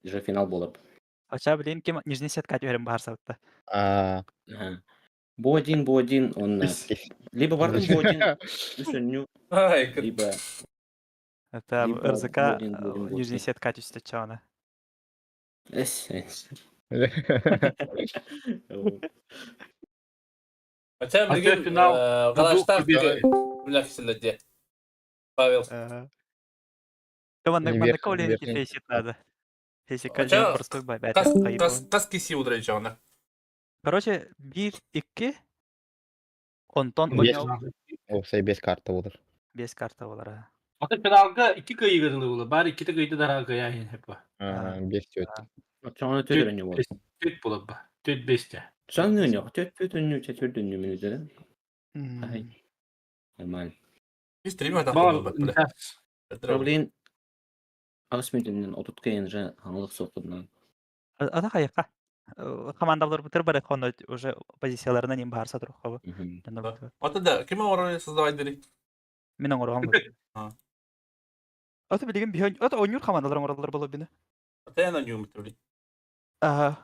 Уже финал буолар. Оча блин ким нижний сетка түһэрин баһарсабытта. А, Бу один, бу один, он либо бардым бу один, үс өнню, Ай, либо Это либо РЗК бу один, бу один, бу нижний один. сетка түстэ чаана. Эс, эс. Хотя А билигин финал Галаштаах Кубик. үлэхсиллэр диye. Павел. Маннык Верхний- маннык олен верхний. фейсит надо. Фейсикка Оча дьон простой бай Кас бэт кас кас киси удрайчаҕына. Короче, биир икки онтон Биэс. ойнол Опсай без карта болар. биэс карта болара. Ата финалга икки кыайыыга дылы буолар. Баар иккитэ кыайда дараа кыайаа иһин хэппа. А, без тет. Оччоҕуна төрт өнню буолар. Түт буолар ба. Түт бесте. Сан өнню, төрт төрт өнню, төрт өнню минутада. Ай. Нормально. Биз трима Баар тахтар бат Проблем аҕыс мүнүүтүнэн отут кыайан хаҥалык суохпутунан. Ата хайыха. Командалар бутыр бары хоно уже позицияларынан им баар сатырхабы. Ата да ким оҥорор создавать бери? Мин оҥорон. Ата билигин биһөн ата ойнуур командалар оҥороллор боло бини. Ата эн ойнуум били. Аха.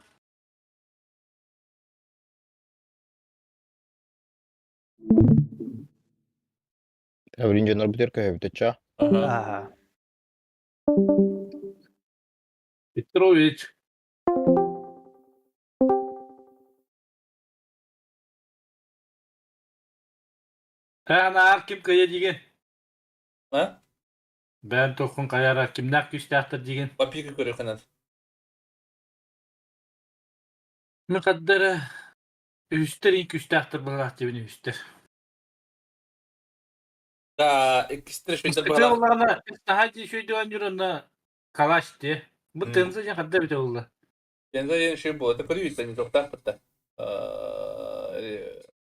Эврин дьоннор бүтэр көһөбүтөччө. Аха. Петрович. Аар ким кыйа диген? А? Бэйэм тоххун хайара кимнээх күүстээхтэр диген? Папика көрүөххүнэн. Мин хаддара үһүстэр иин күүстээхтэр быһалаах диэбин үһүстэр. Да, иккистэр швейцар Ити быһалаах. буоллаҕына наһаа дии шөйдөөн дьонно калаш дии. Бу тенза диэн хадда эбитэ буолла. Тенза диэн шөй буолла. Это көрүү не тоқтаах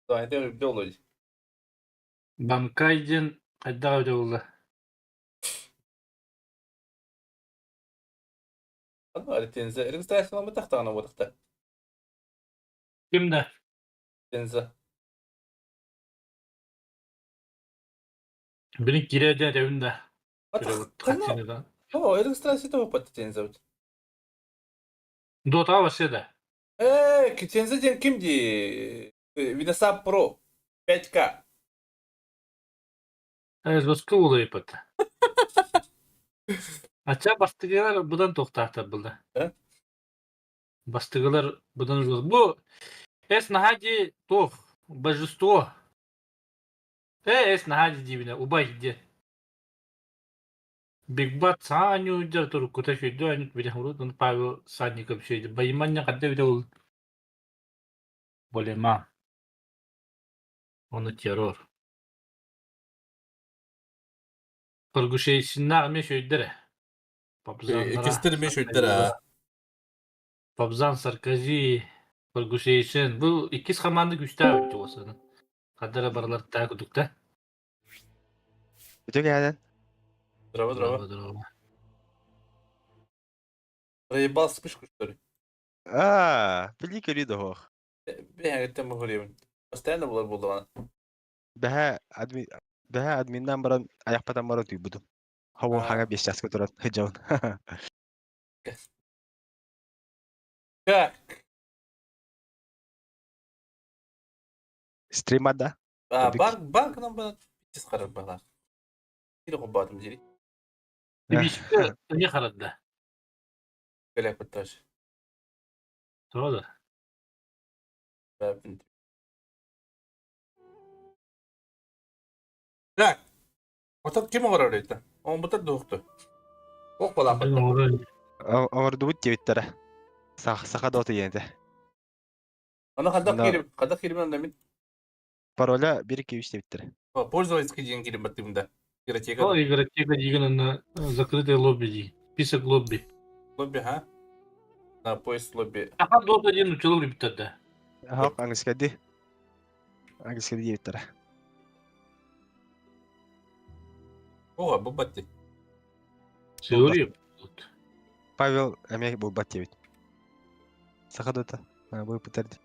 Давайте үрдэ олой. Банкай диэн хайдах эбитэ буолла. Тенза регистрацияламмытахтаҕына буотахта. Ким да? Тенза. Били киирэ диэн этэбин да. Көрөбүт. О, регистрация того под Тенза. Дота вообще да. Э, Тенза диэн ким дии? Видосап Pro 5К. Жестко улайпыт. Ача бастыгылар будан тоқтаахтар булда. Бастыгылар будан жос. Бу эс наһаа туох божество. Э эс наһаа диибинэ убай диэн. Бигбат сааню дьэ туруккута сүйдүү анют билэ урут Павел Санников сүйдü. Байымання хадда бите ол болема. Оны террор. Фаргушейсиннаах эмиэ сүйдэрэ. Иккистэр эмиэ сүйдэр аа. Пабзан Саркози, Фаргушейшин. Бу иккис хамаанда күүстээх эбит уосаны. Хадара барылар таа кудукта. Үтө кэһэнэн. Здорово, здорово. Здорово. Проебал вспышку, что ли? Аа, били көрүү доһох. Бля, это мы говорим. Постоянно было булдугана. Бэһэ админ бэһэ админнан баран айахпатан баран түйбүтүм. Хабы хага бес часка туран хыджабын. Как? Стрима да? А, банк, банк нам бы пиздец харар была. Или хубатым дери. Бишке не харадда. Каляпа тоже. Тода. Так. Отон ким оҥорор это? Оҥорбуттар дуохту. Ох балааппат. Оҥордубут диэбиттэрэ. Саха дота диэн этэ. Аны хадах киирим, хадах киирим онно мин. Пароля 1 2 3 диэбиттэрэ. Пользовательский диэн киирим баттыым да. Игротека. О, игротека деген онно закрытый лобби дии. Список лобби. Лобби, ха? На поиск лобби. Саха дота диэн учулук диэбиттэр да. Аһок английскайдыы. Английскайдыы диэбиттэрэ. О, бу батты. Теория. Павел эмиэ булбат диэбит. Саха дота. Бу бүтэрди.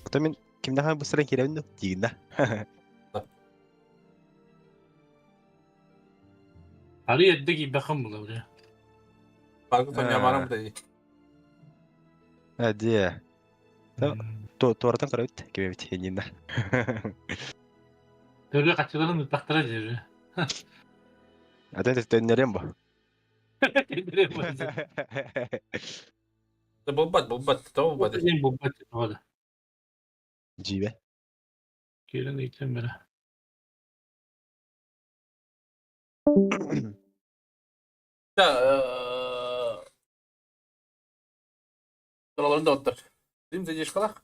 Потом мин кимнээх быстаран киирэбин да диигин да. Арый эрдэ киирбэххин булабыт. Паргы Тоньямарым да Э, дьиэ. Туоратан көрөбүт, кимэбит иннинэ. Төрүө хаччыларын ыттахтара дьиэ. Атын төннөрүм бу. Булбат, булбат, тоҕо булбат. Булбат, тоҕо да. Дьиибэ. Киирэн ыйтан бэрэ. Да, Тураларын да оттор. Дим задержкалах.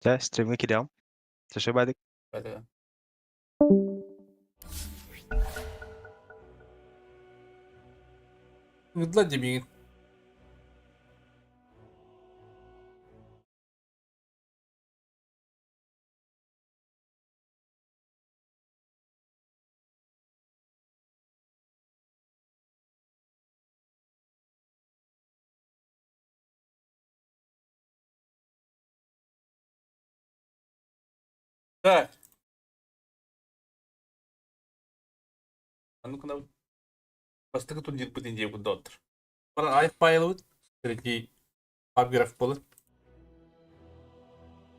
Чэ, стримҥэ кириэҕим. Чэ, бадык. Бадык. Ыдла дебиин. Так. Аны кына бастакы турнирбыт индия курдук. Баран айып пайылыбыт. Третий Пабграф болот.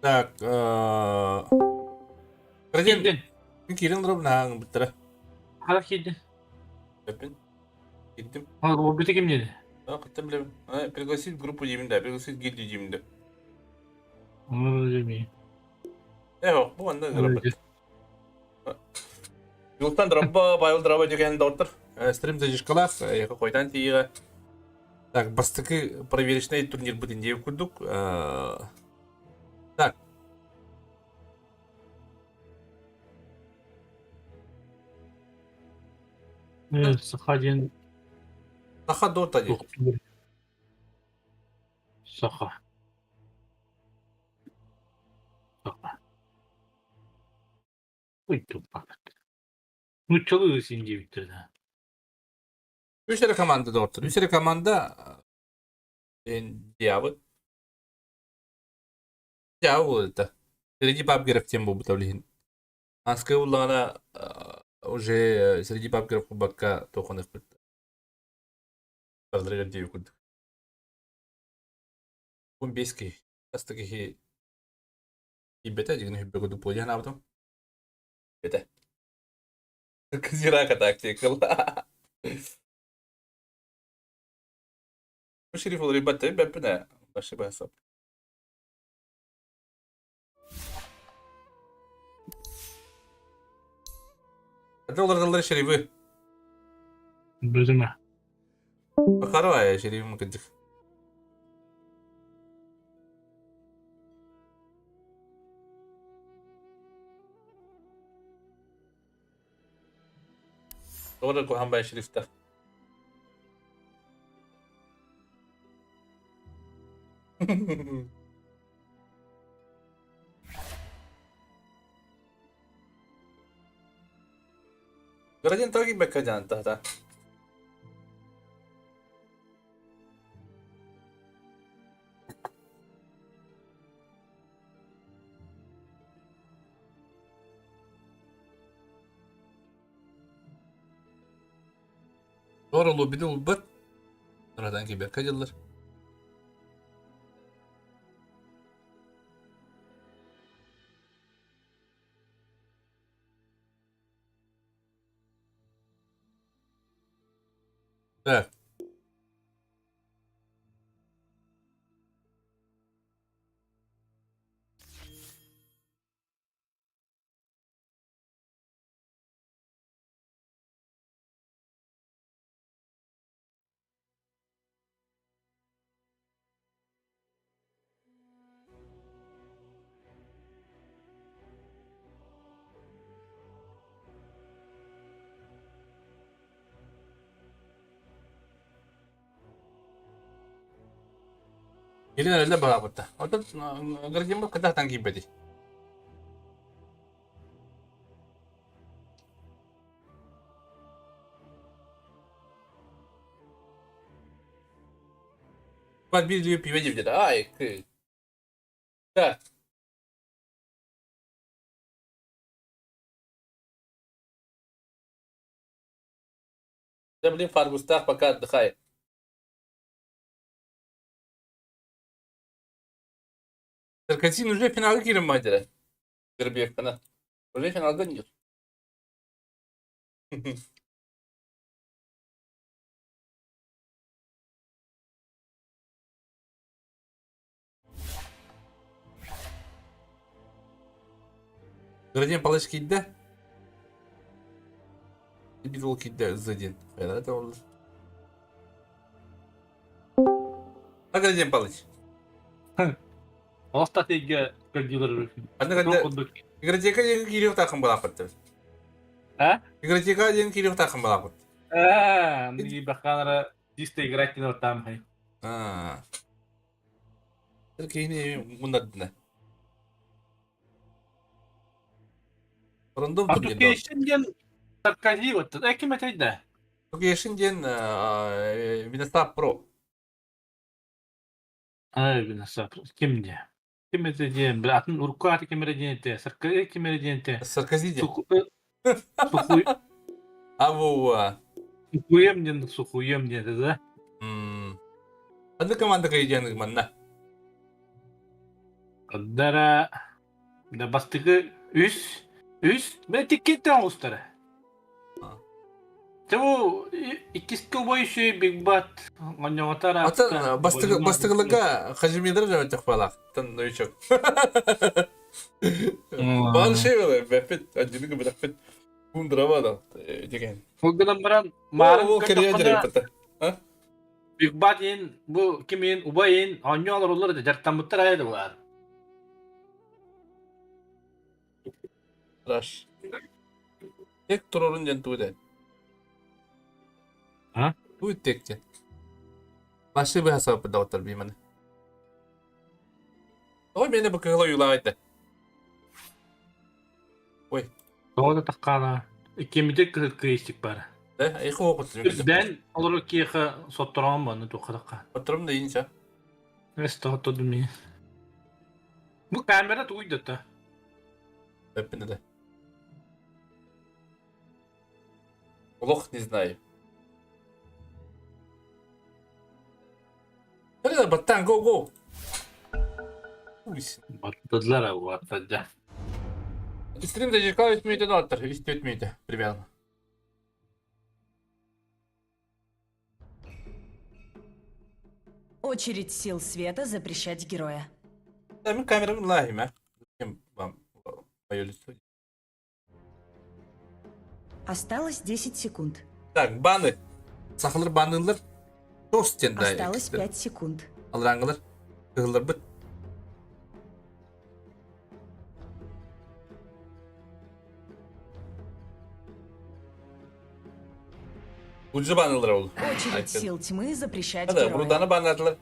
Так, Президент киирэн олоробун ааҥ бүттэрэ. Хара киирдин. Өппүн. Киирдим. Ол бүтэ ким диэни? Кыттан билэбин. Пригласить группу диибин да, пригласить гильдию диибин да. Оны деми. Э, бу манна ырабыт. Юлтан дробба, байыл дроба деген доктор. Стрим задержкалаах, койдан тииҕэ. Так, бастакы проверочный турнир бутин диэбит курдук. Так. Саха диэн Саха Дота диэн. Саха. Саха. Ой, туппакат. Нуччалыы син диэбиттэр да. Үс эрэ команда доҕоттор. Үс эрэ команда диабыт. Дьаа буолта. Среди пабгеров тем буолбута билиһин. Аскы буллаҕына уже среди пабгеров кубакка тоқоныхпыт. Барыларыгар диэби курдук. 15 киһи. Хаста киһи киирбэтэ, дьигин хүббэ курдук буолуон аабытым. Бэтэ. Кызирака тактикал. Шериф олорбат бэппинэ башы басап. Это олордаллар шерифы. Бөдүмэ. Бакарова шериф мыкыдык. Doğru Kohan Bay Şerif'te. Градин тоги бекадян тата. Doğru lobide ulbat. Sıradan ki bekadillar. Так. Илин эрэллэ баҕабытта. Оттон гражданин кытаатан киирбэти. Бар биир лүө пиво диэбитэ. Ай, Так. Дьэ, блин, Фаргустаах пока отдыхает. Саркозин уже финалга киирэн баайдара. Дербиэккана. Уже финалга нет. Градин Палыч киирдэ. Биир уол киирдэ Задин. Хайалара да олор. А Градин Палыч. Олох татыйга көрдүүлэр. Аны кэннэ Игротека диэн киириэх таахын балааппыт. А? Игротека диэн киириэх таахын балааппыт. Аа, аны баханара чисто играть не там хай. Аа. Киһини муннардына. Рондом Application диэн Саркози вот ким этэй да? Application диэн Виностап Про. Ай, Виностап ким диэ? Ким этэ диэн, бля, атын урукку ааты ким эрэ диэн этэ, Саркози ким эрэ диэн этэ. Саркози диэн. Сухуй Абуа. Сухуем диэн, Сухуем диэн этэ да? Ханна команда кыйдьанык манна? Дара да бастакы үс үс мен тиккиттен оҕустара. Те бу иккискэ убай үсүй Биг Бат оонньоҥотор Ата бастыгы бастыгылыга Хажимидр жабытых балах тан новичок. Баар шей было, бэппит, адьыныгы бэппит. Кундрава да деген. Ол гынан баран маарын көрдөххүнэ Big Bad иин бу кимиин убай иин оонньуу олороллор да дьарыктаммыттар айа да булаар. Раш. Тек турорун диэн тугу дэн? А? Туй тек диэн. Башы быһа сабыппыт доҕоттор бииманы. Ой, мені бу кыһыл ойуулаах этэ. Ой. Тоҕо да таххаана иккиммитик кыһыл кыйыстик баар. Да, их опыт. Бэн олору киэхэ соттороон манны туохха тахха. Отторум да инча. Эс тоҕоттодум мин. Бу камера тугуй да Эппин да. Олох не знаю. Hadi баттан go go. Баттадылар баттадя. Стрим дождика 3 минуты аттар, 3 минуты примерно. Очередь сил света запрещать героя. Да, мен камерам лахим, а. Зачем вам мое лицо? Осталось 10 секунд. Так, баны. Сахалар банылар. Тост диэн да. Осталось 5 секунд. Алраңылар. Кыһылларбыт. Пуджи банылар ол. Очередь сил тьмы запрещать Да, героя. Бруданы баннадылар.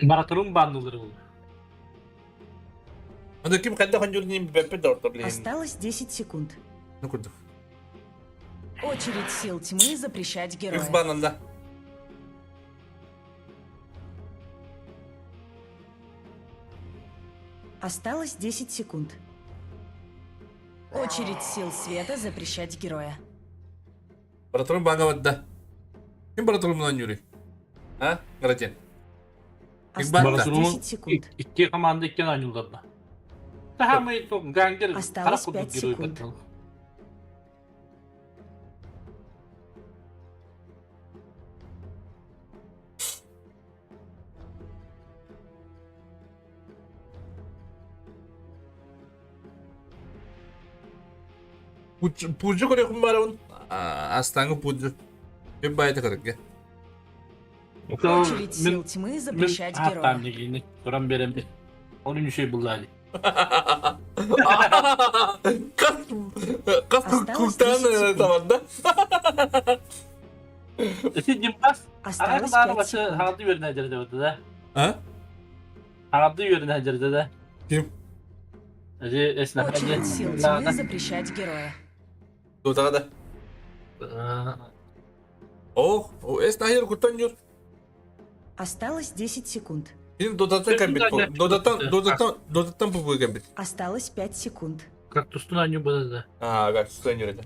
Баратырым баннылар ол. Аны ким қайда ханжурнин бэппит да орто блин. Осталось 10 секунд. Ну курдук. Очередь сил тьмы запрещать Үс героя. банында. Осталось 10 секунд. Очередь сил света запрещать героя. Баратырым бага бадда. Ким баратырым Юрий? А? Гратен. Осталось Баратырым 10 секунд. Икки команда иккен оонньууллар. Таһамый гангер Осталось харах курдук 5 герой секунд. баттал. Пуджу көрөкүм барабын. Астаңы пуджу. Ким байта көрөккө. Очередь сил тьмы запрещать Аттам героя. дегени туран берем. Onun şey буллари. Кас кас Осталось куртан 10 секунд. табанда. Эти димпас Осталось Ана 5 башы секунд. хаңды үйөрүнө жерде барды да. А? Хаңды үйөрүнө жерде да. Ким? Эже эсне Очередь сил тьмы запрещать героя. Дутага да. О, о, эс нахер куртан юр. Осталось 10 секунд. Бин додаттан кембит. Додаттан, додаттан, додаттан бу кембит. Осталось 5 секунд. Как тустун аню было да. А, как тустун юр это.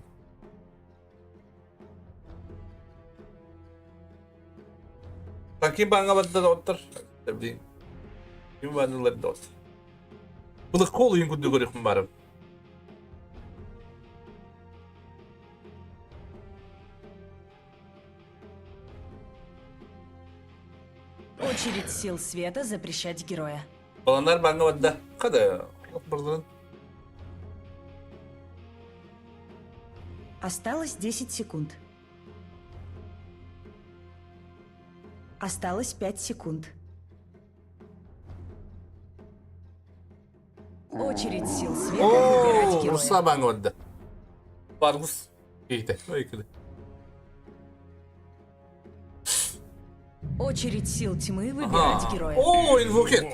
Таким баҥа барда доҕоттор. Блин. Ким баннылар доҕоттор. Былык колуйун курдук көрүөхпүн барым. Очередь сил света запрещать героя. Баланар баҥа барда. Хада. Барларын. Осталось 10 секунд. Осталось 5 секунд. Очередь сил света выбирать Оо, героя. Руслан баҥа барда. Баргус. Киһитэ. Ой, кыды. Очередь сил тьмы выбирать героя. Оо, инвокер.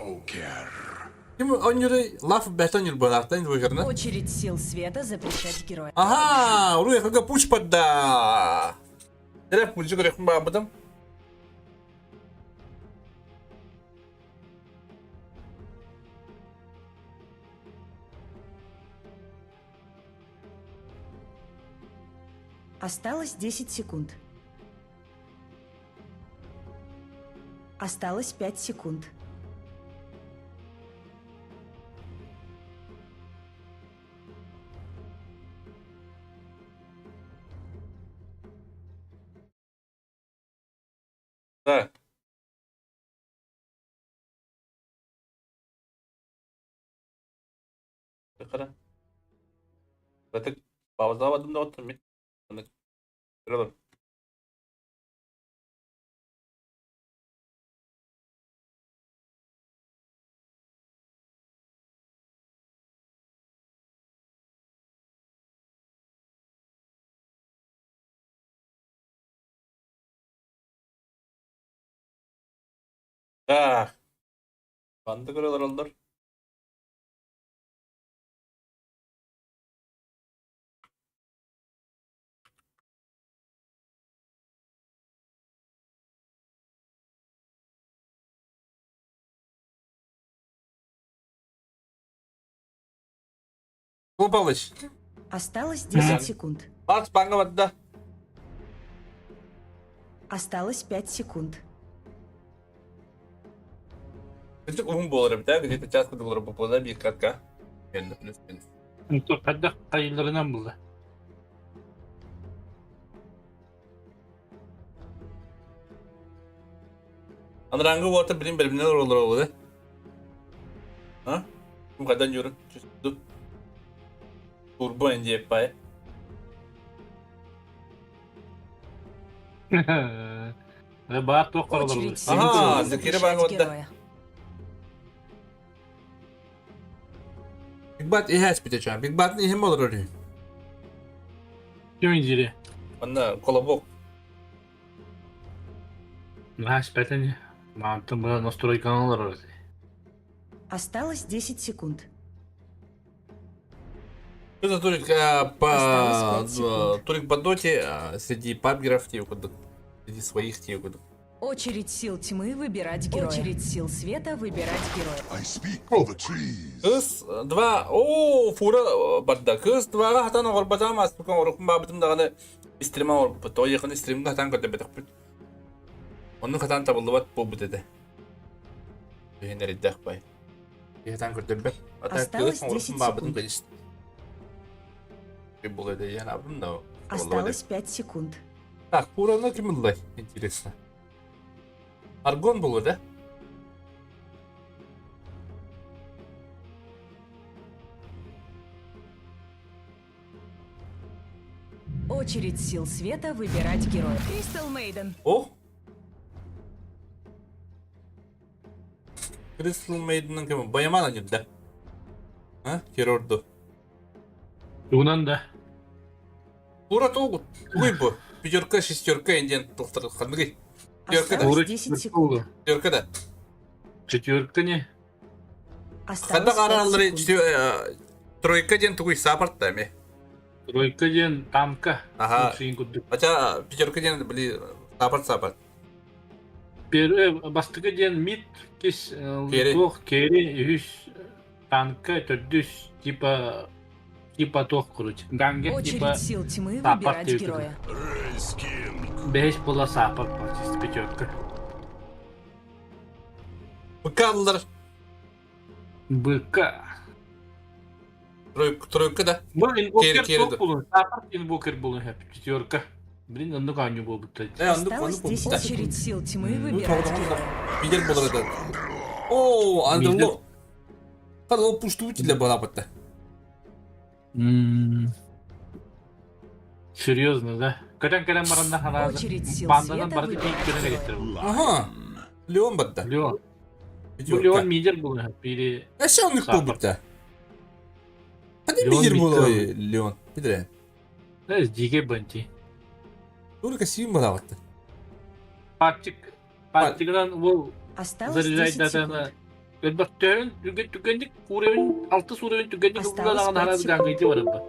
Ким онньуры лаф бэтон юрбалаахта инвокерна. Очередь сил света запрещать героя. Аха, уруй пуч подда. Эрэ пульчу көрөхпүн баабытым. Осталось 10 секунд. Осталось 5 секунд. Да. Кара. Бэтик паузалабатым да оттон мин. Көрөлөр. Так. Банды көрөлөр олдор. Павел Павлович. Осталось 10 секунд. Макс баҥҥа барда. Осталось 5 секунд. Кырдьык уһун буолар эбит ээ, где-то час курдук олорбут буолар биир катка. Кэллэ плюс минус. Хайдах хайыларынан булла. Анарааҥҥы уота билин бэрбинэн олороллор ол да. А? Ким хайдан юрын? Чувствую. Турбо NDFI. Баар туох Очередь сил Ага, тьмы Закира запрещать Багвада. героя. Big Bat иһэ эспите чаа. Big Bat'ın иһин олорор үһү. Ким дире? Манна колобок. Наһаа испэтин. Маантын бына настройканы олорор. Осталось 10 секунд. Что Турик по Осталось 5 секунд. Турик по доте среди пабгеров те среди своих те Очередь сил тьмы выбирать героя. Очередь сил света выбирать героя. I speak for the trees. Кыз два о фура барда. Кыз дваға хатан оҕорбатаам ааспыкка оҥорукпун баабытым даҕаны стрима оҥорбуппут. Ол стримҥа хатан көрдөбөтөхпүт. Онну хатан табыллыбат буолбут этэ. Иһин эрийдэх бай. Хатан көрдөбөт. Ата Осталось кыз оҥорукпун 10 баабытым секунд. конечно. Был это я но Осталось 5 секунд. Так, фураны ким ыллай? Интересно. Аргон был, да? Очередь сил света выбирать героя. Кристал Мейден. О! Crystal Maiden'ın ким? Баяман анюрда. А? Террорду. Угунан да. Ура толгут. Уй бу. Пятерка, шестерка, индиан тоқтар қандығы. Пятерка да. Осталось 10 секунд. Пятерка да. Четверка не. Қанда Осталось 5 қаралары секунд. тройка ден тугуй саппорт ми. Тройка ден тамка. Ага. Лучше курдук. Хотя пятерка ден били саппорт саппорт. Первый бастыгы ден мид кис Керри. туох керри үс танка төрдүс типа типа туох короче. Гангер типа Очередь сил тьмы саппорт выбирать диэбит героя. Бэһис була саппорт чисто пятерка. Быкааллар. Быка. Тройка да. Бу инвокер суох булун. Саапар инвокер булун хэп. Четверка. Блин, оннук оонньуу буолбут. Осталось 10 очередь сил тьмы выбирать героя. Лидер буолар это. О, Андерло. Хадал пушту для балапатта. Серьезно, да? Көтөн кэлэн баранна ханааза. Банданан барды пик көрөн электер бу. Ага. Леон батта. Леон. Бу Леон мидер буолар. Бири. Эше оннук буолбутта. Ханна мидер буолуой Леон? Бидре. Дьигэ банти. Только сим балаватта. Патчик Патчигынан ол заряжайдатана Өлбөхтөөн түгэнник уровень алтыс уровень түгэнник ылладаҕын харас гангыйты барабба.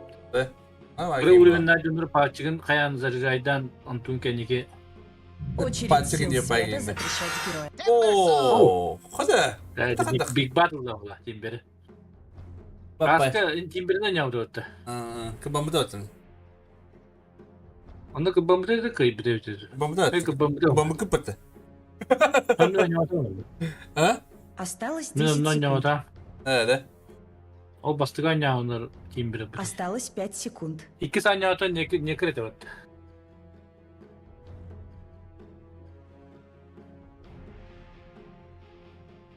Бire уровеннаа дьоннор паачыгын хайаан заряжайдан онтун кэнники Паачыгын диye пайгын. О, хода. Big Battle да тимбери. Аска тимберинен яудуотта. Кыбамыда отын. Онно кыбамыта да кыйбыта үтү. Кыбамыта. Кыбамы кыппыта. А? Осталось Мен 10 онно секунд. ньоҕота. Э, да. Ол бастыгы анньаҕынар тимбире. Осталось 5 секунд. Иккис анньаҕата некрет эбит.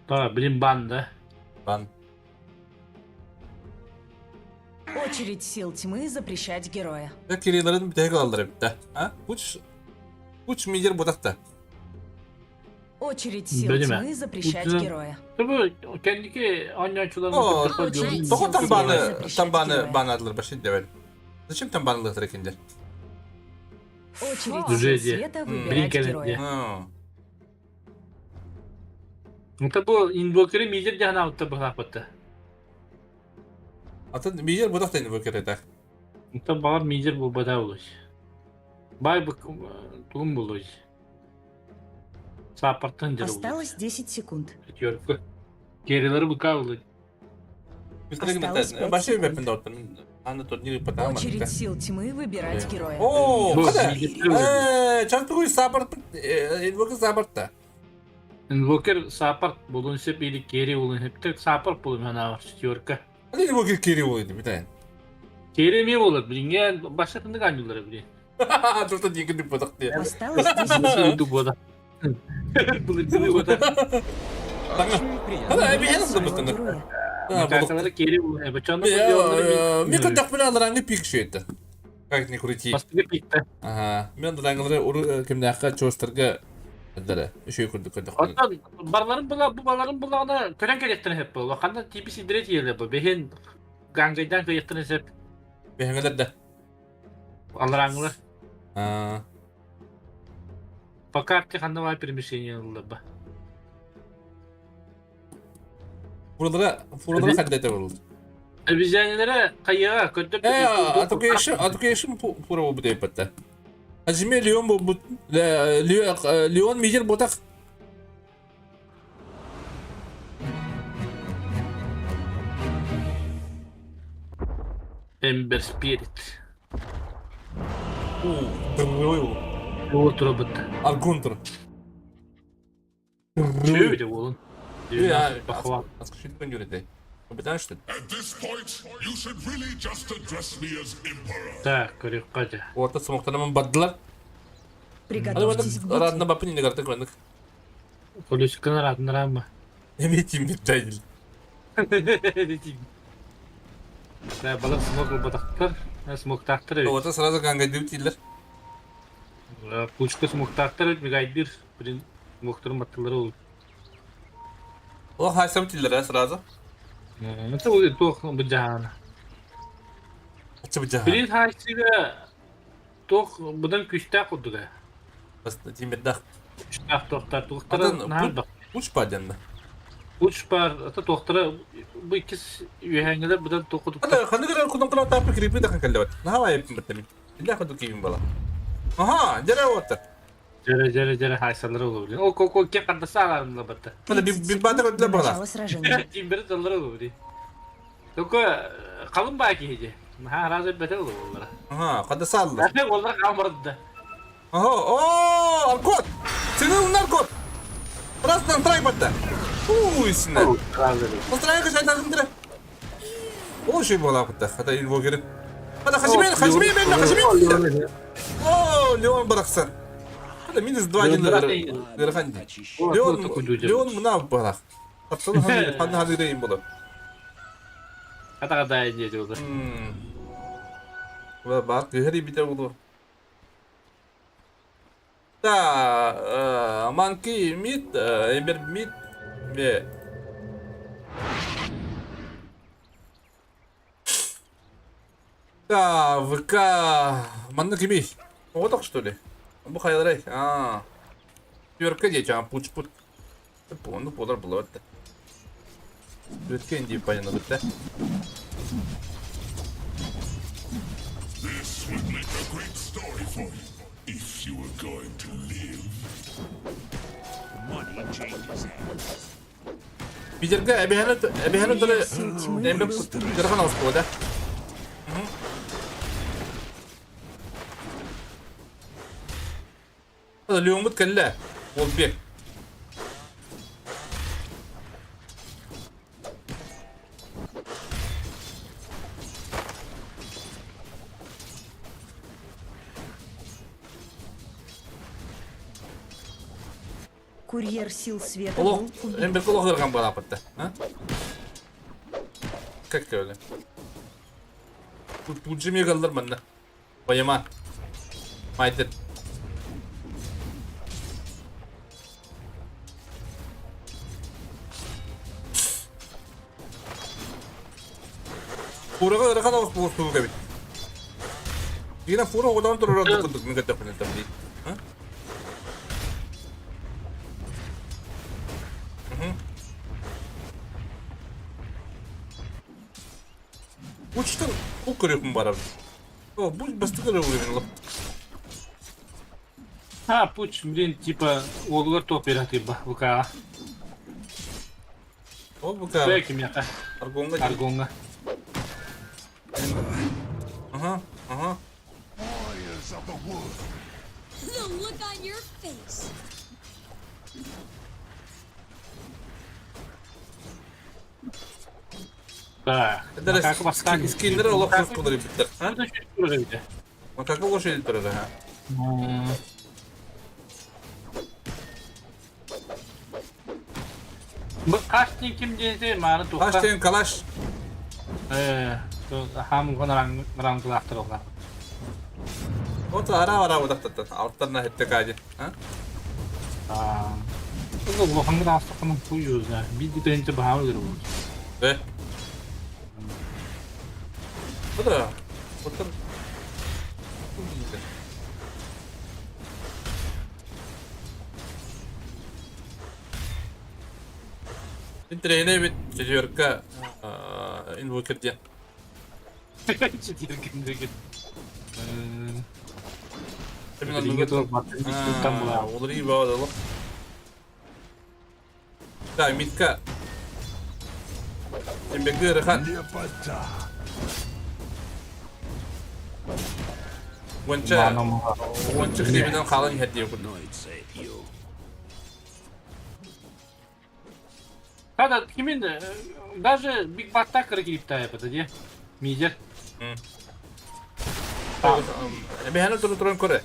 Та, блин, бан, да? Бан. Очередь сил тьмы запрещать героя. Кирилларын бүтэһик ылаллар эбит да. А? Куч Куч мидер бутахта. Очередь сил Билимэ. тьмы запрещать Утуна- героя. Тобу кэнники оонньоочуларын О, кытта Очередь Тоҕо сил тамбааны тьмы запрещать тамбааны героя. баанадылар башит дэбэл. Зачем тамбаанылыктар экиндер? Очередь Уже сил де. света М. выбирать Блин, героя. Это бу инвокеры мидер дьаһана аутта быһааппатта. Атын мидер бутахта инвокер это. Это баар мидер буолбата улус. Бай бу тугум булуй. Саапартан дьэр Осталось 10 секунд. Пятерка. Керилери бука улуй. Осталось пять Баши секунд. бэппин доттан. Аны турнир потам. Очередь сил тьмы выбирать героя. О, Бу хада. мидер улуй. Э, чантугуй саппорт, инвокер саппортта. Инвокер саапарт булун сеп или кери улун хептер саапарт булун хана четверка. Аны инвокер кери болду битен. Кери ми болар билинген башка тындык анюлары били. Турта дигин дип батак ди. Осталось 10 секунд. Ду бода. Булы бода. Хада эби хена Своего сымытын. героя. Какалары кери улун. Бачаны Ми кытак менен алараңы пик шуйты. Как ни крути. Бастыгы пикте. Ага. Мен алараңылары уру кимнәхка чостырга дара. Үшөй күрдүк көдөх. Оттон барларын була бу баларын булагына көрөн келеттен хеп бу. Лоханда типи сидре тиеле бу. Бехин гангайдан көйеттен хеп Бехеңелер да. алараңлы. А. По карте ханда перемещение ылды бу. Фуралара фуралара хаддата болду. Обезьянелere кайыга көтөп Э, атукешим атукешим фура бу деп батта. Ажиме Леон бу Леон мидер ботак. Ember Spirit. О, Ол тура бит. Аргунтр. Чөй де болун. Бахва. Аскышын жүрөтө. Капитан что? At this point, you should really just address me as Emperor. Так, көрөк кажа. Орта смоктанаман баддылар. Приготовьтесь к битве. Радна бапын не гартык вандык. Колесиканы ратынырама. Эми тим битайдил. Да, бала смог батактар, смог тактыр. Орта сразу ганга дип тилер. Пучка смог тактыр, мегайдир, блин, смогтырын баттылары ол. О, хайсам тилер сразу. Это ол тоқ бұ жағаны. Ачы бу жаха. Блин, хайсыга тоқ бұдан күштә құдыға. Бас тим битдах. Күштә тоқтар, тоқтары Атын нахар Уч паденна. Уч бар, ата тоқтары bu ikis üyengелер бұдан тоқы Ата ханы гара кудон кына тапы крипи да каллабат. Нахава еп битми. Илля ходу кийим бала. Аха, жара ота. Жere жere жere хайсалары olur. О коко ке кандаса аларымла батта. Мына 30 бир батыр секунд өтүлө до бала. начала сражения. Тимбери залары olur. Только kalın baki hece. Ha razı beter olur onlara. Аха, када саллы. Zaten onlar kalmadı. Аха, о, аркот. Сени наркот. Раздан трай батта. Хуй Постарайка шайтан О, шей буолаапыта. Хата инвокеры. Хата хашимин, хашимин, мен хашимин. О, Леон барахсан. Хата минус 2 один ыарахан дии. Леон, Леон мына барах. Тапталы ханна ханырайын болар. Хата хата диэти болар. Бар кыһыр битэ болор. Да, манки мид, эмбер мид, бе. Да, ВК манна кимий? Оҕотох что ли? Бу хайаларай? Аа. Түөркэ диэчи, пуч-пут. Онну буолар булабат да. Түөркэ инди баянабыт да. This would make a great story for you if you were going to live. Money changes hands. Бидерге эбэһэни эбэһэни дары Сил тьмы эмбэ был кырхан оскуола да. Леоммут кэллэ. Уолбек. Курьер сил света Олох, был убит. эмберге олох ырган барапытта. Как öyle? Пуджими галлар манна. Баяма. Майдыр. Фураға ырахан оғыз буыр туы кәбит. Дигенен фура оғыдан тұрыр орды күндік мен көтіп күнін дейді. Учтан ол көрөкүн барабын. О, бу басты көрөкүн лып. А, пуч, блин, типа, уолугар топ берет ба, ВК. О, бу ка. Бэки миэхэ, Аргонга. Аргонга. Ага, ага. Warriors of the wood. The look on your face. Да. Это скиннер олох кулар биттер. А? Макака лошадь илтер ха. Бу кастинг ким диэти мааны туха. Калаш калаш. Э, хам гонаран ранглахтыр ола. Вот ара ара удактаттан. Алттарна хетте кажы. А? А. Бу лохангы астыкының куюзна. Бидди тенче баамы кирбу. Э. Буда. Отыр. Интрене бит четверка инвокер диэн. Четверка деген. Именно Билиҥҥи туох баттан иккиттэн булаа. Олар iyi bağlı. Да, митка. Эмбеги ырахан. Лепота. Уонча уонча хлебинен хаалан иһэр диye курдук. Хада кимин даже Биг Баттак кириптая это де. Мидер. Эбэһэни туру туран көрө.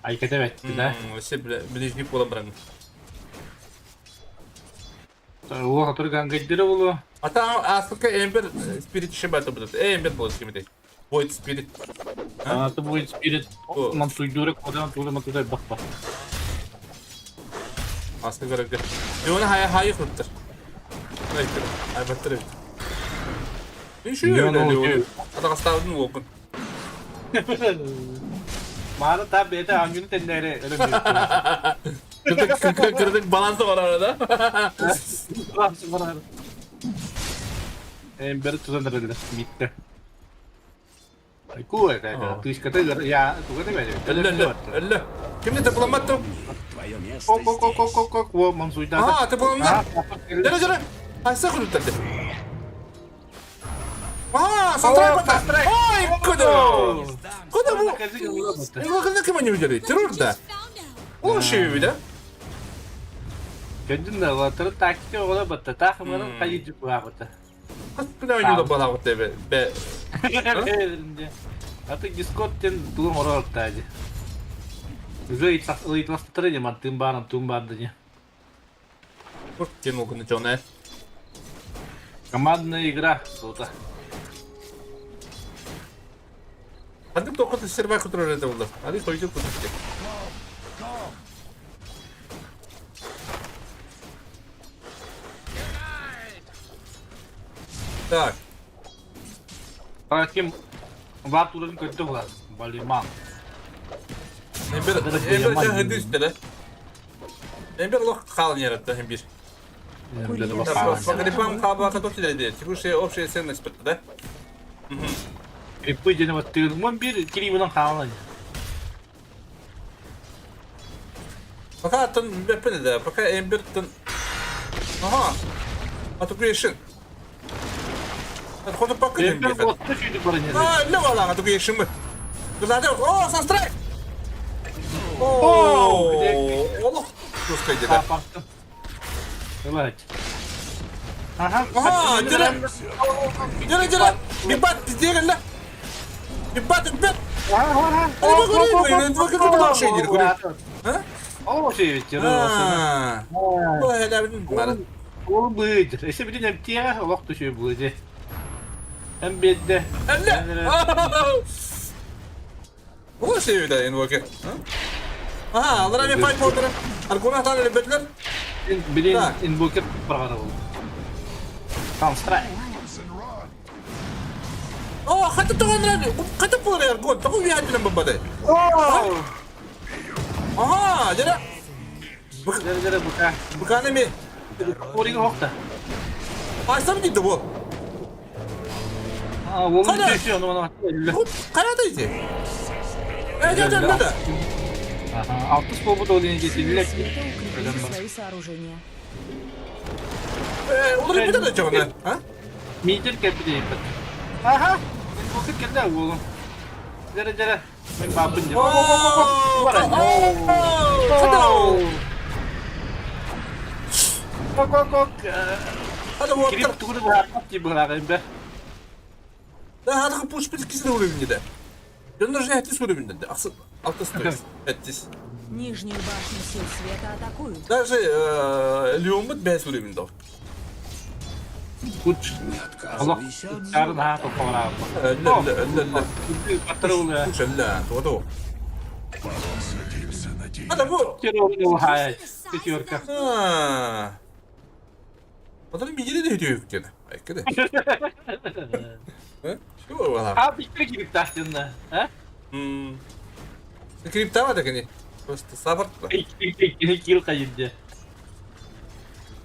Айкете бетти да. Вообще ближний буолан баран. Уоха турган гайдыры болу. Ата асылка эмбер спирит шибаты будет. Эмбер будет кимдей. Void Spirit. А, это будет Spirit. Мансуйдуры кодан тулы матудай бакпа. Аска көрөгө. Леона хая хай хуттар. Айтыр. Айбаттыр. Еще Леон. Ата кастабын окун. Маны та бете аңгүнү тендере өлөм. Кырдык кырдык балансы бар арада. Балансы бар. Эмбер тузандырылды митте. Айку это тышкаты я тугаты бери. Өллө өллө. Кимде тапыламаттым? Твое место Ок ок ок ок ок ок во мансуйда. А, тапыламды. Жара жара. Айса хруттарды. А, Сантрай бата. Ой, куда? Куда бу? Инвокерны ким они видели? Террор да. Ол шеби да? Көрдүн да, уолаттары тактика оҕолор баттатаах ымыран хайыы дьукулаабыта. Хас күн оонньуула балаабыт эбэ бэ. Аты Дискорд диэн тугу оҥорор дии. Уже ыйыталастара дии мантыын баар, онтуун баар да дии. Курт диэн угуну дьоно. Командная игра тута. Ханнык тоққа түсер бар көтөрөр этэ булла. Али сойдук кутук. Так. А ким бар турарын көрдө булар. Балиман. Эмбер эмбер хыды үстеле. Эмбер лох хаалан яратта эмбер. По грибам хаабака тотиледи. Текущая общая ценность бітті, да? Грибы дені вот тыгын. бир кирибынан хаалан. Пока аттан беппин да, пока эмберттен... Ага. А то грешин. Хоту пока Эмбер отты сүйді бар не. А, не вала, а то грешин мы. О, санстрайк! О, олох, пускай да. Давайте. Ага. Ага, дера. Дера, дера. Бибат, пиздегелле. Бибат, бибат. Ага, Ол быйдыр. Эсе билин эмтиэ олох түшүй булыды. Эм бедде. Ол себеби инвокер. Ага, алар эми файт болдура. Аргуна тан эле бетлер. Билин инвокер баргара бол. Там страй. О, хата тогонран. Хата болор аргон. Того виһатынан бабады. Ага, жара. Жара жара бука. Буканы ми. Орига хокта. Айсам дейді бұл. А, ол düşüyor onu bana. Қайда дейді? Ә, жа, жа, жа. Ага, 60 болбу да олин жетилер. Свои сооружения. Э, олар бит да жогна, а? Мидер кепи дейм. Ага, мен бу келди оğlum. Жара жара. Мен бабын деп. Кок кок кок. Hadi Кирип тугур баап ти бырагын бе. Да, hadi push bir ikisi de vuruyor de. Gönder şey ettis vuruyor de. Asıl altı stories. Ettis. Нижнюю башню сил света атакуют. Даже Леон бит бәс vuruyor de. Куч. Allah çarın ha topağına. La la la la. Батырылы. Kuş la. Doğru. Hadi bu. Kere hayat. Пятерка. Ha. Adamın bir yeri de hediye yok gene. Aykırı. Şu var А, бикре кирип тастында, а? Hmm. Крипта var da gene. Просто сабыртты. Кирил кайынды.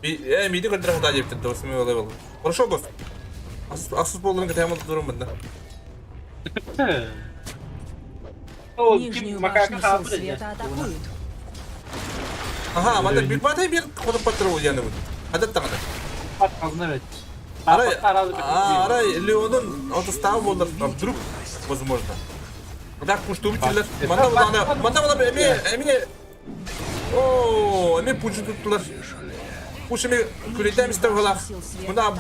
Э, миди көндүрө хата жептир, досум олай болду. Хорошо бос. Асыз болдун кете амал дурум мында. Нижнюю башню сил света атакуют. Ага, манда биг батай бир кодуп баттыр ол яны бу. Адат тагына. Азына бет. Арай, арай Леонун отостагы болду, вдруг возможно. Так пушту битилер. Манда булана, манда була эме, эме. О, эме пучу туттулар. Пуш эме күрөтәм истеп кала. Мында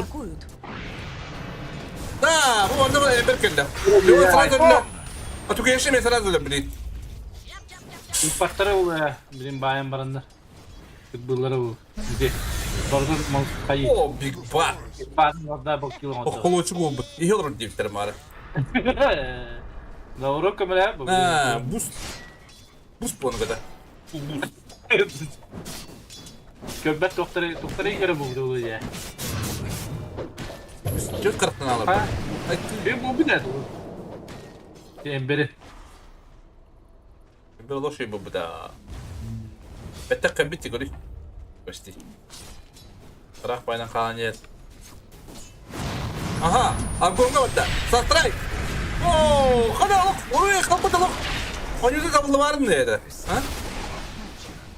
Да, бу анда бер келди. Леон сразу эле. А тугеши мен сразу эле билет. Импорттары ул, билин баян баранда. Футболлары ул. Где? Бардан мал кайы. О, биг бат. Батын орда был кило. Холочу болбут. Ихел диптер мары. На урока мля. А, буст. Буст буну када. Буст. Көббәт тохтары, тохтары игере булды ул я. Чөт кырыктан алып. Мен бу билет. Эмбери. Бир лоши бу буда. Бетте кабити көрү. Почти. Рах пайдан калан жер. Ага, аргонга батта. Састрай. О, кана алык, уруй калпы алык. Онюда табылды барын деди. А?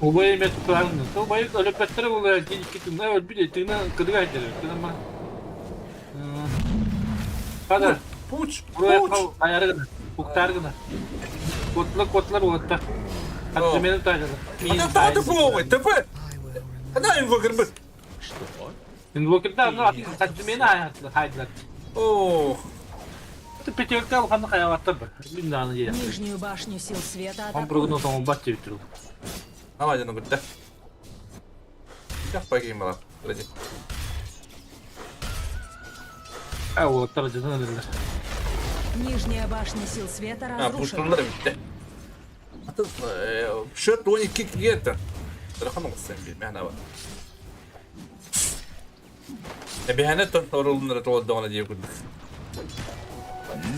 Убай эме тутарын. Сол бай өлөпөттөр бул кийики тына өлбү тына кыдыга айтыр. Тына Када. Пуч, пуч. Аярыгына, уктаргына. Котлар котлар болот да. Хатты мени тажады. Ата таты буогой, ТП. Ана инвокер быт. Что? Инвокерда аны атын сантимена хайдылар. Ох. Это пятерка алханны хаяваттар бар. Мин дааны дия. Нижнюю башню сил света Он атакуют. прогноз оңбат деп тур. Ама дьону кытта. Как погибла? Подожди. А уолаттар дьонун өлөллөр. Нижняя башня сил света А, разрушена. пушкалар бүттэ. Атын счет 12 кигиэтэ. Телефон оҕустан биир мэхнэ бар. Эбиһэнэ тон орулуннара толордоҕуна дии курдук.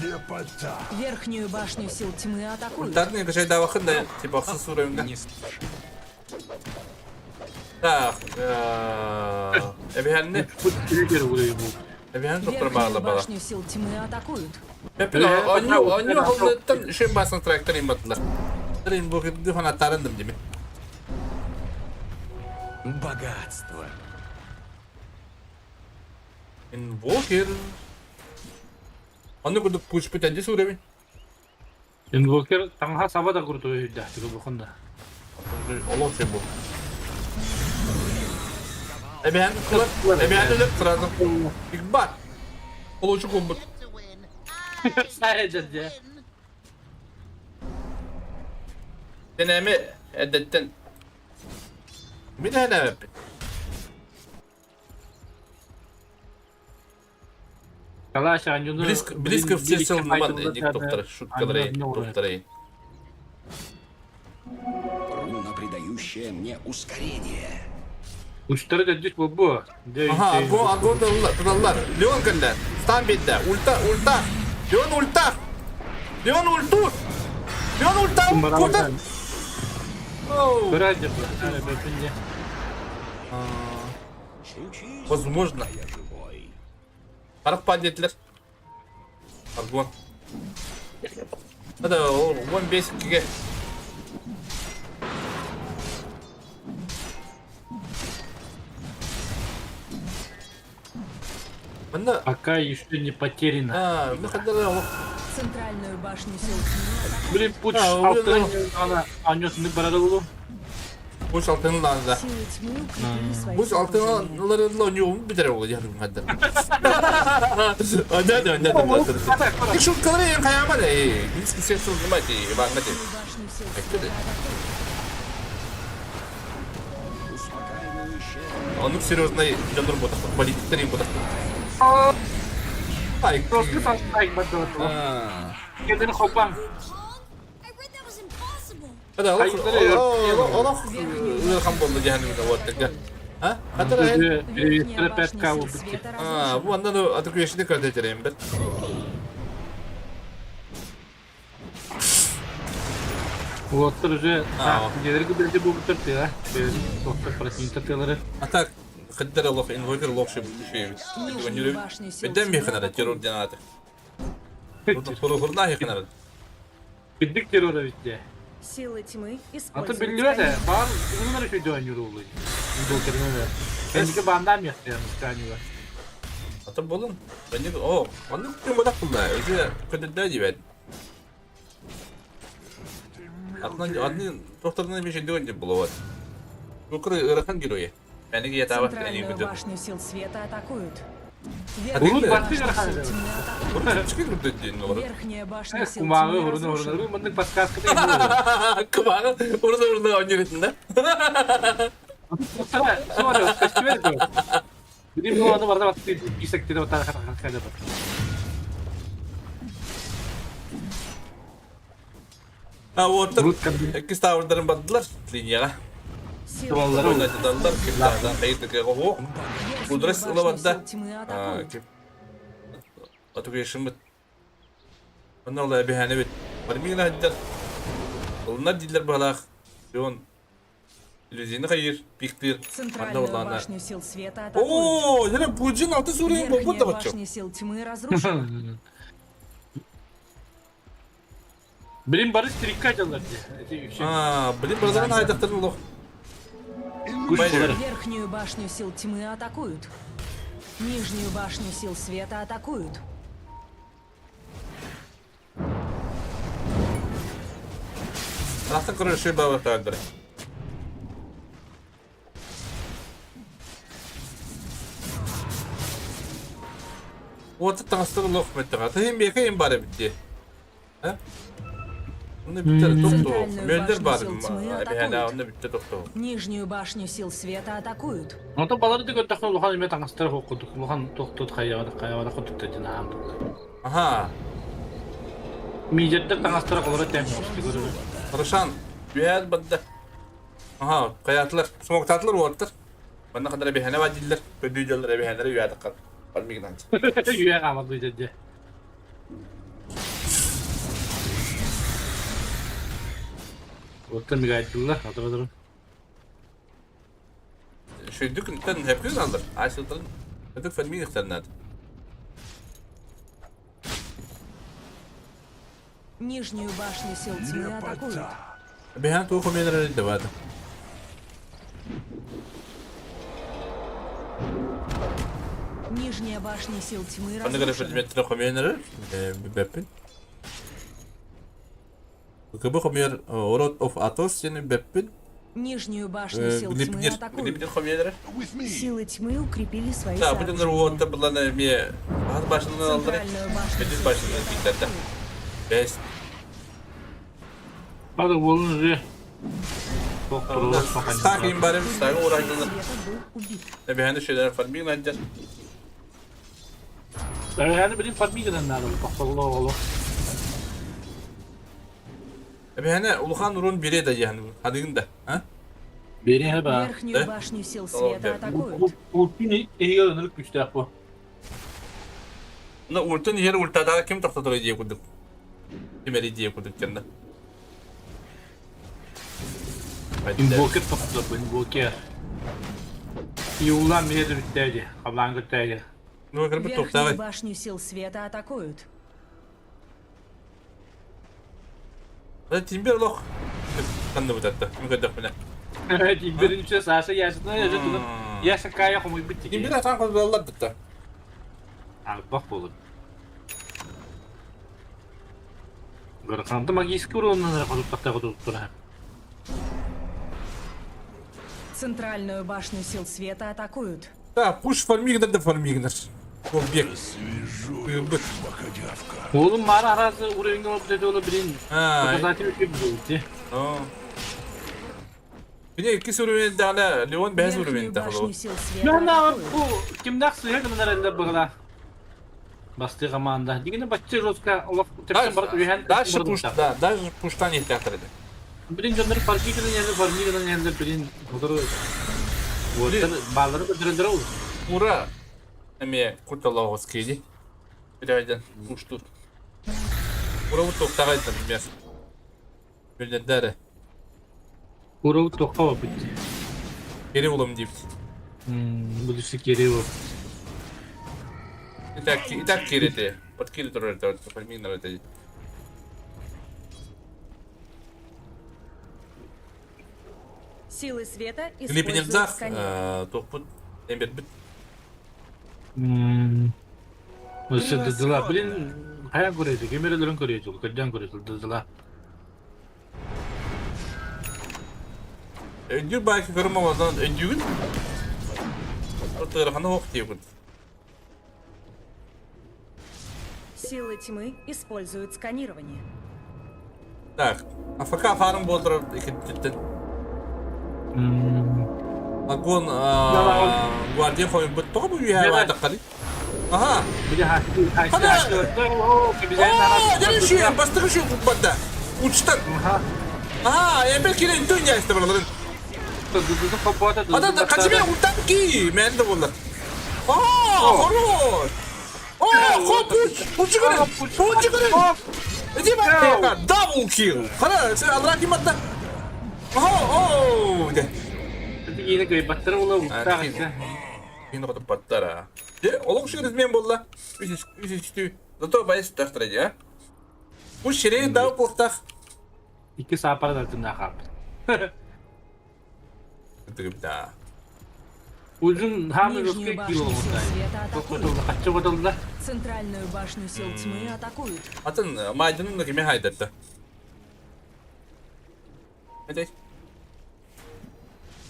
Лепота. Верхнюю башню сил тьмы атакуют. Ультарный качайдаабаккын да типа охсун суурайымҥа. Не слышу. Так, эбиһэнни эбиһэн доктор Верхнюю баала бала. башню сил тьмы атакуют. Пеппин онньу онньу холлуттан үшүн баасан трактор имбаттылар. Трин бу кирди фанаттарындым дими. Богатство. Инвокер. Онну курдук пуш бүтэнди суурабин. Инвокер таҥаһа саба да курдук өйдөөхтүк бухунда. Олох şey bu. Эбээн кылар, эбээн өлөр сразу. Игбат. Получу кумбут. Сайдер де. Deneme edetten. Bir deneme. Калаш анюну Близко, близко все сыл нуман ник доктор, шуткалары, докторы. Руна, придающая мне ускорение. Учтары дөдүс бу. Ага, аргон, аргон тудаллар. Леон кэллэ. Стан бидде. Ульта, ульта. Леон ульта. Леон ультур. Леон ульта. Куда? Көрәдер. Возможно. Я живой. Харах падетлер. Аргон. Это он бесит киге. Манна Пока еще не потеряно. а, мы хотели Центральную башню сил тьмы атакуют. Блин, пуч А, алтын ана анюсны барады булу. Буш алтынланды. Силы тьмы укрепили свои Буш сооружения. алтынларынла битер oldu yarım kadar. Да, да, да, да. Ты шуткалары каяма да. Biz kisesi olmadı, bana de. Башню сил Bekle de. света атакуют. Успокаивающая. Onu серьезно жанр ботак, политиктер ботак. Ай. Просто састай барды. Кеден хопан. I read that was impossible. Hadi Allah Allah Allah boldu cehennemde vattık. Ha? Hatta Верхняя 5 башня к сил света Ha, разрушена. bu andan da atık yeşili kart ederim ben. Уоттар уже А. дедерге бирде бу бутыр да. Доктор противник тылары. А так, قدر الله инвокер лох ши ши. Нижнюю башню сил Беден тьмы ми ханара атакуют. террор дянаты. Хур хурна ханара. Биддик террор битте. Силы тьмы Аты используют билбете, бар bunlar şu dön yürü Инвокерне. Kendiki bandam yaptı yani. Ата болун. Бенде о, аны күткен бодак булда. Үзе көдәдә дибәт. Атнан адны доктордан бер дигән дип була. Бу ырахан герое. Бәнеге ятаба әни Центральную көдә. башню сил света атакуют. Урут Верхнюю башню башню верхнюю. сил тьмы атакуют. Чыгып көдә дин олар. Верхняя башня сил Кумагы тьмы урыны урыны. разрушена. Мындык подсказка да. Кымагы урны урны ойнырытын да. Sonra sonra kaçtı Benim bu anı vardı baktı isek dedi otar kadar bak. Ha, вот. Урут кабин. Икки ставрдарын бардылар линияга. Силы Tavalları oldu. Ойнатылар, киптардан кайытык ого. Верхнюю Мудрость башню лаванда. сил тьмы атакуют. Атук ешимбит. Онна ола бихане бит. Бармина хаддар. Олнар дилер балах. Леон. Иллюзияны хайыр, пиктир. Анда Центральную олана. башню сил света атакуют. О, яна буджин алты сурын бу Верхняя да бачо. башня сил тьмы разрушена. Блин Барış trikka çalar diye. А, блин, бразаран айдактырын лох. Верхнюю башню сил тьмы атакуют. Нижнюю башню сил света атакуют. Рахтан көрөр шүй баба тагдыр. Уота таҥастар олох мөлтөҕө. Тыһын биэкэ им бар эбит дии. А? Онно бүттэ тохтоо. Центральную Мөлдөр башню бар сил тьмы эбэһээнэ атакуют. онно бүттэ тохтоо. Нижнюю башню сил света атакуют. Онтон балары да көрдөххө улахан эмиэ таҥастара суох курдук. Улахан туох хайаҕа хайаҕа курдук да дьин аам. Аха. Мидердер таҥастара холоро тэм көрөр. Рошан, үһээн барда. Аха, хайаатылар, смоктаатылар уоттар. Манна ханна эбэһээнэ бар дииллэр. Көдүү дьоллор эбэһээннэрэ үһээтахха. Бармигынан. Үһэ хаамар дьэ. Оттон мигайдыллар, атыры Шүйдүк тэн хепкүн алыр. Айсылтан өтүк фермин ихтернат. Нижнюю башню сил тьмы атакуют. Бэһэн туох умелер давады. Нижняя башня сил тьмы Аны гына разрушена. предметтер хоменер бэппин. Кыбы хомер Род of Athos сени бэппин. Нижнюю башню сил тьмы Глипнир атакуют. Глипнир хоменер. Силы тьмы укрепили свои Да, бу дыныр сооружения. уотта булана ме бахат башынан алдыры. Центральную башню Бедис сил башынан света киттерде. атакуют. Бес. Бары уолун уже тохторулар Стак им барым, стак урайдылар. Света был убит. Эбэһэни шелер фармин анжар. Эбэһэни билин фармигынан надо тохторулар оҕолу. Эбэһэни улахан урун бире да яһын. Хадыгын да, а? Бери ба. Верхнюю Да? башню сил О, света да. атакуют. Ултин эһиге ынырык күчтээх бу. На ультын иһэр ультадаа ким тохтотор идея курдук. Ким идея курдук кэннэ. Инвокер тохтотор бу, инвокер. Юлан мире бүттээди, хаблаан көттээди. Ну, кырбы Верхнюю тоқтавай. башню сил света атакуют. Тимбер лох. Ханны бутатта. Мүкөдөх мене. Биринчи Саша яшына яша туну. Яша кая хомой битти. Тимбер атан козаллар дытта. Албак болот. Горханды магический уроннан козуп такта козуп тура. Центральную башню сил света атакуют. Да, пуш фармигнер да фармигнер. Бек. Бек. Oğlum mara arası уровень алып деди олы бирин. А. Показатель үтүп болду. Бine iki уровень дала, Леон бәз Верхнюю уровень дала. башню сил света Мен атакуют. бу кимдак сыйыр гынар эле быгла. Басты команда. Дигене баччы жестко олох тепсен барып үйән. Дальше пуш, да, даже пуштан не театр эди. Бирин жондар фармигынан енді фармигынан енді бирин отыру. Отыр баллары көтөрүлдүр ол. Ура. Эме курталауыз кейди. Бирайдан пуштур. Ура вот тоқтағайдан мес. Бірден дәрі. Урау тоққа бит. Кері болам деп. Будущий керево. Итак, итак кереде. Подкири тұрар это, фармигнер это. Силы света используют Глипнердах, сканер. тоқпут, эмбер бит. Осы дыдыла. Блин, қаян көреді? Кемерелерін көреді, көдден көреді, дыдыла. Өндүр байки көрім аваздан өндүгүн. Отырханы оқ дейгүн. Силы тьмы используют сканирование. Так, АФК фарм болдыр екіншіден. Агон гвардия қойын бұт тоғы бұл үйе байды қали. Аха. О, дәрі бастығы шүйе құтбатта. Учтан. Аха, эмбер келен дөң яйсты бұларын. Адам қачымен ұлтан ки, мәнді болар. О, хорош. О, хоп, уч, уч көрін, уч көрін. Иди бак, дабл килл. Қара, сен алра киматта. О, о, де. Yine көй баттар ола уттаа. Кин қотып баттара. Де, олық шүгіріз мен болла. Үш үш Зато байс тақтыр а? Бұл шире дау қылықтақ. Iki сапар да тына хап. Да. Uzun хамы Нижнюю жестко башню кило сил ондай. света атакуют. Тоқтотылды, қатшы бодылды. Центральную башню сил тьмы атакуют. Атын майдының да кеме хайдатты. Әдей.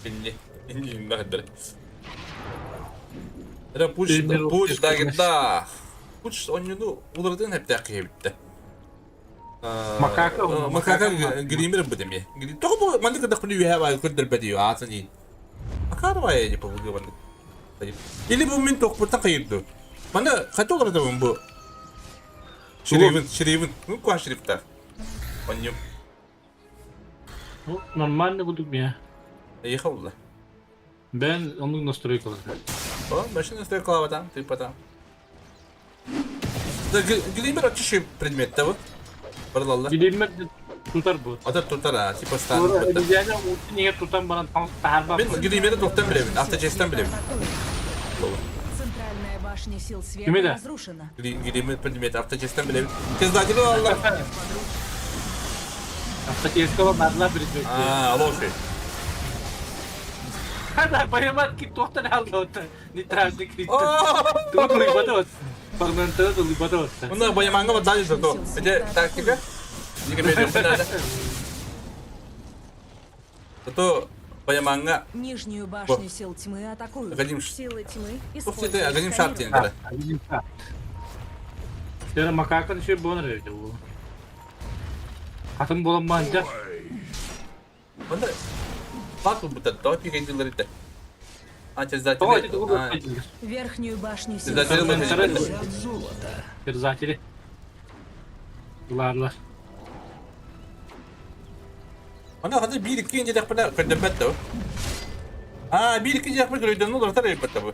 Инни. Инни инна хайдары. Это пуш, Тренировки пуш да. Куч онньуну уларытын эптээх киһи эбиттэ. Макака Макака гример бу эмиэ. Тоҕо бу маннык кырдахпын үөһэ баайы көрдөрбөт юу аатын иин. Макар баайы типа бу маннык. Или бу мин тохпуттан хайырду. Маны хата уларытабын бу. Шрифын, шрифын. Ну куа шрифтар. Онньум. Ну, нормально курдук мия. Эйиэхэ булла. Бэн оннук настройкалар. О, машина настройкалаабатам, тыыппатам. Да, Глимер очищу предмет да вот. Барылалла. Глимер тутар бу. Ата тутар, а, типа стан. Обезьяна утин егер тутан баран таһарба. Мен Глимери тоқтан билебин, авточестен билебин. Центральная башня сил света разрушена. Глимер предмет авточестен билебин. Создатели алла. Автотестова надла предмет. А, алошы. Хада понимать, тоқтан алды. Нейтральный крик. Тут улыбатываться. Парламентарий улыбатываться. Мына баяманга вот дальше то. Где тактика? Зато баяманга Нижнюю башню сил тьмы атакуют. Агадим Силы тьмы используют Агадим шарт да. Тере макакан еще бонер берди бу. Атын болан манжа. Онда Папа будет то пигайдилар ите. А через Верхнюю башню сил Терзатели. Ларлар. Ана хады бир икки инде дәкпәләр көндәмәт тә. А, бир икки дәкпә көрөйдән ул артар әйбәт бу.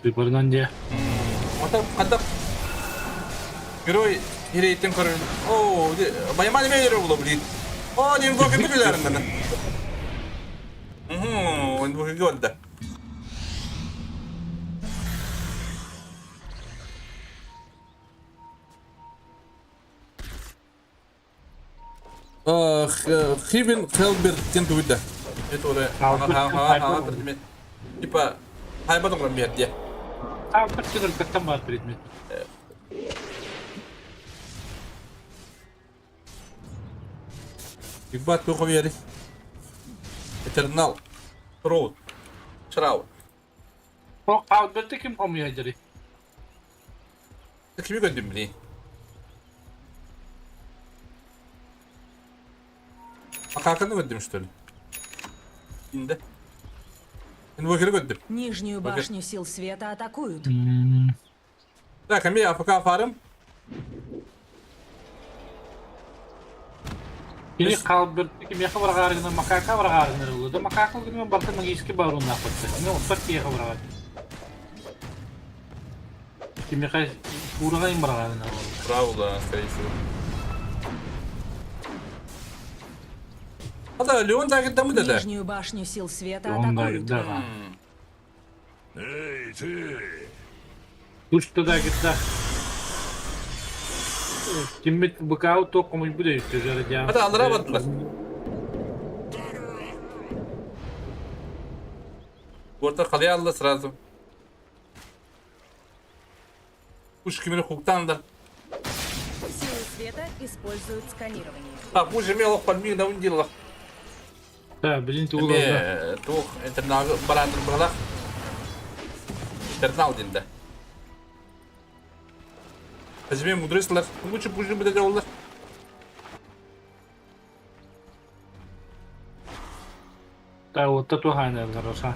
Сыпырнан де. Ата кадак Герой хирейтен көрөр. О, баяман неме йөрө булу блин. О, не бу кем биләрен. Угу, бу гөлдә. Хивен Хелберт диэн тугуйда. Это уже предмет. Типа хайбатон грам бер дия. Таабыт кыттан бар предмет. Ибат туха бери. Этернал. Роуд. Шрауд. О, Алберти ким хомуя дери? Кими көндүм били? Акаканы көндүм что ли? Инде. Инвокеры көндүм. Нижнюю башню сил света атакуют. Так, а мен АФК фарым. Кини Халберти кимиэхэ барҕаарыгына макака барҕаарыгына ылла да макака гына барыта магический барууннаах батта. Эмиэ оспот киһиэхэ барҕаар. Кимиэхэ куураҕа им барҕаарына ылла. Браво, да, скорее всего. А да, Леон дагырдамы да. Нижнюю башню сил света Он атакуют. да. Эй, ты! Туш туда гидда. Киммит быкау тоқ комуй буде үстө жара А да, аллара бардылар. Орта қалай алды сразу. Уж кимini хуктан да. Силы света используют сканирование. А, бу же мелок пальми на ундилах. Да, блин, ты угол. Эме тух интернал барандыр быгалах. Интернал динде. Азме мудрыслар. Лучше бу же буде олар. Да, вот тату хайна хороша.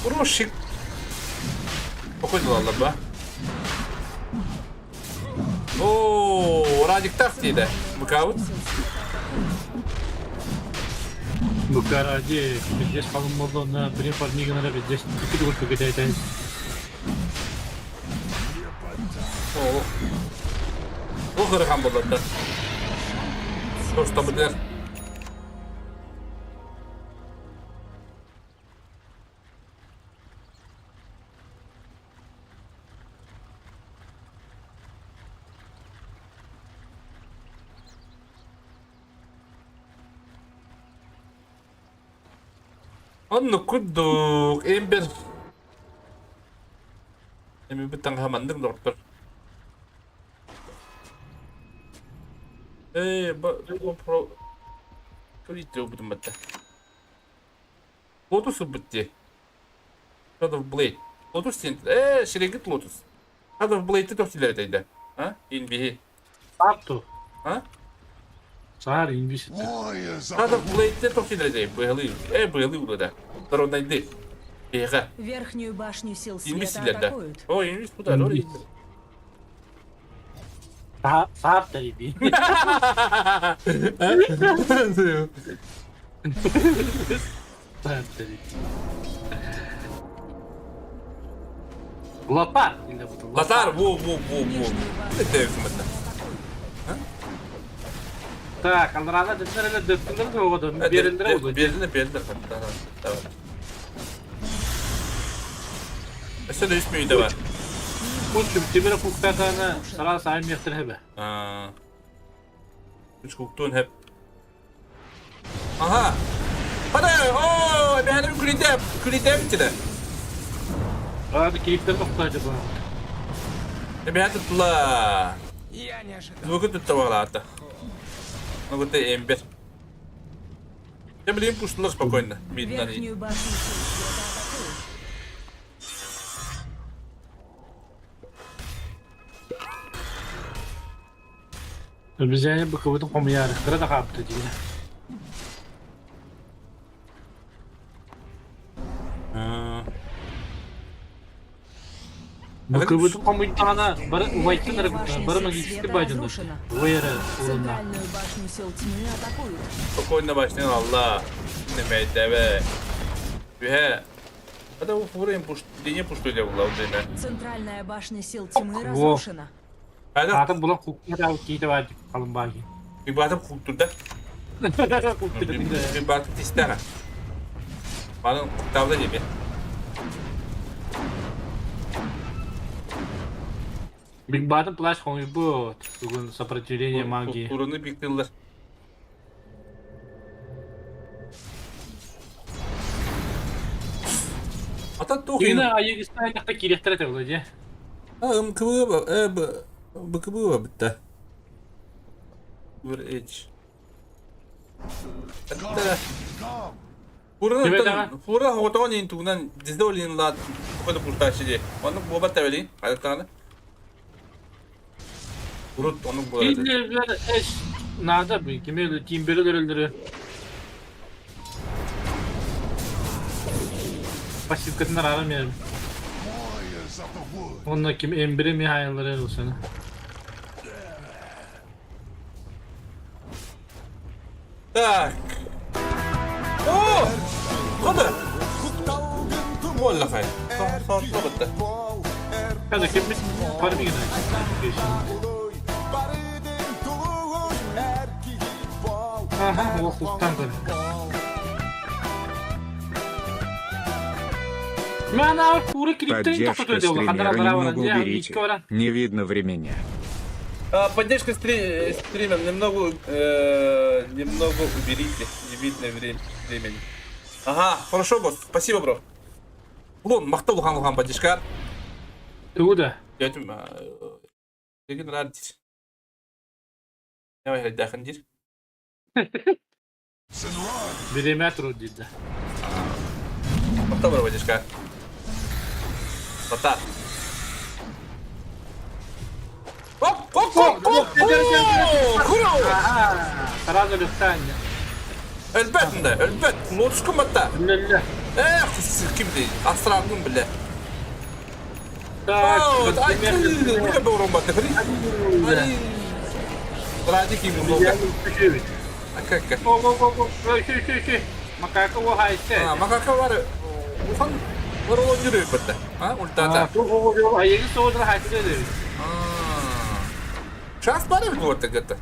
Урушик. Похоже ба. О, Радик так дейді. Быкаут. Букаради, здесь қалым болды, на блин парнигана здесь iki дур көтәйтән. О. О, кырхан болады. Просто бідер. Онну курдук эмбер. Эми бүттан хамандык доктор. Э, ба, про. Көрүттө бутум батта. Лотус ылбыт дии. Shadow Blade. Lotus диэн ээ сирэйгит Lotus. Shadow Blade-ти тохтилэр этэйдэ. А? Инбиһи. Саар ту. А? Саар инбис. Warriors of Shadow the Blade-ти тохтилэр этэй. Быһалыы. Э быһалыы урада. Торонайды. Биһиэхэ. Верхнюю башню сил Инбис света силэр да. атакуют. О, инбис куда? Инбис. Саар тэриби. Саар тэриби. Лотар. Или вот Лотар, во, во, во, во. Нижнюю башню Это сил это. света атакуют. Так, алрана десер эле дөптүлөр оҕоду. Берилдер оҕоду. Берилдер, берилдер. Давай. Өссө да үс мүнүүтэ бар. Кучум тимир куктатаны сара сайын мехтер хебе. Үч куктуун хэп. Аха. Хада, оо, бэһэни күлүдэп, күлүдэп тиле. Ады кейптер тоқтайды bu. Эбэһэ туттула. Я не ожидал. Звуку тутта бағалаата. Ну вот эмбер. Я блин пуштулар спокойно. Видно. Верхнюю башню сил света атакуют. Bizani bu kıvıtın komuyarı. Kıra da kaptı diye. Bu kıvıtın komuyarı бары убайттын Башня бары сил магический света байдын. разрушена. Уйры урунна. Центральную башню сил тьмы атакуют. Спокойно башнен Allah. Немейдебе. Үһэ. Хада у фурен пуш, дене пушту деп була удайна. Центральная башня сил тьмы Во. разрушена. Хада Атын булан кукка кейті бар қалын баги. bir батып куктурда. Bir батып тистера. Манын куктабда деби. Биг Батын плащ хомый бот. Бүгін сопротивление магии. Куруну биктылар. Ата тух Юна айыгыстан жақта керектір әте бұл же. МКБ э Б БКБ бітті. Бір H. Тебе Фура хотон ин тугунан диздолин ла коду пурташи ди. Оны боба табели. Кадаттаны. Урут оны болар. Кейдер эш нада bu кеме тимбері өлдірі. Пассивкатын арарым ярым. warriors of the wood. Онна ким эмбире михайлары olsun. Так. О! Коду. Волла хай. Сорто бітті. Hadi kim var mı yine? Aha, o hukuktan böyle. Мен ар куры клиптерин Поддержка тоқтату дело. стримера немного уберите. Не видно времени. Поддержка стрима немного, немного уберите. Не видно времени. Ага, хорошо, босс. Спасибо, бро. Улон, мақта улхан улхан поддержка. Тугуда. Дедим, деген рад дир. Давай, дахын дир. Береметр дейді. Мақта бро поддержка. Бата. Оп, оп, оп, оп, Куро! Сразу легтание. Өлбәт өлбәт. Лотушкум батта. Ле-ле. Эх, ким dey? Астралдың біле. Так, Ай, не борон батта. Ай. Ради ким булды. Акка. О, о, о, о, ши, ши, ши. Макака о хайсе. А, макака бар. Ухан бар ол жүрүп батта. А, ультата. О, о, о, айыгы соғыдыр хайсе dedi. Шанс бар бит вот это.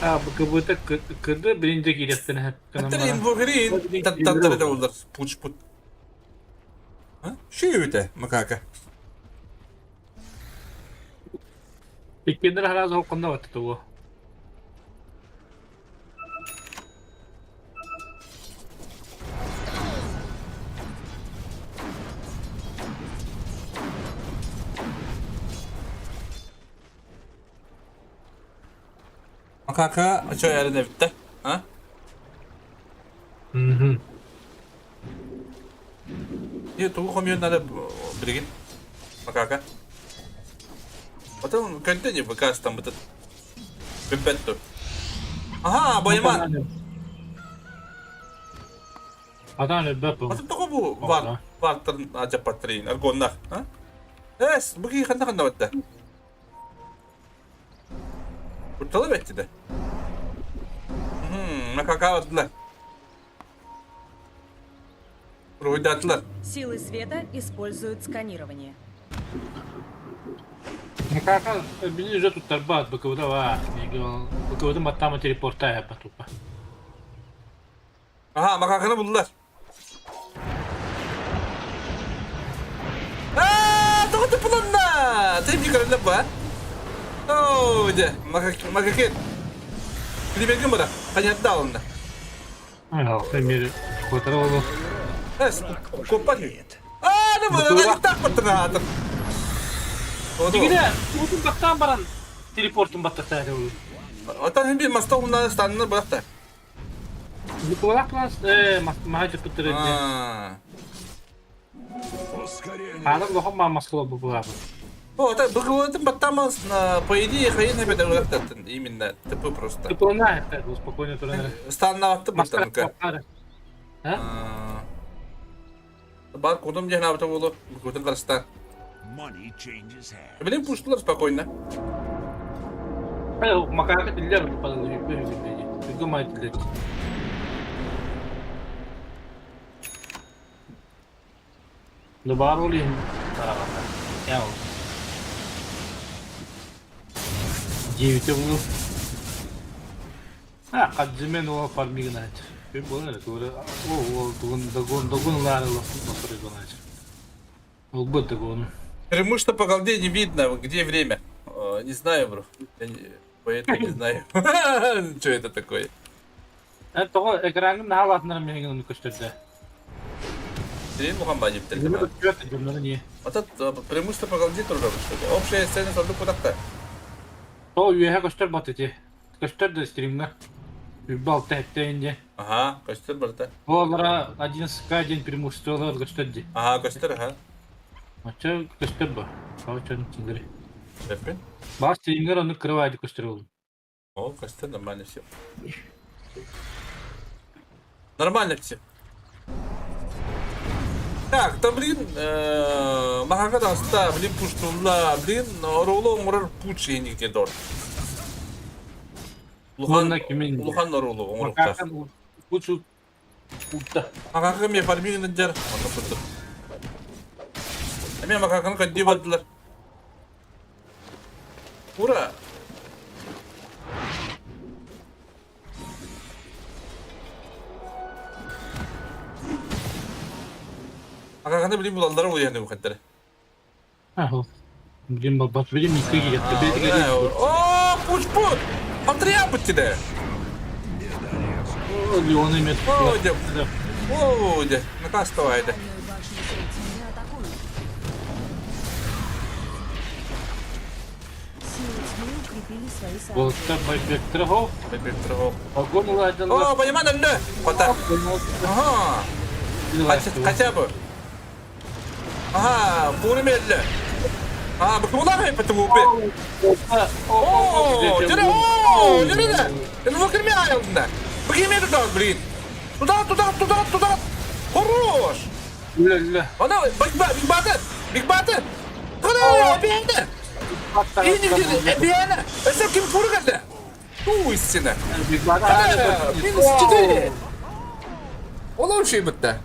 А, БКБ кырды birinci керектін хеп. Hatta инвогерин таттары да болдар. Пуч пут. А? Ши өте макака. Иккендер харазы хоқында батты о. Макака ача yerine bitti. Ha? Мгм. тугу хомуйан надо билигин? Макака. Потом көнтө не ВК там этот Бүппэт тур. Ага, Бойман. Атан өлбөт бу. Атын тоҕо бу вар вартарын ажаппаттырыйын аргоннах, а? Эс, бу киһи ханна ханна батта? Курталы бэтти да. Макака бардылар. Уруһуйдаатылар. Силы света используют сканирование. Макака били уже туттарбат БКВда бар. БКВда маттама телепорта япа тупа. Аха, макаканы булдулар. Аа, тоҕо тупуланна? Ты көрөннө ба? Оо, дьэ, макакет. Билибергин бара, понятно алынна. Эмир куотара болу. Эс, коппат. Аа, ну бу, так баттынаатыр. Дигине, утун баттаан баран телепортун баттатаа. Отан хим бир маста умна станнар быракта. Буквалах плас э маха жапыттыр. Ханым лохом ма Москва бу була. О, это быгылатын баттамас по идее хайын хебе дәүләттән именно ТП просто. Тыпылна это спокойно турана. Станна атты баттанка. А? Бар кудум жена бата болу, кудум карста. Блин, пуштылар спокойно. Макака тиллер падалы Гумай тиллер. Ну бар ол иһин тараҕата. Yaa Диэбитэ булу. А, Хадзимен ол фармигын айт. Би буолар тугу ол ол тугун догон догон лаары лосоригон айт. Ол бу догон. Преимущество по голде не видно, где время. Не знаю, бро. Я не, поэтому не знаю. Что это такое? Тоҕо экраҥҥын наһаалаатынар миһигин ону көстөрдө. Сирин мухаммадип Этот преимущество по голде тоже что Общая сцена сорду кудакта. То үөһэ көстөр бат ити. Көстөр да стримҥа. Үббал тэттээйин Ага, көстөр барта. Буолара 11 день преимущество көстөр ди. Ага, көстөр, ага. Очо көстөр ба. Очо чингери. Эппин. Бас стримҥер ону кырывайды көстөр ол. О, көстөр нормально все. Нормально все. Так, там, блин, махака таста, блин, пуштулла, блин, оролу оҥорор пуч нигде дор. Улахан, улахан оролу оҥоруктар. Пучу утта. Махака ме фармигин дер, онно курдук. Эме махаканы кадди бардылар. Ура! Акаканы билим булаллара уйаны бухаттара. Ахо. Билим бабат, билим икки киятты. О, пуч пут! Андрия бутиде. Леон имет. О, де. О, де. Накастовайды. Болта байбектрахов. Байбектрахов. Огонь ладен. О, понимаю, да. Хота. Ага. Хотя бы. Ага, пурмелле. А, бу потому убит. О, дere, о, дere. Это вы криминал, Бу туда, блин. Туда, туда, туда, туда. Хорош. Ля-ля. Она, биг бат, биг бат. Туда, бигбаты. И нигде, биана. Это ким фургада. Ту истина. Минус 4. Ол şey bitti.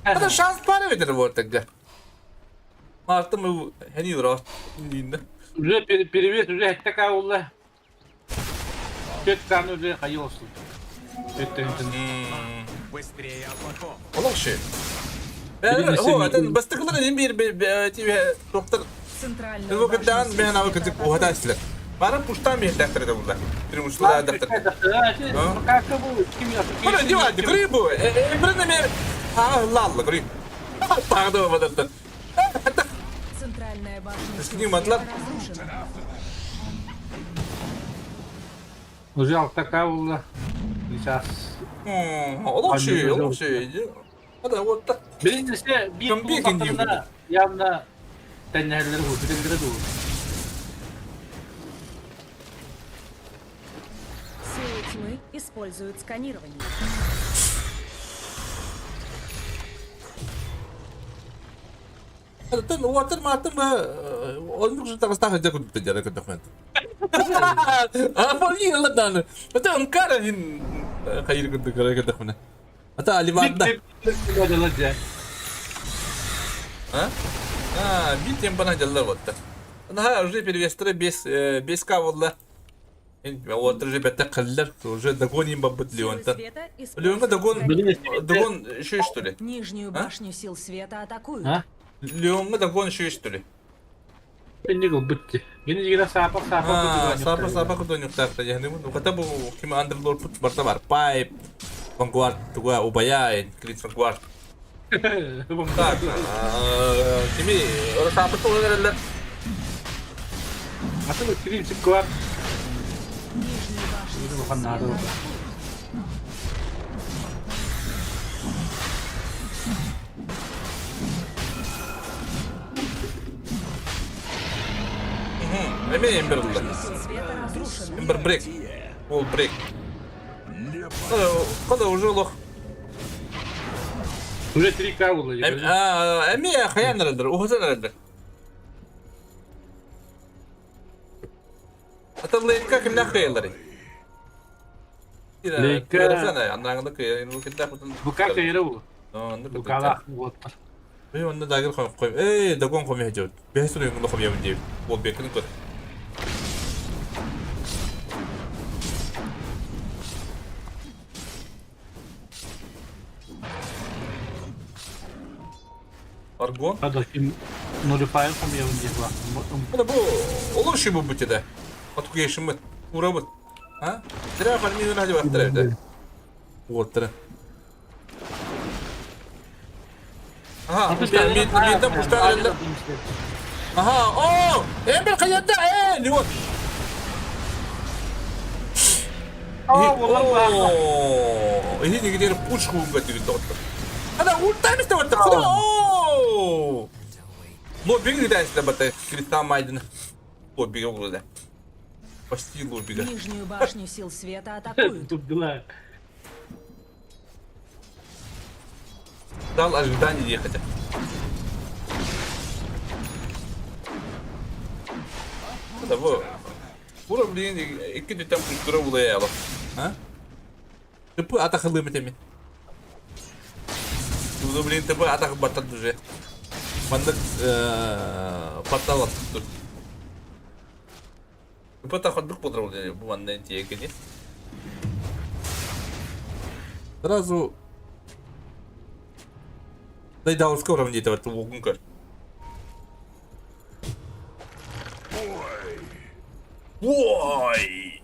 Это шанс пара ведер вот тогда. Мартым хени rahat инде. Уже перевес уже такая улла. Тет кан уже хайосу. Быстрее облаков. Ол şey. О, это бастыклар не бир тебе доктор. Центральную Bu kadar ben abi кытык ухата силер. Бары пуштан бир дәфтәрдә булды. Преимущество дәфтәрдә. Бу дива, грибу. Бирне мер. А, лалла, гриб. Тагы бадырды. Центральная башня С ним атлар. разрушена. Уже такая улла. Сейчас. Ол şey, ол şey. Hadi вот так. Birincisi bir Кымбиэ кулун киндии бактарына явно тэннэһэллэри бу бүтэллэрэ дуу. Силы тьмы используют сканирование. Оттон уотар мааттым оннук же таҕыстаах сылдьар курдук дьара көрдөхмөн. А болли ылла Это Анкара хин хайыр курдук көрө көрдөхмүнэ. Ата Аливанда. А? А, бит темпана дьаллар буолта. Наха уже перевестері 5 5К болла. Вот уже бетте кыллар, уже догоним бабыт Силы Леонтан. света Леонга используют догон сканирование. догон еще что ли? Нижнюю А? башню сил света атакуют. А? Леонга догон еще что ли? Инник ылбытти. Гини дигина саапах саапах А, сапа сапа кудонюктаахта яһныбын. Ухата бу ким Андерлорд пут барта бар. Пайп, Вангуард туга убаяй, Крит Вангуард. Так, кими ора сапа туга эреллер. Атын кирим сиккуар. Нижнюю башню Bunu сил bakan света nerede oldu? атакуют. Эме эмбер ылла. Башня сил света разрушена. Эмбер брейк. Ол брейк. Када уже лох. Уже 3К oldu. Эме хаян эреллер, ухасан эреллер. Ата лейка кимнә кыйлары? Лейка- Аннаңды кыйын, китә кутын. Bu kaç yere bu? Онды Bu kadar bu. Эй, онда дагыр кой кой. Эй, дагон кой мехжот. Бэсүр юм лох юм дип. Бол бекин көр. Аргон. Hadi kim Notify koyalım diye bak. Бу бу olur şu bu bütede. Атку ешиммит. Урабыт. А? Тирә фармин хаҗа баттыр эбде. Уоттыр. Аха, пуштан мид мидден пуштан элде. Аха, о! Эмбер каянда, э, Леон. Оо, иһи дигидер пуш хуунга тигин доттор. Ана ультамис да баттар. Куда? Оо! Лоббиги дайсла батта Кристалл Майден. Лоббиги оглуда. Почти лоббига. Нижнюю башню сил света атакуют. Tuttular. Дал ожидание ехать. Да бу. Бура блин, икки дүтен пуштура булая ала. А? Типы атахылы метеми. Буду блин, типы атах баттар уже. Мандык портал аттыр. Типы таходдук болдыр бул бу мандан тиекени. Сразу Дай дауска уровень деп угун көр. Ой!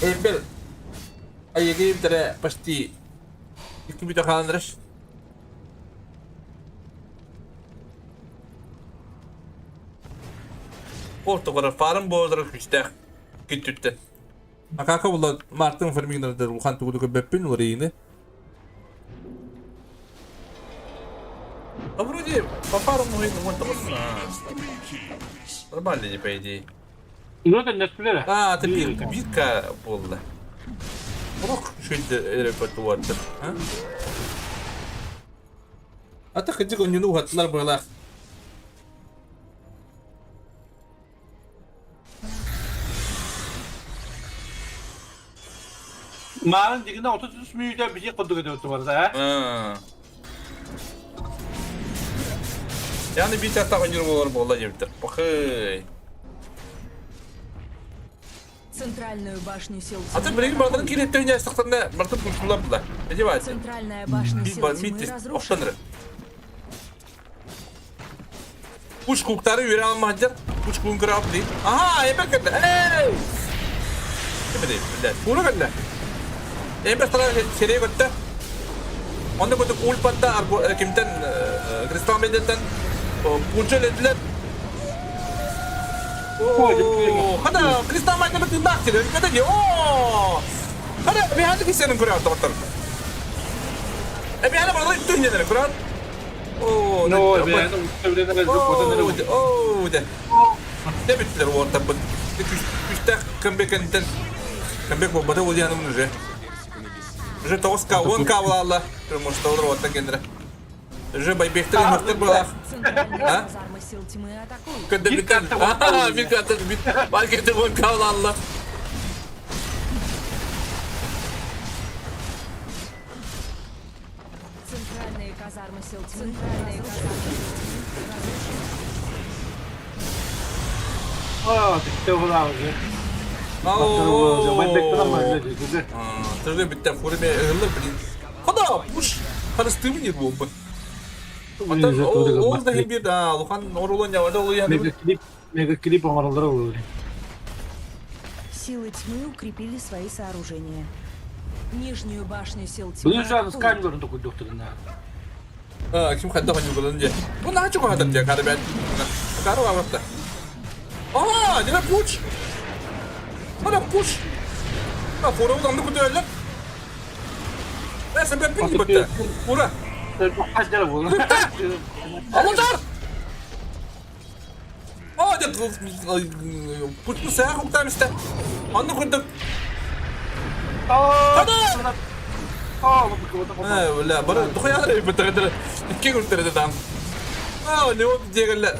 Эмбер айыгым почти икки бүтө хааланыраш. Ортогора фарым боодура күчтээх күттүттэн. Акака була Мартын фармигнердер улахан тугу көбөппүн уларыйны. А вроде по фарму ну Нормально не по идее. Ну это не спилere. А, это бирка, бирка буолла. Олох шүлді эрепетуаттыр. Ата кыжык өнүнү ухаттылар быылаах. Mağaranın dikinde 33 müyde bir şey koduk ediyordu bu arada ha. Яны бит ата өнүр болар буолла диэбиттэр. Бахый. Центральную башню сил Ата тьмы билигин бардарын атакуют. кириэтте үнэстахтарына бартын курсулар була. Эдибаати. Центральная башня Бит сил бар тьмы мит разрушена. охтаныр. Уч куктары үйрен алмадыр. Уч кугун кырап дейт. Аха, эбер кэллэ. Эй! Ким дейт, блядь. Фура кэллэ. Эмбер тара серия көттө. Онда көтүк ульпатта кимтен Кристалл Мендентен пунчел этилер. О, хада Кристалл Майден тындак тире. Када де. О! Hadi bir hadi senin kurar doktor. E bir hadi bana tühnelere kurar. Oo, No, бэйэни үстэ Оо, оо, дэ. Дэ бүттүлэр уортаппыт. Күстээх кэмбекэнтэн кэмбек буолбата ол диэханымын уже. Уже 9К, 10К буолаалла. Может, олор уоттан кендere. Уже байбектер инвертер буолаах. Центральные казармы сил тьмы атакуют. Көндө Bir бүтэн. карта он К Bir карта бит. Маркетте 10К буолаалла. Центральные казармы сил тьмы. Центральные казармы сил тьмы разрушены. Аа, тэгтээ булаа уже. Оо. Байбектер Тырды бүттэн фуруме ыгыллар блин. Хода, пуш. Харыстыыбын дир буолбут. Оттон ол да иһин биир улахан оруолун ньавада ол Мега клип, мега клип оҥороллоро буолуо. Силы тьмы укрепили свои сооружения. Нижнюю башню сил тьмы Бүгүн жааны атакуют. сканерын токуйдуктурuna. Ким хайдах онньууларын дьэ. Бу наһаа чугаһатар дьэ, кары бэт. Кары баабатта. Аа, дьэ пуч. Ана пуч. А фура удан күтөллөр. Эсэ бэппин бытта. Фура. Хаждара буолла. Алдар! Аа, дьэ пучну саа хуктамыста. Анны курдук. Аа. Аа, Аа, бля, бары дохуя бытта. Икки күртәрде там. Аа, не вот дегелле.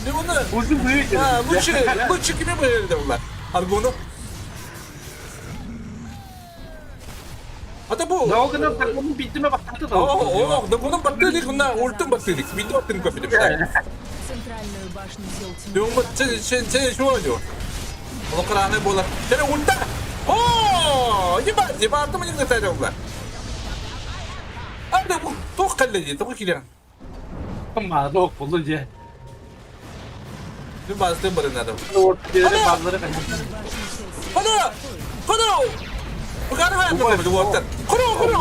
Не оны Uzun büyük. А, лучше, лучше кими böyle bunlar. Аргону. Ата бу. Догнан такому биттиме баттаты да. О, догонун баттылык, мына ультун баттылык. Видео баттын көп деп. Центральную башню сил тьмы Дөгөн бат чен чен чен шуа жо. Олокраны болар. Тере ульта. О, еба, еба аты мына тайда булар. Анда бу тох калледи, тох килер. Ма, док болду же. Бу басты барынады. Bazıları Хода! Хода! Букары бар bu оттар. Хода, хода!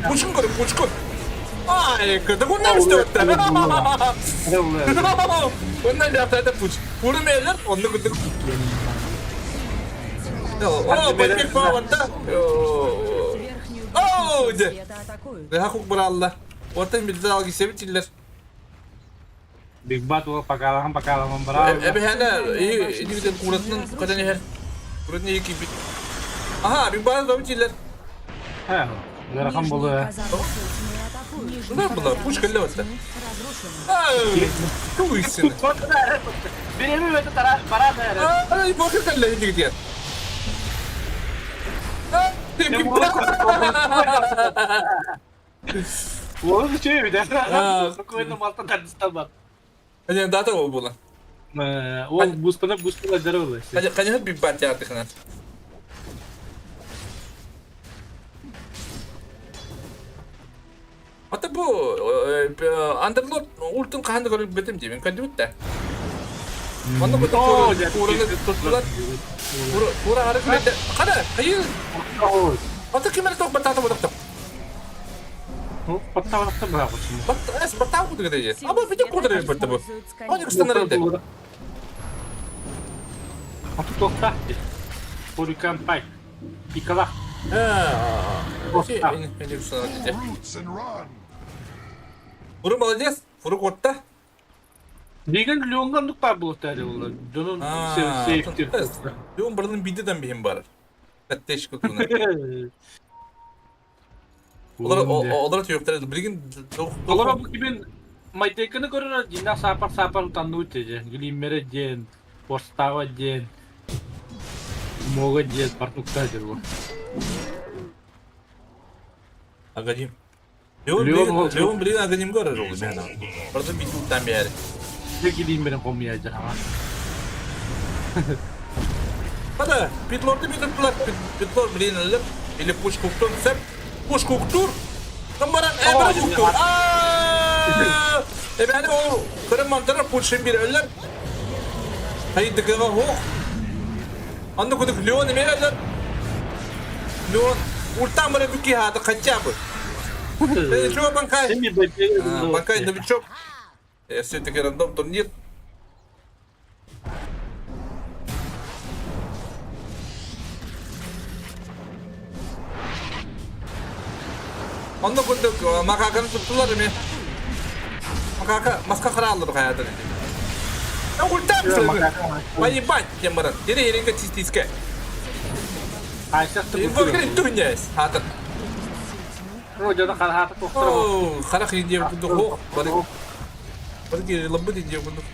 Бучкун көрүп, бучкун. Ай, догоннар үстө өттө. Оннан жаптады пуч. Урмелер, онны күттүк. О, байбек баванда. Верхнюю О, башню сил де. света атакуют. Хакук баралла. Ортан бирде алги себитиллер. Big Bat ол покалахан покалахан бара. Эбе хана, и дигден куратнын кадан хер. Куратны екі бит. Аха, биг бара забитиллер. Ха, Гарахан Нижние болду. казармы сил тьмы атакуют. Нижние Ну, была, казармы пушка сил лёта. тьмы разрушены. Туйсын. Береми өтө тара бара да. Ай, бакыр калла дигден. Ол şey bir de. Койну малта тардыстан бар. Кане дата ол була. Ол буспана буспана жарылы. Кане кане биг бат ятыхна. Ата бу Андерлорд ультун каханды көрүп бетим дейм. Кәдүт да. Онно бу кураны туттулар. Кура ары күләдә. Кара, кайы. Ата кимер ток батата бодактап. Паттавакта бара. Бат, эс батау кудыгы Силы Аба видео света кудыры битте бу. используют Они сканер. кыстанар Ату токта. Хорикан пай. Пикала. Фуру молодец, фуру котта. Деген леонгандык бар булат әлі олар. Донун сейфтир. Леон бардын бидеден бихим бар. Каттеш кутуна. Олар олар түйөктөр билген Олар бу кибен майтекini көрөр жинна сапар сапар утанды өтеже. Глиммере ден, постава ден. Мога ден, партукта ден бу. Агадим. Леон Леон Леон билген агадим көрөр ол мен. Барды бит уттан бери. Глиммере комия жана. Хада, питлорды битиптилар, питлор билген элеп, или пуш куктур сеп, пуш куктур. Камбаран эбре куктур. Аа! Эбе ол кырым мантара пушин бир элер. Хайдыгыга хох. Анда кудук Леон эме элер. Леон ультан бара бүки хады хотя бы. Чего банкай? Банкай новичок. Все-таки рандом турнир. Онно курдук макаканы туттулар эми. Макака маска харааллар хайаатар ити. Поебать, диэн баран. Дири еринге чистиске. Инвокер интуняс. Хатыр. Родина хараата тохтор. Оо, харах индия курдук хо. Бары бары лабыт индия курдук.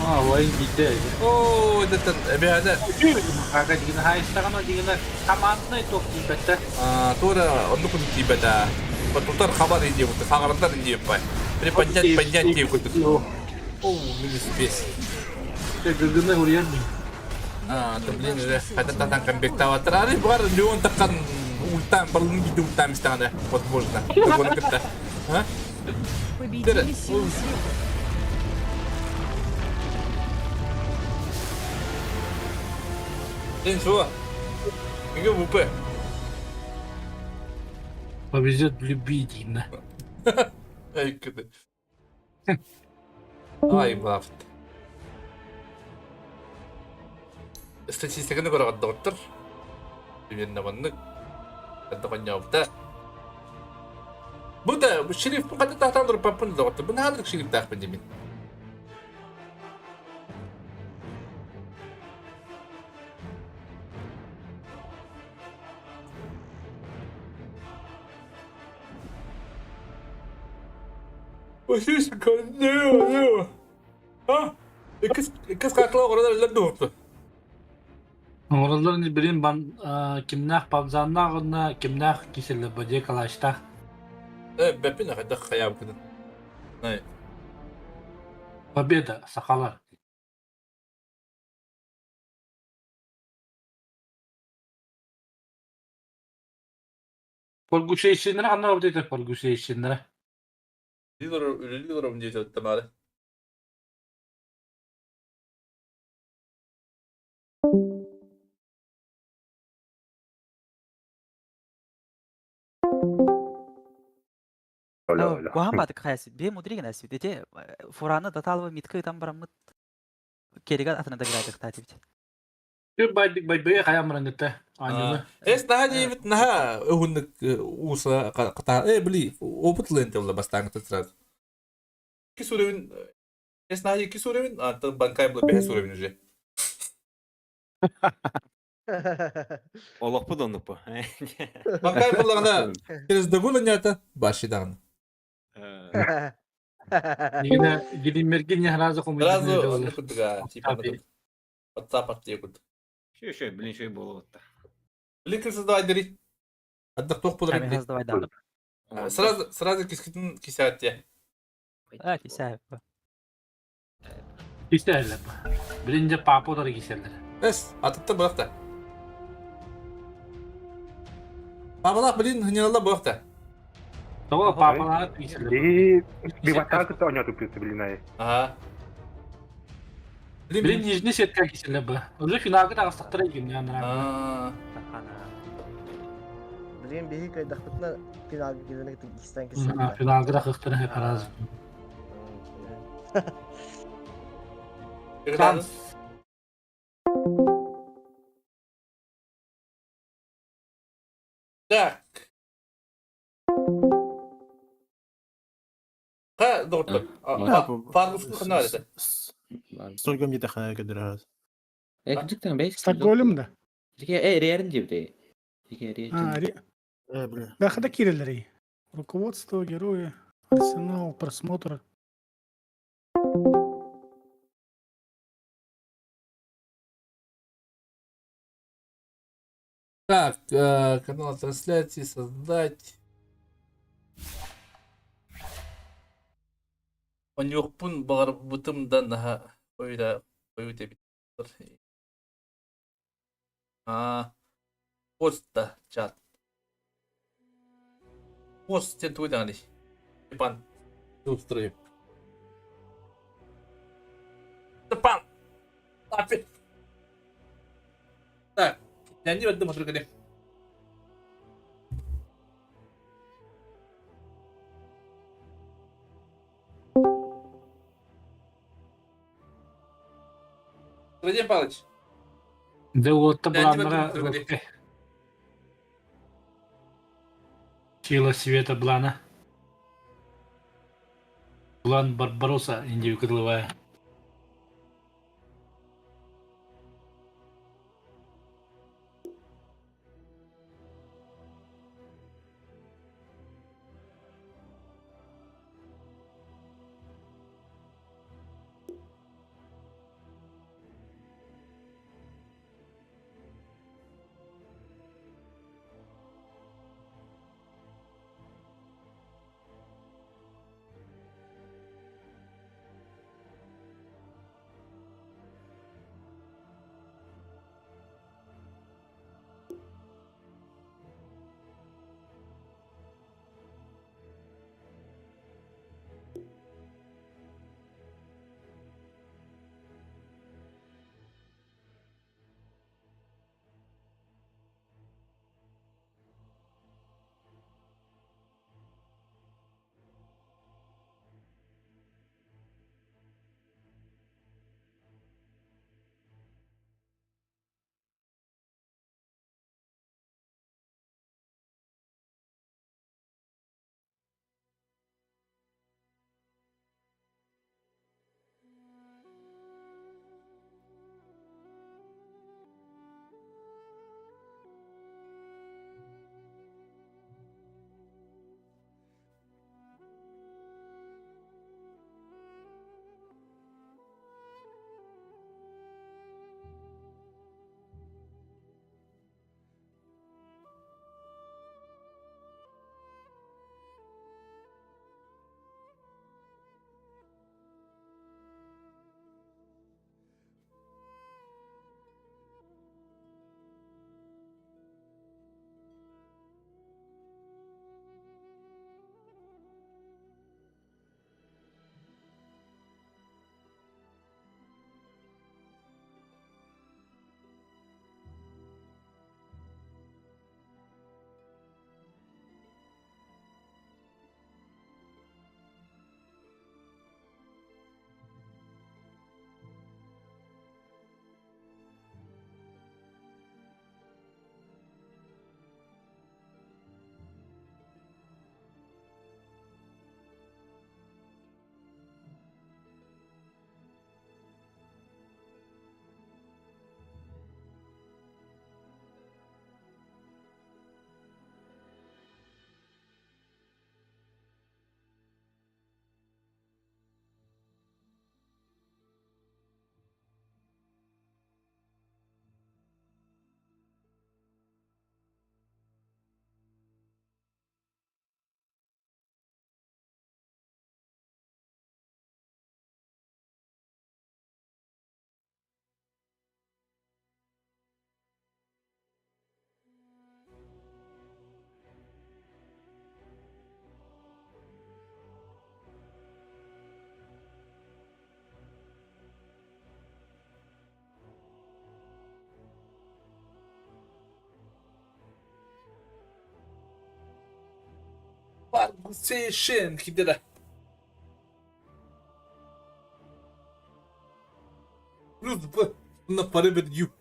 А, вай биде. Оо, это эбэһэдэ. Ага, дигин хайыстаҕына дигинэ команднай туох тиийбэттэр. А, туора оннук курдук тиийбэтэ. Тутар хабар индия курдук, хаҥарандар индия бай. Приподнять, поднять диye курдук. Оо, минус бес. Гыгыны уруйар мин. А, да блин, уже хотя татан комбектоваттар. Ары бар Леон таккан ультан, барлын биде ультан истаҕына, возможно. Драконы кытта. А? Победили силы света. День что? Иге ВП. Повезет в любви, Дина. Эй, кыды. Ай, бафт. Статистиканы көрөҕүт доҕоттор. Примерно маннык. Ханна Бу да шериф ханна таһтаан туруппаппын доҕоттор. Бу наһаа шерифтаахпын димин. А? Иккис картала оҕолор өлөр дуурту. Оҥороллор билин бан кимнээх павзаннаах уонна кимнээх киселлэр бадьа калаштаах. Э, бэппин хайдах хайаабыккытын. Победа, сахалар. Поргушейшиннere ханна барбыт этэ Поргушейшиннere? Үлэлии олоробун диэтэ Тамара. Куһаан баатык хайас бе мудригин әсбит ити фураны даталова митка ытан бараммыт керига атына да градыктаатибит. Байдык байбыга хайа мырангыта аанньуну. Эс наһаа диэбит наһаа уһуннук ууса ката э били опыт ленте була бастааҥҥыта сразу. Иккис уровень эс наһаа иккис уровень а банкай була бэһис уровень уже. Олохпут оннук бу. Банкай буллаҕына через догул анньаата баши даҕаны. Дигинэ Гилиммерги не сразу Сразу оннук курдук типа WhatsApp диye курдук. Шөй шөй блин шөй буолуотта. Блин создавай дери. Ардах туох буолар Камеха создавай да. Сразу сразу кискитин кисээтте. А, кисээ. Кисээлэр. Билин дьэ папа удары кисээлэр. Эс, атыттар буолахта. Папалаах блин хыньалла буолахта. Того папалаах кисээлэр. И биватаа кытта оонньоотуппут блин ай. Ага. Блин нижний сетка кисээлэр бу. Уже финалга таҕыстахтара игин Аа. Блин, биһи кыайдахпытына финалга киирэн иккистэн кисэллэр. Финалга тахыахтара раз. Шанс. Так. Ха, доктор. Фаргус хана это. Столько мне тахана кедерас. Э, кырдьыктан бэйс. Стокгольм да? Э, Риэрин диэбитэ. А, Да, хада кириллери. Руководство, герои, арсенал, просмотр. Так, канал трансляции создать. Оньуохпун баҕарбытым да наһаа хойута хойут эбит. Аа, пост чат. Пост диэн тугу даҕаный? Степан. Устрою. Степан! Опять. Так, я не в одном Владимир Павлович. Дэ уотта булааннара. Сила света Блана. Блан Барбароса, Индию кыдлывая. Session кидера. Плюс Б на para Ю.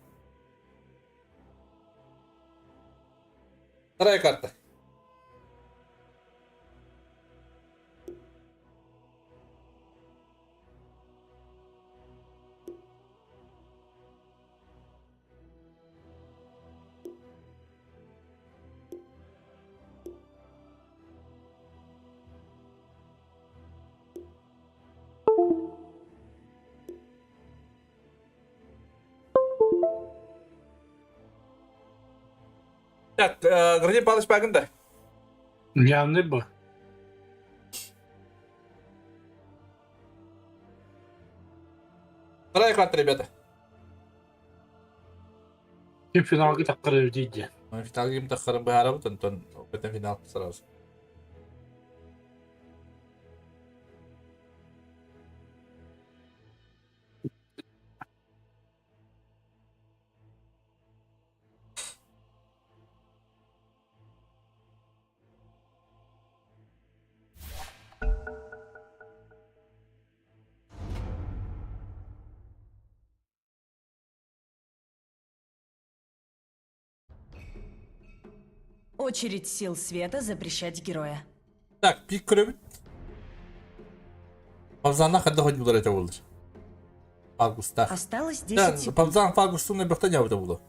Вторая карта. Так, Градин Павлович Пагында. Явный бы. Вторая карта, ребята. Ким финалга таққырыр дейді. Финал ким таққырын баарабыт, онтон бетен финал сразу. Очередь сил света запрещать героя. Так, пик көрөбүт. Павзана хадда ходьбулар этэ буолар. Августа. Осталось 10 секунд. Павзан августун эбэхтэ нябыта буолу.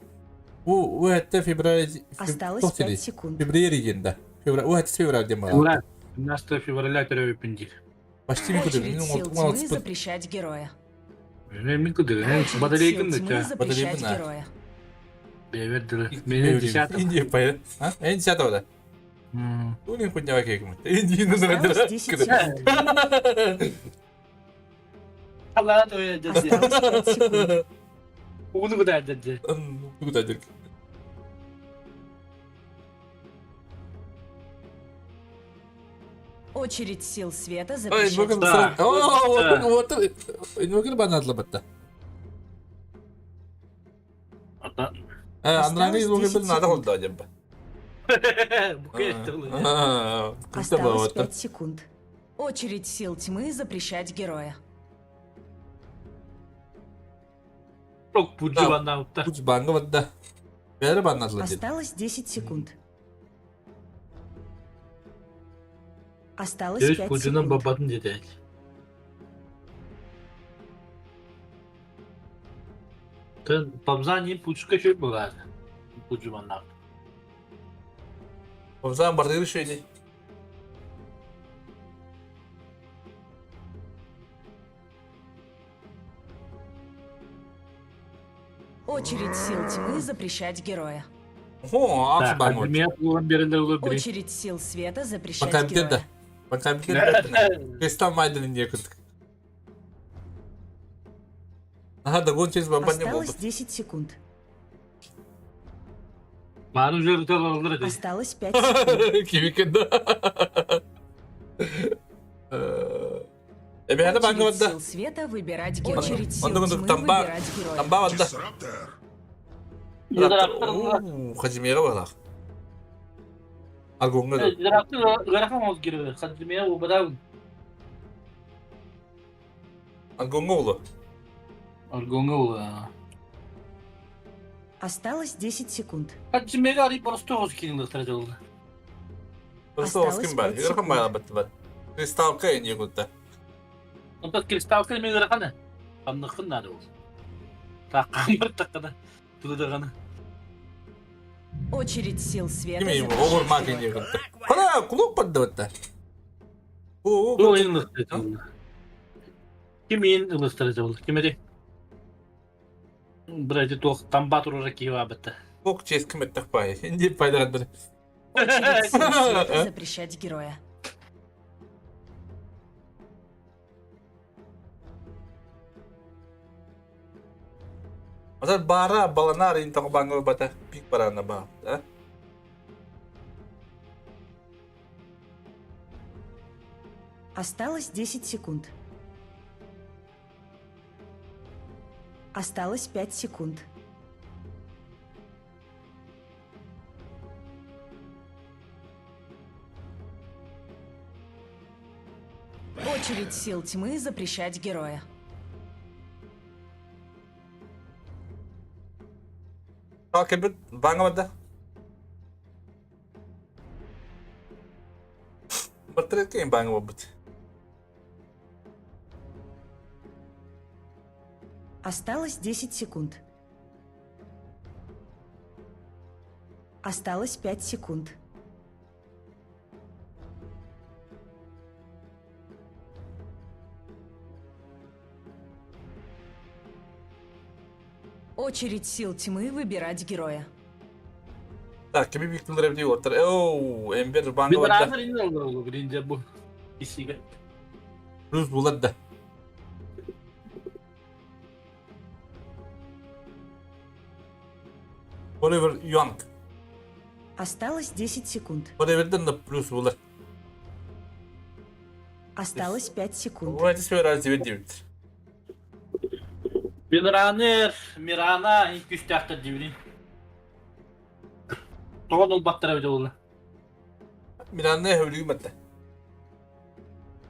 У этте февраль Осталось 5 секунд. Февраль диэн да. Февраль, у этте февраль диэн баар. Февраль. 17 февраля төрөбүппүн диир. Почти мин Очередь сил тьмы запрещать героя. Мен кыдыр. Очередь Батарейкын сил да тьмы запрещать героя. Бэбэр дылы. Менин десятого. Индия пай. А? Эн десятого да. Тулин хуйня кекмит. Индия Осталось 10 секунд. Алла тоя деді. Осталось 5 секунд. Угуну куда деді. Куда деді. Очередь сил света Ой, запрещать бүгін героя. Отыр, отыр, банатлы бітті. Андраны бүгін бір нада болды деп. Осталось 5 секунд. Очередь сил тьмы запрещать героя. Пуджи баннаутта. Пуджи банга батта. Бәрі баннатлы деді. Осталось 10 секунд. Осталось Дөрүс 5 пуджунан секунд. бабатын деді. Тын памзан пуджка шөй болады. Пуджи баннаут. Памзан бардыры шөйді. Очередь сил тьмы запрещать героя. О, аксы бар Очередь сил света запрещать героя. Кристалл Майден не күттік. Ага, догон через бабаня Осталось 10 секунд. Маны уже алыр Осталось 5 секунд. Кимики да. Эбе банга Очередь бадда. сил света выбирать героя. Очередь сил Онда тьмы тамба выбирать героя. тамба бадда. Хажимера балах. Аргонга да. Аргонга олу. Аргонга олу. Осталось 10 секунд. Хажимера ари просто оз кинилдер oldu. Просто оз ким бар. Йорхан байла батты бар. Кристалка эне гутта. Онта кристалка мен рахана. Анныкын нады ол. Таққан бір таққана. Тудыдағаны. Очередь сил света. Ким огур мак эне гутта. Кана кулук бадды батта. О, О, ылыстырды. Ким ен ылыстырды ол? Ким эди? Бір әді тоқ тамба туры кива бітті. Бок честь ким эттек бай. Инди пайдагандыр. Очередь сил света запрещать героя. Масal бара баланар ин тоқ бангы бата пик барана ба. Да? Осталось 10 секунд. Осталось 5 секунд. Очередь сил тьмы запрещать героя. Так, бит бангы бада. Батырет кем бангы бат. Осталось 10 секунд. Осталось 5 секунд. Очередь сил тьмы выбирать героя. Так, кими биктилер эбди отыр. Оу, эмбер бангы Bir бада. beraber inin olur birinci bu. İsiga. Плюс булат да. Оливер Йонг. Осталось 10 секунд. Оливерден да плюс булар. Осталось 5 секунд. Ой, это раз 9 Бинранер, Мирана, күстәхтер дибрин. Тоғын ол баттыра бит олы. Миранны хөвлүгүм батта.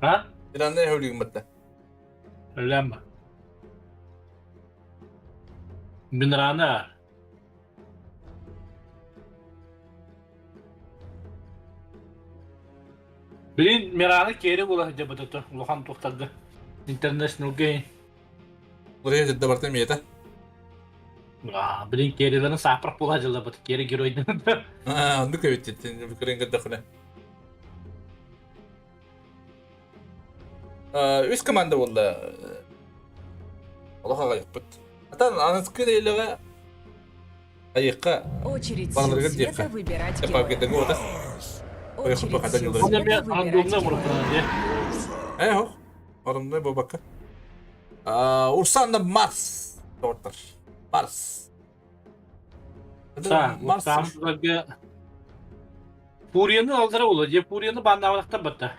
А? Миранны хөвлүгүм батта. Өләм ба. Бинрана. Билин Мираны киэри була сылдьабыт улахан туохтарга. International Game. Урайа дьырда барта миэтэ. Билин киэрилэрин сааппар була дьыллабыт киэри геройдан. Аа, оннук эбит көрөн көрдөхүнэ. Үс команда буолла. Олох аҕайыппыт. Атан аныскы нэһилиэгэ айыкка Очередь сил баларыгар света диэххэ. выбирать Эпаргетага героя. отах. Очередь сил света выбирать героя. Э, хох. Орундай бобакка. Урсанна Марс. Доктор. Марс. Марс. Пурияны алдыра буолуо дии, Пурияны бааннаабатахтар батта.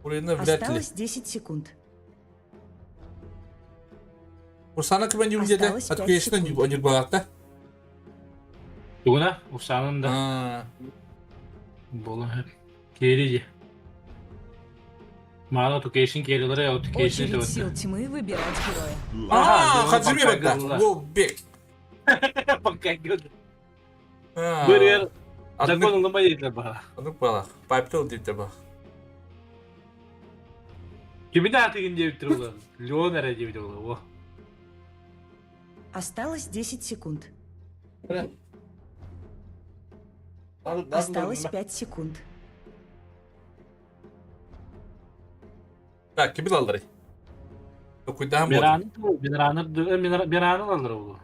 Пурияны вряд ли. Осталось 10 секунд. Урсана кыбан юрдеде, Осталось пять откуешна секунд. онюрбалаатта. Тугуна, Урсанын да. Буола Киэри дии. Маана тукейшин киэрилere я тукейшин Очередь сил тьмы выбирать героя. Аа, Хаджими батта. Во, бек. Бырыар закон ылымай диэтилэр баҕа. Оннук баҕа. Пайптыл диэбиттэр баҕа. Кимин аатыгын диэбиттэр буолар. Леон эрэ диэбит буолар. Осталось 10 секунд. Осталось 5 секунд. Так, кими ылалларый? Токуйдаһан буолар. Мираны, Мираны, Мираны ылаллар буолуо.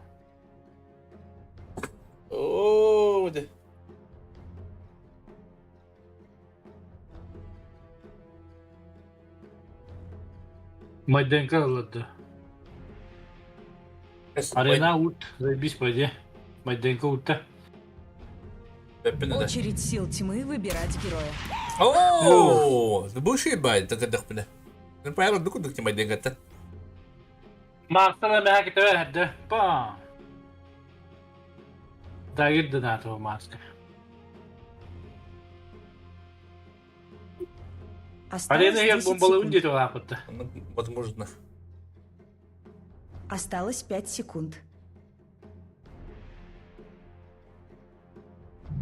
Оо, де. Майденко ылларды. Арена ут, заебись пойди. Майденко утта. Очередь сил тьмы выбирать героя. Оо, бу бай, такадахпына. Паяр дуку дук майденгата. Маастана мэхэ кытары эрдэ. Па. Дагир донатова маска. Осталось Арена егер 10 бомбалыын секунд. диэти улааппытта. Возможно. Осталось 5 секунд.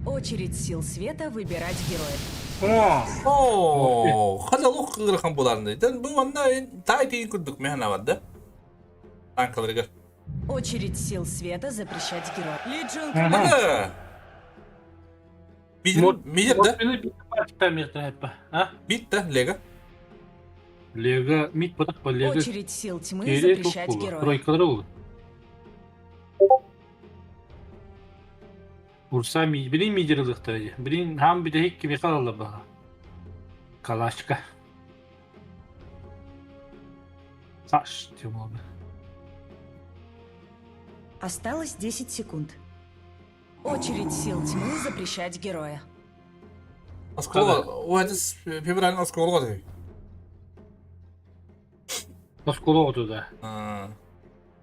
Очередь сил света выбирать героя. Оо, хада лох кыгырхан буларны. Ден бу манна тай тиин курдук механа барда. Танкаларыгар. Очередь сил света запрещать героя. Ли Джун Ага. Мидер да? Бит да, Лего. Лего, мид потак по Лего. Очередь сил тьмы запрещать героя. Тройкалары oldu. Урса ми, билин мидерлыктары. Билин хам биде хик кими калалы бага. Калашка. Саш, тем Осталось 10 секунд. Очередь сил тьмы запрещать героя. Оскола, о, это февраль оскола ты. Оскола туда.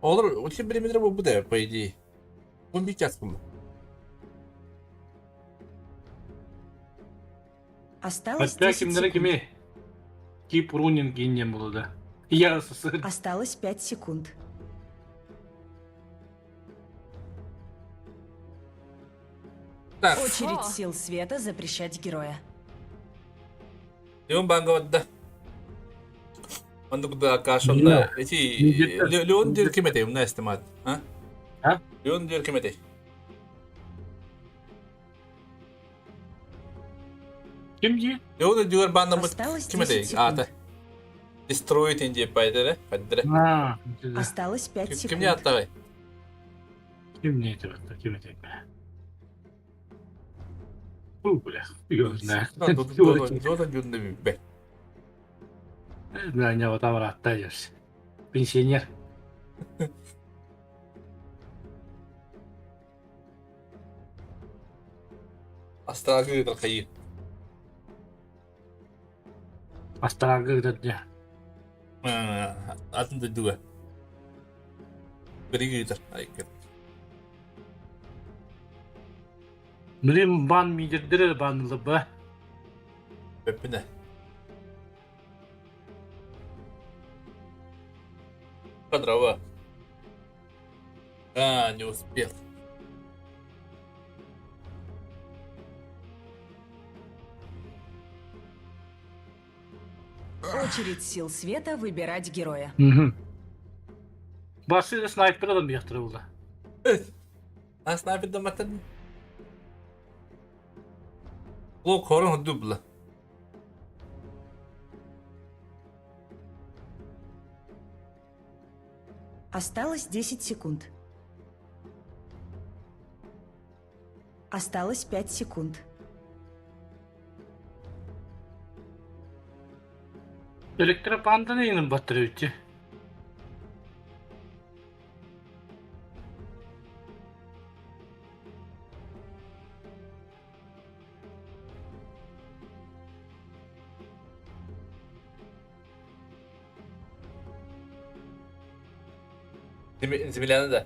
Олар, очень периметр был бы, по идее. Он бить был. Осталось Хотя 10 кимдere секунд. kimi? Keep running иннем было, да. Я сыр. Осталось 5 секунд. Так. Очередь сил света запрещать героя. Леон банга Оннук да кашонна эти Леон дир кимете умна эстимат. А? А? Леон дир кимете. Ким ди? Леон дир банна мут Осталось 10 кимете. секунд. Ата. Destroy инди пайдere. Паддere. А, Осталось 5 секунд. Кимне аттагай? Ким не это? Ким это? Фу, бля, я знаю. Зода жүндө бе. Да, не вот там раттаешь. Пенсионер. Астрагы дыркайы. Астрагы где? Атын дойдуга. Биригитер. Айкет. Блин, бан мидердер банлы ба. Пеппине. Подрова. А, не успел. Очередь сил света выбирать героя. Басы снайпер адам яқтыры болды. А снайпер да маттан. Лок хорон дубла. Осталось 10 секунд. Осталось 5 секунд. Электропанданы иҥин баттарыбыччы. Земляны да.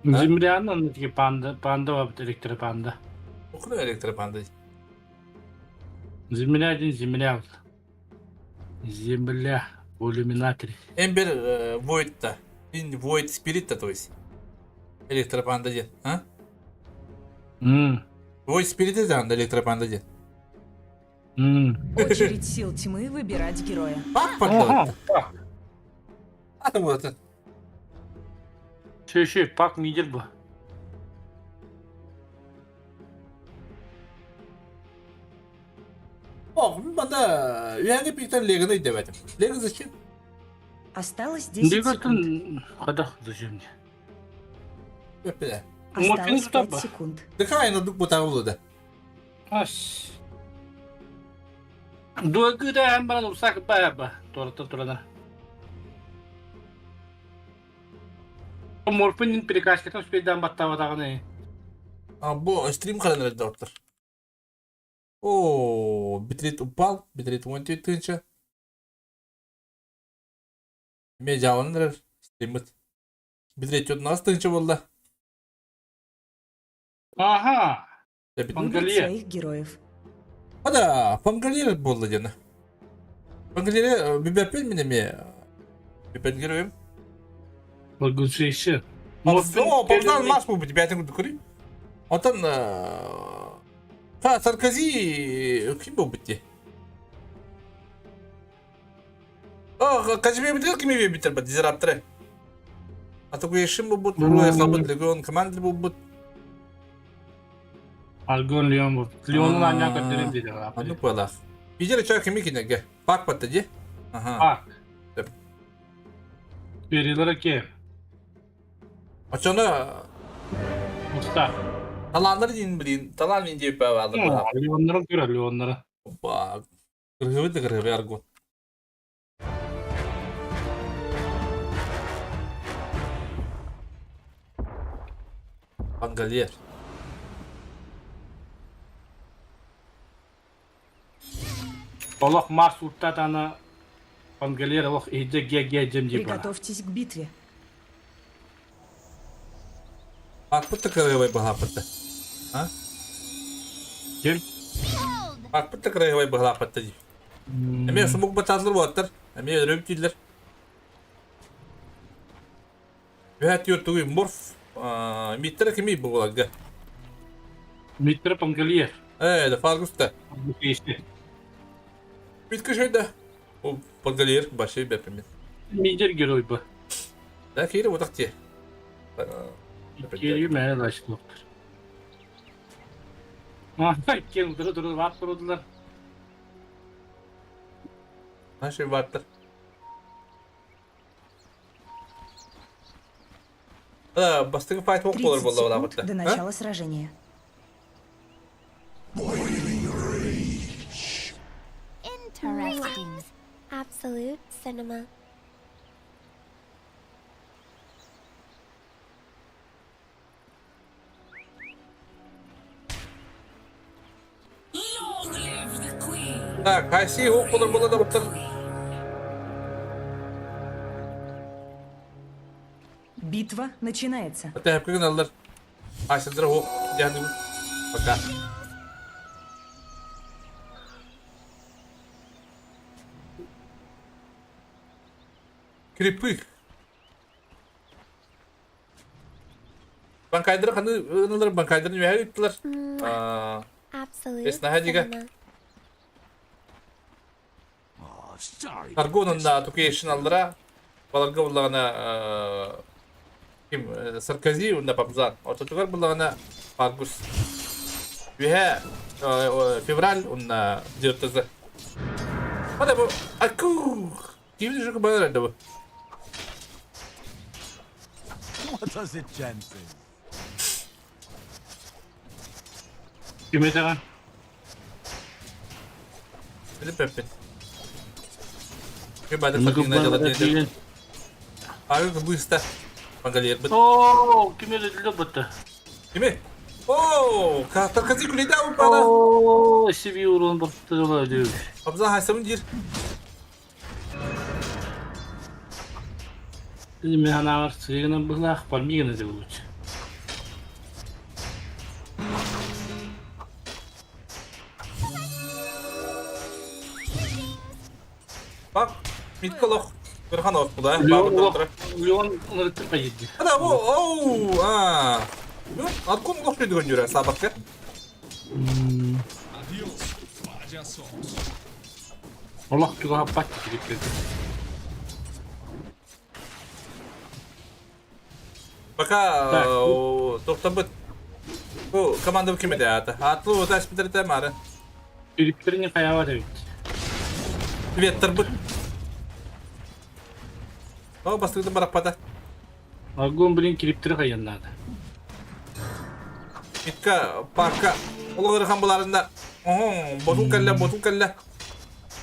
Земляны онно панда панда бабыт электропанда. Окуну электропанда. Земля один земля. Земля в иллюминаторе. Эмбер Void-та. In Void Spirit-та, то есть. Электропанда диэн. А? Void Spirit да, электропанда диэн. Очередь сил тьмы выбирать героя. Пак пак. А вот это. Шö пак мидер бу. О, манда үйәне биктен Легоны деп Лего зачем? Осталось 10 секунд. Када зачем? Өппе. Осталось 5 секунд. Дыхай на дук бутагы булды. Ас. Дугыда һәм баран усак баба. Торта турана. Морфинин перекачкатын успейдан баттабатаганы. А бу стрим караныр доктор. О, битрейт упал, битрейт 14 тысяча. Ме жауыныр стримит. Битрейт 19 тысяча болды. Ага. Выбрать своих героев. Ада, Пангалер болды дені. Пангалер биберпен мене ме. Биберпен героем. Благословище. О, павнан мас бу битен күрү. Отан Ха, Саркози ким бу битти? О, кажбе битер ким битер бит дизрапторы. А то куешим бу бут, бу хабыт легон команды бу бут. Аргон Леон бу. Леонун аня көтөрүм диде. Аны палах. Бидер чак кими кинеге. Пак патты ди. Ага. Пак. Берилер ке. Ачана Уста. Таландар дин блин, талан мин деп алды. Леоннары көрө, Леоннары. Опа. Кыргыбы да кыргыбы аргон. Пангалер. Олох Марс уттатана Пангалер олох иде ге жем жеп. Приготовьтесь к битве. Акпытты кыргыбай бахапытты. А? Кем? Акпытты кыргыбай бахапытты дейм. Эме сумук батазлар болаттар. Эме өрөп дейлер. Бәт юртугы морф. Миттер кеми булагга. Миттер Пангалер. Да Фаргуста. Битке шойда. О, Пангалер башы бәпемен. Мидер герой бу. Да, кейре отақ те. Кейре мәне лашылықтыр. А, кен дұры дұры ват тұрдылар. Нашы ваттыр. Бастығы файт оқ болар 30 болды секунд до начала сражения. Interesting. Absolute cinema. Так, қайсы оқ болар болды доктор. Битва начинается. Ата хәпкеген алдар. Айсындыр оқ. Яғни пока. Крипы. Банкайдыр қаны ынылар банкайдырын өйә үттілер. Absolute Бес нахадига. cinema. Аргон онна Тукешин аллара баларга буллаҕына ким Саркози уонна Пабзан. Ортотугар буллаҕына Аргус. Үһэ февраль уонна дьыртызы. Hadi bu Aku. Kimin şu bana nerede bu? What does it Jensen? Ким этеҕин? Филипп Пеппин. Bir бады фатина дела диэн. Ары быста. Мангалербит. Оо, ким эрэ бытта. Кими? Оо, Таркази күлейді ауып бана. Оо, себе урон баттыла диyor. Абзан хайсамын дир. Мин ханаабар сыгынан быһлаах пармигана деп лучше. Bak, Mitkolох. Кырхан ос буда. Леон ынырыттыр кайдды. Ана бу, оу, а. Аткон лох дүйдүгөн жүрө сабакка. Олох туга пат кирип. Пока тоқтабыт. Бу команда ким эде ата? Атлы оташ битерте мары. Түрүктөрүнө каяба деп. Веттер бут. О, бастыгды бараппата. Аргон блин кириптери каяннады. Митка, парка. Олар хан буларында. Охо, ботул калла, ботул калла.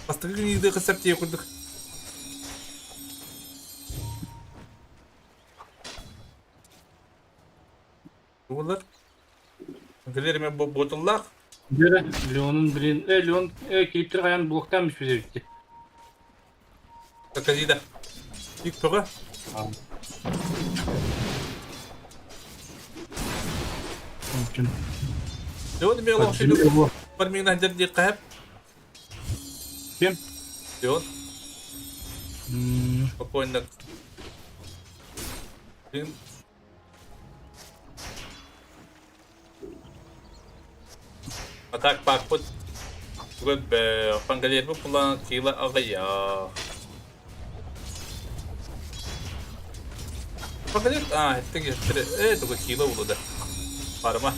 Бастыгы гниды кысап тие курдук. Булар. Гелерме ботуллах. Бere Leon'un блин, Leon кириптери каян блоктанмыш бизе битти. Казида. Ик туга. Mümkün. Леон мен лох шиду. Бар мен ханжар ди кахап. Ким? Леон. Спокойно. Блин. Атак пак пут. Бүгін пангалер бу пулан кила агая. Пангалер, а, это это кила улуда. Барма.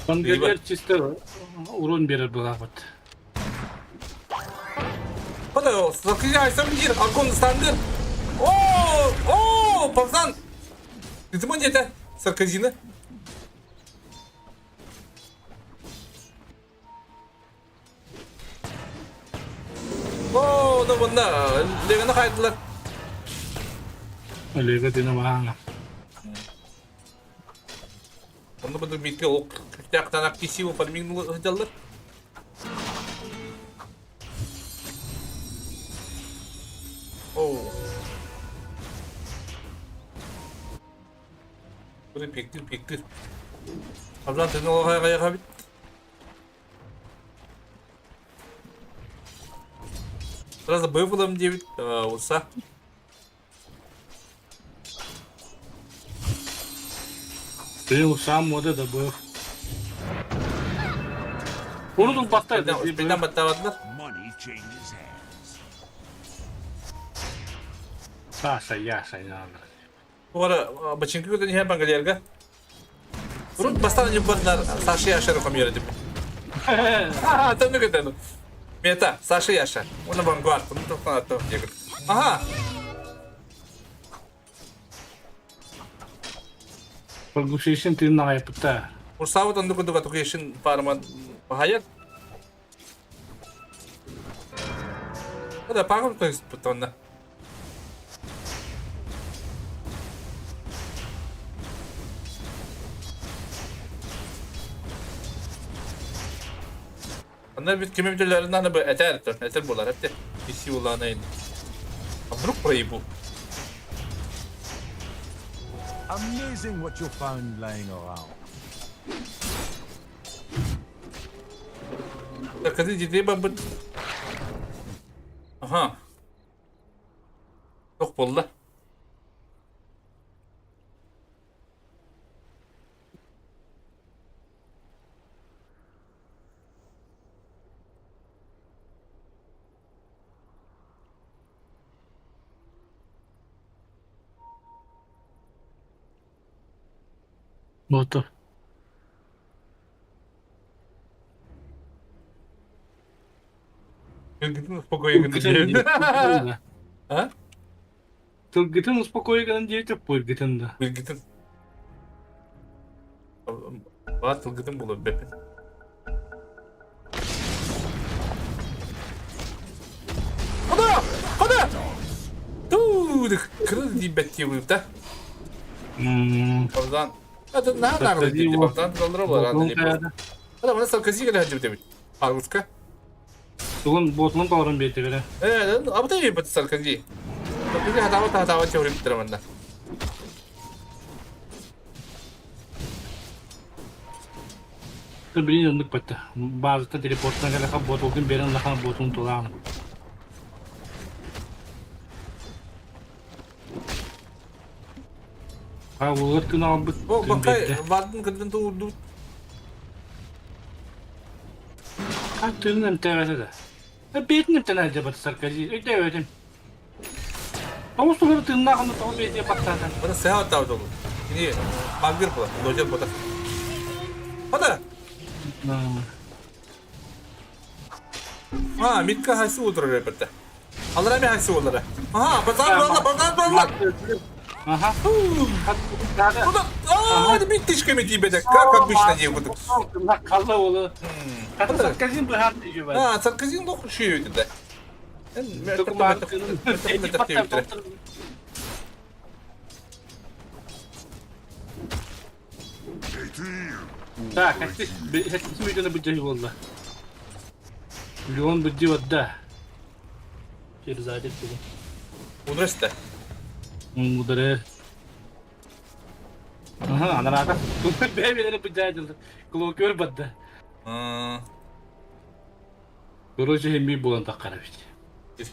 Пангалер чисто урон берер була вот. Пода, сакия айсам дир, акон стандер. О, о, пацан. Ты мон это сарказина? О, ну бunda, леганы хайдылар. Лега дена бааңа. Онда бұды митке ол тақтан кесиу фарминг хадалар. Оу. Бұны пектір, пектір. Абзан түні оға қаяға бит. Сразу бывалым 9 уса. Блин, сам мода да был. Урдун поставь. Успейдан баттавадылар. Саша, Яша, не надо. Ора бачинки көтөн иһэн бангалерга. Урут бастан не бардар Саша Яша рухам деп. А, там не. Мета, Саша Яша. Оны Вангуард, оны тоқтан атты. Ага. Прогушишин ты на пта. Урсавыт онды күндү катукешин парман бахаяр. Да, пагым то есть потонна. Onlar bir kimin müdürlerinden de bu eter eter bular hep de. PC ulağına А вдруг проебу? Amazing what you'll find laying around. Так, а ты бабы. Ага. Yok bolла. Боту. Тылгытын успокоигын диэн. А? Тылгытын успокоигын диэти пыргытын да. Билгитин. Баар тылгытын булur бепин. Хода! Хода! Туу, кырыл диибэт диэбит да. Богдан. Это на наглый диэти Богдан тыллара болар. Ада мана Саркози гана хаджыбыт эбит. Аргуска. Тугун ботунун толорун биэрдигэрэ. Э, абытай биэрбит Саркози. Саркози хатаабат хатаабат чэврибиттэр манна. Билин оннук батта. Базата телепорттан кэлэхэ ботулгун берен улахан ботун тулаан. А улар күн албыт. О, бакай, бардын кырдын туурдубут. А тыынын эмтээбэтэ да. Бэйэтин эмтэнэ сылдьыбыт Саркози. Өйдөөбөтүм. Тоҕус толору тыыннаах онно тоҕо бэйэтигэр баттаата. Бары сыһа баттаабыт ол. Кини мангыр була, лодер була. Хата! А, Митка хайсы отырар эпетте. Алара ми хайсы олара. Ага, базар була, базар була. Ага. Куда? А, это миттишка ми тебе как обычно делают. Калла олы. Хата Саркозин быһаат дии А, Саркозин лох шүйөйдү да. Так, хәттис мүйдені бұджай болды. Леон бұджи бадда. Терзадет бүгін. Удрасты. Удары. Ага, анарага. Бәбелері бұджай дылды. Клокер бадда. Короче, хемми болан таққара бит.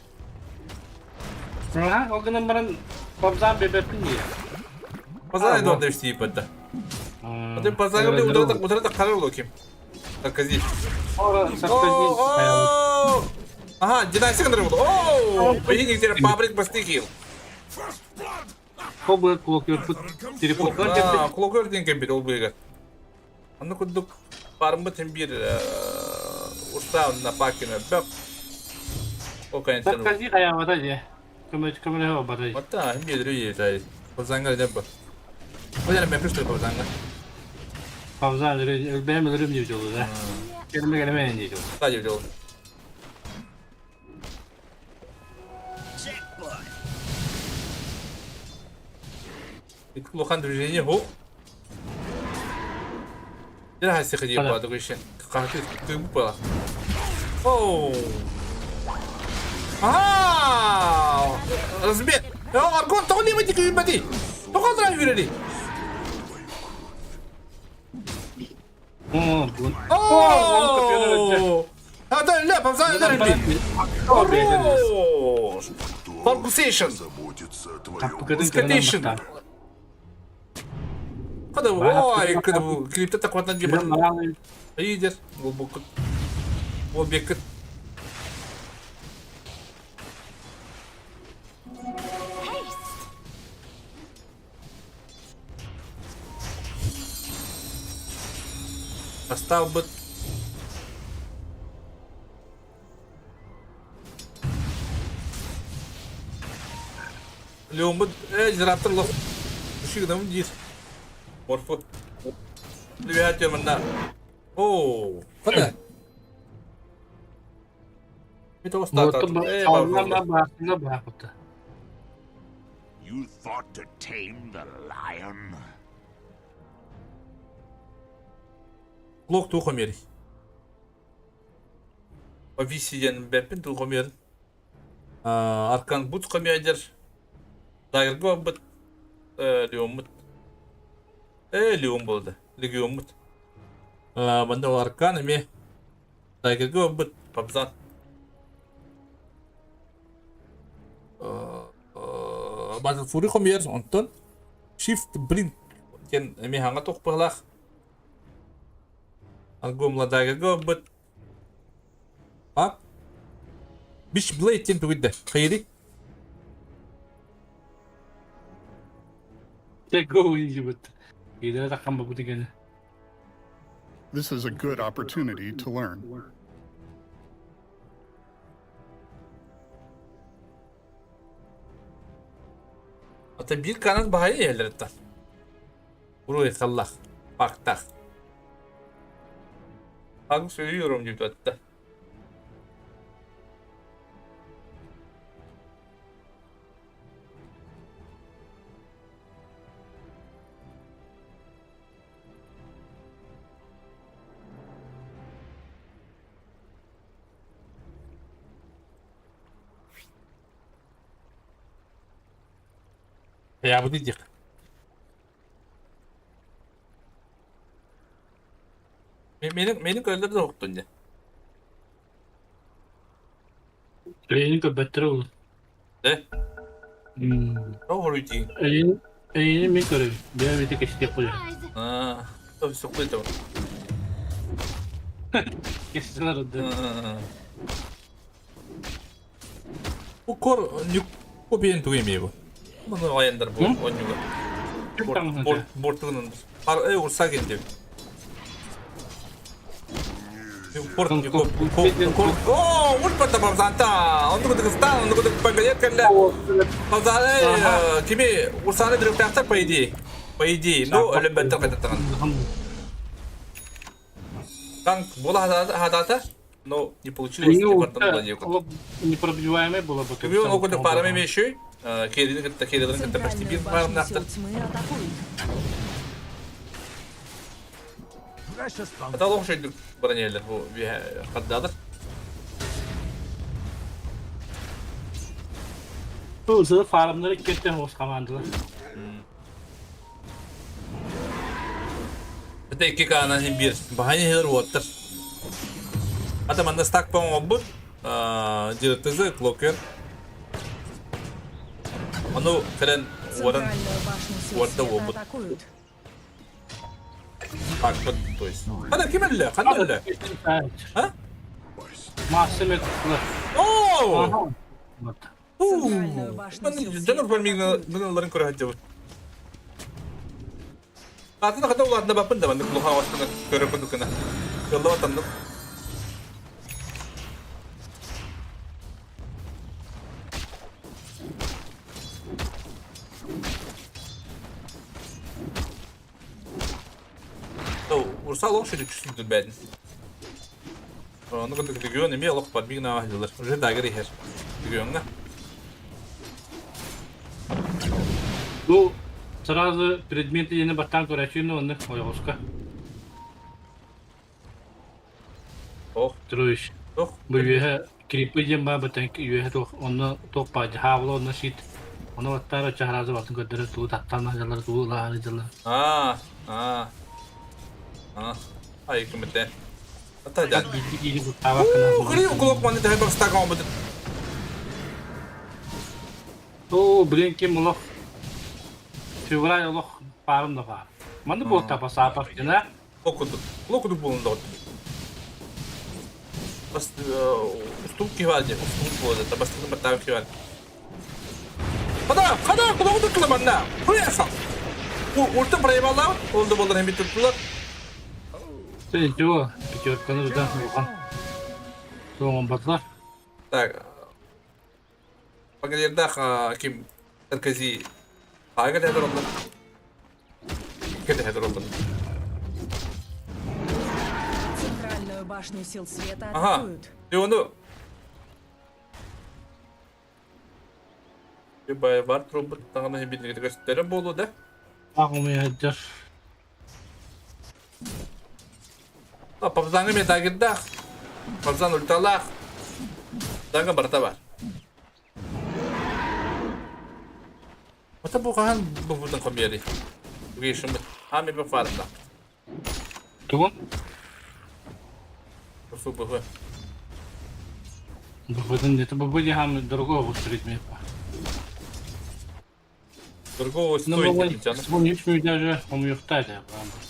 Ага, ол гынан баран Бабзан бебеппин дии. Базар эдуарда ишти бадда. Атын базарга биле удрата удрата карар локим. Саркози. Саркози. Ага, династия кандыр болду. О, бейин пабрик бастыхил. Хобы клокер пут телепорт. Клокер ден кембит ол быга. Аны кудук барымбы тем бир уста на пакина бөк. О, конечно. Саркози каябата же. Көмөч көмөлө бата. Ата, хим бир тай. Базанга деп. Ожана мен приступ базанга. Павзан бэм өлүм деп жолу да. Келме келме дейт. Та деп жолу. Улахан движение хо. Дэр хайсы хадип бадаг ишен. Кахты тым бала. Оу. Аа! Разбе. Оо, аргон тоҕо диэбэти күйбэти. Тоҕо драйв үрери. Оо! А, да, ля, павза, да, Хорош! Фокусейшн! Скотейшн! Када, ой, када, клипте такватан дебат. Лидер, глубоко. Обект. Остал бы Леон э, генератор лох. Үшігінім дейір. Морфы. Левиатер мында. О, қандай? You thought to tame the lion? Лох тухомер. Повисиен бәпін тухомер. Аркан бут комедер. Дайырго бут Леон бут. Леон болды. Легион бут. Мында ол аркан эме. Дайырго бут пабзан. Батл Fury хомер онтон Shift Blink тен эме хаңа тоқпалах. Ангомла дайырго бут. А? Биш Blade тен түгідді. Қайри? Go easy бит. Идere таккан бу дигени. This is a good opportunity to learn. Ата биир канат баһайы иһэллэриттэн. Уруй халлах, парктах. Аң сөйүөрүм диэбит атта. Я буду диэх. Мени көрөлөр да уктун дьэ. Эйини көрбөттөр ол. Э? Тоҕо хоруйдиин? Эйини эйини мен көрөбүн. Бэйэм ити кэстиэх буолар. Аа, суккуй да. Кэстилэр да. Бу кор ньукку биэн тугу эмиэ бу? Маны айандар бу онньуга. Бортугунан Пар э урса кенде. Порт кор О, ульпата бабзанта. Онду кытыгыстан, онду кытык пагайет кэллэ. Бабзаны кими урсаны бирөктәхтер по идее. По идее, ну өлөбөттөр кайтаттаган. Танк була хадата, но не получилось. Непробиваемый было бы. Түбүн ол курдук парами мешүй. Керини кытта керилерин кытта почти бир парымнахтар. Ата олох шөйдүк бронелер бу хаддадыр. Бу ызылы фармнары кеттен хос командалар. Это икки каана хин бир. Бахани хер уоттар. Ата манна стак пон оббут. Директызы клокер. Ону кэлэн уоран уорда уобут. Паркпыт, то есть. Хана ким элле? Ханна элле? А? Масса Оо! Дьонор бөлмигин көрө сылдьабыт. Атын хата улаатына баппын да маннык улахан оҕоскуна көрөр курдук гына. Кыаллыбат оннук. Урсал олох шүдүк сүдүр бэдин. Ону кытта регион эмиэ олох бар бигин аҕа Уже дагер иһэр региоҥҥа. Ну, сразу предметы диэни баттаан көрөөччүнү онно ойоҕоско. Ох. Труиш. Ох. Бу үөһэ крипы диэн баа бытан үөһэ туох онно туох баа хаабыла онно щит. Ону баттаара чаһаразы батын көрдөрөр тугу таттаан дьаллар тугу ылаары дьаллар. Аа, аа. Аа. Ай кимите. Ата жан. Кыри укулок маны тэһэ бастака омбут. Оо, блин, ким олох февраль олох паарым да баар. Манны буолта басаапар дена. Локудук. Локудук буолун доҕот. Бас устук кивалде, устук буолда, бастыгын баттаабы кивал. Хада, хада, кулоҕу туттула манна. Хуяса. Урта проебаллаабыт, ол да буоллар хэмит туттулар. Сен чего, пятерканы да улахан. Соңон батылар. Так. Пагадердах ким Саркози Ага хедер олдун. Кете хедер олдун. Центральную башню сил света Ага. атакуют. Ты ону Бай бар трубы таңына бит көстөрө болу да. Ағымы А папзаңы мен тагырдах. Папзан ульталах. Таңы барта бар. Ата бу хаан бу бутан комбери. Угишим. Ами бу фарда. Тугун? Бу бу. Бу это бу хам другого предмета. Другого стоит не Вспомнишь даже он юхтали, правда.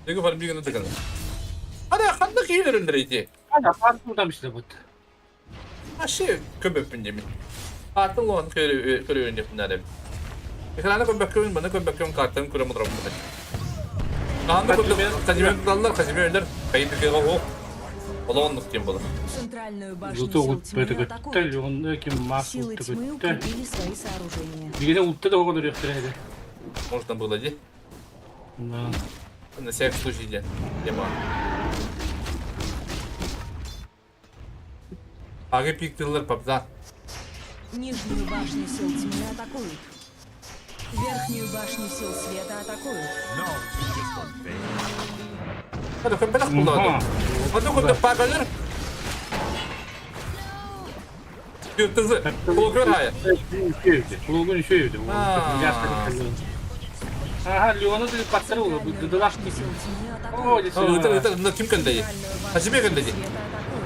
Деге бар бигене деген. Ана ханны кийлер өндөрөйти. Ана фарту işte бут. Ашы көбөппүн демен. Атын лоон көрөйүн деп нәрем. Экраны көрбөккүн, маны көрбөккүн, картаны көрө мутурабын. Хаһан да курдук Казимир туталлар, Казимир өлөр, хайдыгыга оһох. Олоҕун диэн буолар. Центральную башню Зато сил тьмы ултта атакуют. онно ким мас Силы ултта тьмы көттө. укрепили свои сооружения. Бигене ултта да оҕолор үөхтэрэ этэ. Можно было ди. Да. На всякий случай диэн. Тема. Ага пиктыллар папза. Нижнюю башню сил тьмы атакуют. Верхнюю башню сил света атакуют. Hadi köpek kullandı. Hadi köpek pakalır. Yırtızı. Kulakör hayır. Кулугун үшөйү. Аха, Леону да паттары болу. Дыдылаш Сил тьмы О, атакуют. Ыытар, ыытар, мына ким кэндэйи? Хажиме кэндэйи.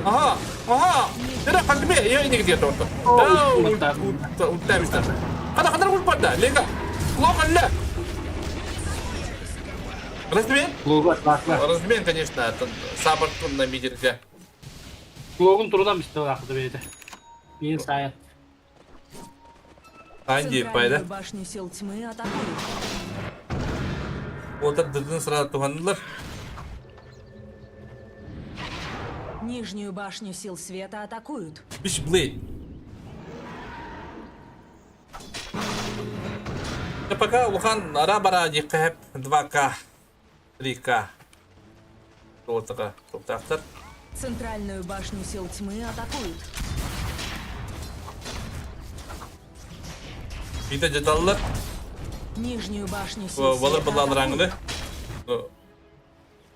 Аха, аха. Нere хажиме, я не где то. Да, ултабыстар. Хана хана улпада, лега. Логалла. Размен? Кулугу атласла. Размен, конечно, это сабыр на мидерге. Кулугун турунан бисте акыды бейди. Мен сайын. Анди пайда. Центральную башню сил тьмы атакуют. Отар дырдын сразу туханылар. Нижнюю башню сил света атакуют. Биш блейд. Да пока улахан ара-бара диэххэ 2К, 3К. Туолтака туохтаахтар. Центральную башню сил тьмы атакуют. Биитэ дьаталлар. Нижнюю башню сил Балар света баллан рангыны. атакуют.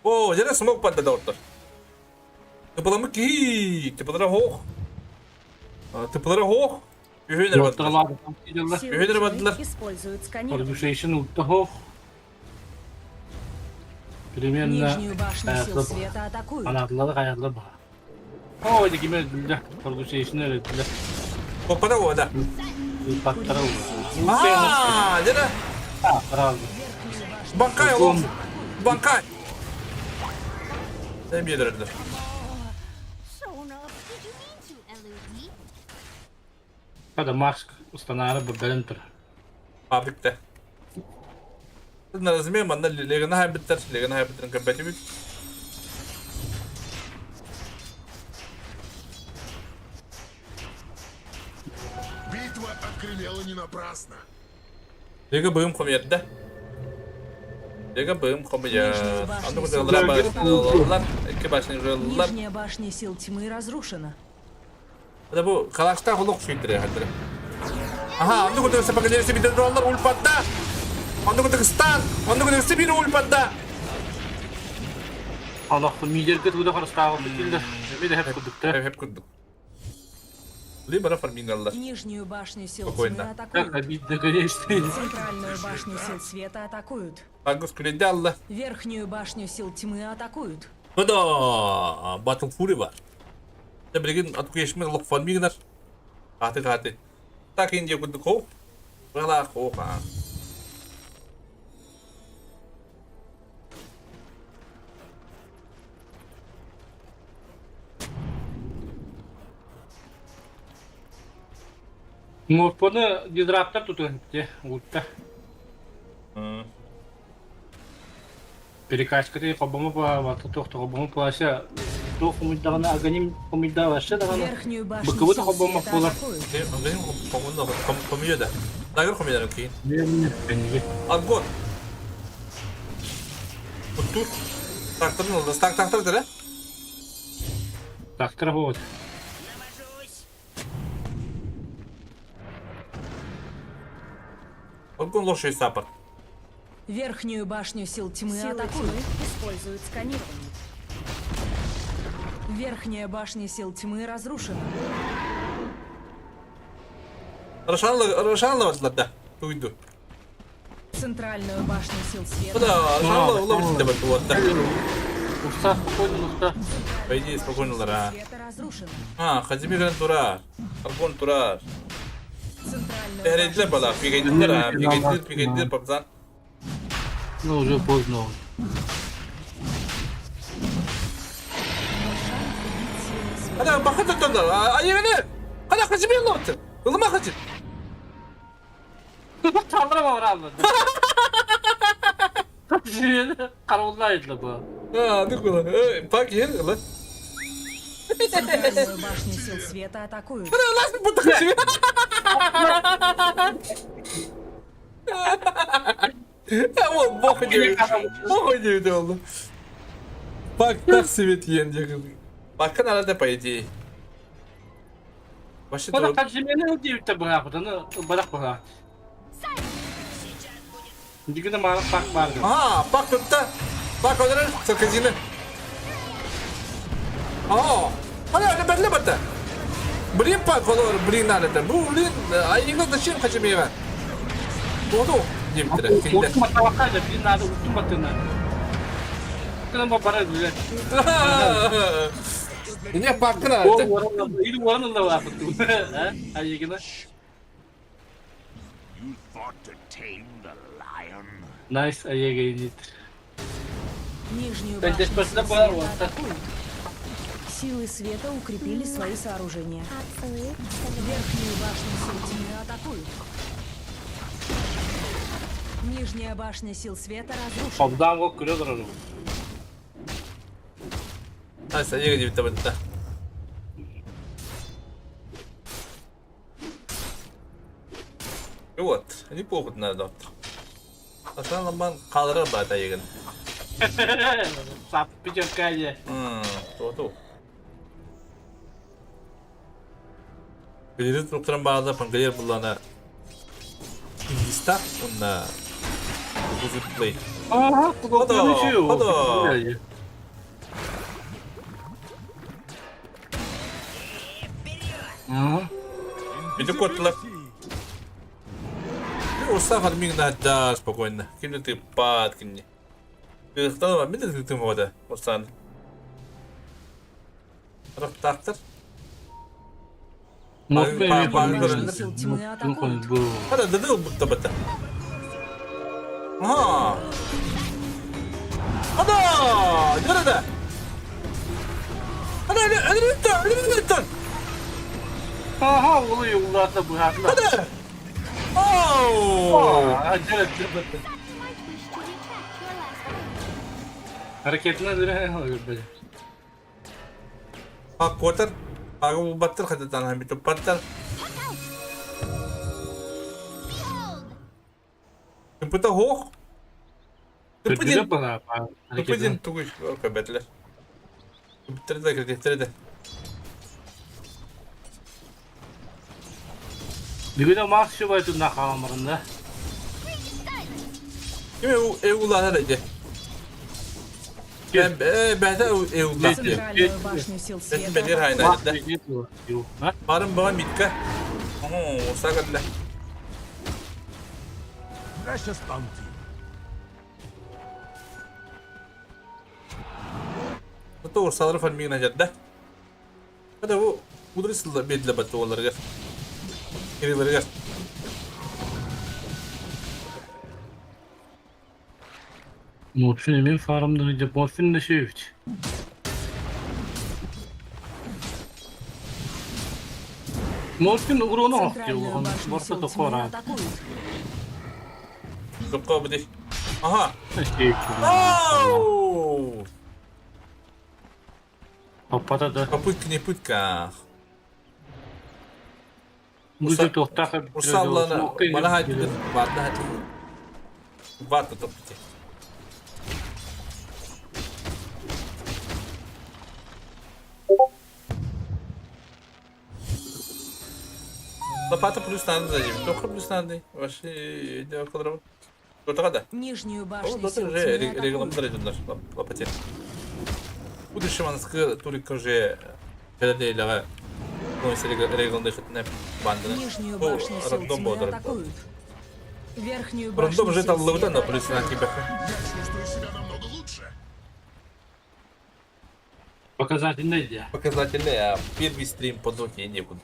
О, дьэ смок падда доҕоттор. Тыпыламы киһи, тыпылара хоох. Тыпылара хоох. Үһүнэр бардылар. Силы Үһүнэр тьмы бардылар. используют сканирование. Оргушейшин ултта хоох. Примерно Нижнюю башню сил света атакуют. Анатлары каятлар ба. О, дикиме билде. Оргушейшин öyle Попада вода. Паттара. Аа, дьэ. Банкай ол. Банкай. Sen bir yerler. Хада Макс устанары бөлөн тур. Фабрикте. Разумею, манна легана хайбиттер, легана хайбиттерин көрбөтүбүт. Битва отгремела не напрасно. Лега быым хомуйда. Лега быым хомуйар. Нижнюю башню Аны сил куталар башнылар, икки башнын жоллар. Нижняя башня сил тьмы разрушена. Это бу калашта холок шүйдүрэ хадыр. Аха, аны куталар сапагылер себидер доллар ульпатта. Аны куталар стан, аны куталар себир ульпатта. Аллах мидерге туда карастагы битилде. Эми де хеп кудукта. Хеп кудук. Либо фармингаллар. Нижнюю башню сил тьмы Спокойно. Как атакуют. обидно, конечно. Центральную башню сил света атакуют. Агус күлэнде алла. Верхнюю башню сил тьмы атакуют. Буда Battle Fury бар. Та билигин аткуешмер лох фармигнар. Аты хаты. Так инде кудук хо. Бала хо ха. Морпоны дизраптар тутуган те, улта. Перекачка те кобомо па, вата тохто кобомо па, ася тох хомиддагана аганим хомидда вообще дагана. Верхнюю башню Быковы сил хобомо света полар. атакуют. Аганим хомунда хомуя да. Дагыр хомуя кийин. Аргон. Тур. Тракторын oldu. Так трактор да? Трактор вот. Аргон лошадь саппорт. Верхнюю башню сил тьмы Силы атакуют. тьмы используют сканирование. Верхняя башня сил тьмы разрушена. Рошанлы, Рошанлы бардылар да. Туйду. Центральную башню сил света. Буда Рошанлы улар битте бар вот да. Уста спокойно, уста. По идее спокойно а. Света разрушена. А, Хазимир турар. Аргон турар. Центральную Tehretler башню бала, сил пигайдилер ha, пигайдилер, пигайдилер папзан. Ну уже поздно. Hadi bakın tutunlar. Ay yine. Hadi Хазимир лотты. Улма хазим. Çaldıra var Карауллайдла бу. А, ну куда? Пак ел, ла. Центральную башню сил света атакуют. Ол боху диэбит. Боху диэбит ол. Пак так свет ен диэки. Бакын арада по идее. Вообще Бана хаджимени диэбитте быһаапытаны барах быһаа. Дигини маны пак бар. А, пак тутта. Пак олорор сарказины. О, ана ана берле батта. Блин пак олор, блин надо. Бу блин, а игла зачем хачимева? Тоду диэбиттэрэ. Кинилэр. Утум атабакка да блин надо утум батына. Кына бара биле. Не паккына. Или уоран ла вапыту. А? Айгына. You thought to tame the lion? Nice айегейнит. Нижнюю Да башню здесь сил просто было света вот так. атакуют. Силы света укрепили свои сооружения. Верхнюю башню сил тьмы атакуют. Нижняя башня сил света разрушена. Обдан го көрө Аса, еге диэбиттэ батта. И вот, неплохо надо. Асан ламан қалыры бата егін. Сап пятеркаje. Тоду. Билирит туктаран баада пангалер буллана Индиста онна Google Play. Ага, Хода, хода. Били котлар. Устав админ да спокойно. Кимде ты пад кимне. Кыхтан мен де тым вода. Устан. Рахтактыр. Башню сил тьмы атакуют. Хада дадыл бутта бата. Ага. Хада! Дөрөдө. Хада, хада, хада. Ага, улы юллата быһаатла. Хада. Оу! Hareketine göre Пак котер. Пак баттыр хада тан хамит баттыр. Компьютер хох. Түрдүрө бана. Тупидин тугуш көбетлер. Компьютерде кредиттерде. Бүгүнө мас шубай тунна хаамырында. Ким эулана деди. Ben ben de eullah diye. Центральную башню сил света Бен бен атакуют. хайна Барым бага митка. О, сагадла. Precious bounty. Ото урсалары фармигна жадда. Хада бу удрысылда бедле батты оларга. Кирилерге. Morfin emin farmda önce morfin de şey üç. Morfin uğruna hak Центральную diyor. башню Morfa сил тьмы tokora. атакуют. Токка бу Ага. Şey Оу! Папата да. Попытка не пытка. Музыка тоқтаqa Урсаллана бана хатты ватна хатты. Ватна топте. Лопата плюс надо зачем? Только плюс надо. Вообще, дело квадрат. Только да. Нижнюю Ол башню доты сил уже тьмы атакуют. регламенттар лопате. Будущем анаскы турик уже белелеге регламенттар бандына. Нижнюю Бу башню сил рандом тьмы болдыр. атакуют. Верхнюю башню Рандом уже сил таллыбыта на света плюс на атакуют. кибер. Я чувствую себя намного лучше. Показательный diye. Показательный, а первый стрим по доте некуда.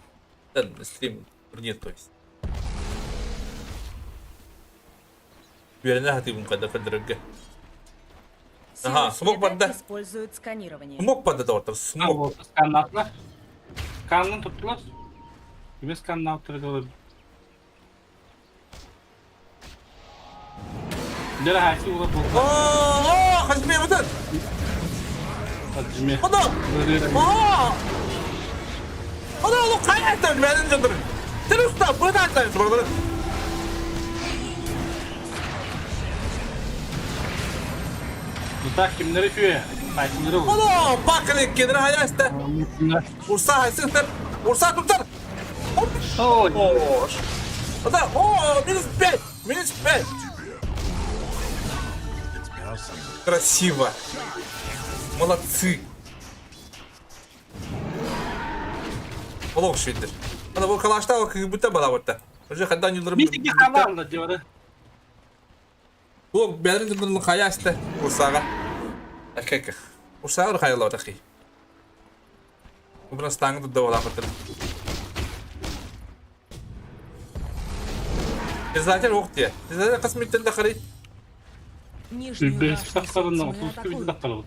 Да, стрим турнир, то есть. Верно, ты когда кадрыга. Силы Ага, смог света подда. используют сканирование. Смог подда смог. Сканнатlar. Сканнын tuttular. Kime skannatları kalır? Дьэ хааччы ула буолла. Оо, хажми бутын. Хаджми. Оно! Оо! Оно, оно, хайа бәрін жандырын. Сен ұста, бұны айтайын, сұрағдары. Так кимнери шуе? Кайсылары бу? Оно, бакылы кедір хайа істе. Урса хайсы істер. Урса тұптар. О, Да, о, минус 5, минус 5. Красиво. Молодцы. Олох швиддер. Ана бу калашта кыбыта бала бутта. Уже хандан юлдырым. Митики хамална диоры. Бу бәрин дындын кая исте Урсага. Акек. Урсага хайла тахи. Бу стаңды да бала бутта. Председатель ок дия. Председатель кысметтен да карай. Нижнюю Бес башню сил тақтарынан тьмы 32 атакуют. тақтары.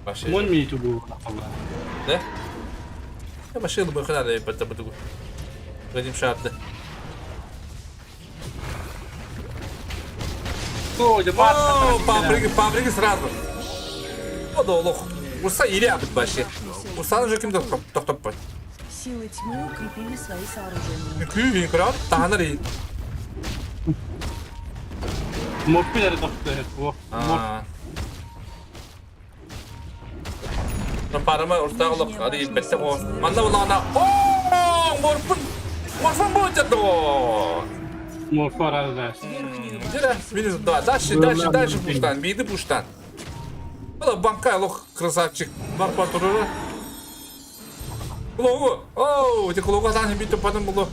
Башы. Мон мейту бу тақтары. Да? Я машину бы хана да бата бутугу. Вадим шарды. О, О, паприки, паприки сразу. О, да, лох. Урса ири абыт башы. Урсаны же ким токтоп бат. Силы тьмы укрепили свои сооружения. Күй крат, таханар и. Морпилер тохты. Парама урсага лох, ари бетте го. Манда улана. О, морфун. Морфун будет до. Морфара Дера, минус 2. Дальше, дальше, дальше пуштан. Биди пуштан. Бала банка лох красавчик. Бар патуры. Кулогу. Оу, ти кулогу сан биту потом было.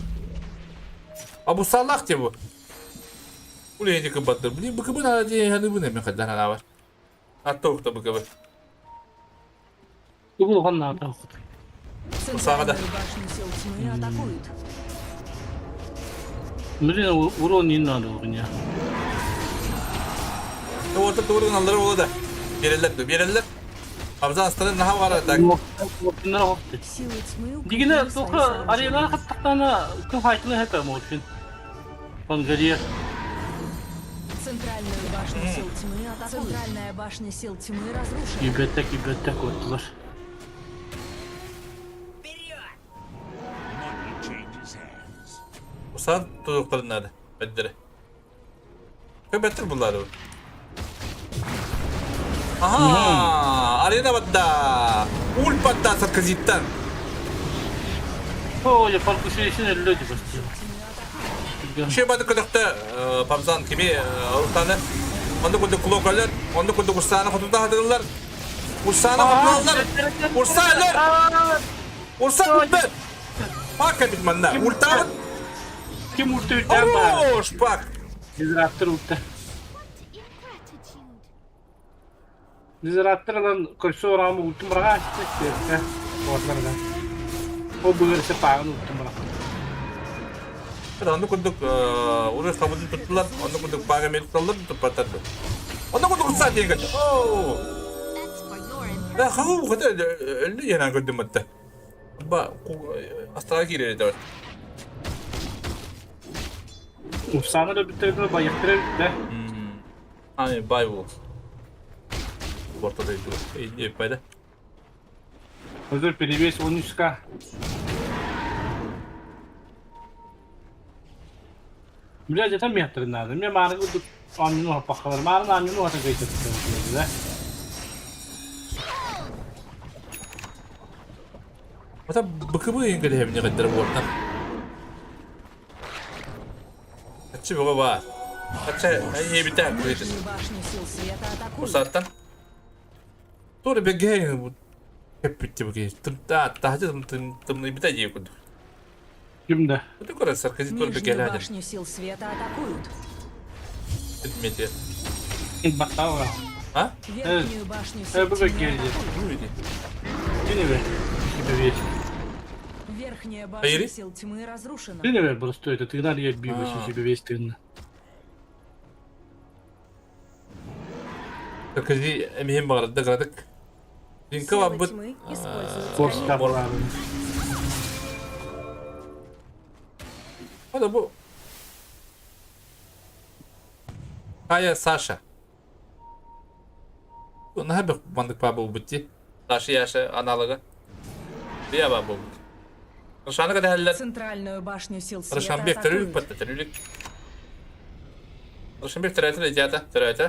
А бу салах те бу. Уле эти кабаты. Блин, быкыбы надо де ханы бу неме хадан ана бар. А то кто быкыбы. Бу ханна та. Урсага да. Центральную башню сил тьмы атакуют. Блин, урон не надо у меня. Орта doğru alları ola da. Берелер ду, берелер. Абзан астаны наха бара так. Силы тьмы Дигине укрепили свои тоха сооружения. арена хаттана кым файтны хата морфин. Пангария. Центральную башню сил тьмы атакуют. Центральная башня сил тьмы разрушена. Ибетек ибетек оттылар. Usan tutukların nerede? Beddere. Köpettir bunları. Aha! Arena batta. Ul batta sarkazittan. О, я паркушейшин люди бастил. Şey badı ködükte Pamzan kimi Ursanı. Onda kudu kulokalar, onda kudu Ursanı kutuda hadırlar. Ursanı kutudalar. Ursanlar. Ursan bitti. Pak edit manna. Ultavat. Kim urtu ütten var? Хорош, пак. Дизраптор урта. Дизраптор lan koşu oramı urtum bırak açtı. Orlarda. O bugürse pağın urtum bırak. Онны курдук уры хабын туттулар, онны курдук бага металлар туппатарды. Онны курдук сат деген. Оо. Да хау хата элли яна көрдүм атта. Ба астра кире да. Ufsana da bitirdi, bayıktırı bitti. Ами бай бул. Ортодо иди пайда. Özür перевес 13к. Бля, это метр надо. Мне мары тут амину пахалар. Мары амину хата гайты. Да? Ата быкыбы ингеле хемне каддар борта. Ачы бага ба. Ачы ай битә. Нижнюю башню сил света атакуют. Усаттан. Туре беге бу. Кеппитти буги. Тымта тахты тым тым тым битә жей куду. Кимде? Бу кора саркази туре беге Нижнюю ләдер. башню сил света атакуют. Мете. Бактава. А? Верхнюю башню сил бу тьмы беге. атакуют. Кини бе. Кибе Верхняя башня Айри? сил тьмы разрушена. Кини бе просто это ты надо я бью А. себе весь ты. Саркази эмихим багырды градык. Динка Силы бабыт. тьмы используют Форс сканирование. Hadi bu. Кая Саша. Наһаа бөх маннык баа буолбут дии. Саша Яша аналога. Бия баа буолбут. Рушаны кэтэһэллэр. Центральную башню сил света Рушанбек төрүүлүк атакуют. батта төрүүлүк. Рушанбек төрөөтө идеята төрөөтө.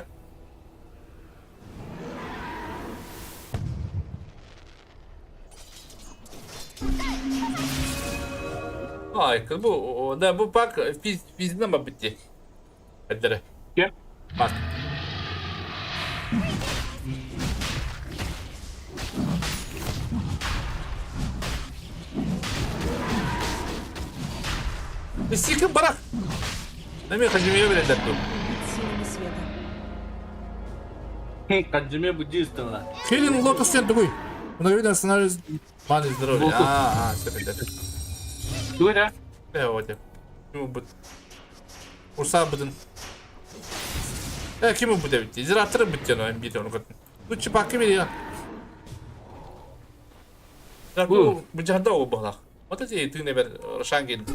Ай, бу да бу пак физ физна ма битти. Эддere. Кем? Пак. Сикин барах. Неме хажимия билендер ду. Силами света. Хаджиме буддистана. Хелен Лотос сен тугуй. Многовидно останавливается маны здоровья. Лотос. А, а, все понятно. Тура. Э, вот. Ким бут. Урса бутын. Э, ким бут эбит. Зираттыры бут жана эми бит ону көтүн. Бу чипакы бир я. Бу бу жанда о балак. Вот эти тыны бер Рошангин.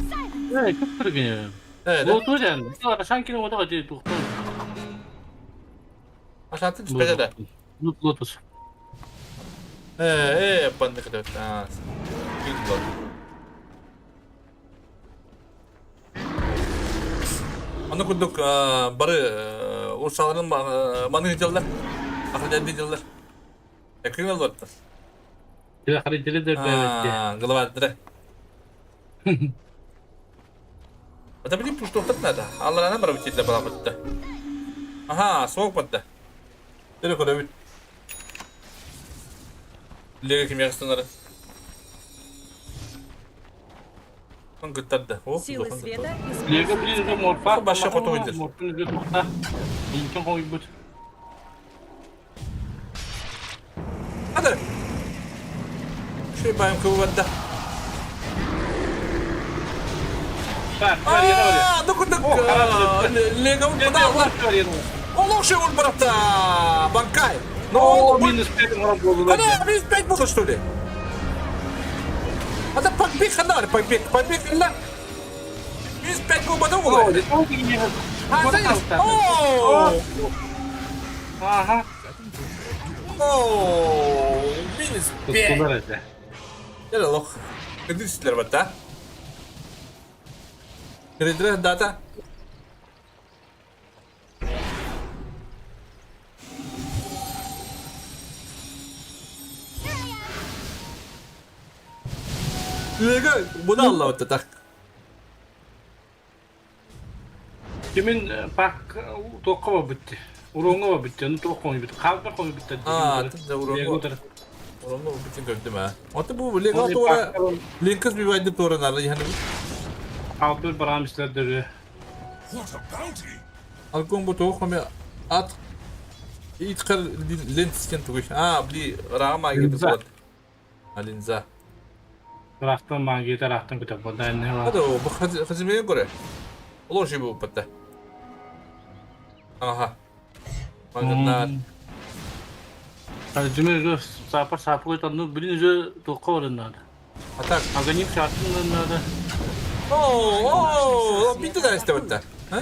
Э, көптүргүн. Э, да. Лоту жан. Рашанкин ода гadi тухтан. Ашатын түспеде да. Лотус. Э, э, панды көтөт. А. Биг Аны курдук бары урсаларын маны дьаллар. Ахрадядды дьаллар. Экин албатта. Тила харидили де бәбетте. Голова дыра. Это блин, что тут надо. Алларана бар бит бала битте. Ага, соқ битте. Тире көрө бит. Леге ким ястынары. Он гыттарды. О, Силы света Лего блин же морфа. Башы хоту өйдер. Морфын же тухта. Инкен койбут. Hadi. Şu bayım kuvvette. Бар, yana бар. Aa, dokunduk. Лего буда Олох şey vur bıraktı. Банкай. Но Но минус 5 грамм болды. Ана, минус 5 было, что ли? Это побег, она, побег, побег, ла. Минус 5 был потом О, было. А, знаешь, о, Ага. о, минус 5. Tuttular edi. Gel лох. Кредитлер бар, да? Кредитлер дата. Лего, bunu Allah так. Kimin pak тоққа бітті. Уроңға бітті, onu тоққа бітті. Қалды қой бітті. А, да, уроңға. Уроңға бітті көрдüm ha. Ата bu Lego тура Linkus bir baydı тура нары yani. Қалды бір амистер What a bounty! Алкон бу тоқ хаме ат итқар лентскен тугуш. А, бли рама гиде Линза. болады. А линза. Рахтан магита рахтан күтіп бұнда не бар. Hadi o bu хазимеге göre. Олор bu бітті. Ага. Магнат. Жүме же сапар сапы қойды, ну блин же тоққа орынады. А так. Аганим шартын надо. О, о, битті да істеп бітті. А?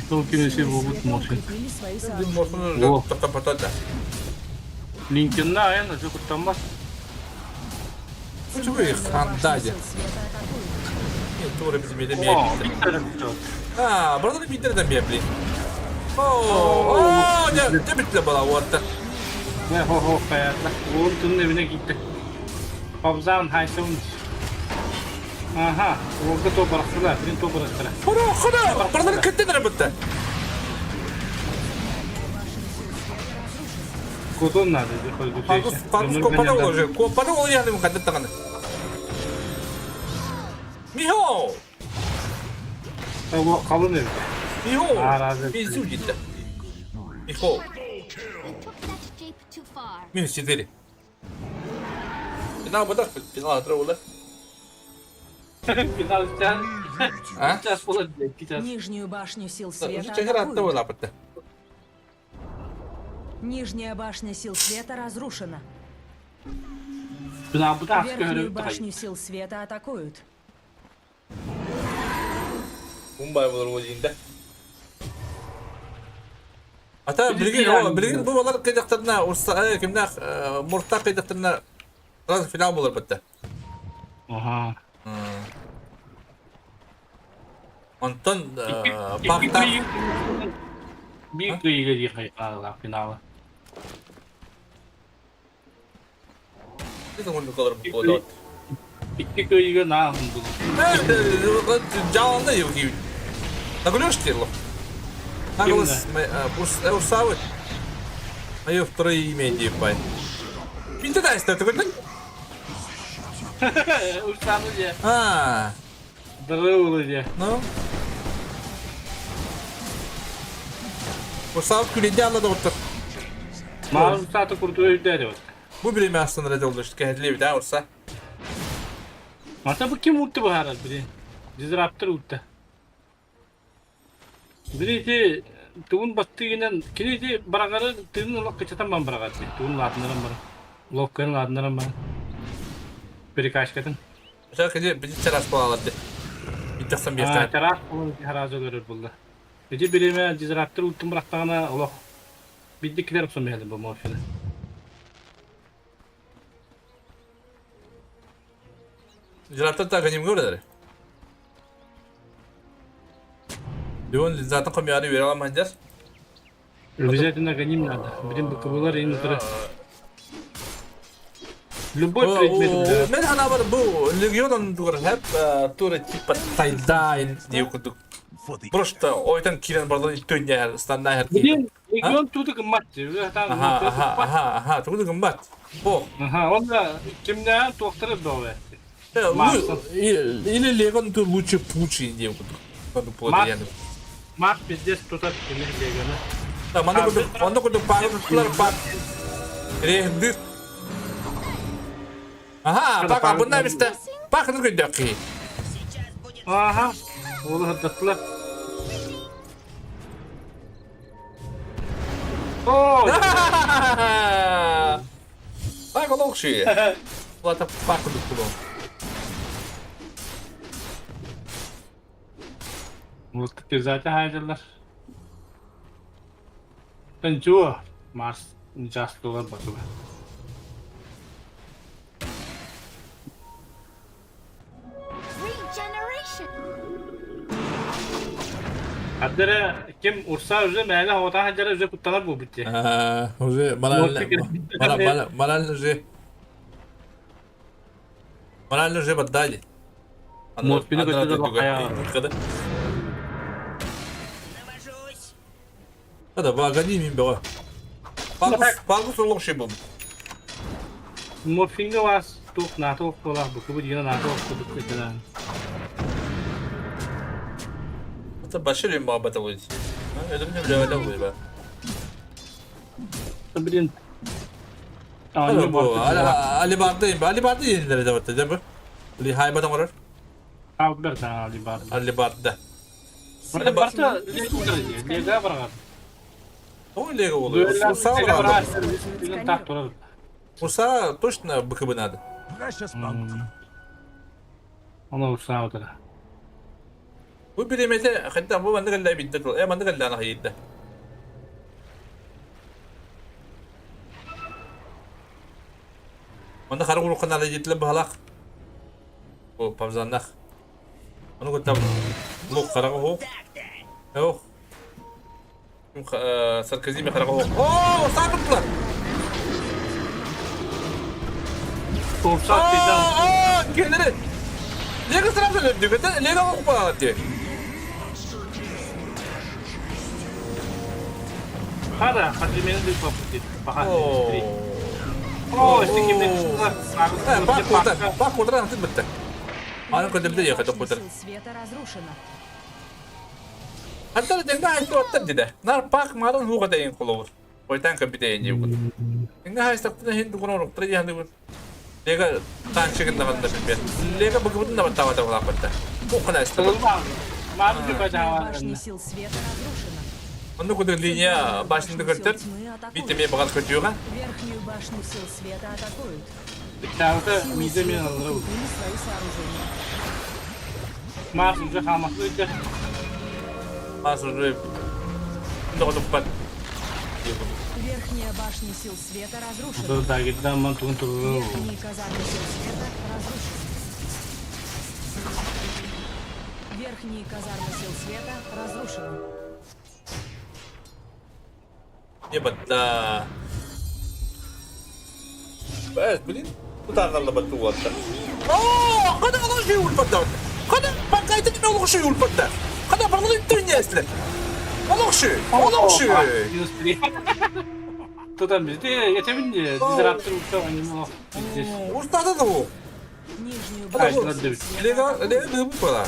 Сол келесе болғыт мошын. укрепили свои Бин сооружения. морфыны тоқтап батады. Линкенна аяна же күттанбас. Bu çok iyi хандади. Сил света атакуют. Тура bizim О, еде бітті. бітті. А, burada da bitirdim bir блин. О, о, не, не бітті бала орта. Ne ho ho kayarda. Oğlum tının evine gitti. Babzan haysun. Aha, orada top bıraktılar, birin top bıraktılar. Хора, хора, buraları кеттен бітті. Kodon nerede? Bir koydu şey. Фаргус, Фаргус копада ол уже. Копада ол яғни мұқаддат тағаны. Михо! O kalın ev. Михо! Аразы. Пиздю дейді. Михо. Минус 4. Финал бұдақ, финал атырау олар. Final sen. А? Час болады, час. Нижнюю башню сил света Чехер атты атакуют. ол апытты. Нижняя башня сил света разрушена. Final bu da askı Верхнюю hörüp башню сил света атакуют. Мумбай болар ол жиында. Ата билигин билигин бу балар кыйдахтарына урса кимнээх муртах кыйдахтарына сразу финал буолар бытта. Аха. Онтон пахта Биир кыйыга дии хайҕаалаах финала. Икки кыайыыга наа Жаланды Евгений. Нагулешь тело? Наглас Урсавы. Мое второе имя Дипай. Пинте да, что ты говоришь? Урсавы же. А. Дырылы же. Ну. Урсавы күлінде алады отыр. Маған Урсаты курту өйдәді вот. Бу бириэмэ астынара дьоллошт кэһэтилиэбит аа урса. Мата бу ким утты быһаарар били? Дизраптор утта. Били ити тугун баттыгынан кини ити барагары тыынын олох кычатан бан барагар тугун лаатынаран бара. Локкарын лаатынаран бара. Перекачкатын. Ча кини били чараас буолалар ди. Биттахсан биэхтään. Чараас буолан харазы көрөр булла. Ити бириэмэ дизраптор уттун бырахтаҕына олох Бидди килер охсон биһэлин бу морфины. Дизраптор та ганимга көрөдөрү. Леон лизатын комьяны бере аламан дер. Обязательно гоним надо. Блин, быковылар и внутри. Любой предмет. Мен ханабар бу легионон дугар хеп тура типа тайдайн диye курдук. Просто ойтан кирен барлан иттөн станна Блин, легион туду гыммат. Аха, аха, аха, аха, туду гыммат. Бо. Аха, он да кимнән туктырып бавы. Или легион ту лучше пучи диye курдук. Марс пиздец тутар кимер легионы. Да, манда курдук, манда курдук пар тутлар пар. Рехди. Аха, пак бунна бисте. Пак нургү Аха, ол хадаттылар. О! Пак олохши. Плата пак курдук. Мултипизация хайдалар. Тэнчуо Марс жастылар батыла. Аддара ким урса уже мээнэ хота хаддара уже куттанар буолбут дии. Уже морально морально уже морально уже поддали. Морфины көтөрөр Да, багани мин бөҕө. Палгус, палгус олох ши бум. Морфинга вас туох наата охтолаах букубу дигена наата охтодук көтөрөн. Это башыр им баба талыйт. Это мне бля это было. Блин. Али барды, Али барды yenilere de battı, değil mi? Ali haybadan var. Алберт Али барды. Али барды. Али барда лега барган. О, лега oluyor. Урса var. Урса точно БКБ надо. Оны урса отыра. Бу биремете хатта бу манды галла битте. Э манды галла ана хайда. Манды хары урукан ала жетиле бахалак. Бу памзаннах. Аны көттәм лук карага хо. Ох. Саркози ми карага хо. О, сабытлар. Урса пидан. О, келдери. Лего сразу lödü. Lego okup diye. Хара, хадримени деп бапыт Баха. О, истин Bak kurtar, bak kurtar anlatın bitti. Anı kötü bir yakada kurtar. Света разрушена. Hatta denga haytı otta dedi. Nar pak marın huga da en kolor. Koytan ka bir de en yokut. Denga haytı da hindu kono roktra yandı bu. Lega tançıgın da banda bir. Lega bugün da batta batta batta. Bu kadar işte. Башня сил света разрушена. Onu kudu linya başında götür. Bitmeye bakalım kötüyor Верхнюю башню сил света атакуют. Кітабы Силы миде мен света алыры. укрепили свои сооружения. Марс уже хамаслы өтө. Марс уже. Doğru pat. Верхняя башня сил света разрушена. Бұл дагердан ман тугун туру. Верхние казармы сил света разрушены. Верхние казармы сил света разрушены. Не батта. Бэс, блин. Тутаарналла батту уолаттар. Оо, хана олох үчүгэй ульпатта. Хана панкайтын эме олох үчүгэй ульпатта. Хана барлары үттүрүннээстилер. Олох үчүгэй, олох үчүгэй. Тутан бізде етемін де дизраптор ұқсап аниме здесь. Устата да бу. Нижнюю Хана бу. башню сил света Лега, лега бу бала.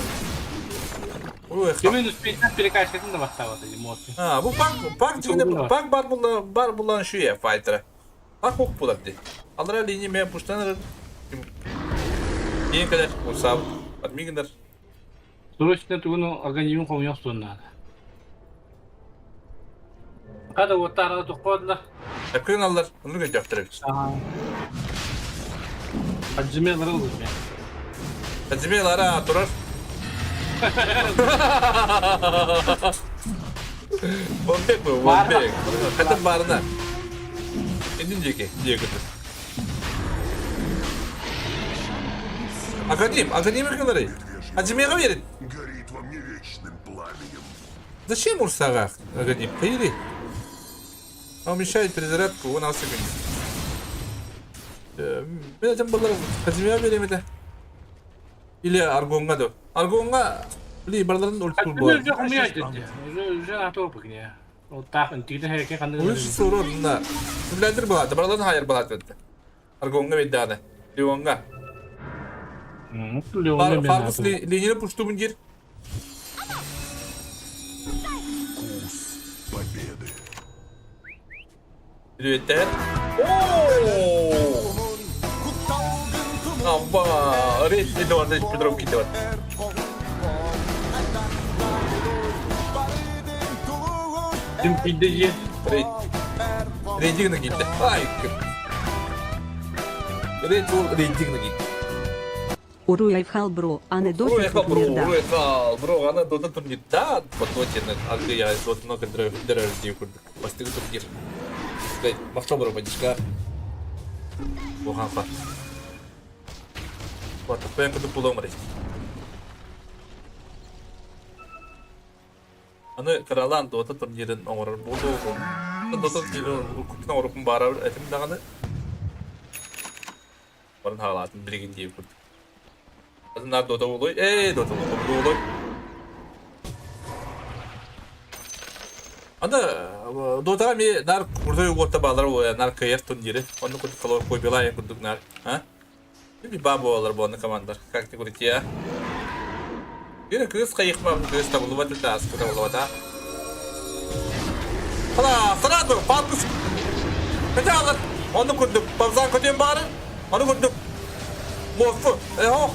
Ой, Кемен успейтен перекачкатын да баттабады эмоции. А, бу пак, пак дигене пак бар була, бар булан шуе файтера. Пак ок булар ди. Алара линия мен пуштан Кейін кәлер, урсаб, адмигендер. Срочно тугуну организм хомьёк соннада. Када оттарада тоққодла. Әпкін аллар, оны көз жақтырып. Аджиме ларыл мен. Аджиме лара турар. Бомбек бу, бомбек. Катын барына. Эндин жеке, жеке көтөр. Академ, академик кылары. Аджимеға берет. Горит во мне вечным пламенем. Зачем Урсага, Академ? Поели. Он мешает перезарядку, он алсы Мен айтам балар Академия берем это. Или Аргонга да. Аргонга, бли, барларын ульту Аджиме уже хомья деді. Уже уже атопы не. Ол тақ тигден хереке қандай. Улус сурор на. Түләндер болады, барларын хайыр болады бітті. Аргонга бедданы. Леонга. Фаргус линияны пушту бунгир. Вкус победы. Привет. О! Абба, рейд Эдуарда Петров китеп. Ким кидде же? Рейд. Рейдигна китте. Ай. Рейд ол рейдигна китте. Уруйхал бро, а не Уруйхал бро, уруйхал бро, ана дота турнирда поточен аргы я дотно кыдыры дыры деп көрдүк. Бастыгы турнир. Рейд, мактал бро поддержка. Охан фа. Вот, пен кыды пулом рейд. Аны Каралан дота турнирин оңорор болду. Дота турнирин купна орукун барар этим даганы. Барын хаалатын билигин деп көрдүк. Азынар дота болой. Эй, дота болой. Анда дотага ми нар курдой уотта балар о нар кайыр турнири. Оны курдук калор кой белай курдук нар. А? Би бабу алар боны командар. Как ты говорите, а? Бир кыз кайыкма кыз табылып атты, ас табылып ата. Ана, сразу папус. Хотя алар. Оны курдук. Павзан көтен бары. Оны курдук. Морфу. Эхо.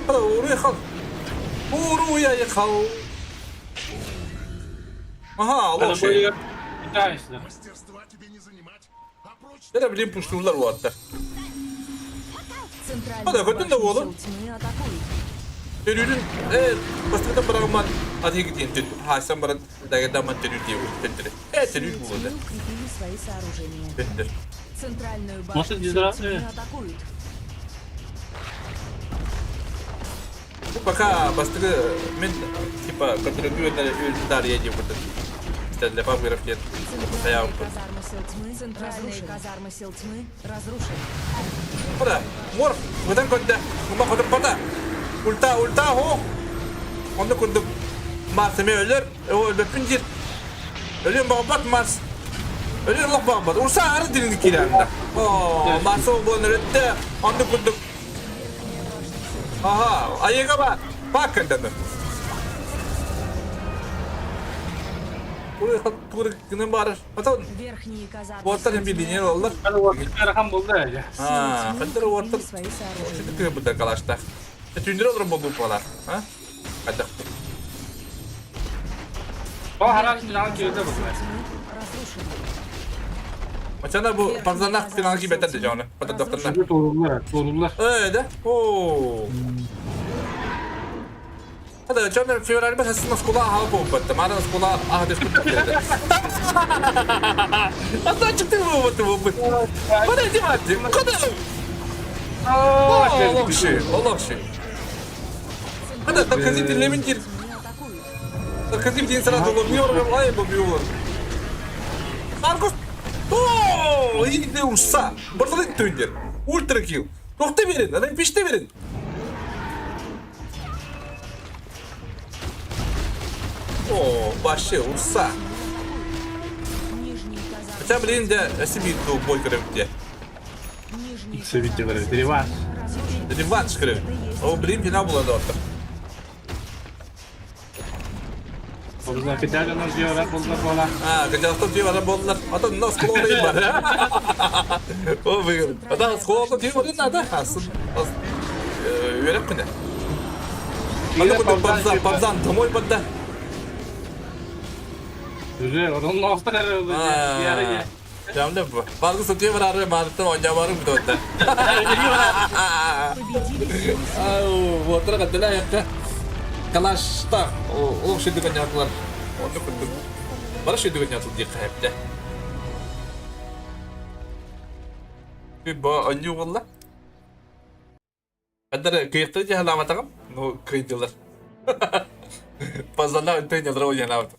Ана, уруй хал. Уруй хал. Ага, лошадь. Мастерства тебе не занимать. А прочь Это блин пуштулар уаттар. Центральную Ана, көтен да башню болу. сил тьмы атакуют. Төрүрүн, э, бастыгыта барагыман адыгы диэн хасан баран дагадаман төрүр диэ төттөрө. Э, төрүр Силы буолда. тьмы укрепили свои сооружения. Төттөр. Центральную Может, башню сил дизра- тьмы атакуют. Бу пока бастыгы мен типа контролю дарья диэ курдук. Для папыров нет. Центральные казармы сил тьмы, центральные казармы сил тьмы разрушены. Ora, морф, выдан көндө. Кума котуп бата. Ульта, ульта, хо. Онда курдук. Марс эме өлөр, о өлбөппүн жир. Өлөн багбат Марс. Өлөр лох багбат. Урса ары дилини киранда. О, Марс ол болон өрөттө. Онда курдук. Ага, айыга ба. Бак кенден. Уруй тугур гынан барыр. Ата Верхние казармы Уоттар сил эми тьмы линер олар. Карахан болды әлі. А, Силы тьмы хаттар укрепили уоттар. свои сооружения. Шүтүк буда калашта. Түндөр олар болду балар. А? Кайда? О, харан финал келді бұл. Тьмы разрушены. Мачана бу парзанах финал ки бетер дежаны. Пата докторна. Торулар, торулар. Э, да? О. Hadi canım февраль басын оскола аха буолбатта. Мана оскола аха дэспит буолбатта. Ата чыкты буолбатта буолбут. Куда девать? Куда? Олох ши, олох ши. Hadi taкази dinlemin gir. Taкази дин сразу лобиор, лай лобиор. Аргус. О, иди уса. Барлык төндер. Ультра килл. Тохта берин, ана пиште берин. О, вообще, урса. Хотя, блин, да, себе бой көрөбүт Сөбүтте көрөбүт. Реванш. Реванш көрөбүт. О, блин, финал була да Обузна кытаганар диорар боллар бола. А, кытаганар диорар боллар. Ата нас клоны бар. О, выиграл. Ата склоны диорар надо. Асын. Үйрәп кенә. Анда куда пабзан, пабзан домой банда. Уже onun остар oldu. Jamda bu. Bargı satıyor var arı martın oynamaları bu da. Ау, вот это да yaptı. Калашта. О, шүдү гәнәтләр. Оны күрдем. Бара шүдү гәнәтләр дип хәпте. Би бу оню болла. Кадәр кыйты җаһламатагым. Ну, кыйдылар. Пазана өнтөн ядра уйнап.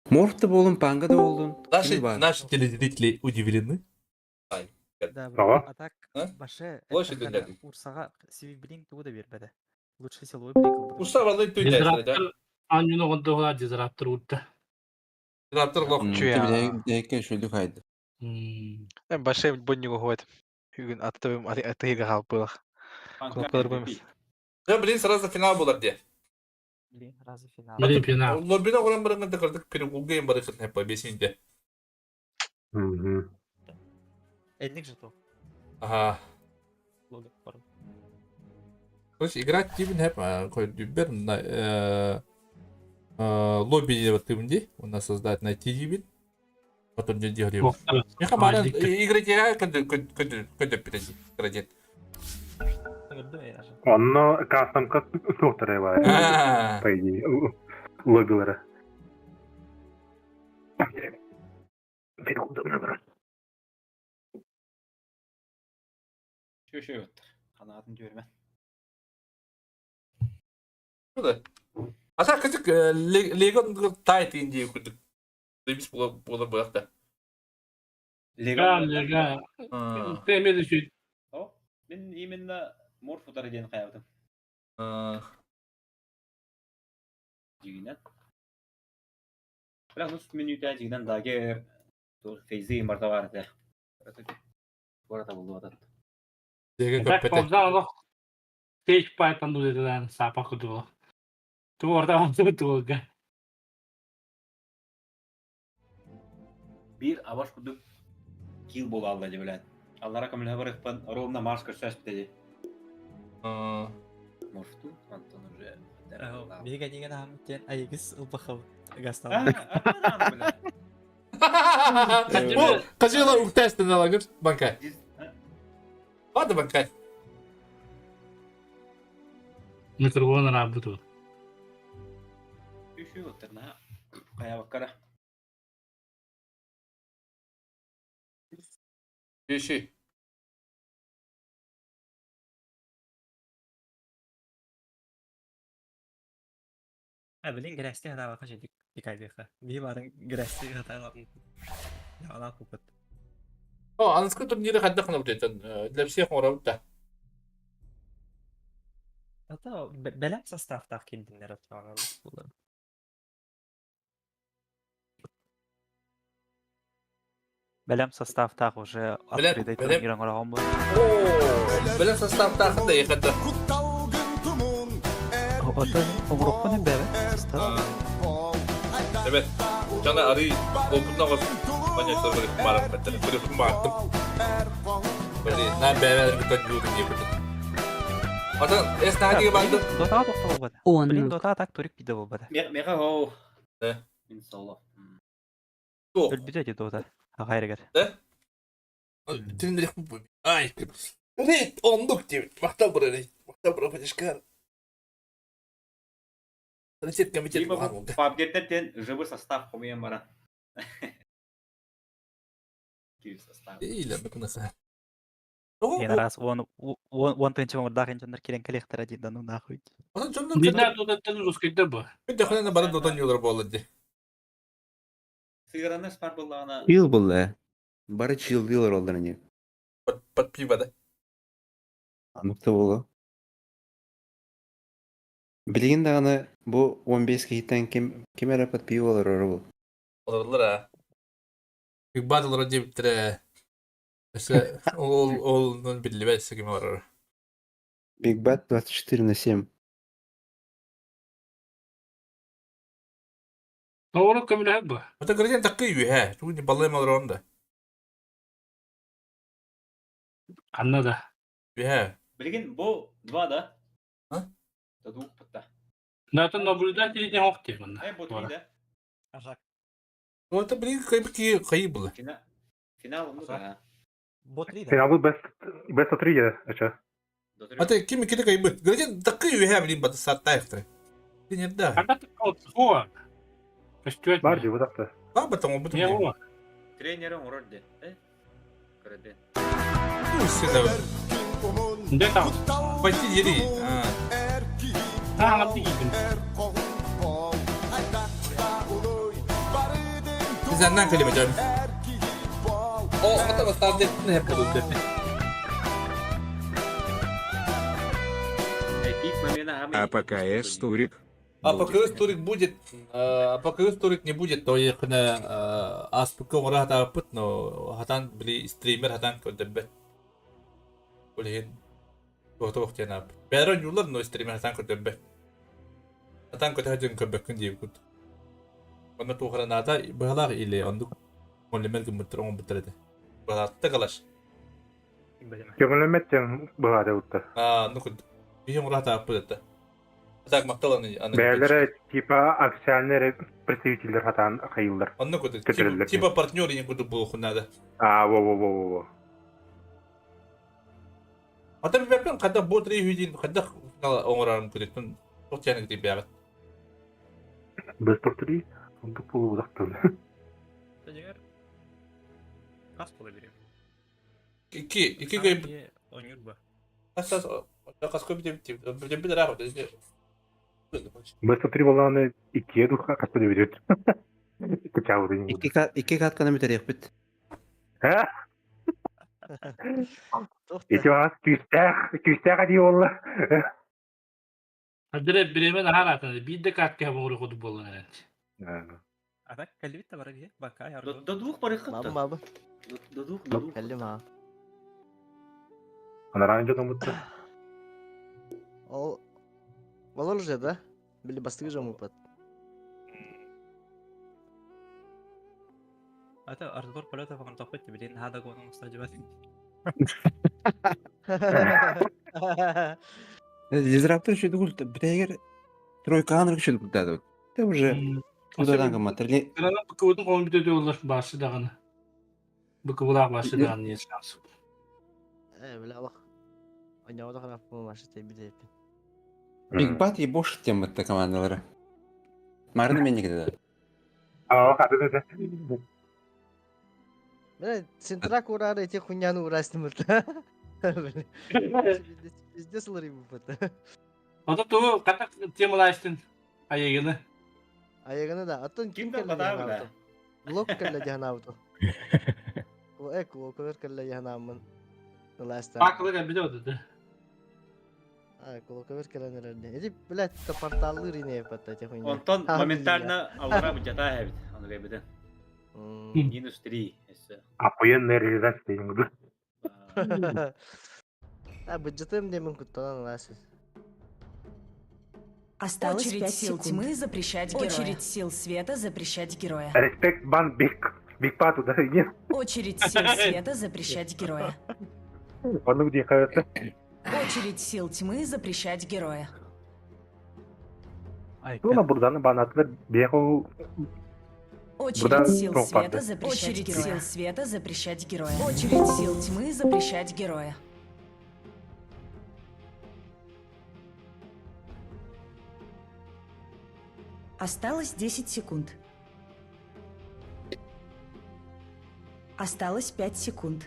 Морф да болдун, панга да болдун. Наши, наши телезрители удивлены. Да, Ага. а так баше Лошадь дүнләди. Урсага сиви блинк тугу да бербеди. Лучше силовой блинк. Урса валай түнләди, да. Анюны ондуга дизраптор утта. Дизраптор лох. Бейке шүлдүк хайды. Баше боннюго хуат. Бүгүн аттыбым атыга халып булах. Кнопкалар бомас. Да, блин, сразу финал булар де. Блин, сразу финал. Блин, финал. Лоббина оран барыңында кырдык перегулга им барыкын хеп бесинде. Элник же то. Ага. Логин бар. Короче, играть тибин хеп, кой дүбер на лобби деп тымди, у нас создать найти дибин. Потом не делали. Я хамара играть я көндө көндө көндө перейти. Крадет. Онно кастомка туохтара бар. По идее, лоббилары. Şu yokttur. Kanatın diyorum Да. А так кызык Лего тайт инди күрдүк. Демис була була буякта. Лега, лега. Темеди şu. О, мен именно морф утары диэн хаябытым. Дигинен. Бірақ нус менюта дигинен дагер фейзи барда бар да. Барата болду атат. Деге Так көппете. пабзан олох Stage Python дудетен сапа кудула. Ту орда онсу туга. Бир абаш кудук кил бола алла деп билет. Аллара көмөлө барыппан ровно марш көрсөс битеди. Морфту Антон уже. Бига деген ам тен айгыс ылбахыл гастал. О, кажыла уктастын алагыр банкай. Ладно банкай. Микрофон рабыту. Үшү оттырна. Кая баккара. Үшү. А блин, грасти хата бака жедик дикайдыха. Би барын грасти хата Я ала купат. О, аныскы турнире хадда кына бутетен. Для всех орабыта. Ата белем составтах килдиннер атмаган булар. Белем составтах уже Белем- открытый белем- турнир оңорогон бу. О, белем составтахын да ехата. Ото оңорокпун бебе состав. Evet. Жана ары опытна гос. Понятно, бир барып беттер. Бир баттым. Били, на бебе бит жуур деп. Ата эс наги барды. Дота токтоо болбады. Он. Блин, дота так турик пиде болбады. Меха хоу. Да. Мин соло. Өлбүтө эти дота. Агайрыгар. Да? Ай, рейд оннук диэбит. Махтал бара рейд. Махтал бара фатишкар. Рецепт комитет Либо пабгеттер тен живой состав хомуйан баран. Киви состав. Или быкнаса. Мен раз он он тынчы мурдах инженер кирен калехтара дии да ну нахуй. Дина тудаттан русскайда бу. Мен бары дотан юлар болду ди. Сыгыраны спар буллаҕына Чил булла. Бары чилдилер олдар не. Под пиво да. Аныкты болу. Билигин даҕаны бу 15 киһиттэн ким ким эрэ под пиво олорор бу. Олороллор а. Бигбат олорор диэбиттэрэ. Өссө ол ол биллибэт өссө ким олорор. Биг Бат 24 на 7. Оҕону көмөлөһөр бу. Это градиент такой үһэ. Тугу не баллайм олорон да. Ханна да. Үһэ. Билигин бу два да? А? Да двух пытта. Натын наблюдатель не хохти манна. Э, бу три да? Ну это блин кайбы ки кайы было. Финал ну да. Финал был best of 3 ача. А ты ким кири кайбы. Градиент такой үһэ блин бат саттайхтыр. Ты не да. Ханна такой Көстүөт. Бар ди бу А потом бу. Не о. Тренерин урор ди. Э? Көрөдө. Ну все Да там. Почти дери. А. А, ты кидин. Bizden kelime canım. O hatta basar ne hep oldu. А ПКС Турик. А ПКС Турик будет, а ПКС Турик не будет, то ехна аспк ора хата пут, но хатан били стример хатан көдөббет. Улин Тоғта вақтена. Бәрі юлар, но стример хатан көдөббет. Хатан көтө хатан көбөккүн дейіп күт. Онна туохаранаата быһалаах или оннук моллемер гыммыттар оҥон буттар этэ. Быһалаатта калаш. Көҥүлэммэт быһаада утта. Аа, ну курдук. Биһи оҥоро хатааппыт этэ. Так мактал аны аны. Бээлere типа официальный представительдер хатаан хайыллар. Онно курдук. Көтөрөллөр. Типа партнер не курдук буолуохун А, во во во во во. Ата биппен када ботри хүдин када оҥорарым курдук. Тохтяны кити бэҕэт. Best of 3 онтук болу удактан. Тәжігер. Қас бола берем. Ики ики кай Ойнур ба. Ас кас көбү деп деп бит рахат. Best of 3 болааны иккиэ духа каста дебит. Кычабы Икки икки катканы бүтериэхпит. Ха? Ити бас күүстээх, күүстээх ади болла. Адре биремен ахаратын. Бидде катка боору ходу болан эрет. А так калбит та бара бие бака До двух барыхытта. Мама мама. До двух, до двух. Кэллим ha. Анаран жотон бутта. Ол Балар уже да? Били бастыгы жамупат. Это Артур полета фаган тохпет блин хада гонун устажыбат. Дизраптор еще дугул битегер тройка аныр еще дугул да. Ты уже удадан гаматыр. Кырана быкыбытын колун бүтөтө олар башы даганы. Быкыбылак башы даганы не шанс. Э, бля, алах. Ойнауда харап бу машы теби деп. Биг Бат и бош тем это командалары. Марны мен никогда. Аа, хаты да. Бля, центрак урары эти хуйняны урастым да. Пиздец ларым бу. Ата ту ката темалайстын айегini. Аяганы да, аттан ким Ким кэллэ да диэн да. Блок кэллэ диэн аабыт. Э, кулоковер кэллэ диэн ааммын. Ласта. Пакылыга билет да. А, кулоковер кэлэн эрэрди. Эти, блядь, та порталлы ине патта эти хуйня. Онтон моментально алгара бу жата хэбит. Аны кайбытын. Минус 3. Эссе. Охуенная реализация дейм. А, бюджетым демен куттанан ласыз. Осталось Очередь 5 сил секунд. тьмы запрещать героя. Очередь сил света запрещать героя. Респект бан биг биг пату да нет. Очередь сил света запрещать героя. Оннук дии кажется. Очередь сил тьмы запрещать героя. Туна бурданы банатылар беху. Очередь сил тоқ света барды. запрещать Очередь героя. сил света запрещать героя. Очередь сил тьмы запрещать героя. Осталось 10 секунд. Осталось 5 секунд.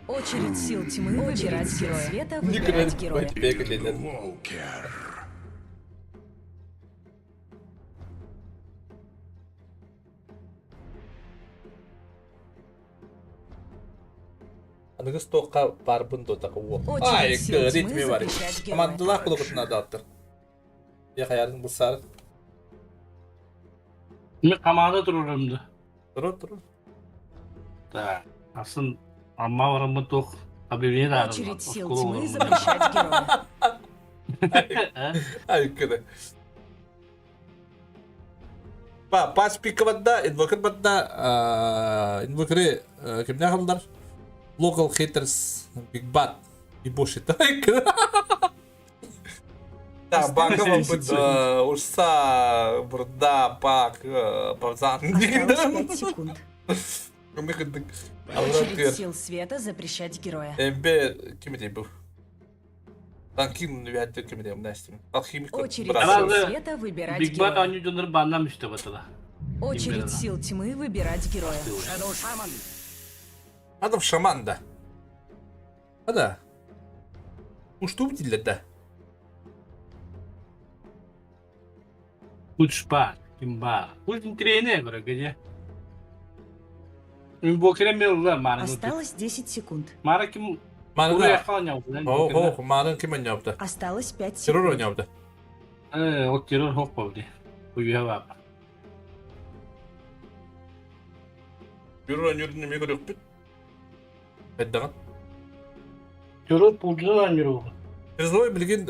Очередь сил тьмы выбирать героя. Света выбирать героя. Инвокер. Аныгыс туохха баарбын дуо така уол. Ай, Очередь сил тьмы ритми бар. запрещать героя. Командалаах кулукутун адааттар. Я хаярын булсаар. Мен команда турурум да. Турur турur. Да. Асын амма бараммын туох объявление Очередь сил тьмы запрещать героя. Ай, кыды. Па, пас пика бадда, инвокер бадда, инвокеры кимне халдар? Local haters, big bad и bullshit. Ай, кыды. Да, банка вам Осталось 10 секунд. Урса, Бурда, Пак, Павзан. Осталось 5 секунд. Очередь Алратыр. сил света запрещать героя. МБ ким этей был? Танкин вятты ким этей, Настя. Алхимик. Очередь брат. сил Аразы света выбирать Биг Бат героя. аню дьоннор баннам үстэ батала. Очередь сил тьмы выбирать героя. Адам шаман да. А да. Уж что да? Учпа, кимба. Пусть тренер, говорю, где? Инвокер мелла мара. Осталось 10 секунд. Мара ким Мана. О, О, о, мана ким ойнапты. Осталось 5 Террор секунд. ойнапты. Э, ол террор хоп болды. Уява. Террор ойнырдың неме көрөк бит? Айдаган. Террор пулжан анюру. Призовой билген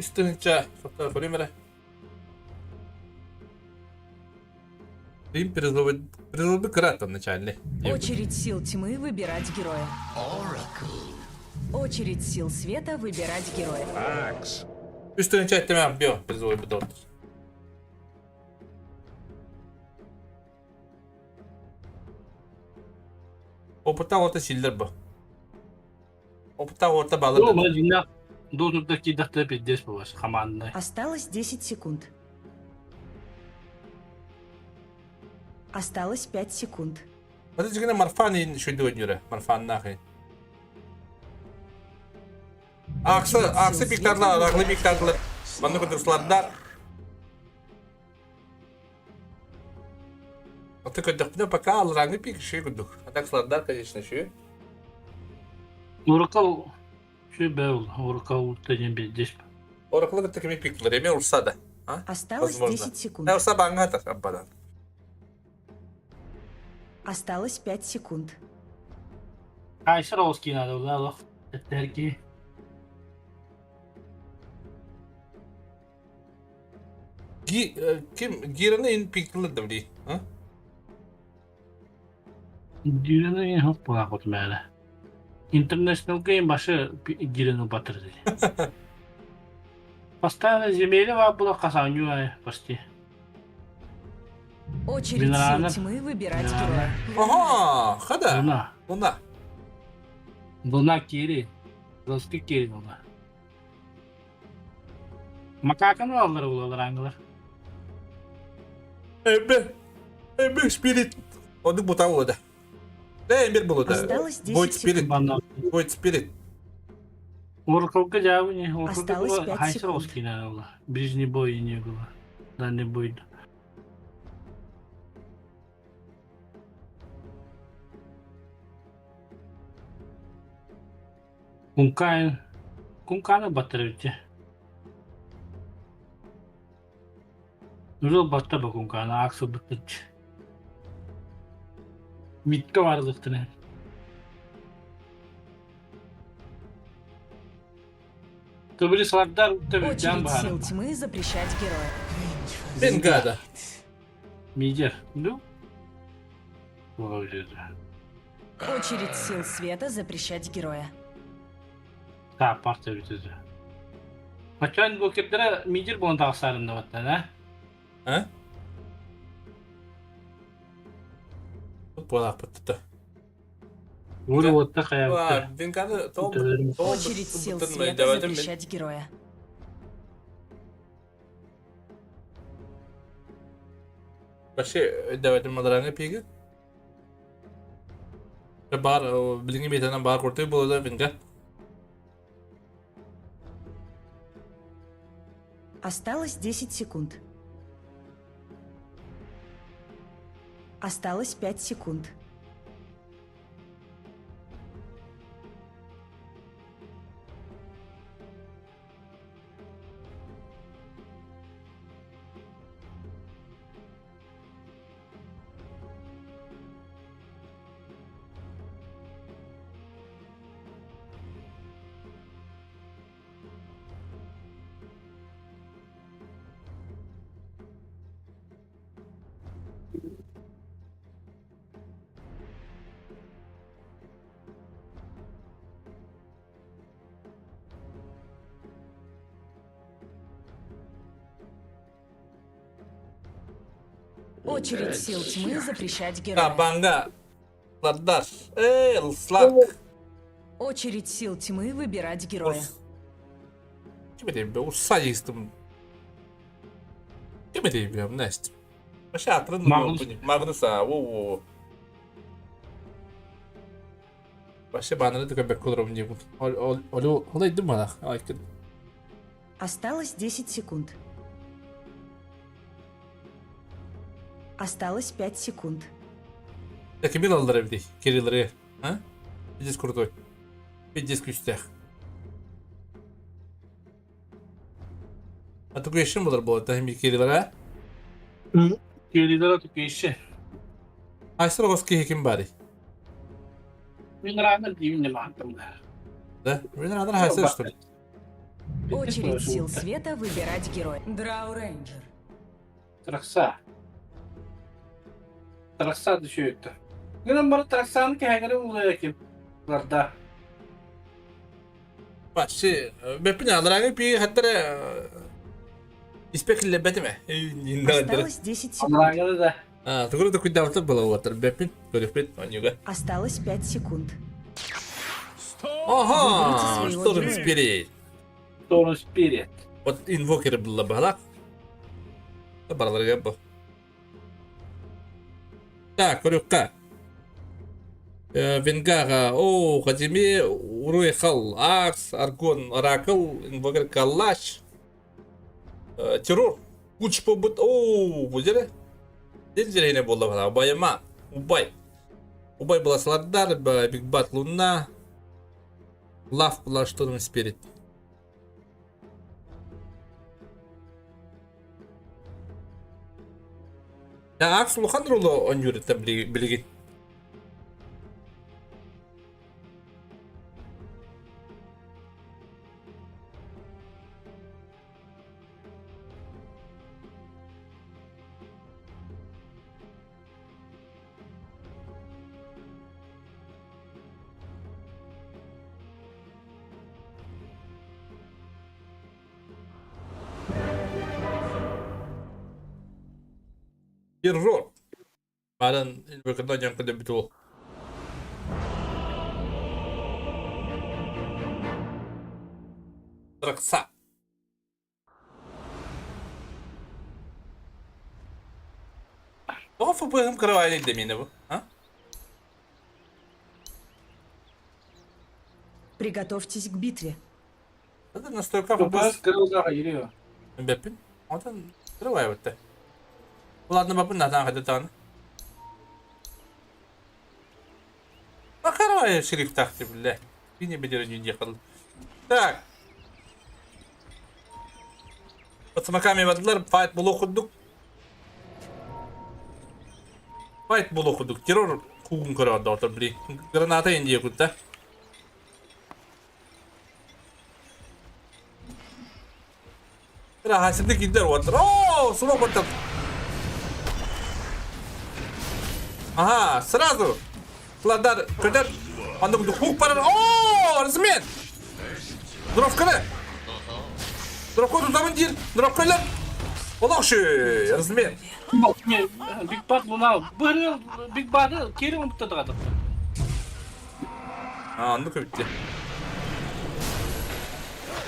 үстүнчө сотта көрөмөрө. Им призовой призовой крат начальный. Очередь сил тьмы выбирать героя. Очередь сил света выбирать героя. Үстүнчө айттым био призовой бит. Опыта орта силдер бу. Опыта орта Ну, балы. мажина до тут кидахты пиздец было командной. Осталось 10 секунд. Осталось 5 секунд. Hadi жигине марфан шүйдө ойнура. Марфан нахы. Аксы, аксы пиктарлар, аглы пиктарлар. Манны көтөрсүлардар. Аты көтөкпүнө пока алраңы пик шүй көдүк. Атаксылардар, конечно, шүй. Уракал шүй бэл, уракал тенен пиздец. Ораклы көтө кеми пикталар, эме урса да. А? Осталось Возможно. 10 секунд. Да, урса баңга аббадан. Осталось 5 секунд. Кайсер оски надо, да, лох. Терки. Ги, ким гираны ин пикталар да били. А? Дюраны хоп була кот мәле. International Game башы гираны батырды. Постоянно земеле ва була касаню ай почти. Очередь Минрана. сил тьмы выбирать Минрана. героя. Ага, хада. Луна. Луна. Луна кири. Луна кири луна. Макаканы алдар булалар аңгылар. Эбе. Эбе спирит. Оды бута болду. Да, эмбер болду. Осталось 10 Void Spirit. Банна. Void Spirit. Уркалка жабы не, уркалка Осталось была пять хайсер секунд. оскина была. Ближний бой не было. Дальний бой. Кункайн. Кунканы батырыпты. Нүрэл батта ба кунканы аксы бытыч. Митке бардыктыны. Төбүлү салардар төбү жан Очередь сил бахар. тьмы запрещать героя. Бенгада. Мидер. Ну? Вроде. Очередь сил света запрещать героя. Сааппар сөбүтү. Очон бу кирдere мидир буолан тахсарынныбаттан, а? А? Буолаахпыт Ур уотта хайабыта. Винканы Очередь сил света запрещать героя. Вообще, давайте мадараны пиги. Бар, билиҥҥи биэтэнэн баар курдук буолла винга. Осталось 10 секунд. Осталось 5 секунд. Очередь сил тьмы запрещать героя. Табанга. Ладдар. Эй, Слак. Очередь сил тьмы выбирать героя. Ким этим? Усадистым. Ким этим, Настя? Вообще, Магнус. Магнуса. Во-во. Вообще, бананы такой беккулером не будут. Олю, олай думала. Осталось 10 секунд. Осталось 5 секунд. Кими аллар эбитий? Кириллери. А? Пиздец крутой. Пиздец күүстээх. А тугу ешин болар болады, да, Кириллер, а? Кириллер тукейши. Айсыр оғыз кихи ким барый? Мин раныр деймін не мақтым. Да? Мен раныр хайсыр, что ли? Очередь сил света выбирать героя. Драу Рейнджер. Тракса. Тракса düşüyordu. Гынан бары траксаны кәһәгәре улая ким. Ларда. Вообще, беппин алыраңы пи хаттара испекилле бетиме. Осталось 10 секунд. Алыраңы да. А, тугуру да куйдавты было вот, беппин, көрүкпет, онюга. Осталось 5 секунд. Ага, Storm Spirit. Storm Spirit. Вот инвокер было бы, Бараларга бу. Так, көрүккә. Венгага, о, Хадиме, Уруйхал, Арс, Аргон, Оракл, Инвокер, Калаш, Террор, Куч побыт, о, бу жере. Ден жерене болды бала, Убайма, Убай. Убай была Сладдар, Биг Бат Луна, Лав была Шторм Спирит. Я Арс улахан ролу онюрetta билигин. Террор. Баран выходной день когда битул. Тракса. Тоҕо ФПМ кырабайын демени бу? А? Приготовьтесь к битве. Это настолько ФПС кырылдаға ереу. Беппин. Онтон кырабай бутта. Ладно, бапын натан хата таны. Макарова шрифт тахты, бля. Кине бедер не ехал. Так. Под смоками вадлар файт було худдук. Файт було худдук. Террор кугун көрө доктор, бли. Граната индия кутта. Хасидик идер вот. О, смок вот. Ага, сразу. Ладар, көтөр. Анда хук барар. О, размен. Дровканы! Дровка тутабын диир. Дровка өлөр. Олох шүй, размен. Биг Бат мунал. Бырыл Биг Баты кери умтадыга тапты. А, ну көбүттэ.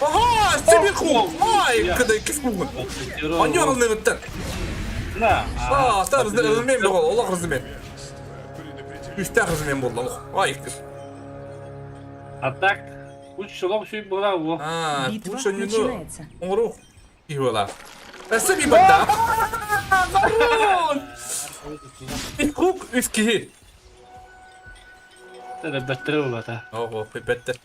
Ага, себе кул. Ай, кыдай кис кулгун. Они алыныгыттар. На. А, та размен бол, олох размен. Үстә размен болды олох. Ай, кыз. А так, үч шолох шүй була бу. А, Битва лучше не начинается. Оңорух. Киһи Өссө би барда. Барон! Хук үс киһи. Тәдә бәттер булата. Ого, пипетте.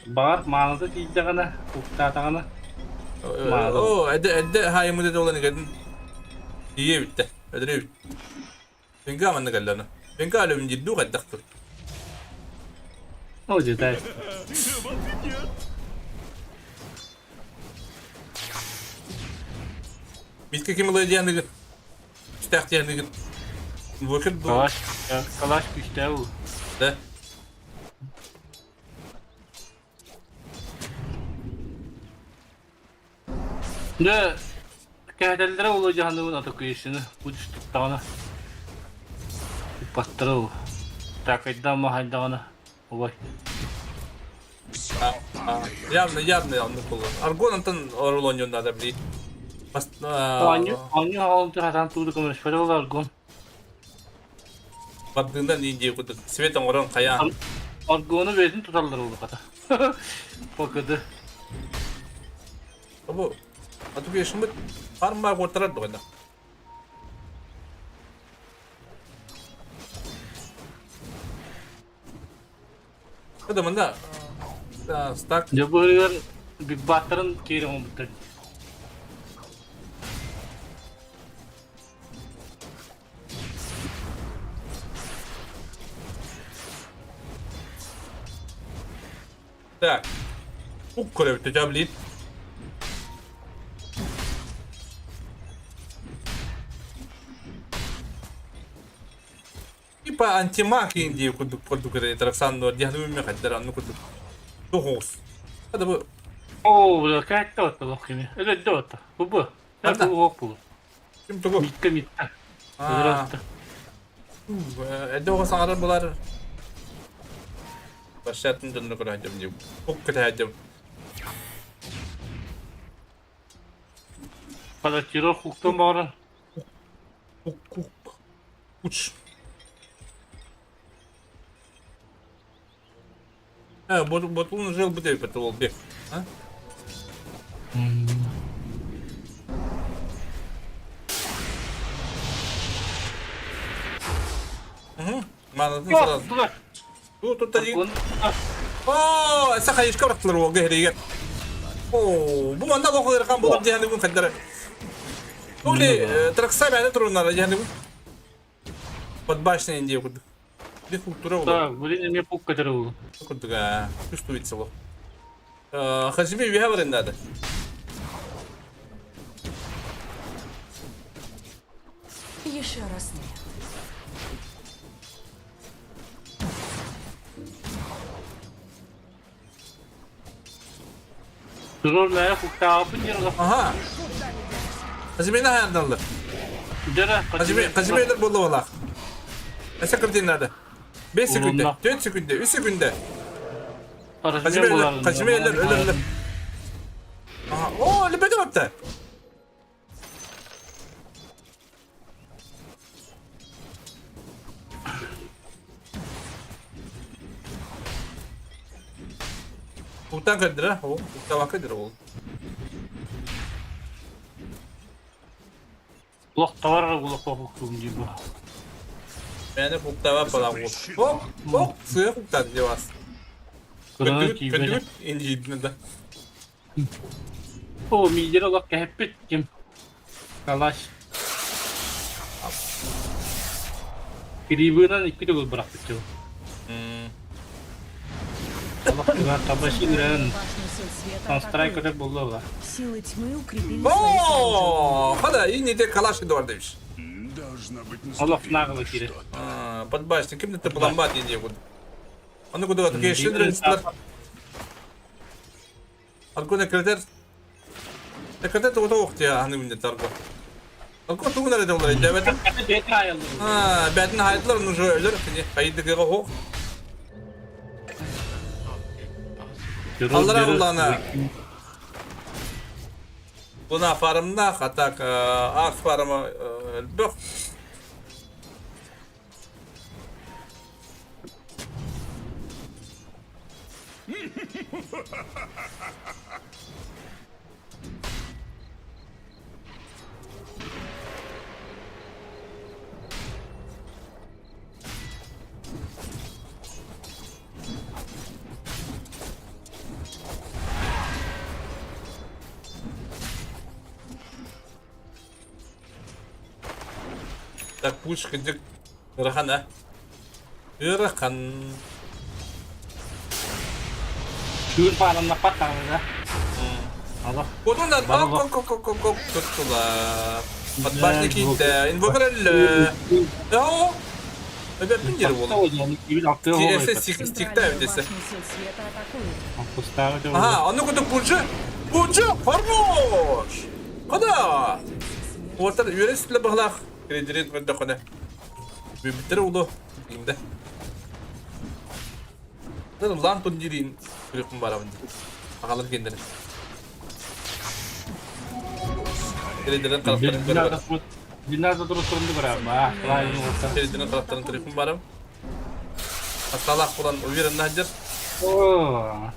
Бар маанада тиийдэҕинэ, уктаатаҕына маада. О, эдэ эдэ хайымы деді olan игедин. Ие битте. Өдөрө бит. Бенга манна кэллэна. Бенга алөм дидду кайдахтыр. О, жетай. Битке ким ылай диэныгыт? Үстәх диэныгыт. Вокер ду. Калаш, калаш күстә ул. Да. Дэ кәһәтәлләре улу жаһаныбын ата күйесini удьш туттаҕына уппаттара ул. Такайда махайдаҕына убай. Явно, явно, явно было. Аргон антон Орлоньон надо блин. Оонньуу оонньуу хаалын хатан тууду көмөлөспөтө ол аргон. Бардыгынан индия кудук. Свет оҥорон хайаан. Аргону бэйэтин туталлар ол хата. Покады. Бу Ату бешимит фарма куоттарар дугайда. Када мында стак Дьэ быһыгар Биг Баттарын киирэн оҥорбуттар. Так. Ук көрөбүт жаблит. Типа антимаг индии курдук курдук тараксан диһануми хаддар анну курдук. Тухус. Хада бу Оо, бля, кәтте отта лох кими. Эле отта. Бу бу. Ханна? Бу ок бу. Ким тугу? Митка митка. Аа. Эдде оға саңарар булар. Башатын дөннө көрө хадым дип. Ук көтә хадым. Палатиро хуктан бара. Ук ук. Уч. Э, бот ботун жил бу деп ол бек. А? Угу. Манатын сразу. Тут тут один. О, саха ишка бараттылар ол геригер. О, бу манда лохо кан болор дияны күн каддара. Ули тракса бәне туруннара дияны күн. Под башней индия курдук. Би культура ол. Так, блин, мне пук көтөрү. Курдук а, чувствуется ол. Хажими виха бар надо. Еще раз нет. Турор мә хуктаапын жер. Ага. Хажими на хандалды. Жара, Хажими Хажими болду бала. Эсе кырдын надо. 5 секунда, 4 секунда, 3 секунда. Хажими өлөр, Хажими өлөр, өлөр, өлөр. Ага, о, лебеде бапты. Уктан кырдыра, о, уктава кырдыра ол. Лох товар улах хуктун ди бу. Мени уктава бала ол. Оп, оп, сыя уктан девас. Кырын Көтүгүт, кийбере. көтүгүт, инжидин да. О, мидер олох кәһеппит ким. Калаш. Кирибынан икки төгүл быракпыт жыл. Олох тугар табаши үрэн. Башню сил света Сонстрай атакуют. көтөр болду ола. Силы тьмы укрепили свои сооружения. О, хада, и не те калаши дуар девиш. Должно быть Олох нагылы кире. Под башней, ким это буламбат инде куд. Ону кудуга тукешин рынстылар. Арго некретер. Некретер тугута уохтия аны минне тарго. Арго тугун эрэ доллар идэбэтим. Аа, бэтин хайдылар нужо өлөр кини хайдыгыга хоох. Аллара уллана. Буна фармна хатак ак фарма элбэх. Так, пуш кырдьык ыарахан а. Ыарахан. Түүр паараннаппат даҕаны да. Ало. Кутунан оп туттулар. Подбашня киирдэ. Инвокер өллө. Оо! Эбэппин дири буолла. TSS стикта эбитесе. Ага, ону кутук пунжы. Пунжы, хорош! Куда? Уотар үөрэ сүтлэ быһылаах. Кредит көрдөххүнэ. Бүбүттэр улу. Иҥдэ. Лан турнирин күрүкпүн барабын. Агалар кендерин. Кредитин тарaftarын көрөр. Диназа турустурунду барам. Кредитин taraftarын көрүкпүн барам. Атталаах булан уверенно сылдьар. Оо.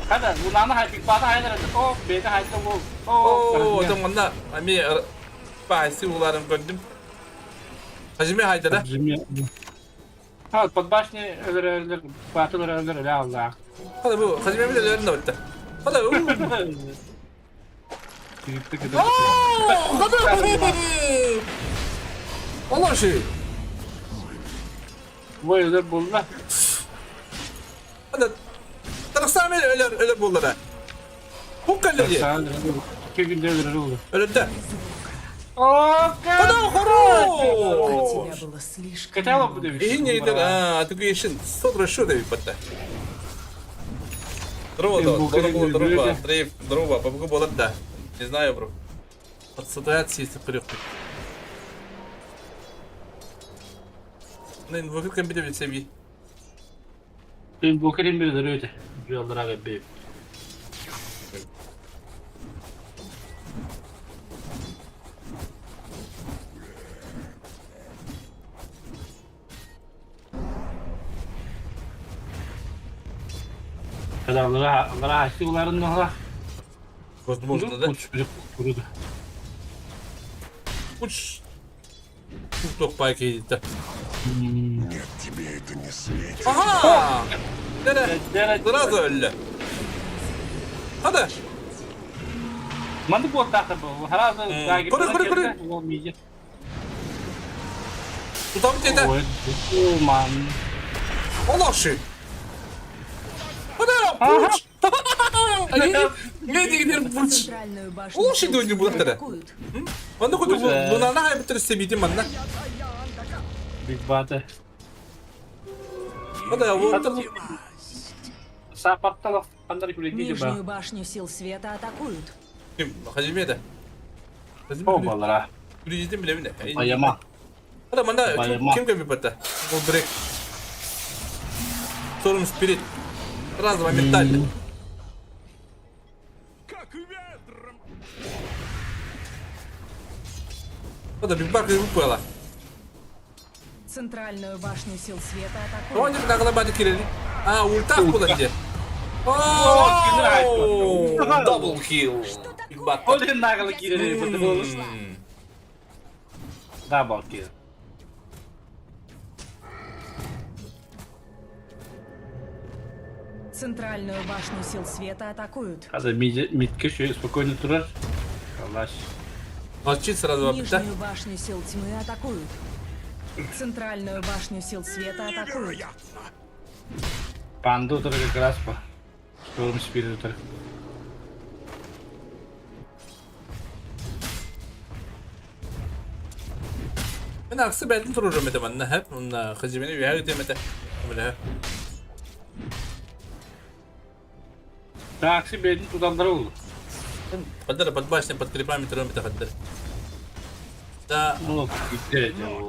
Хада, лунаны хайпикпата хайдар. О, бэйэтэ хайда бу. Оо, отон манна ами баайсы уларын көрдүм. Хажиме хайда да? Ha, под башни өлөрөлөр, баатыл өлөрөлөр өлө аллаах. Хада бу, Хажиме биле өлөрүн да битте. Хада у. Хада. Allah şey. Бу өлөр булла. Хада. Тарахсам өлөр өлөр буллара. Бу кэллэ. Iki günde өлөрөр oldu. Өлөрдө. Хада, хорош! Каталог бу дебиш. Иһин нейдер, аа, тугешин, содра шу деп батта. Здорово, здорово, здорово, Дрейв, здорово, побегу болот да. Не знаю, бро. Подсадает съесть прыг. Ну, инвокер компьютер себе. Инвокер им берет, Жолдора бе. Алара уларын нохла. Возможно, да? Куруду. Уч. Тух пайки да. Нет, тебе это не светит. Ага! Сразу өллө. Hadi. Манды буоттаахта бу. Харазы Куры, куры, куры. Тутам тете. Ман. Олашы. Hadi, пуч. Не дигнер пуч. Олашы дойду булаттара. Манды куту лунана хайбытыр себитим манна. Биг бата. Hadi, вот. Сапатталах андар күлеги Нижнюю башню сил света атакуют. Ким? Хажиме да. О, балара. Күлеги билемин. Баяма. Hadi манда ким кем бипатта? Ол брек. Storm Spirit. Сразу моментально. Hadi Big Bang выпала. Центральную башню сил света атакуют. Тоник на глобале кирили. А, ульта куда где? О, Дабл хил. Один нагло кирили, потому что. Дабл кил. Центральную башню сил света атакуют. Хаза митке еще спокойно турар. Калаш. Молчит сразу, да? Нижнюю башню сил тьмы атакуют. Центральную башню сил света атакуют. Панду тур как раз по. Storm Spirit тур. Мен аксы бәйтин турурум этэ манна хэп, онна хазимени үһэ ытыам этэ. Көмөлөһө. Такси бэйэтин туталлара ол. Хаддар подбашня под крипами турам этэ хаддар. Да. Ну,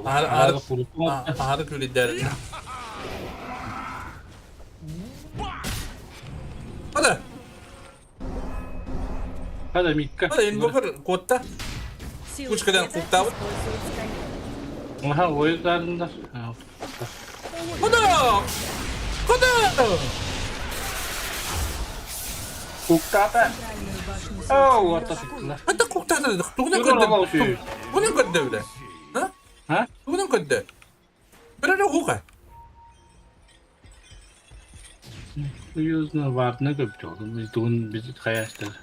Аһары күлүдэр. Хада. Хада Микка. Хада инвокер куотта. Силы Кучкадан света куктаабыт. используют сканирование. Аха, ойдарында. Хада! Хада! Куктата. Оу, ата сыттылар. Хада куктата. Тугунан Көрөр көрдө. олох үчүгэй. Тугунан көрдө биле. А? А? Тугунан көрдө. Көрөр хука. Союзна баартына көп жолдум. Biz тугун биз хаястар.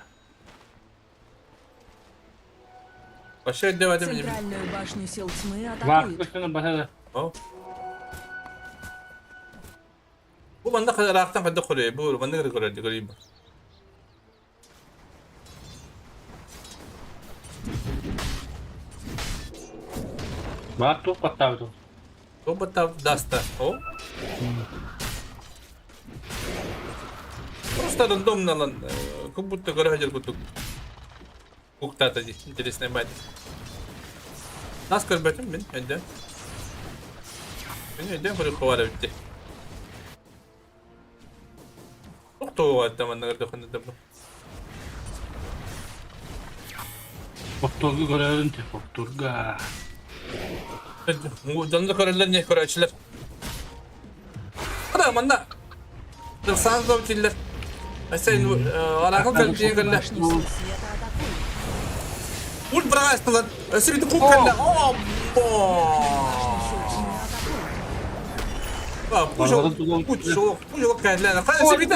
Вообще өйдөбөтүм. Центральную башню сил тьмы Баар атакуют. көстөнө баса. О. Бу манна ыраахтан хайдах көрүө, бу манна көрөр көрүй. Баар туох баттаабыт. Бу батта даста. О. Просто рандомно лан, как будто көрө хажар кутук. Куктата ди, интересная мать. Нас көрбөтүм мен, өйдө. Мен өйдөн көрүп хабар битти. Токтоо атта манна көрдө ханды бу. Повторга көрөрүн те, повторга. Донда көрөлөр не көрөчүлөр. Ада манна. Сан зоптиллер. Асен аракыл көлтүйен көллө. Башню сил света атакуют. Ул брагастылар. Өсүрүтү кук кэллэ. О! Башню сил тьмы атакуют. Пушок, пушок, пушок кэллэ. Кайсы бит